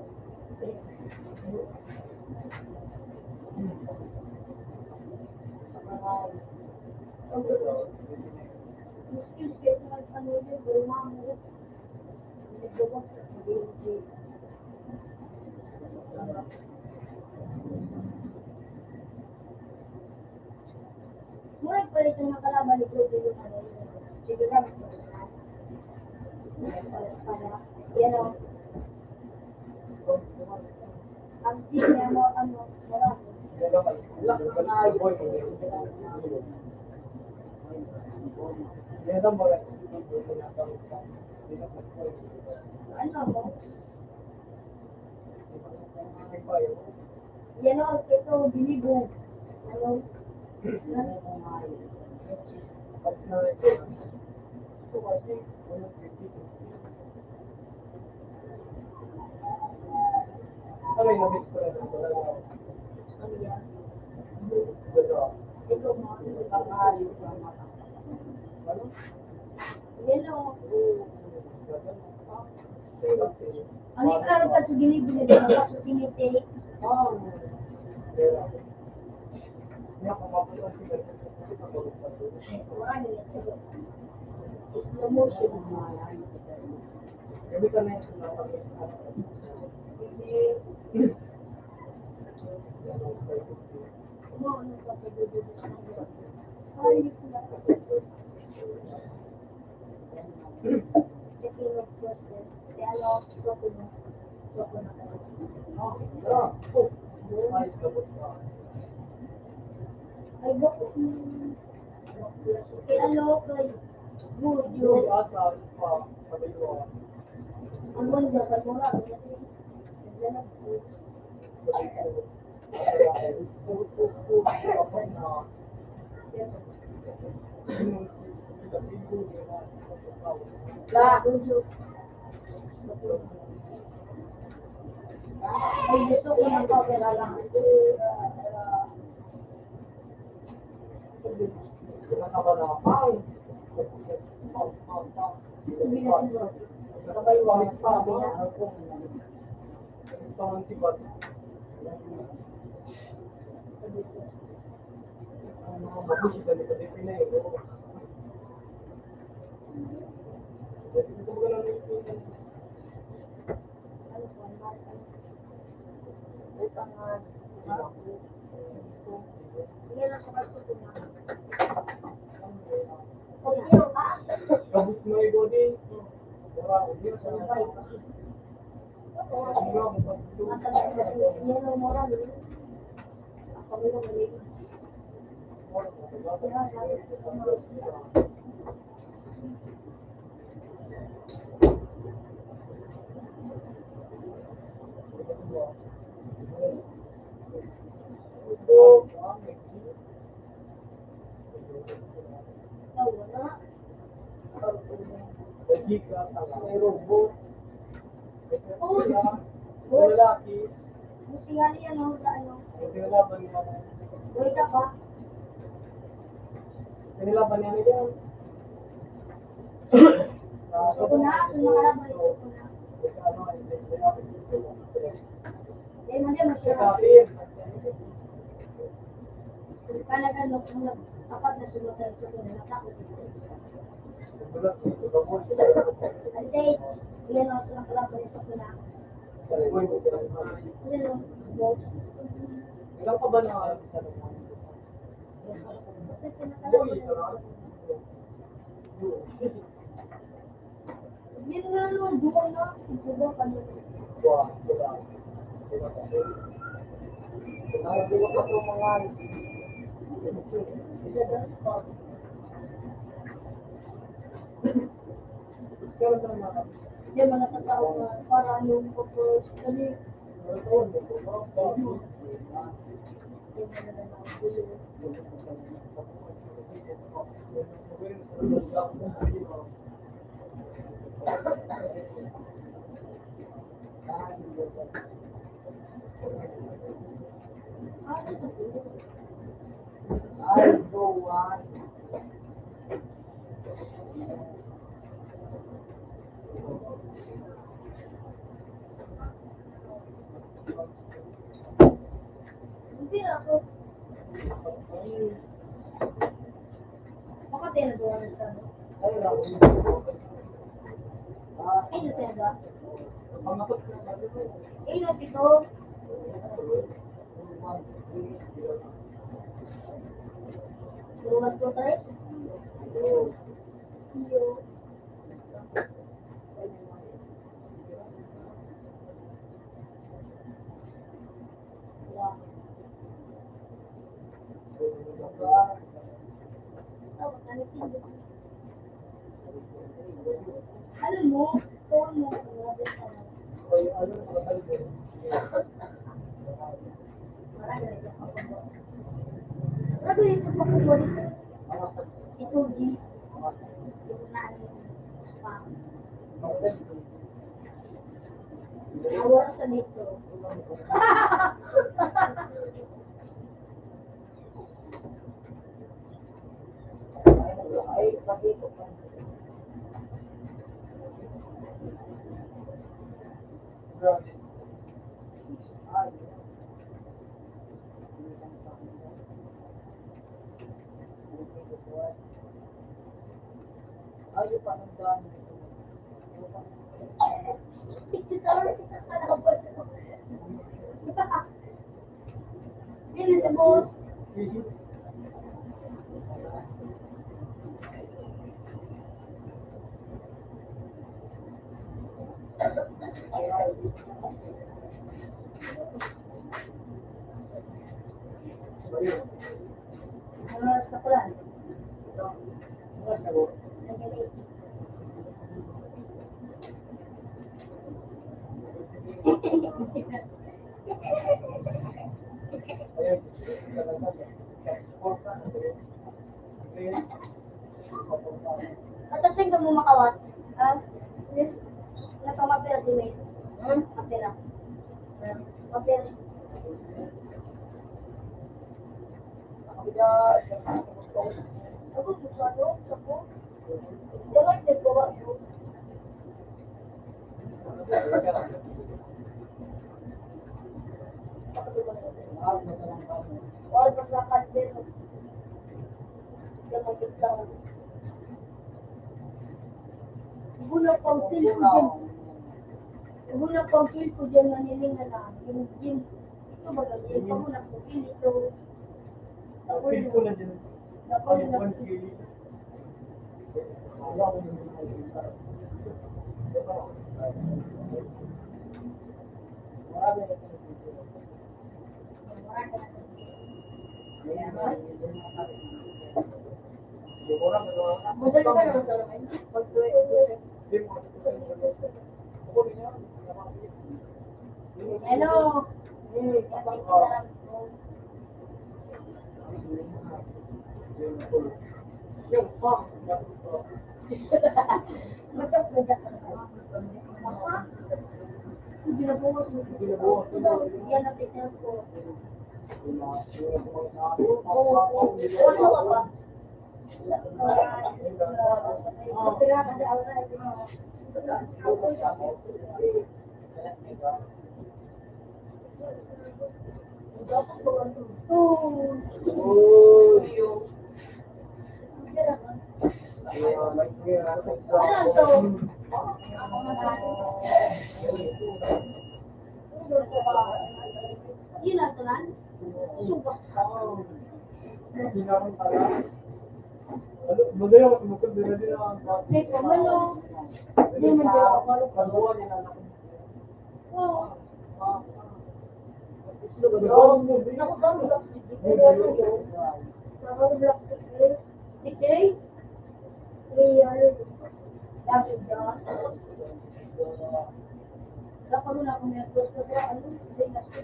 Excuse me, ano yun, gawin mo. Murag palit yung mga kalaban ni Bro Bro yung ano, yung sige lang. Yan o. Ang team niya mo, ano, murag. Ano mo? Yan o, ito, bilibog. Ano? Ano yan? Ito, mga ito, mga ito, mga ito. Yan o. Ano yung araw ka sa gilid-gilid na pasok piniti? Slow motion. Ay, bakit? Kaya loko, good yun. Ang ganda, pag mura, ang ganda. Ay, gusto ko ng pagkilala. Kabut mo, Igodi. Lalaki. Musihan niya, no? Ano? Buhay ka pa? Kanilaban niya na yan. Gusto ko na, gusto ko na kalaban, gusto ko na. Dahil man yan, masya. Kaya ka, no, kung nag-, apat na sunod sa gusto ko na, natakot ko. Ang sage, yan ang gusto ng kalaban, gusto ko na. Yan ang boss. Ilang pa ba na Hindi, mga tao nga para yung purpose kami. Makatena doon sa ano? Ay, wala ko. Ah, ino tenda? Ino tito? Luwag ko, tre? Iyo. Alam mo, phone mo, grabe ito pa ko. Ito, di. Ito na, ano, spam. Awar sa dito. Ini si boss. Ato sing kamo makawat? Ha? Napamapira si May. Hmm? Mapira. Mapira. Ako, gusto ano? Ako? Dapat nagbawa yun. Or basta kaldero. Yan ang biglang. Hulang pang feel ko dyan. Hulang pang feel ko dyan, naniling na lang. Yung, yung, ito ba ganyan? Ito mo na po, feel ito. Feel ko na dyan. Ako rin na. Hello. Yan ang picture ko. Oo. Ano ka ba? Yun ang tunan. Subas ka. Madaya ko tumutog, di na din ang Hindi ko man, oh. Hindi man din ako marunong. Oo. Ako, gano'n lang. Ako, gano'n lang. Ikay? Prayer. Dami dyan. Wala pa rin ako may gusto ko. Ano? Hindi na siya.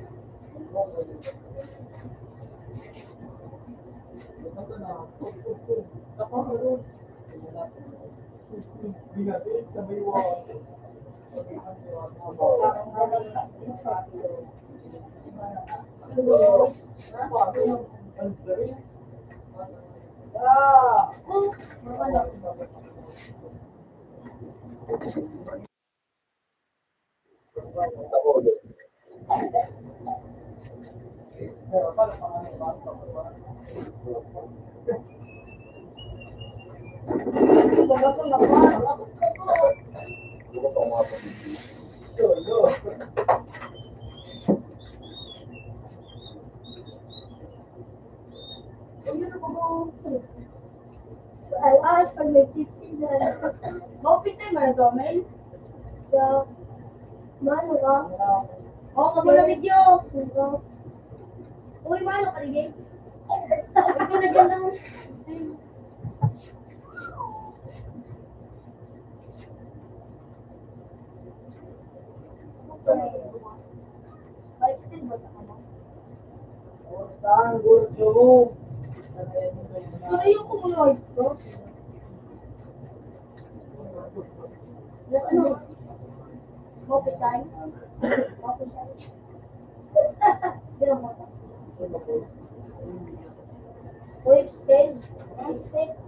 Ay, ay, pag may fifty na. Maupit tayo, Mano Tomel. Sa, mano ka? Oo, kamo na video. Uy, mano ka, Rigay? Ito na dyan lang. Saan gusto mo? Pero yung kumunoy ko. Yung ano? Coffee time? Coffee time? Wave stage? Wave stage?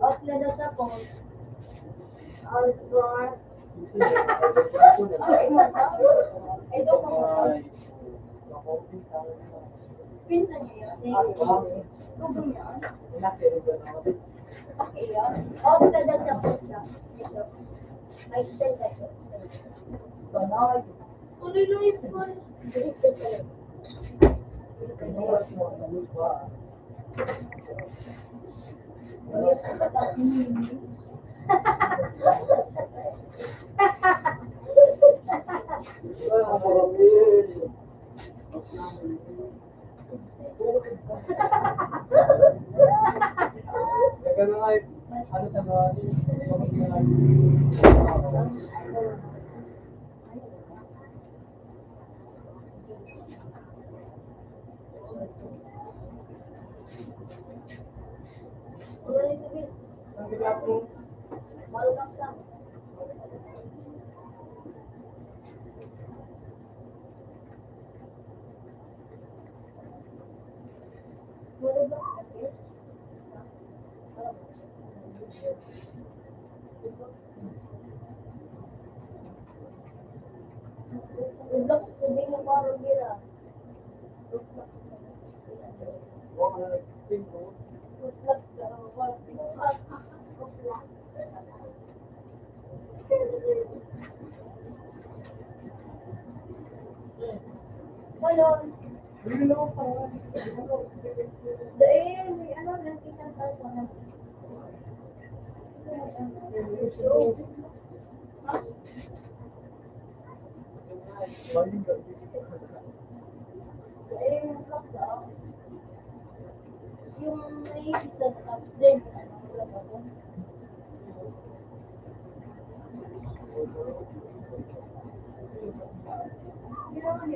Off na daw sa phone. All star. Pinsan niya yun. Gusto niya. Okay, yun. Off na daw sa phone siya. May spell ka siya. Tuloy-tuloy po. Balon. Dahil, may ano, nagkikita ko na. Yung may isa na din, ano, wala ba po? Yun ang ano,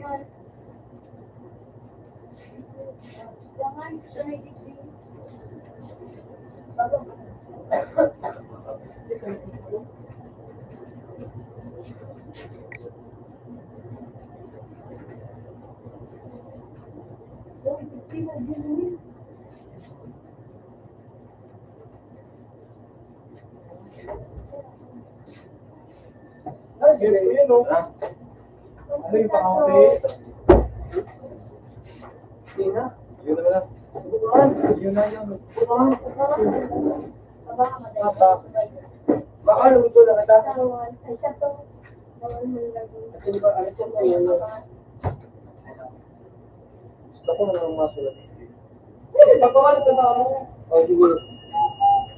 Ay, yun, yun, oh. Ano yung pangawi? Yun na. Yun na lang. Yun na yun. Baka luto na kita. Ano ba, ano ba yun? Ako na lang masulat. Hindi, pagkawala ka sa amo. O, sige.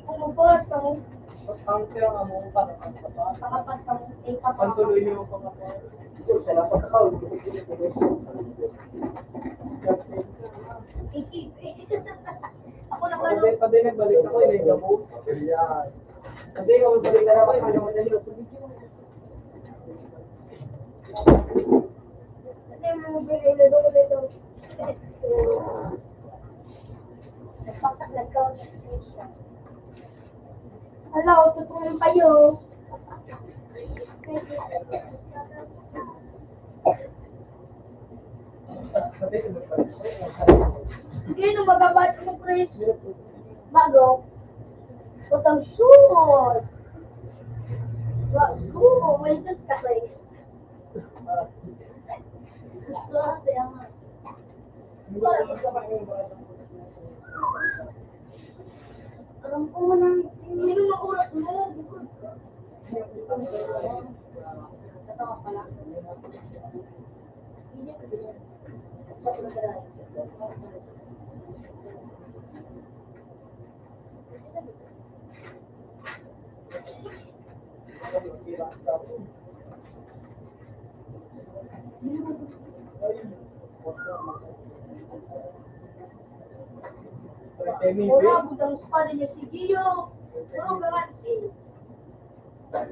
Pagkawala ka mo. Ang kaya nga mo, para pagkawala. Pagkawala ka mo. Eh, pagkawala. Ang tuloy niyo, pagkawala. Ito, sa lapat ka, hindi ko pinipili. Ako na. Ako pala. Pati, pati nagbalik ako, eh, may gabo. Ayan. Pati, ako balik na ako, eh, may gabo na yun. Ano yung mga bilhin na doon nito? Nagpasak, nagkaon sa station. Hala, o, totoo yung payo. Hindi, nung magabat mo, Chris. Bago. Putang shoot. Bago. May dos ka, Chris. Gusto ko, kaya nga. Alam ko mo nang, hindi mo oras mo. Natawa ka lang. Wala, butang sa pala niya si Gio. Puro ka nga si. Wala,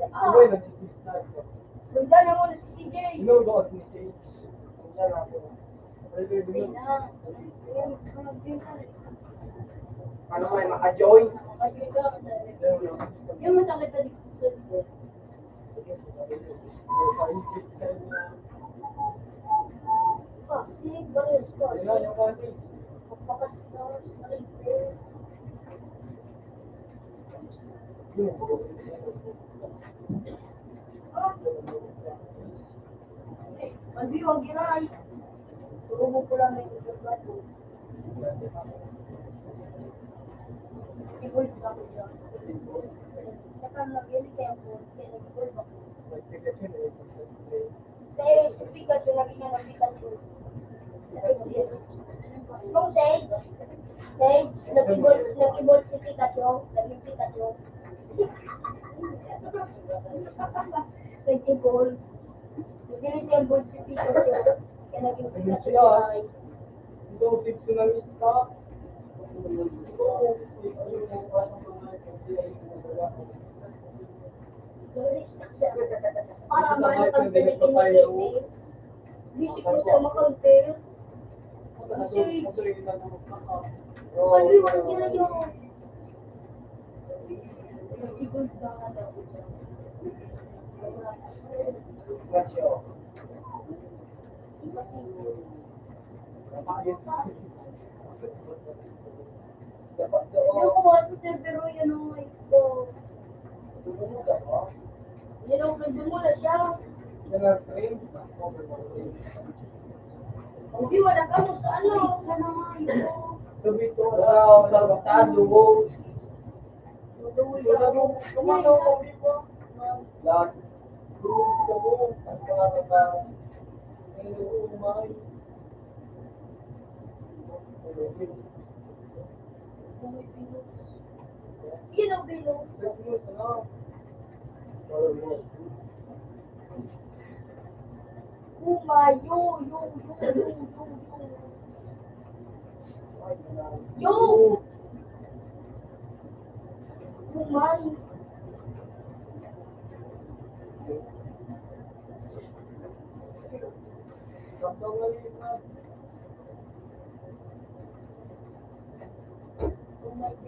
ah. Wala na muna si C J. Ano may makajoy? Yung masakit na dito sa likod. Kasi, baris ko. Magpakas na sa likod. Hindi, wag yun ay. Turubo ko lang na yung bato. Ibulb ako dyan. Saka nag-inig kaya po, kaya nag-ibulb ako. Kaya yung sa Pikachu, lagi niya ng Pikachu. Kaya, itong picture na lista, Para man ang pagpili ng cases. Busy ko sa makagpil. Kasi, paliwan nila yun. Yung kuha sa Severo, yun ang ito. Yun ang pwede mo na siya. Hindi, wala ka mo sa ano. Ano naman ito? Yun ang bilog. Uma, yo, yo, yo, yo, yo, yo. Yo! Uma.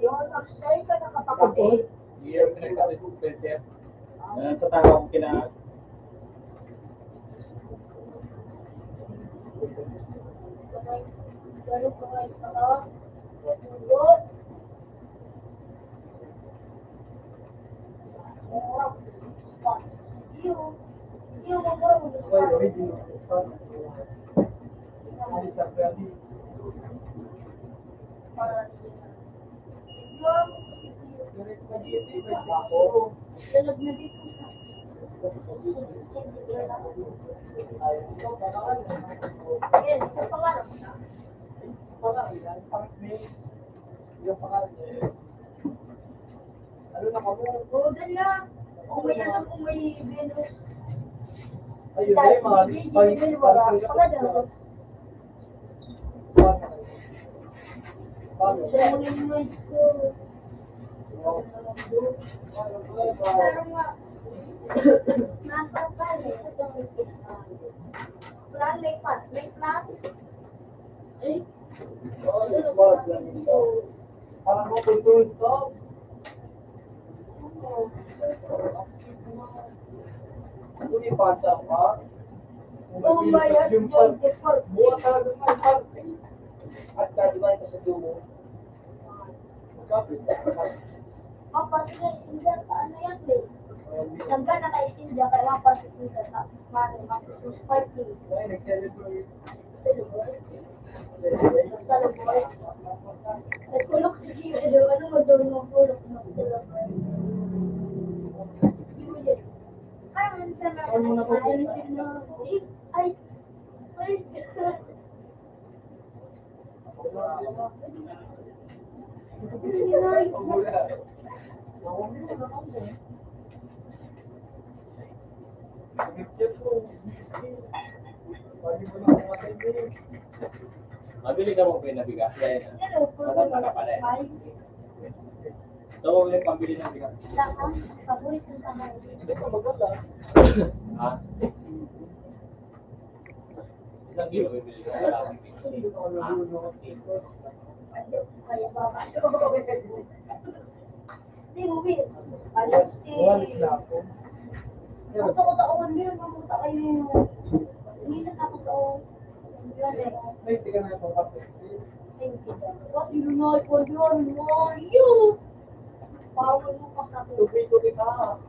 Yun, Akshay ka nakapag-update. Year, pinagkakit ko, pwede. Ah, sa tao, kina- Ano na kamo? Oo, dali ah. Kung may ano, kung may Venus. Ayun, sa S B J, di may wala. Pagkadalo. Sa mga ito. Pero nga, mapapali. Plan, may plan, may plan. Eh? Parang makuntulog ka. Hindi pa sa pa. Kung mayas yung default. Buwan talaga ng party. At dadumay ka sa dulo. Kapit. Kapatid na isinda, paano yan, eh? Nagka na kay isinda, kaya mga party isinda, ta-, mano, mga Christmas party. Ay, nag-celebrate. Celebrate? Celebrate. Nagkulok si Gio, ano, ano mo daw yung kulok mo, celebrate? Hindi mo yun. Ay, ano na po? Ay, ay, Mabili ka mo pinabigas, dahil na. Dapat nakapala eh. Ito, may pambili ng bigas. Saka, paborito ka ba? Hindi pa maganda. Ha? Isang kilo, bibili ko. Hindi ko alam yun, no? Hindi, Will. Ano si... Ang tao-taon yun, ang tao yun. Hindi na sa totoo. Yun eh. May tiga na itong kape. Hindi. Sino na ito yun? Mario! Bawal mo pa sa tubig. Tubig, tubig ka.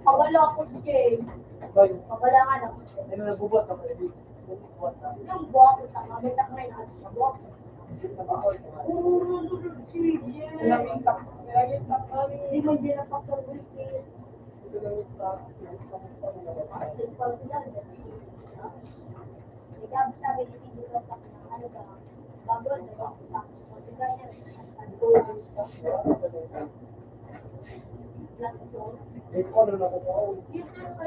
Kabala ako si Jay. Kabala nga na ako siya. Ano, nagbubuhat ka pa, Eddie? Nagbubuhat ka. Yung buhok ko, tama. May takay na ano sa buhok. Puro nandun si Jay. Pinag-stop, pinag-stop namin. Hindi mo din ang factor weekend. Ito na yung stop. Pinag-stop, stop na naman. Ito pa rin yan. Ikaw, sabi ni Cindy sa akin, ano ba? Bago, ano ba? Tapos, magbigay niya. Ito, ano na ko ba?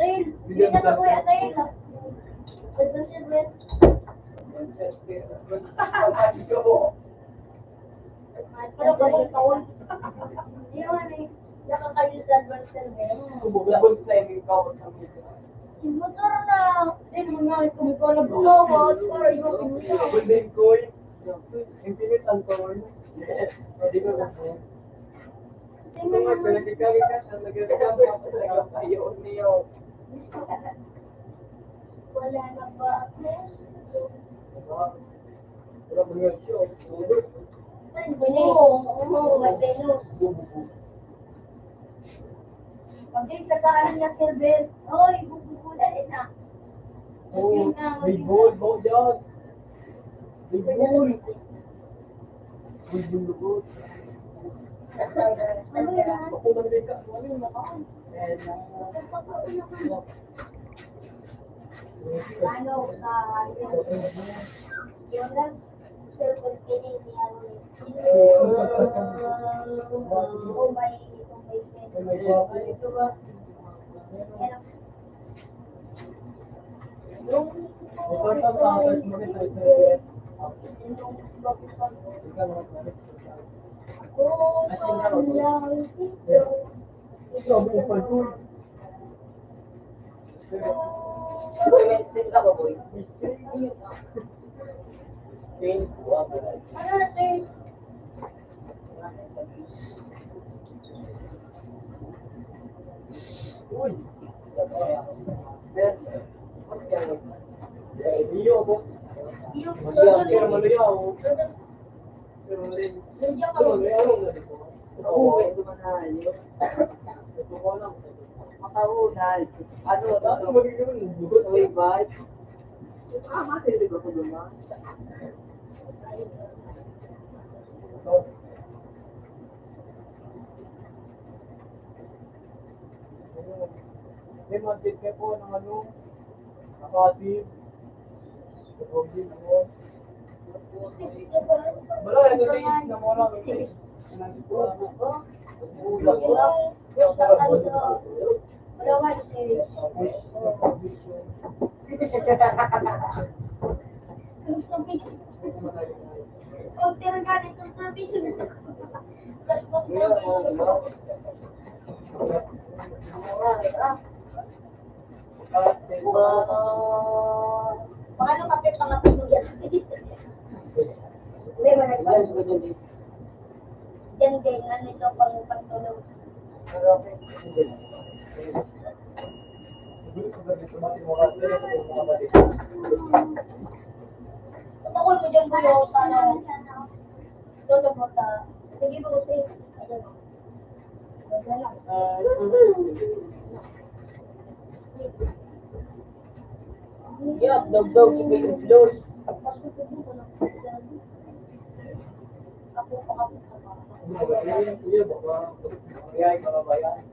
Sa'yo, hindi na sa kuya, sa'yo. Ano ba yung taon? Yung ano eh, nakakayo sa advance na yun. Ubus na yung ikaw sa mga. Motor na, hindi naman nga ito, may collab ko, para ikaw, Golden Coin. Infinite ang power. Yes. Pwede ko na po. Ito nga, talaga ka, talaga ka, talaga ka, ayaw niyo. Wala na ba ako? Diba? Wala mo nga siya. Ay, hindi. Oo, oo, may Venus. Pag-ibig ka sa akin na silver, oy, bubukulan din na. Oo, may gold, gold yan. May gold. May gold, gold. Ano yan? Ako lang din ka, ano yung makaon? Ayan na. Ano sa yun lang, sir, kung pwede niya ulit. Kung may, kung may pwede. Pero, Makaunay. Ano, ano, uy, bay. Ah, mati, di ba, ko naman? May mga tip kayo po ng ano, nakasip. Wala, ito na yung na mo lang. Baka nung kapit mga tuloy yan. Hindi, wala. Diyan din, ano ito, pang pagtulog. Patakol mo dyan, kuya, sana. Ito, ito, ito. Sige, boss, eh. Ayun. Yak, dagdag si Kuya Ublos. Kaya, kababayan.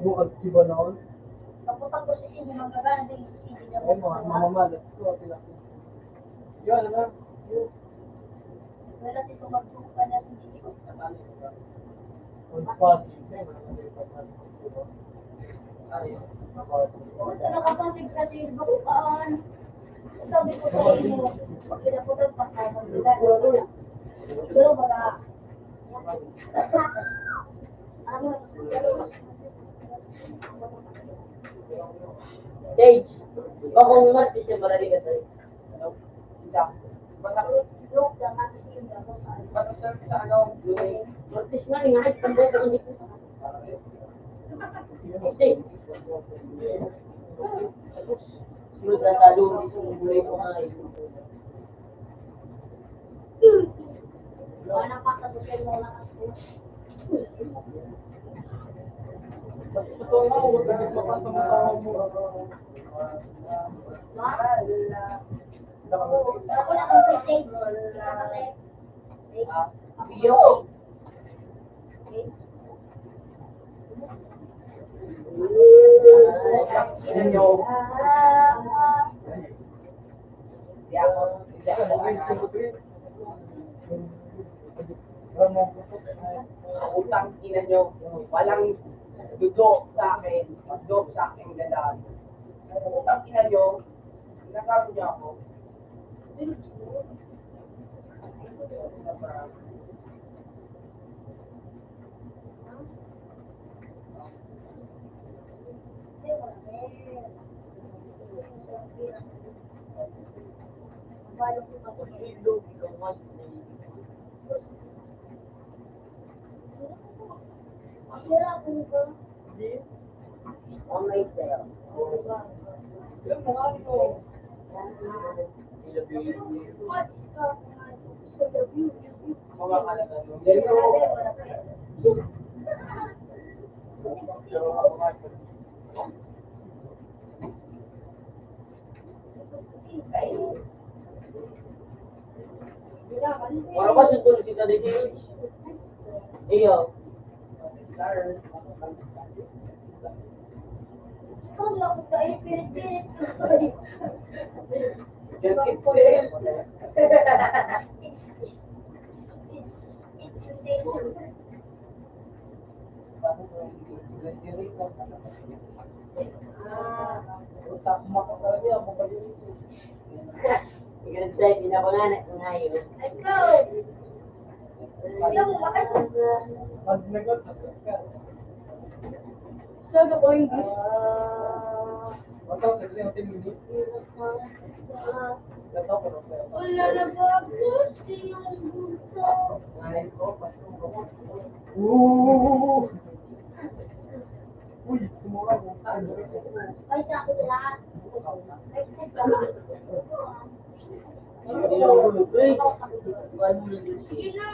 Bukag iba noon. Paputak ko si Cindy, manggagana din si Cindy na. Ay, mga mamamalas ko, pinapit. Yun, ano? Yun. Wala dito magbuka na si Cindy. Ang pati, eh, wala na yung pagkakas. Ay, ang pati. Ito nakapasig ka din, bukuan. Sabi ko sa inyo, pag pinaputan pa ka, magdala na. Pero baga, Stage. Bakong Martes yung marali ka tayo. Basta, basta sa ano, Martes nga, nga, ay, tambo ko, hindi ko. Stage. Sunod na sa Lunes, yung gulay ko nga, eh. Yo! Ina nyo. Di ako, di ako, ano, utang ina nyo. Walang dudo sa akin, dudo sa akin, ganda. Utang ina nyo, nakago niyo ako. On myself. Wala ba si Tulsi ka di si Iyo. Ganda, hindi na ko na nagtungayo. Let's go! Solo ko yung gusto. Wala na ba gusto yung gusto? Ooh. Uy, tumura mo. Ay, traffic na. Ay, saan ka ba? Sige na.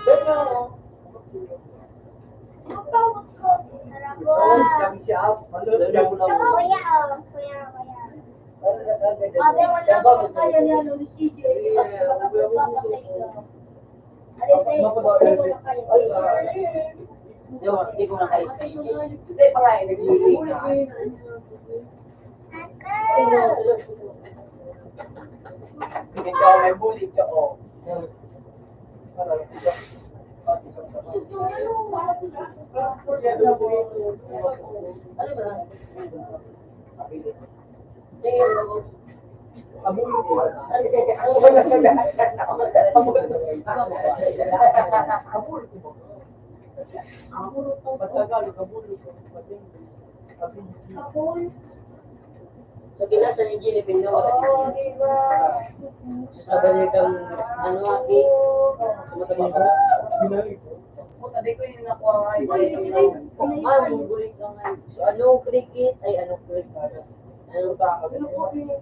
Ang tawag ko. Tara po. Kuya, oh. Kuya, kuya. Ate, wala akong kaya niya, no, si C J. Kasi wala akong papa sa inyo. Ano sa inyo? Wala akong kaya sa inyo. Di ba? Di ko na kayo. Hindi pa nga, eh, nag-iingay. Ikaw, may bully ka, oh. Ano ba? Abulo ko. Abulo ko. Abulo ko. Patagalog, abulo ko. Pag-English, abulo. So, kinasa ni Jilly Pindong. Oo, di ba? So, sa balik ang, ano, aki? Sa mata mo. Binalik ko. Puta, di ko yung nakuha nga. Uy, uy, uy. Ma'am, gulit ka nga. So, anong cricket? Ay, anong cricket? Ano ba? Ano po, eh?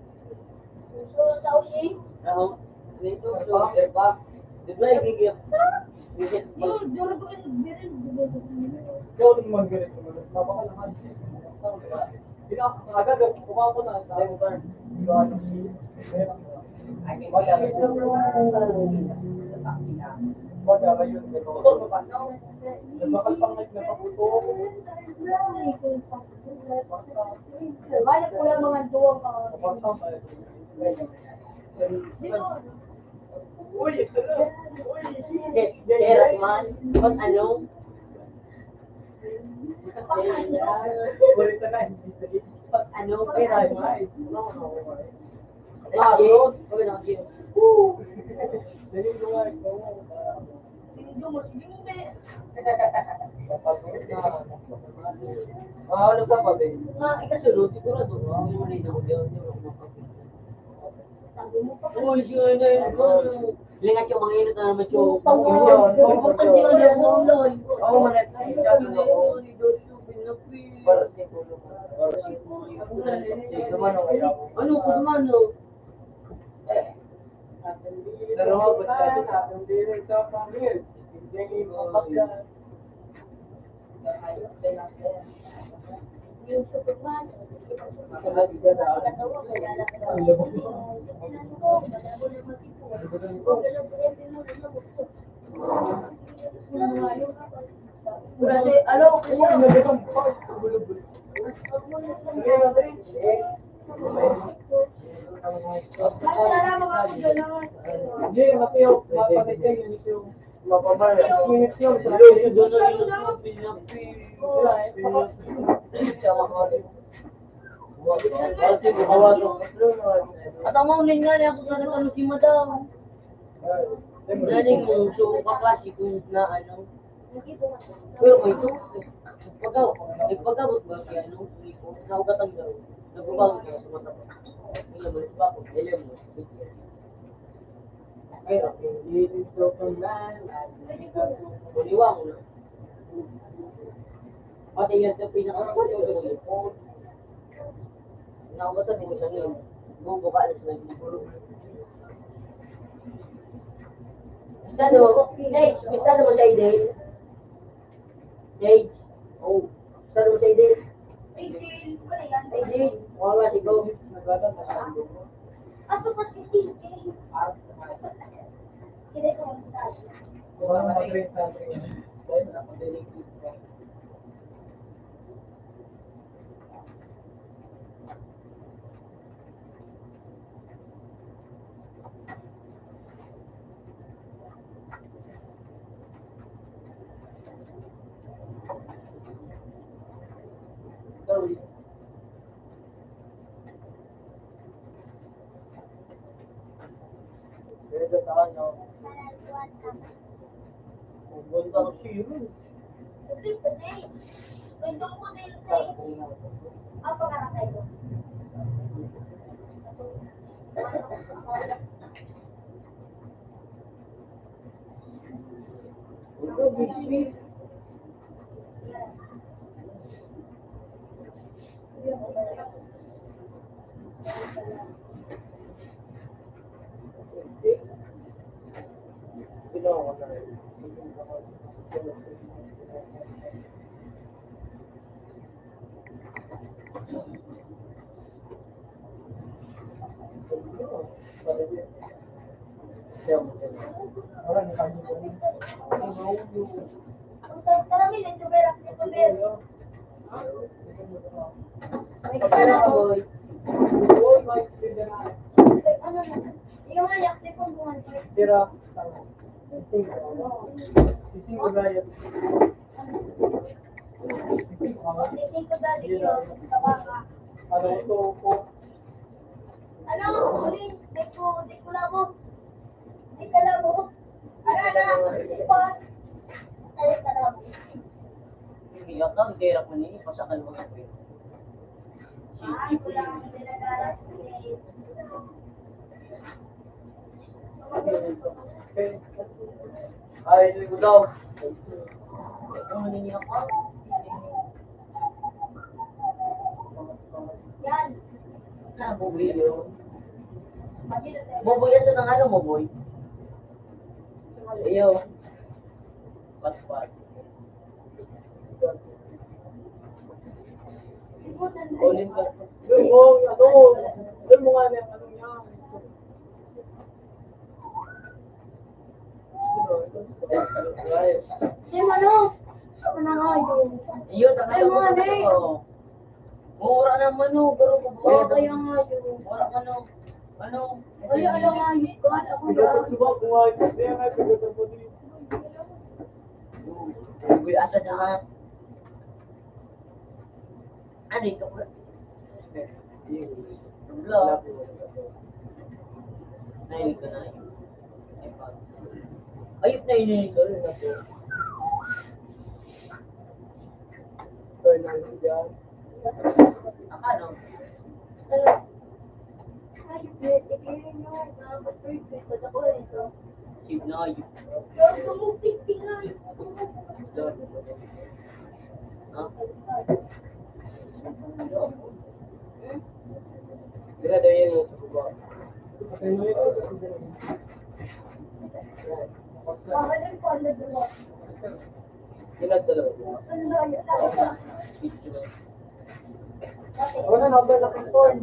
So, sa Oshie? Ano? Dito, so, diba? Di ba, yung gigil? Yun, duro ko yung birin. Ikaw din mag-ganit naman. Mapakalaman. Di ba? Agad, kumawa ko na. Sabi ko, "Ano?" Ay, may kaya may sa mga. Wala, ayun. Ito, ano ba? Nagbakalpang na yung nakaputo. Balik ko lang mga duwang pa. Uy, hello. Uy, yes, yes, man. Pag ano? Ulit na lang. Pag ano? Pera, man. Laro. Pag ano? Woo! Dali mo nga, ikaw. Sinundo mo, sinundo. Ah, ano ka pa, babe? Nga, ikasunod, sigurado ko, ang muna yung yun, yung mga kapit. Uy, siya na yun, ano? Lingat yung mga inot na naman yung Pag-, pag-, pag-, pag-, Oo, man, sabi na yun, ni Joshua, pinapi. Para siguro. Para siguro. Sige, mano, kaya. Ano, kung mano? Pero, ba't ka dito? Kasi, ano, hindi, matiyo, mapatay kayo, hindi siya mapamaya. Hindi siya doon na yun. At ang maunin nga niya, kung ano si madam. Galing mo, so, kaklase kung na ano. Pero may ito, pag-, nagpag-abot ba kaya nung uli ko, naugatan ka rin. Nagbabago ka sa mata ko. Alam mo, nagbabago, alam mo. Pero, hindi rin so, kung na, na, Kuliwa mo na. Pati yan sa pinaka-, Naubatan mo siya ngayon. Bubuka na siya ng siguro. Gusto mo? Sage, gusto mo siya, Eden? Sage. Oh. Gusto mo siya, Eden? Eden, ano yan? Eden. Wala si Gomez. Naglaban na siya. Ah, super si C J. Ah, Hindi ko magsabi. Wala na, treinta, treinta. Dahil ako, delicate. Sorry. Pero sa ano? Pupunta ko siya. Ito yung kasi. Ito ko din sa apa ka na kayo. Ito, big sweet. Tira. Sising ko na yun. Sising ko na yun. Ano ito po? Ano? Uli, di ko, di ko labo. Di ka labo. Ano na? Isipan. Ay, ka labo. Hindi, ang hirap mo niya, pasakan mo na po yun. Ay, wala akong pinag-aaral sa Ay, hindi ko daw. Ano ninyo ako? Yan. Ah, bubuy yun. Bubuy, asa ng ano mo, boy? Iyo. Patpat. Ulit ka. Doon mo, ano, doon mo nga na yung ano niya. Di mo, no? Ano nga yun? Iyo, tama Ay, sa mga mga ne. Mura naman, no? Pero kung Oo, kaya nga yun. Mura man, no? Ano? Ay, alam nga yun. Kahit ako Ikaw yan. Pagsuba ko nga yun. Kaya nga, pagkatapos yun. Uy, asa na nga? Ano ito? Wala. Nahilig ka na yun. Ayun na, inilig ka rin ako. Akano? Sige na, ayun. Ha? Dira, dira yan yung sa baba. Pinagdalaw. Wala na, wala na ang phone.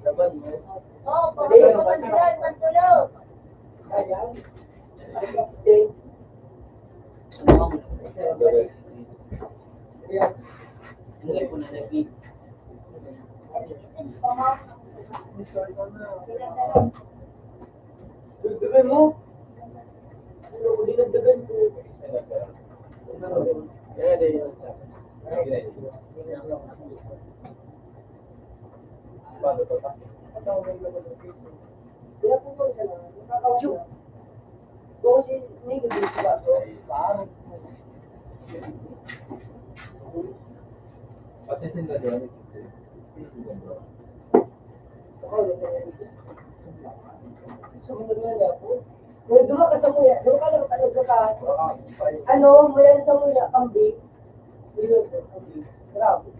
Laban mo. Oo, pwede, pwede, pwede, pwede. Ayan. Ay, sixteen. Ayan. Hindi ko na nag-, Dagdagan mo. Ano ko dinagdagan ko? Yan, yan, yan. Paano to? Kaya po ba siya na? Nakakausap. Kasi may gusto ba to? Pati sila doon. Sumunod nga niya po. Kung duha ka sa muya, duha ka lang, ano, duha ka, ano, mula sa muya, kambing. Yun, kambing. Grabe.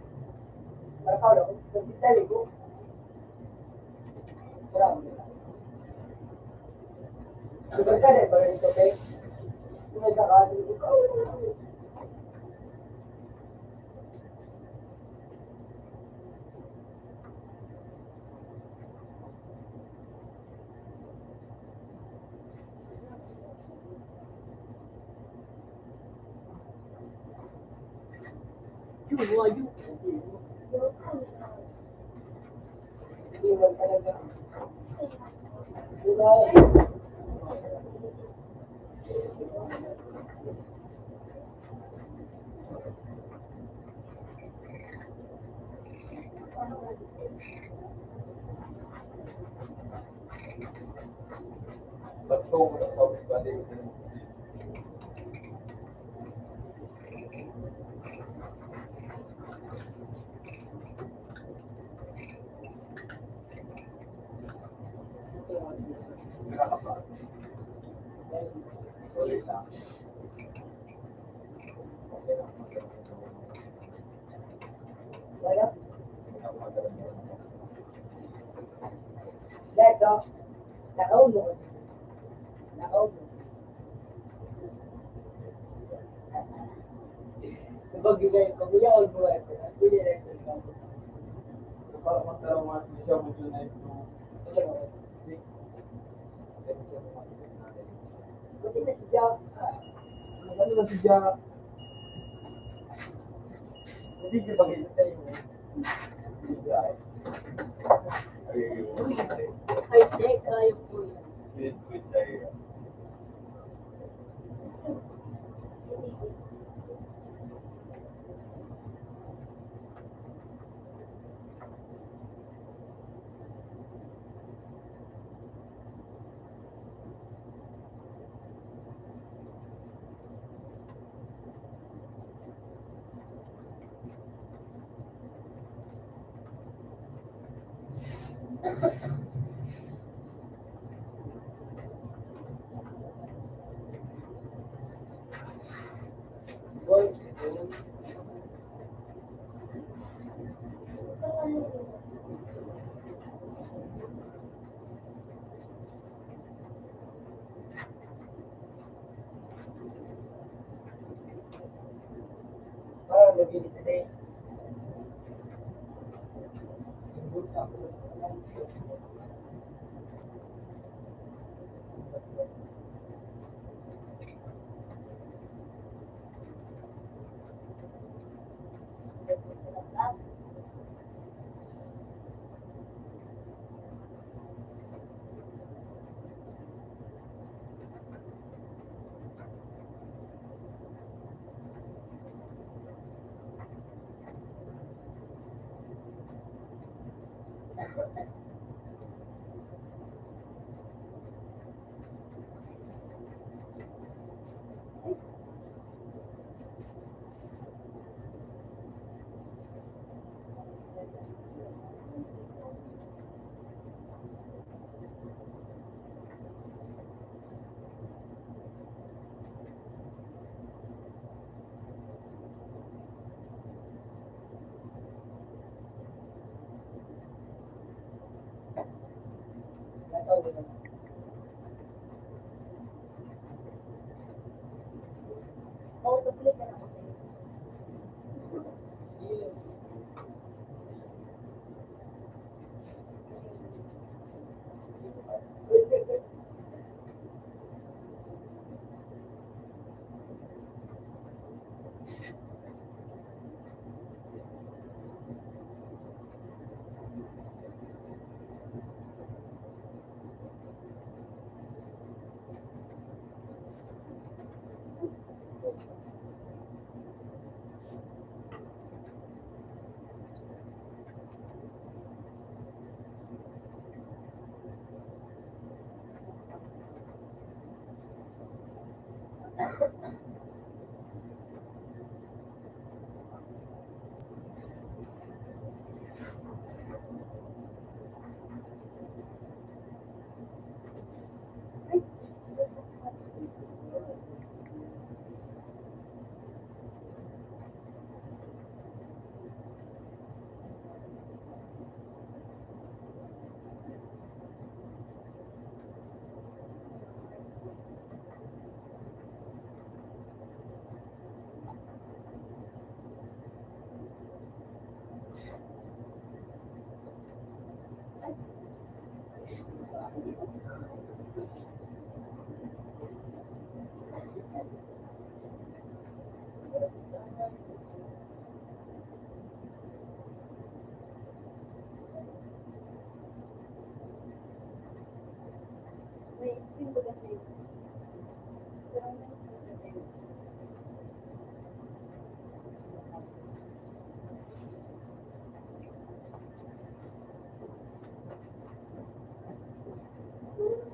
Guys, oh. Nakaon mo. Nakaon mo. Sa pag-ibig, pag-uyaon mo, eh, mas pwede na yung pagkaon. Para magkaroon nga siya, gusto na ito. Buti na si Jack. Ano na si Jack? Hindi ka ba kita tayo? Ay, Jack, ayaw po yan.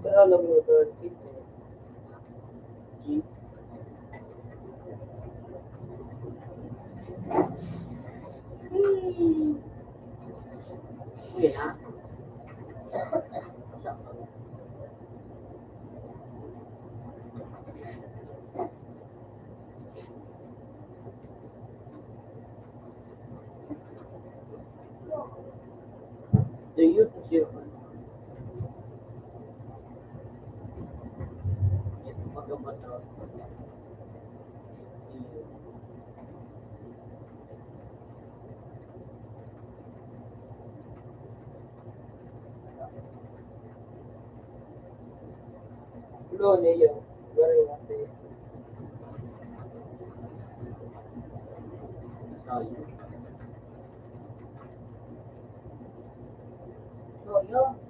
Pero nagluto, cheese. Uy, ha? Do you feel Ulo niya, very happy. So, yun.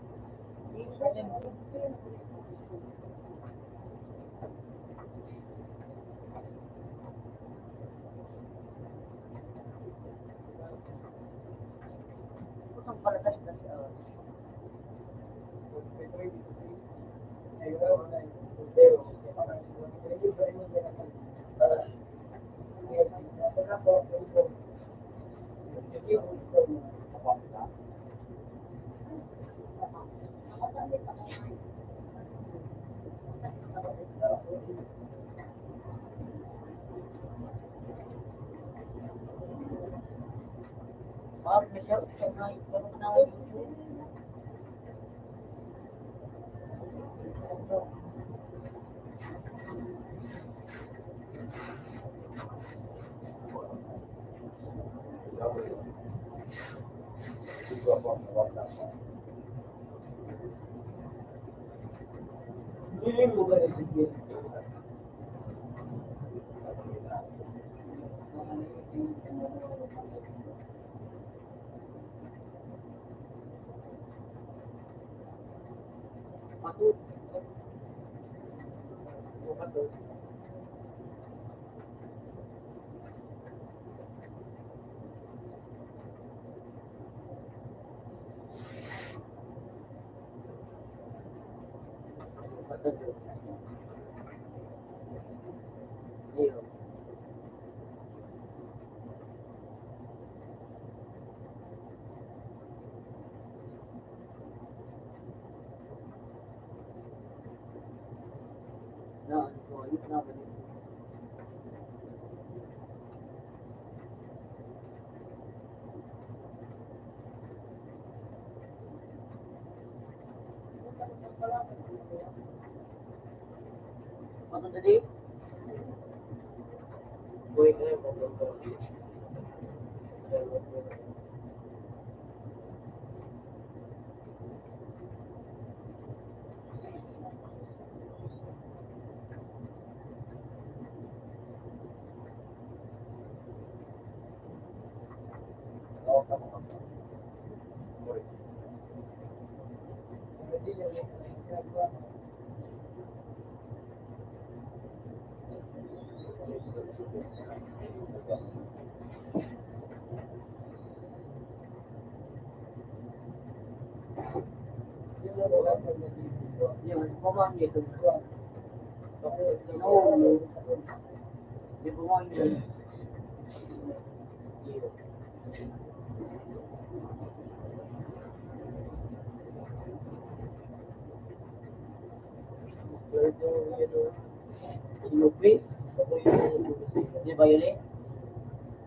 Di ba yun eh?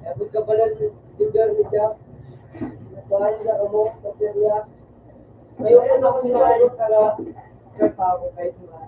Abot ka pala, lugar mo siya. Nagkaroon na kamo, pagkariya. Kayo po na kung saan ka na, kayo pa ako, kayo pa.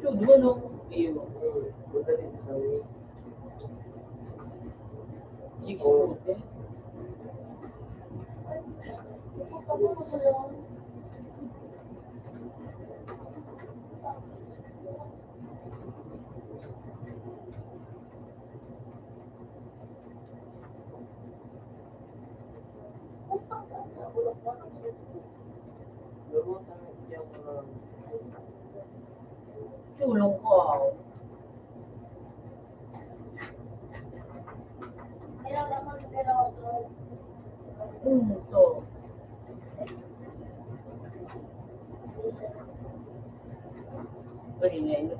Should mo, no? Iyo. Six forty. Chulong ko, ah. Punto. Pwede nga yun.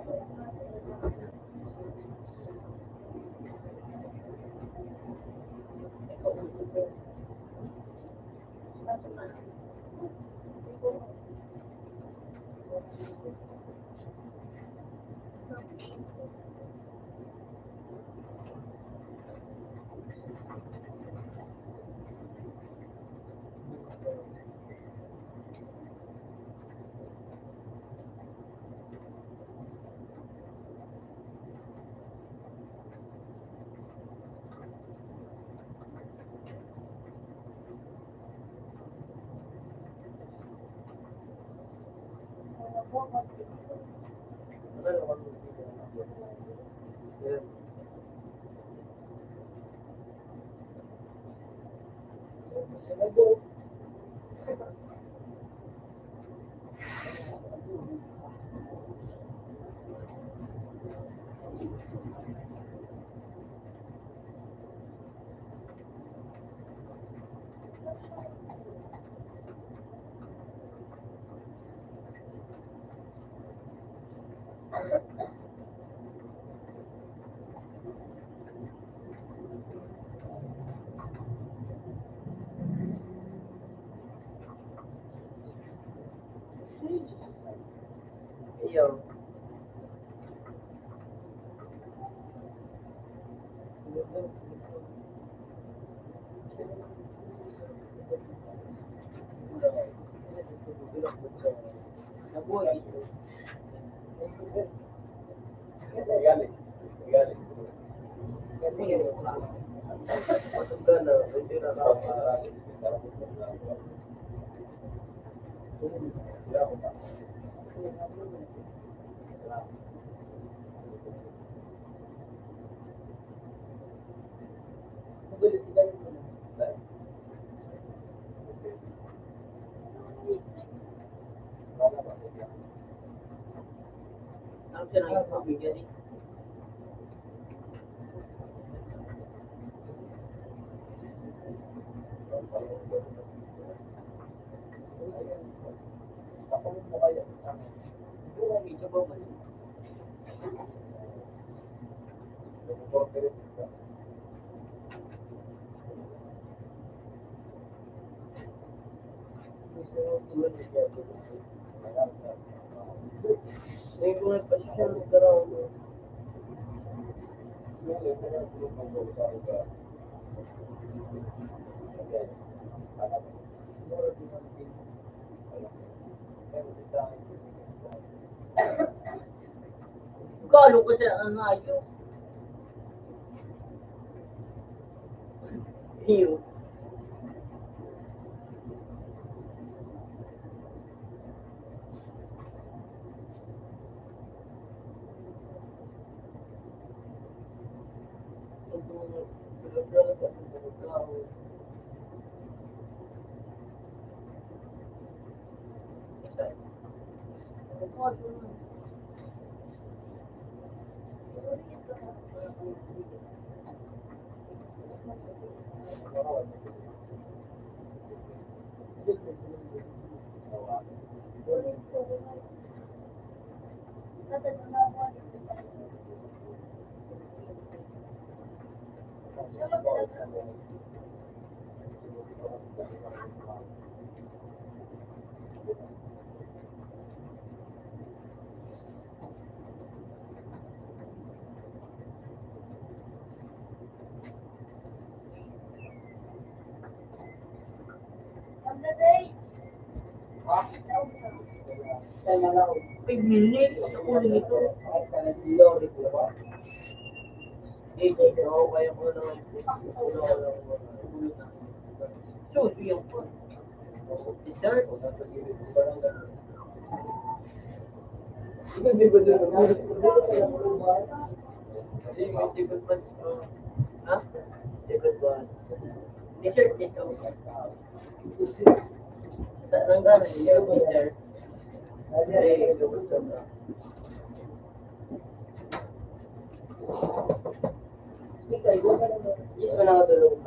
Iyo. Galo ko sa ano, ayo. Iyo. Five minutes, sa ulo nito. So, yung dessert. Ha? Dessert nito. Tatanggal, dessert. Yes, wala ka tulog.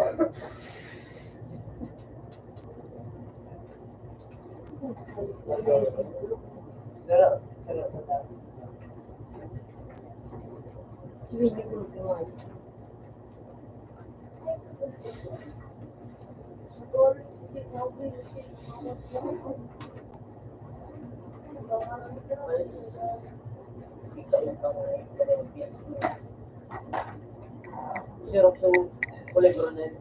Sarap, sarap. Sirok sa kulay brown na yun.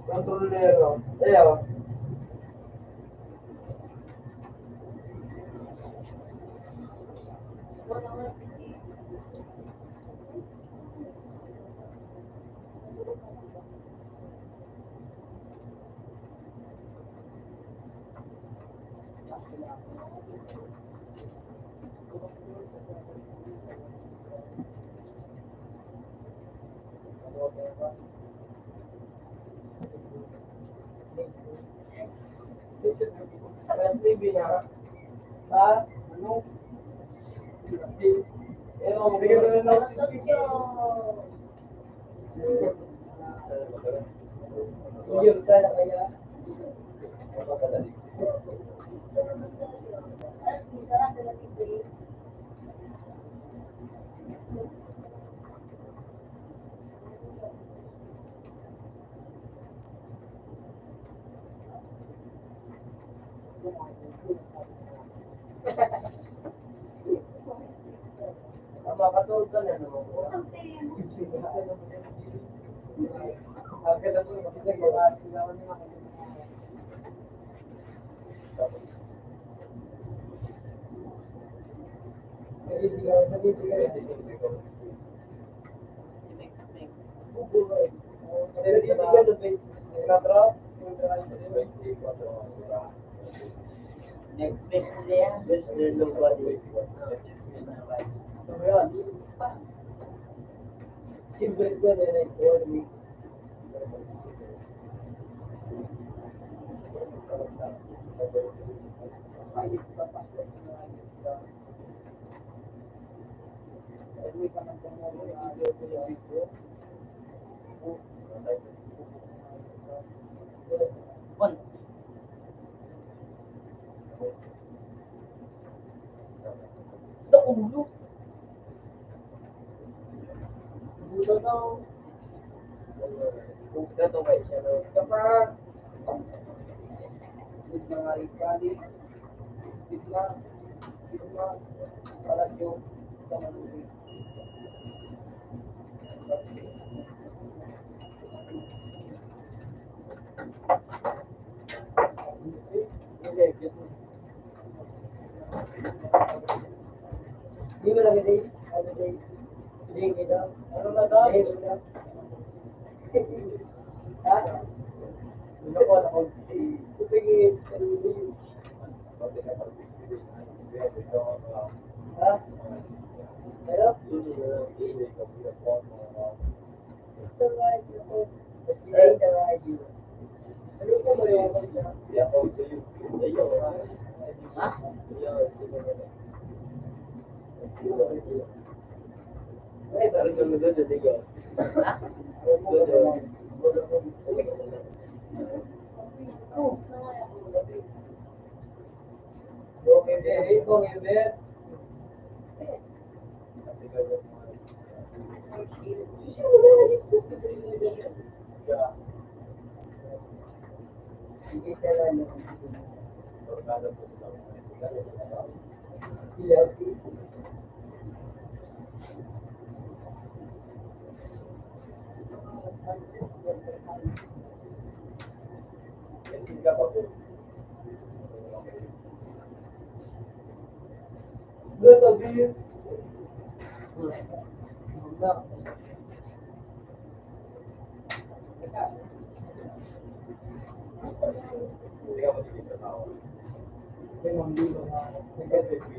Kontrolero. Ayaw. Next week na yan. There's, there's nobody. So, yun. Siyempre, ito na yun. Sa ulo. Buto daw. Buto daw kayo siya, no? Kapag, mga rituali, stigma, stigma, paradyo, sa manulit.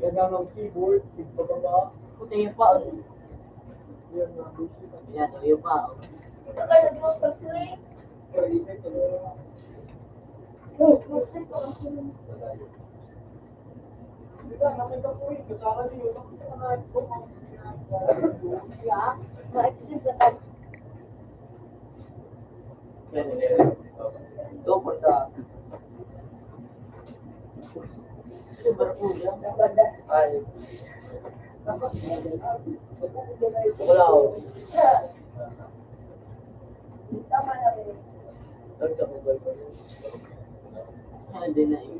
Nagano ang keyboard, tigpababa. Puti yung pa, oh. Yan, yung pa, oh. Ay. Wala, oh. Hindi na yun.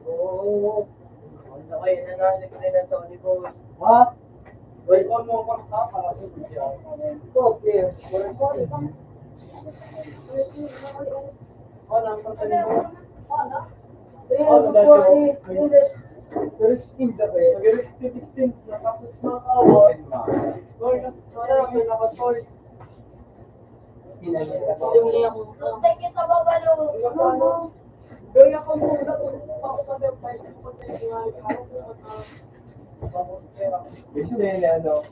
Oo. Ano kayo na nga, libre na sa Olivo? Ha? Welcome mo pa sa para sa video. Okay. Ano ang pagkakas? Ano ang pagkakas? Pero sixteen ka ba eh? Pero sixteen, tapos na ako. Sorry, sorry, sorry. Respect kita, Babalo. Sorry, ako muna. Ako pa daw, pa. Gusto niya, ano?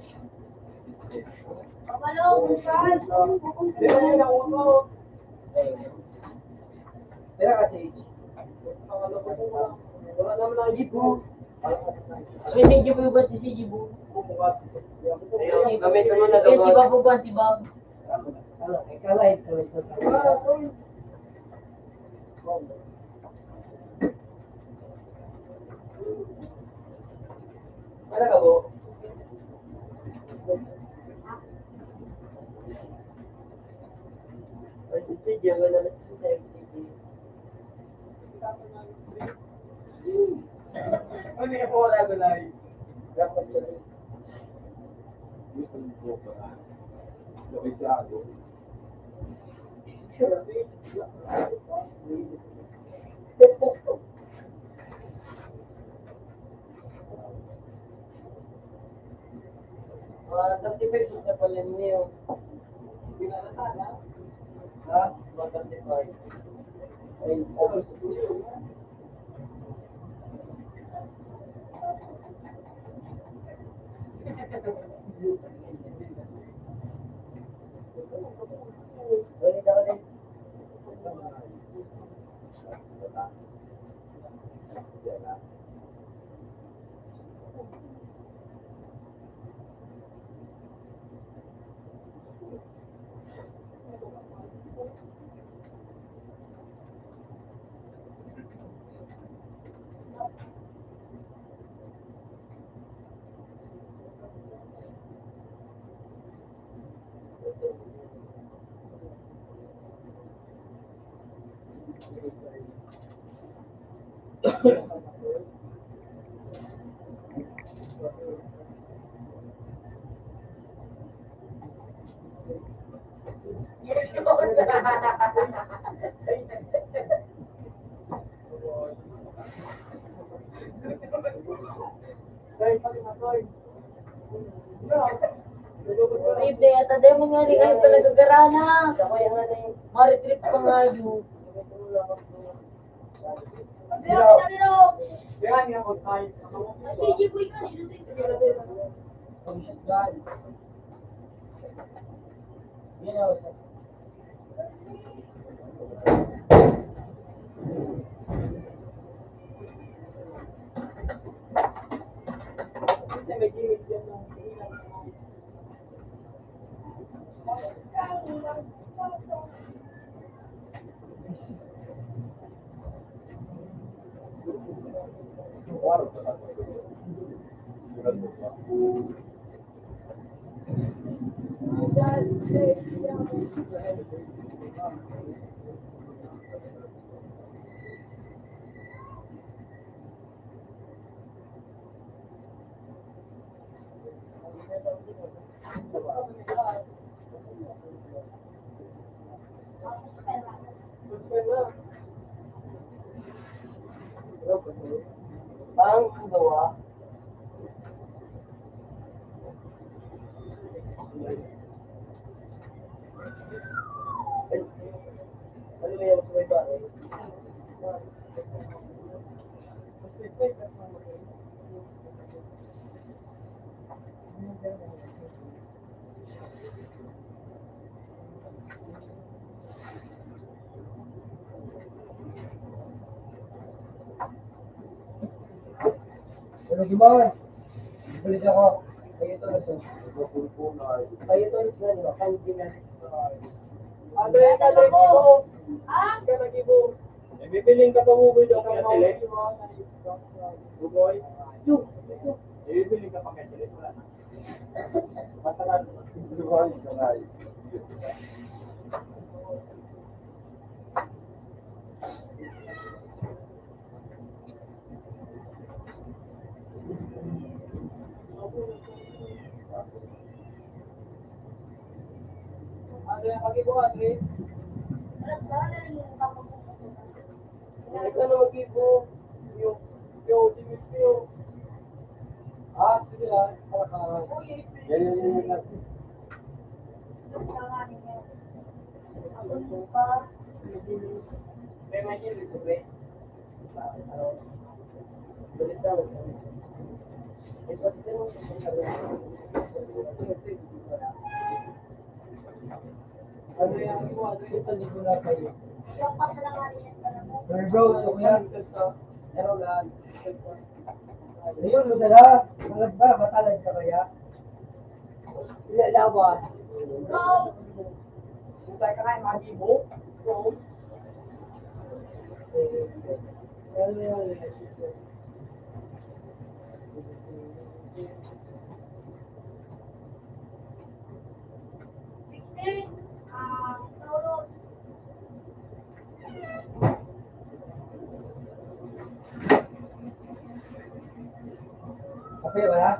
Babalo, bukas. Hindi na, hindi na, hindi na. Pera kasi. Wala naman ang libo. Kasi Cebu ba si Cebu? Ayun, gamitin mo na. Eh, si gabay. Babu ba, si Babu? Ano, ikaw lang, ikaw lang, ikaw lang. Ano ka po? Ay, sige, wala na sa M C G. Ano yung wala ko na eh? Dapat yun. Yung pagbubuka. Sabay sa ako. Sure. Ay, be, ata di mo nga rin kayo talaga garana. Maritrip pa nga yun. Sige, boy, ka, dito, dito. Ang gawa. Ano ba yung may bahay? Pero di ba, balik ako. Kayo to, ito. Kayo to, ito, di ba? Kayo din na. Andrea, ka nag-ibo. Ha? Ka nag-ibo. Eh, bibiling ka pa, Buboy, doon kay Ate Lek? Buboy? Yung, yung. Eh, bibiling ka pa kay Ate Lek, wala na. Matagal. Buboy, ito nga eh. Ikaw na mag-ibo. Yung, yung, yung, yung. Ah, sige ah. Yan, yan, yan, yan. Pero bro, ito ko yan. Pero lang. Ayun, Luzala, talad ba? Matalad ka kaya? Wala lawas. Bro! Butay ka na, magibo. Bro! Fixing, ah, Taurus. Kape, wala?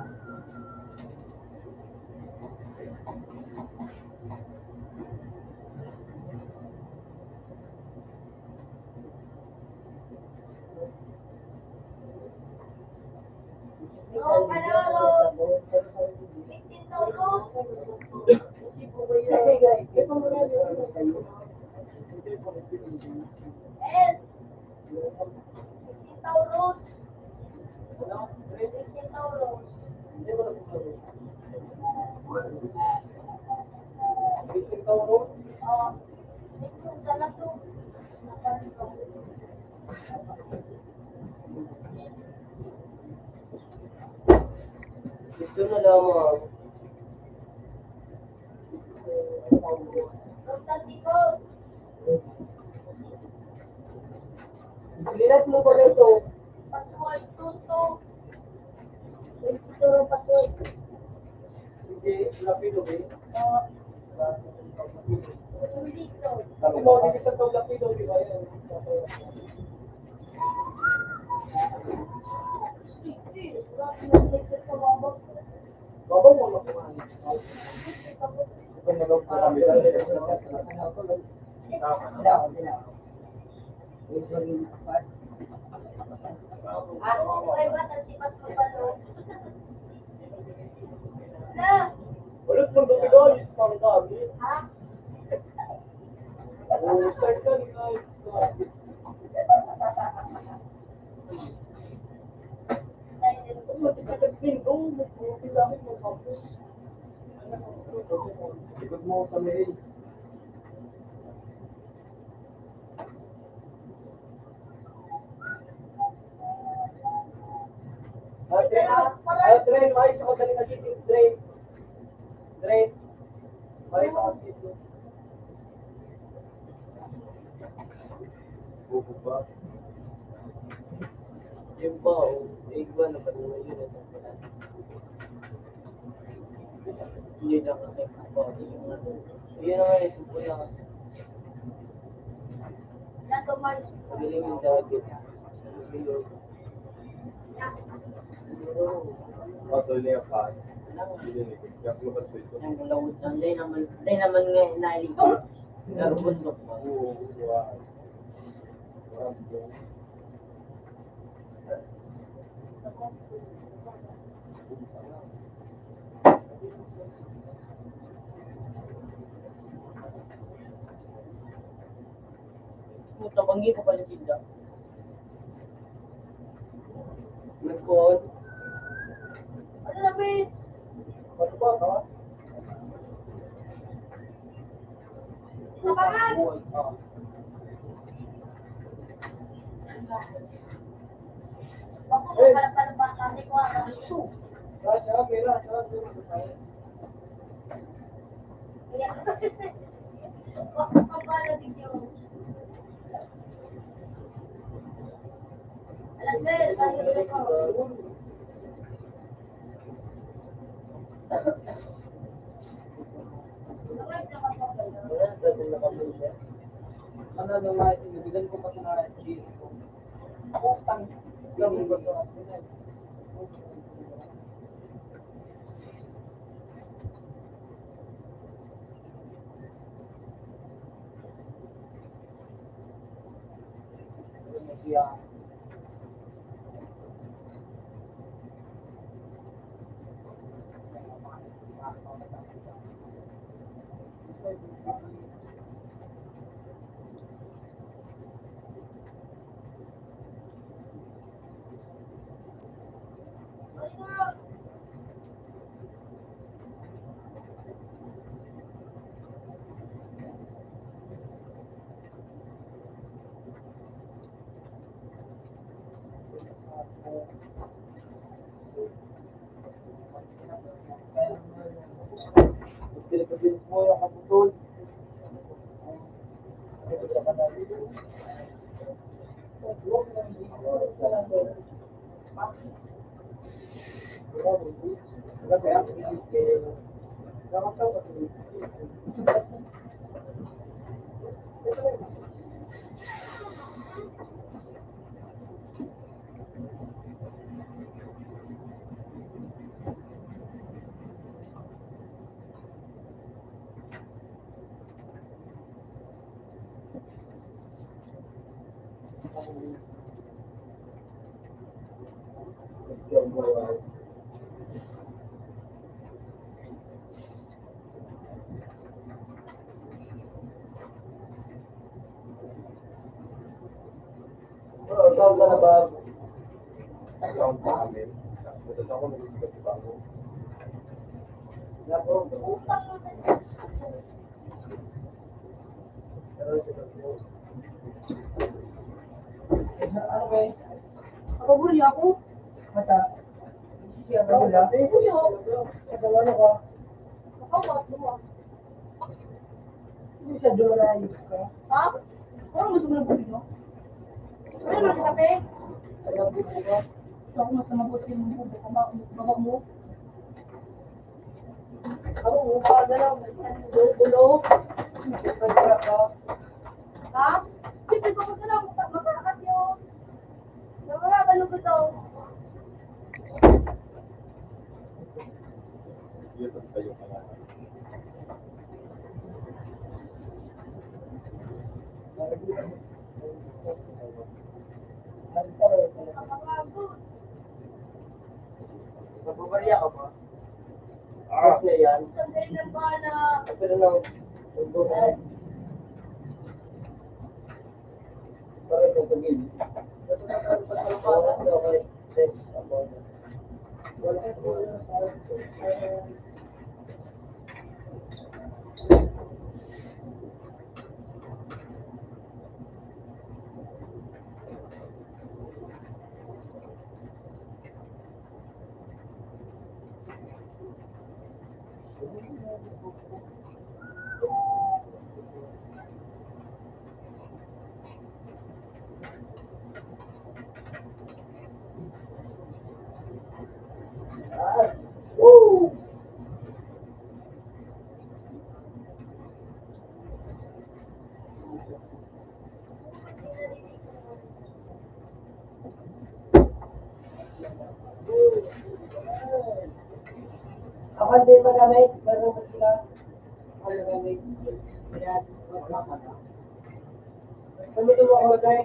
Oh, Panalo! Fixing Taurus! Yes! Lilat mo ko nito. Password, tuto. Ito ang password. Hindi, lapido, eh. Ah. Sabi mo, hindi ka pag lapido, di ba? Yan. Baba mo na po. Ito na daw po kami. Ako, ay, ba't ang sipat mo pa, no? Na. Ulit mong dumigaw, pang dami. Ha? Oh, start ka, ni Ay. Ikot mo kami. Ah, train, ah. Ah, train, mais ako, dali na dito, train. Train. Mais ako dito. Buko pa. Yung ba, oh, yung ba, naman yun, eh. Hindi na ako nagpapagawa. Yun ang ito ko lang. Pagaling yung dati. Patol niya pa. Hindi na ito. Kaya kung kapag ito. Ang lawod na, hindi naman, hindi naman nga nailigpit. Pero bundok pa. Oo, wow. Wow. Puta, banggi ko pala sila. Nagkuhan. Ano na, Ben? Ano ba, ha? Tabangan! Ano na nga, inabigan ko pa sa mga S G. Utang. Ano ba eh? Ako, buli ako. Mata. Kaya ba nila? Nagawa na ka. Hindi siya doon na ayos ka. Ha? Parang gusto mo na bumili, no? Ano na kape? Gusto ko mas mabuti yung bubo ko, ma-, baba mo. Ako, mukha na lang. Gulo. Ha? Siyempre, baka na lang, maka-, makaakat yun. Wala, balugod daw. Nagbabarya ka ba? Ah. Kasi yan. Ang galing ng bala. Pero lang, Ako hindi magamit, pero sila ang magamit. Kaya, magmamata. Kami ito mga magay.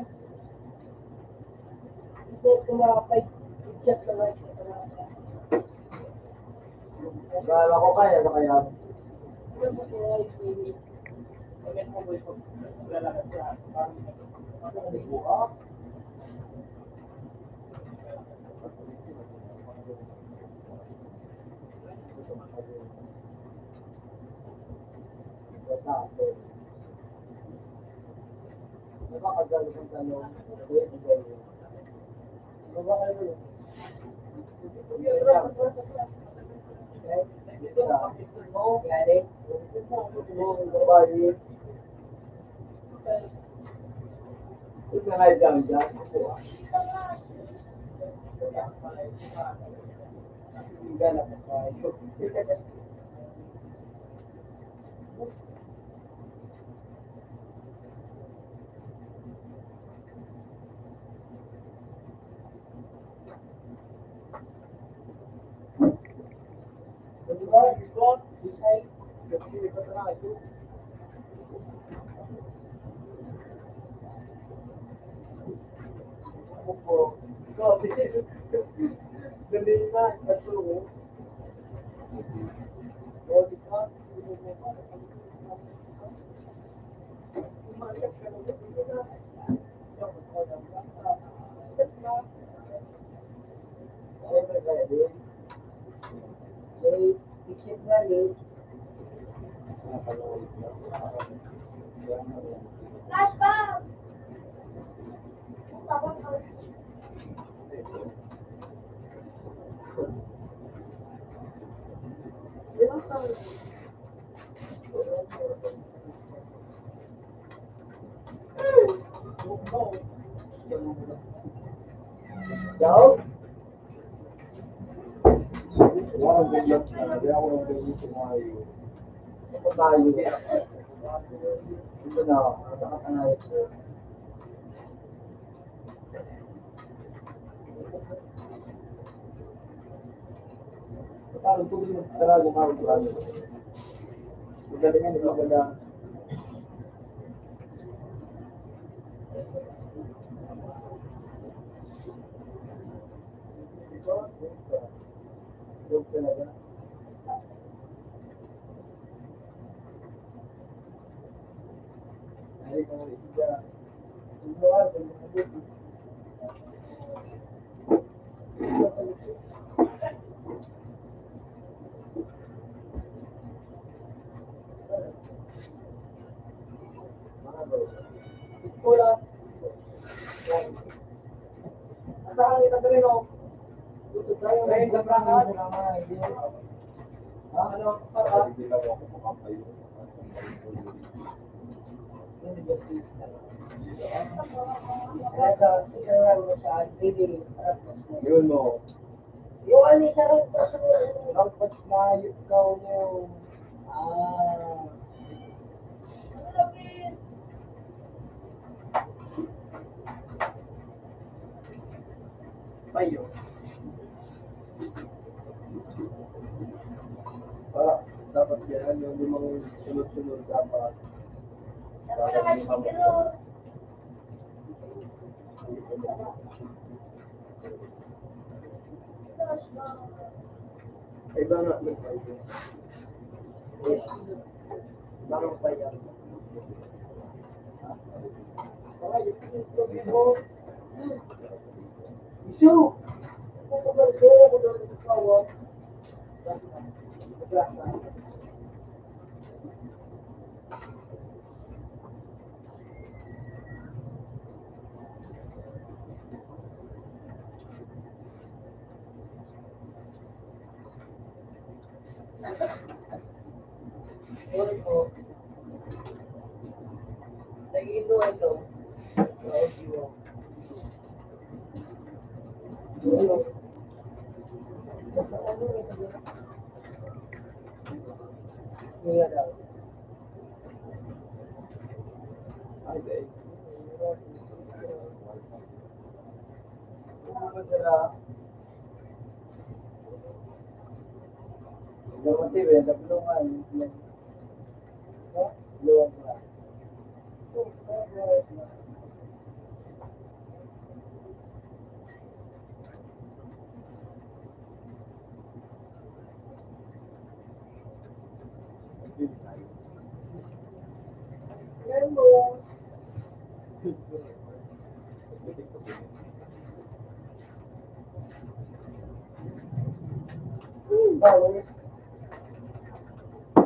Hindi ko makapag-chat na lang. Wala ko kaya, kaya. Daw? Wala akong business na, wala akong business na. Ako tayo. Ito na, masakit na nga ito. Parang tuloy yung talaga, parang tuloy. Magaling yan, maganda. Iskola. Asahan ni Katarino. Ay, sa taas. Ano, para? Yun, no. Yung ano, siya rin, ang pagsinayot ka, no. Ah. Payo. Ah, dapat yan, yung limang sunod-sunod dapat. Dapat limang. Iba nga. Iba nga pa yan. Isu!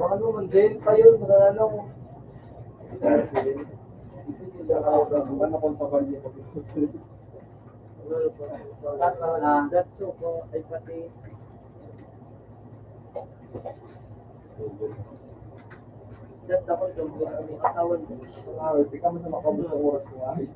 Ano man din, pa yun, mga ano. Ano kung sa balya ko? Ah, that's so po, ay pati. That's ako, yung asawa niya. Ah, di ka man sa makamit sa oras ko, ay.